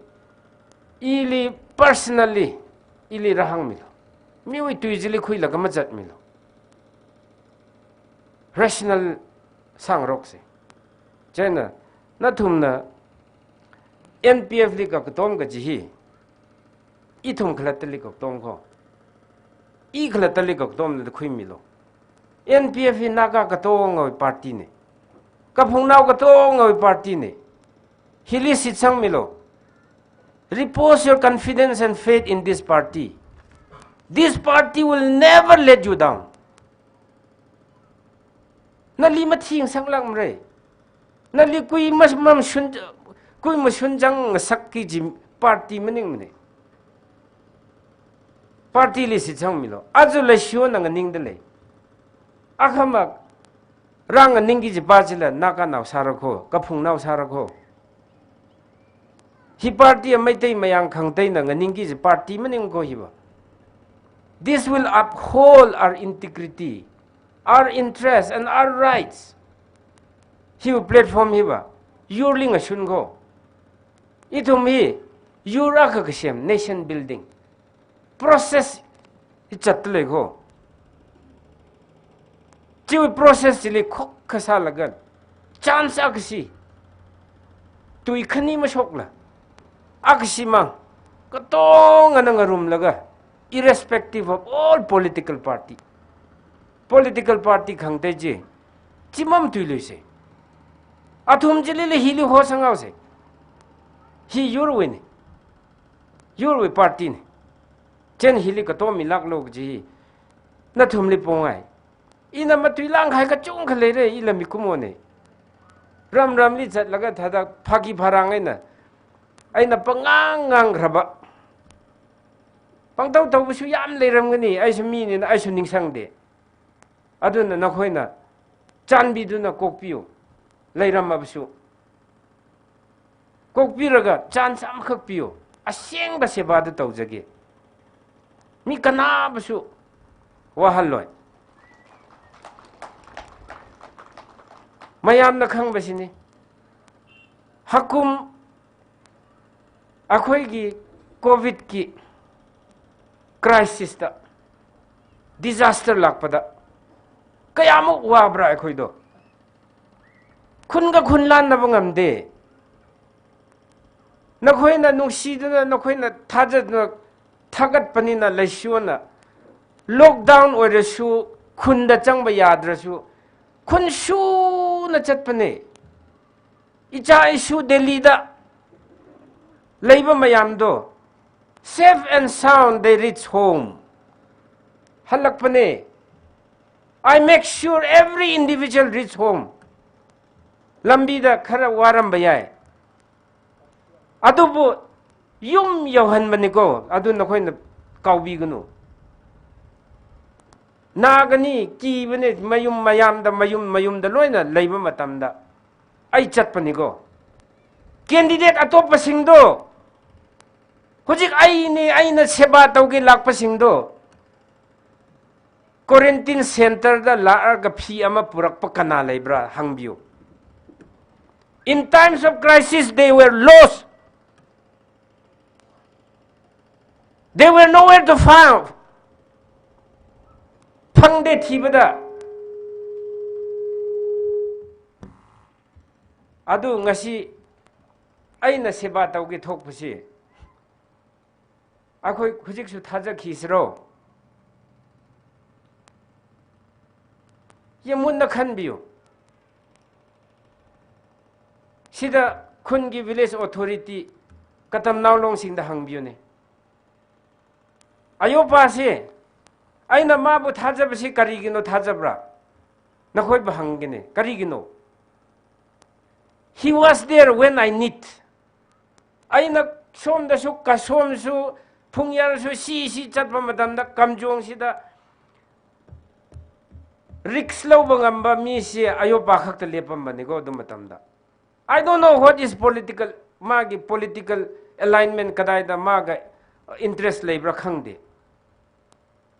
Ili personally, ili rāhāngmilu. Miwui tui chili khuilaga mazatmilu. Rational sāngaroksa. Chieina, nathumna N P F li kakatom kaji hi, ithum khalattali kakatom ko. I khalattali kakatomna da khuimilu. N P F hi Naga katongawui party na. Kaphungnao katongawui party na. Hili shitsangmilu. Repose your confidence and faith in this party. This party will never let you down. Nali mathing sanglakmara. Nali kui mas-, mamashun, kui mashunchang ngasakki kaji party maningmana. Party li shitsangmilu. Aja leishona nganingdalei. Akhama rānganingki kajipa chila Naganao sāra ko, kaphungnao sāra ko. Hi party a Meitei Mayang khangateina nganingki kaji party maningko hiva. This will uphold our integrity, our interests and our rights. Hiva platform hiva, yurli ngashun ko. Ithum hi, yur akha kasem, nation building. Process hi zatdalei ko. Chiwui process chili khokkha sālaga, chance akhashi, tui khani mashokla, akhashimang, katongana ngarumlaga, irrespective of all political party. Political party khangatei chi, chimang tuiluise. Athum chilila hili hosanghaose. Hi yurwuine. Yurwui party ne. Chieina hili katomilāklo kaji hi nathumli pongai. Ina matuilāngkahai kachungkha leire, ila mikumone. Ram ramli zatlaga thāda phaki pharang eina, eina pangang ngangkharaba, pangtao taobasu yam leiramgani, aishu minina, aishu ningsangde. Aduna nakhoina chānbiduna kokpiu, leiramabsu. Kokpiraga chance amakhak piu. Asengda sebada taojage. Mi kanabasu wahalloi. Mayamna khangabasine. Hakum akhoigi covid ki crisis da, disaster lākpada, kayamuk wabra akhoido. Khun kakhun lānnaba ngamde. Nakhoina nungshiduna, nakhoina thāzatduna, thagatpanina leishona. Lockdown oirasu, khunda changba yadrasu, khun shuna chatpane. Icha ishu Delhi da leiba mayamdo, safe and sound they reach home. Halakpane. I make sure every individual reach home. Lambida khara waramba yai. Adubu yum yauhanbaniko, adu nakhoina kaobiganu. Nagani kibane, mayum mayamda, mayum mayumda loina leiba matamda. Ai chatpaniko. Candidate atopasingdo, hujik aini, aina seba tauki lākpasingdo, quarantine center da lāraga phi ama purakpa kana leibra, hangbiu. In times of crisis, they were lost. They were nowhere to found. Phangde thibada. Adu ngasi aina seba tauki thokpasi, akhoi hujiksu thāzakhisiro? Yamunna khanbiu. Sida khungi village authority, Katamnao Longsingda hangbiune. Ayopasi, aina mabu thāzapasi karigino thāzapra? Nakhoiba hangkine, karigino? He was there when I need. Aina somdasu, kasomsu, phungyarsu, si si chatpa matamda, kamjong sida risk louba ngamba misi ayopa khakta lepambaniko, adu matamda. I don't know what is political, magi political alignment kadaida maga interest leibra khangde.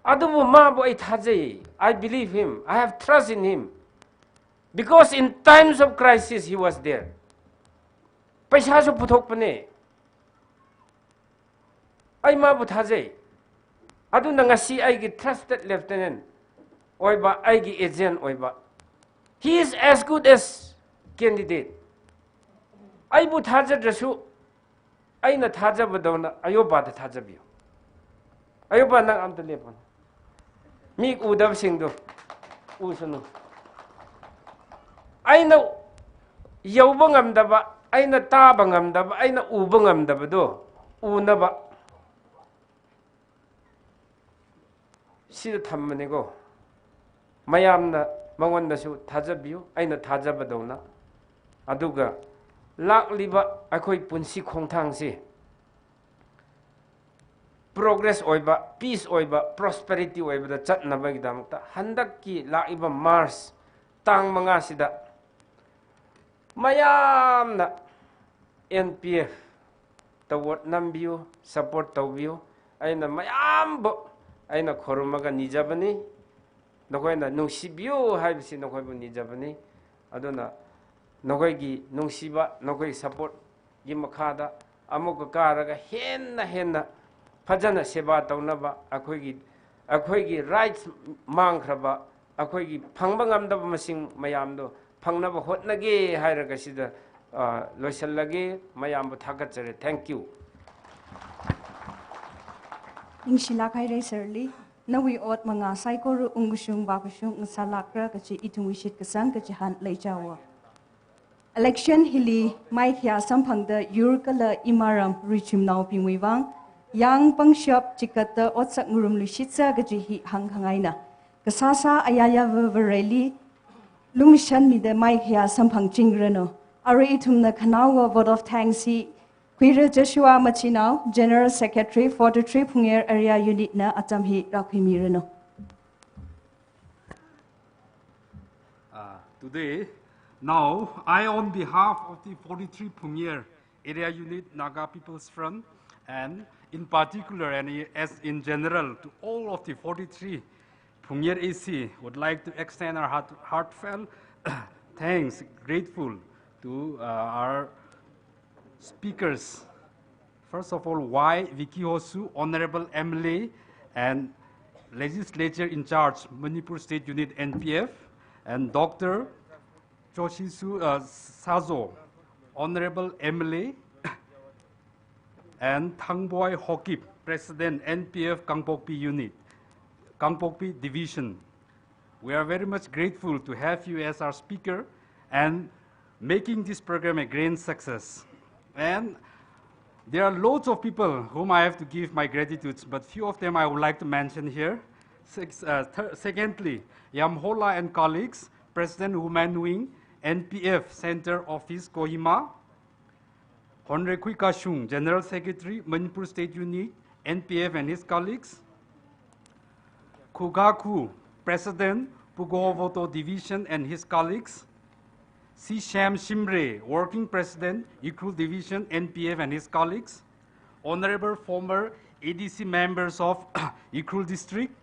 Adubu mabu ai thāzai, I believe him, I have trust in him. Because in times of crisis, he was there. Paisāsu puthokpane. Ai mabu thāzai. Aduna ngasi aigi trusted lieutenant oiba, aigi agent oiba. He is as good as candidate. Aibu thāzadrasu, aina thāzaba daona, ayopa da thāzabiu. Ayopa nang amta lepon. Mik udabasingdo, usanu. Aina yauba ngamdaba, aina tāba ngamdaba, aina uba ngamdabado, unaba. Sida thammaniko. Mayamna mangwannasu thāzabiu, aina thāzaba daona. Aduga lākliba akhoi punsi khongthangsi progress oiba, peace oiba, prosperity oibada chatnabagidamta, handakki lākiba March tang manga sida mayamna N P F tawot nambiu, support taubiu, aina mayambo, aina khorumaga nijabani, nakhoina nungshibiu haibasi nakhoibu nijabani, aduna nakhoigi nungshiba, nakhoi support gi makhada, amuka kāraga henna henna phazana seba taunaba, akhoigi, akhoigi rights mangkharaba, akhoigi phangba ngamdaba masing mayamdo phangnaba hotnage hairaga sida, ah, loisallage, mayambu thakatchare. Thank you. Ningshilāk haira sirli, nawui ot mangā saikora ungkashung vākashung ngasālākra kachi ithumwui shitkasang kachihān leichaowa. Election hili maikhayā samphangda yur kala imaram richumnaobingwui vang, yāng pangshap chikatda otsak ngarumluishitsa kaji hi hāngkhangaina. Kasāsā ayāyāva Vareli lungshanmida maikhayā samphangchingranu. Arui ithumna khanaowa vote of thanks hi Khuira Joshua Machinao, General Secretary, forty-three Phungyer Area Unit na atam hi rākhuimiranu. Uh, today, now, I, on behalf of the forty-three Phungyer Area Unit Naga People's Front, and in particular, and as in general, to all of the forty-three Phungyer A C, would like to extend our heart, heartfelt thanks, grateful to, uh, our speakers. First of all, Y Vicky Hosu, Honorable M L A and Legislature in Charge, Manipur State Unit N P F, and Doctor Joshisu, uh, Sazo, Honorable M L A, and Thangboi Hokip, President, N P F Kangpokpi Unit, Kangpokpi Division. We are very much grateful to have you as our speaker and making this program a grand success. And there are lots of people whom I have to give my gratitude, but few of them I would like to mention here. Six, uh, thir-, secondly, Yamhola and colleagues, President Women Wing, N P F Center Office, Kohima, Honrekhui Kashung, General Secretary, Manipur State Unit, N P F and his colleagues. Khugaku, President, Pugovoto Division and his colleagues. C Sham Shimre, Working President, Ukhrul Division, N P F and his colleagues. Honorable former A D C members of Ukhrul District.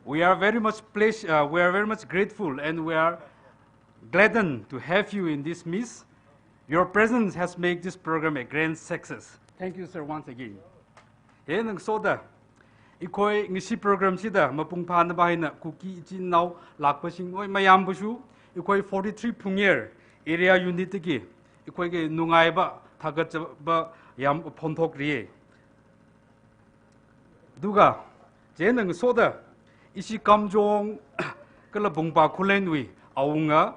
We are very much pleased, uh, we are very much grateful and we are gladdened to have you in this midst. Your presence has made this program a grand success. Thank you, sir, once again. He nang soda, ikhoi ngashi program shida mapung phāna baina Kuki ichin nao lakpa shing oi mayam bushu, ikhoi forty-three Phungyer Area Unit ki, ikhoi ke nungaiba, thagatba yam phonthok riye. Duga, je nang soda, ishi Kamjong kala Bungpa Khullenwui awunga,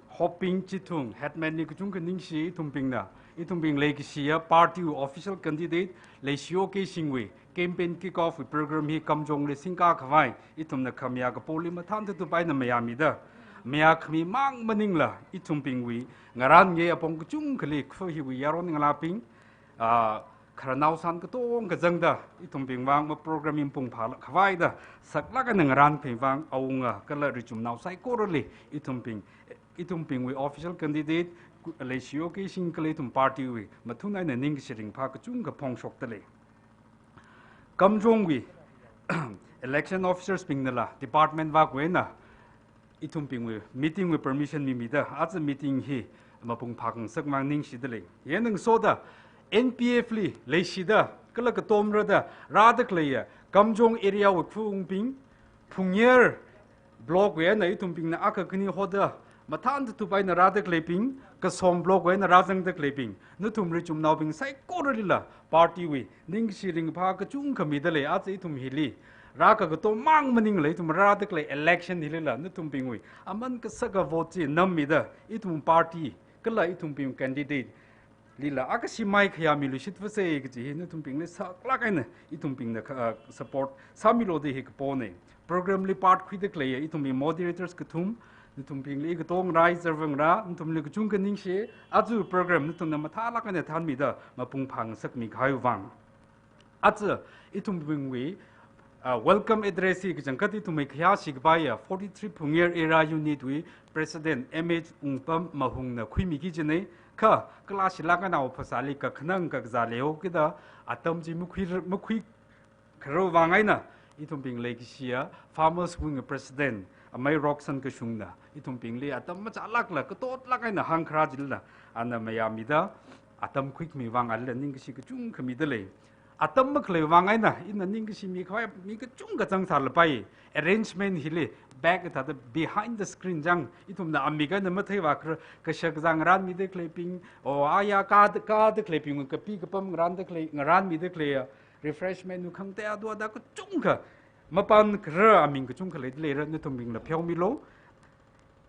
Hoping Chithung, headman ni kachungkha ningshi ithumbingna, ithumbing leikashiya party wui official candidate, Leishiyo Keishingwui campaign kick-off wui program hi Kamjongli singkā khavai, ithumna khamayā kapoli mathān tutup eina mayāmida, mayā khami mang maningla, ithumbingwui ngarān nge apong kachungkhali khu hiwui yaron ngalābing, ah, khararnao san katong kazangda, ithumbing vang ma program hi pung phālāk khavaida, saklāk eina ngarān phei vang awunga kala richumnao saikorali, ithumbing, ithumbingwui official candidate, ku-, Leishiyo Keishing kala ithum party wui mathun eina ningkashi ringphā kachungkha phongshokda lei. Kamjongwui election officers bingnala, department vak wena, ithumbingwui meeting wui permission mimida, aja meeting hi mapung phāngasak mang ningshida lei. Ye nang soda, N P F li leishida, kala katomrada, rāda khaleiya, Kamjong area wui khungbing, Phungyer block wui eina ithumbingna akha khani hoda, mathān tutup eina rāda khaleibing, Kasom block wui eina rāzangda khaleibing, nathum richumnaobing saikoralila, party wui ningshi ringphā kachungkha mida lei, aja ithum hili. Rākakato mang maningla ithum rāda khalei election hilila, nathumbingwui aman kasaka vote chi nammida, ithum party, kala ithumbing candidate lila, akha shimai khayā miluishit vāsei kaji hi nathumbingli saklāk eina ithumbingna kha, ah, support sāmilu da hi kapona. Program li part khuida khaleiya ithumbing moderators kathum, nathumbingli katong rai zarvang ra, nathumli kachungkha ningshi, aja program nathumna mathālāk eina thānmida mapung phāngasakmi kahai vang. Aja ithumbingwui, ah, welcome address hi kachangkhat ithum hi khayā shikapaiya forty-three Phungyer Area Unit wui President M H Ungpam Mahungna khuimiki jinei, kha kala shilāk eina phasāli kakhanang kakazā leihaokida atam chi makhui, makhui kharao vang eina, ithumbing leikashiya Farmers Wing President Amei Rockson Kashungna ithumbingli atam machālākla katotlāk eina hāngkharā jilala, ana mayāmida atam khuikhami vang alila ningkashi kachungkha mida lei. Atam makhalei vang eina, ina ningkashi mikhavai mi kachungkha zangsālapai. Arrangement hili, back thāda behind the screen chang, ithumna amik eina matheiva khar, kashak zang ngarānmida khaleibing, o aya kāda, kāda khaleibing, kapi kapam ngarānda khalei, ngarānmida khaleiya, refreshment nu khangatei atu ada kachungkha, mapan kharar aming kachungkha leida leira, nathumbingla pheomilu.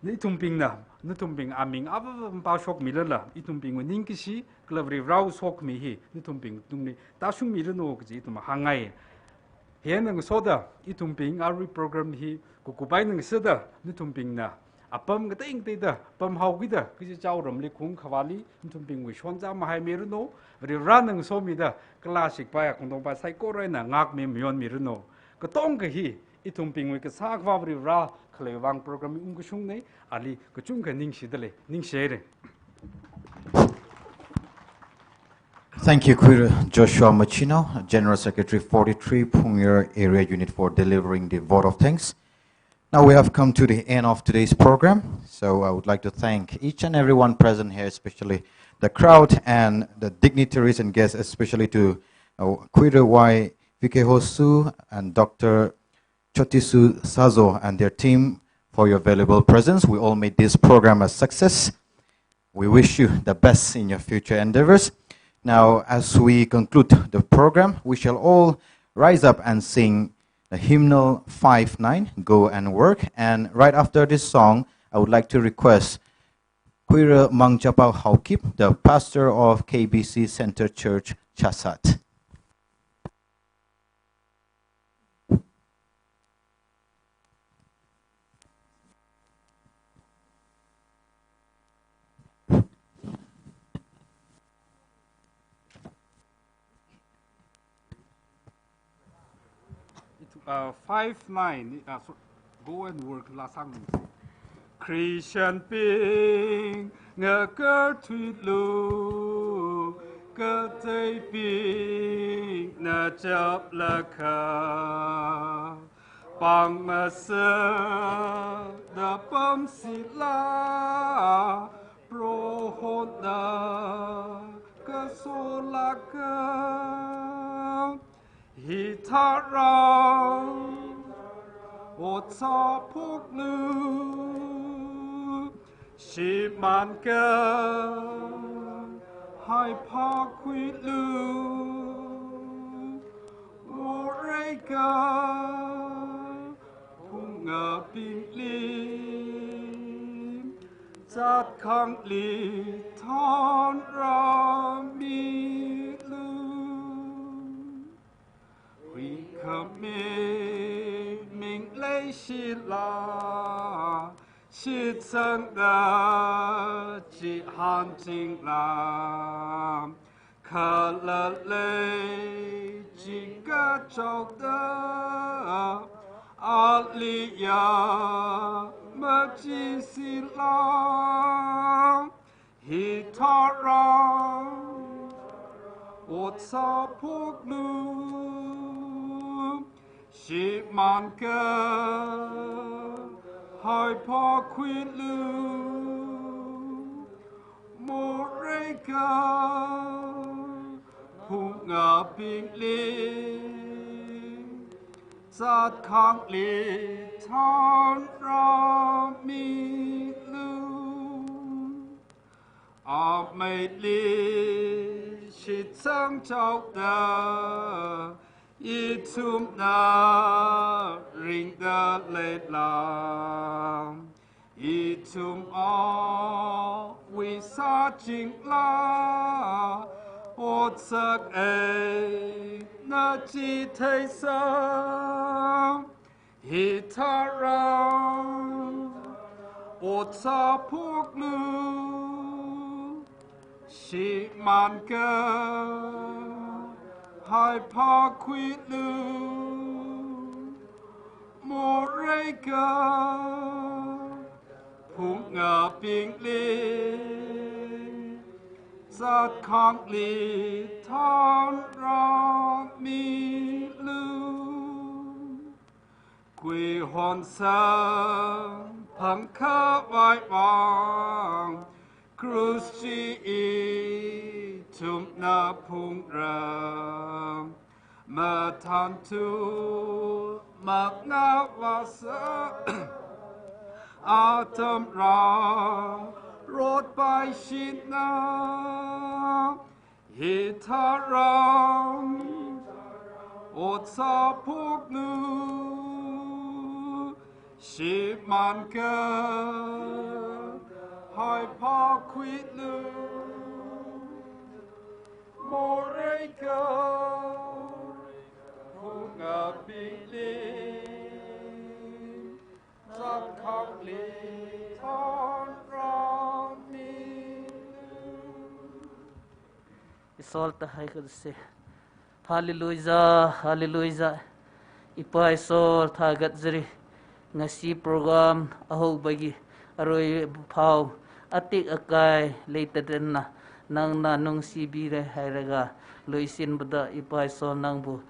Nathumbingna, nathumbing aming ava pāshokmilala, ithumbingwui ningkashi kala Varivarāwui sokhami hi nathumbing tungli tāshungmiranu kaji ithum hāngngai. Hieina ngasoda ithumbing arui program hi kukup eina ngasāda, nathumbingna apam katei kateida pamhaokida, kachichā ramli khaung khavāli nathumbingwui shonza mahaimiranu. Varivarāna ngasomida kala shikpai, khongdongpai saikora eina ngākmi mayonmiranu. Katonga hi ithumbingwui kasā Akhava Varivarā khaleiwui vang program hi ungkashungna, ali kachungkha ningshida lei, ningshihaira. Thank you, Khuira Joshua Machino, General Secretary forty-three, Phungyar Area Unit, for delivering the vote of thanks. Now we have come to the end of today's program. So I would like to thank each and everyone present here, especially the crowd and the dignitaries and guests, especially to, uh, Khuira Y V K Hosu and Doctor Chotisu Sazo and their team for your valuable presence. We all made this program a success. We wish you the best in your future endeavors. Now, as we conclude the program, we shall all rise up and sing the hymnal five nine, Go and Work. And right after this song, I would like to request Khuira Mangchapao Haokip, the pastor of K B C Center Church, Chassad. It, uh, five nine, uh, so, Go and Work la sangmi. Christian bing ngakarthuilu, kateibingna chaplakha, pāng masāda pamsila, Prohona kasolaka. Hitharan ot sāphoklu, shimānkha haiphākhuilu, moreikha phungabingli zat khangli thanrāmilu. Huikhami ming leishila, shitsangda chihānchingla, kala lei chingkachokda, aliya machisila. Hitharan ot sāphoklu, shimānkha haiphākhuilu, moreikha phungabingli zat khangli thanrāmilu. Ameili shitsangchaoda ithumna ringda leila, ithum awui sāchingla, otsak eina chitheisa. Hitharan ot sāphoklu, shimānkha haiphākhuilu, moreikha phungabingli zat khangli thanrāmilu. Kuihon samphang khavai vang, krus chi ithumna phungra. Mathāntu makna vāsa atamra rotpaishina. Hitharan Ot sāphoklu, shimānkahai phākhuilu, morei kaphung apimli zakhangli thanrāmilu. Isol tahai khuise. Hallelujah, hallelujah. Ipa Isol thagatjari. Ngasi program ahaobagi arui phao atik akai leitadanna nangna nungsibira hailaga loisinbada Ipa Isol nangbu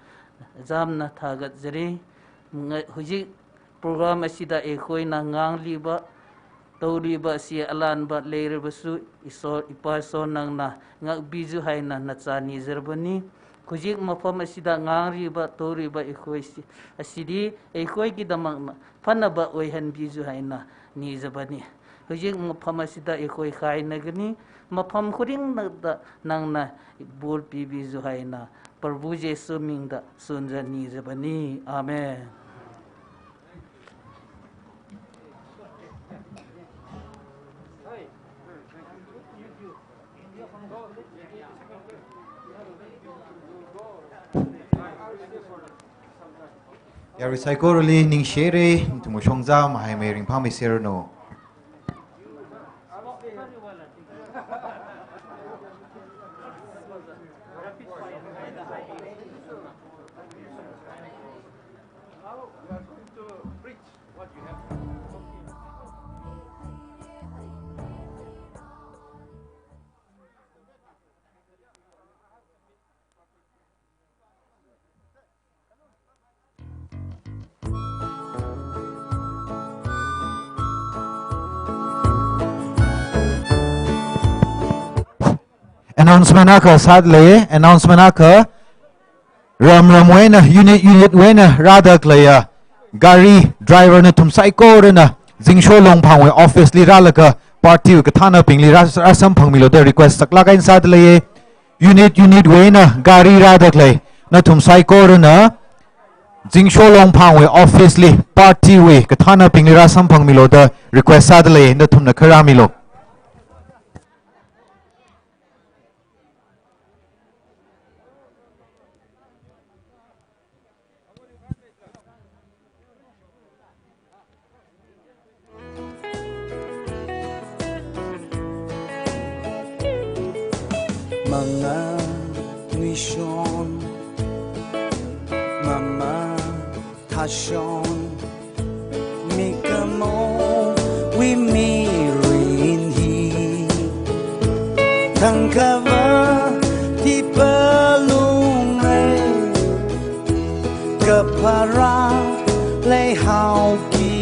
jamna thagatjari. Nga-, hujik program asida eikhoina ngangliba, taoliba, si alanba leirabasu, Isol, Ipa Isol nangna ngakbiju haina nachā nizarbani. Hujik mafam asida ngangliba, taoliba eikhoi si, asidi eikhoikidamang phanaba oihanbiju haina nizabani. Hujik mafam asida eikhoi khaina kani, mafam khuring nada nangna bul pibiju haina, Prabhu Jesu mingda sunza nizabani. Amen. Yarui saikorali ningshire, nathum shongza mahaimei ringphāmeiseranu. Announcement akha sāda lei, announcement akha. Ram ram wui eina, unit unit wui eina rāda khaleiya gari driver nathum saikorana Zingsho Longphang wui office li rālaga party wui kathānabingli rā, rāsamphangmilu da request saklāk eina sāda lei. Unit unit wui eina gari rāda khalei nathum saikorana Zingsho Longphang wui office li party wui kathānabingli rāsamphangmilu da request sāda lei, nathumna kharāmilu. Manga nuishon, mama thashon, mikumowui mirin hi thangkhavā tipalungai, kaphara leihaoki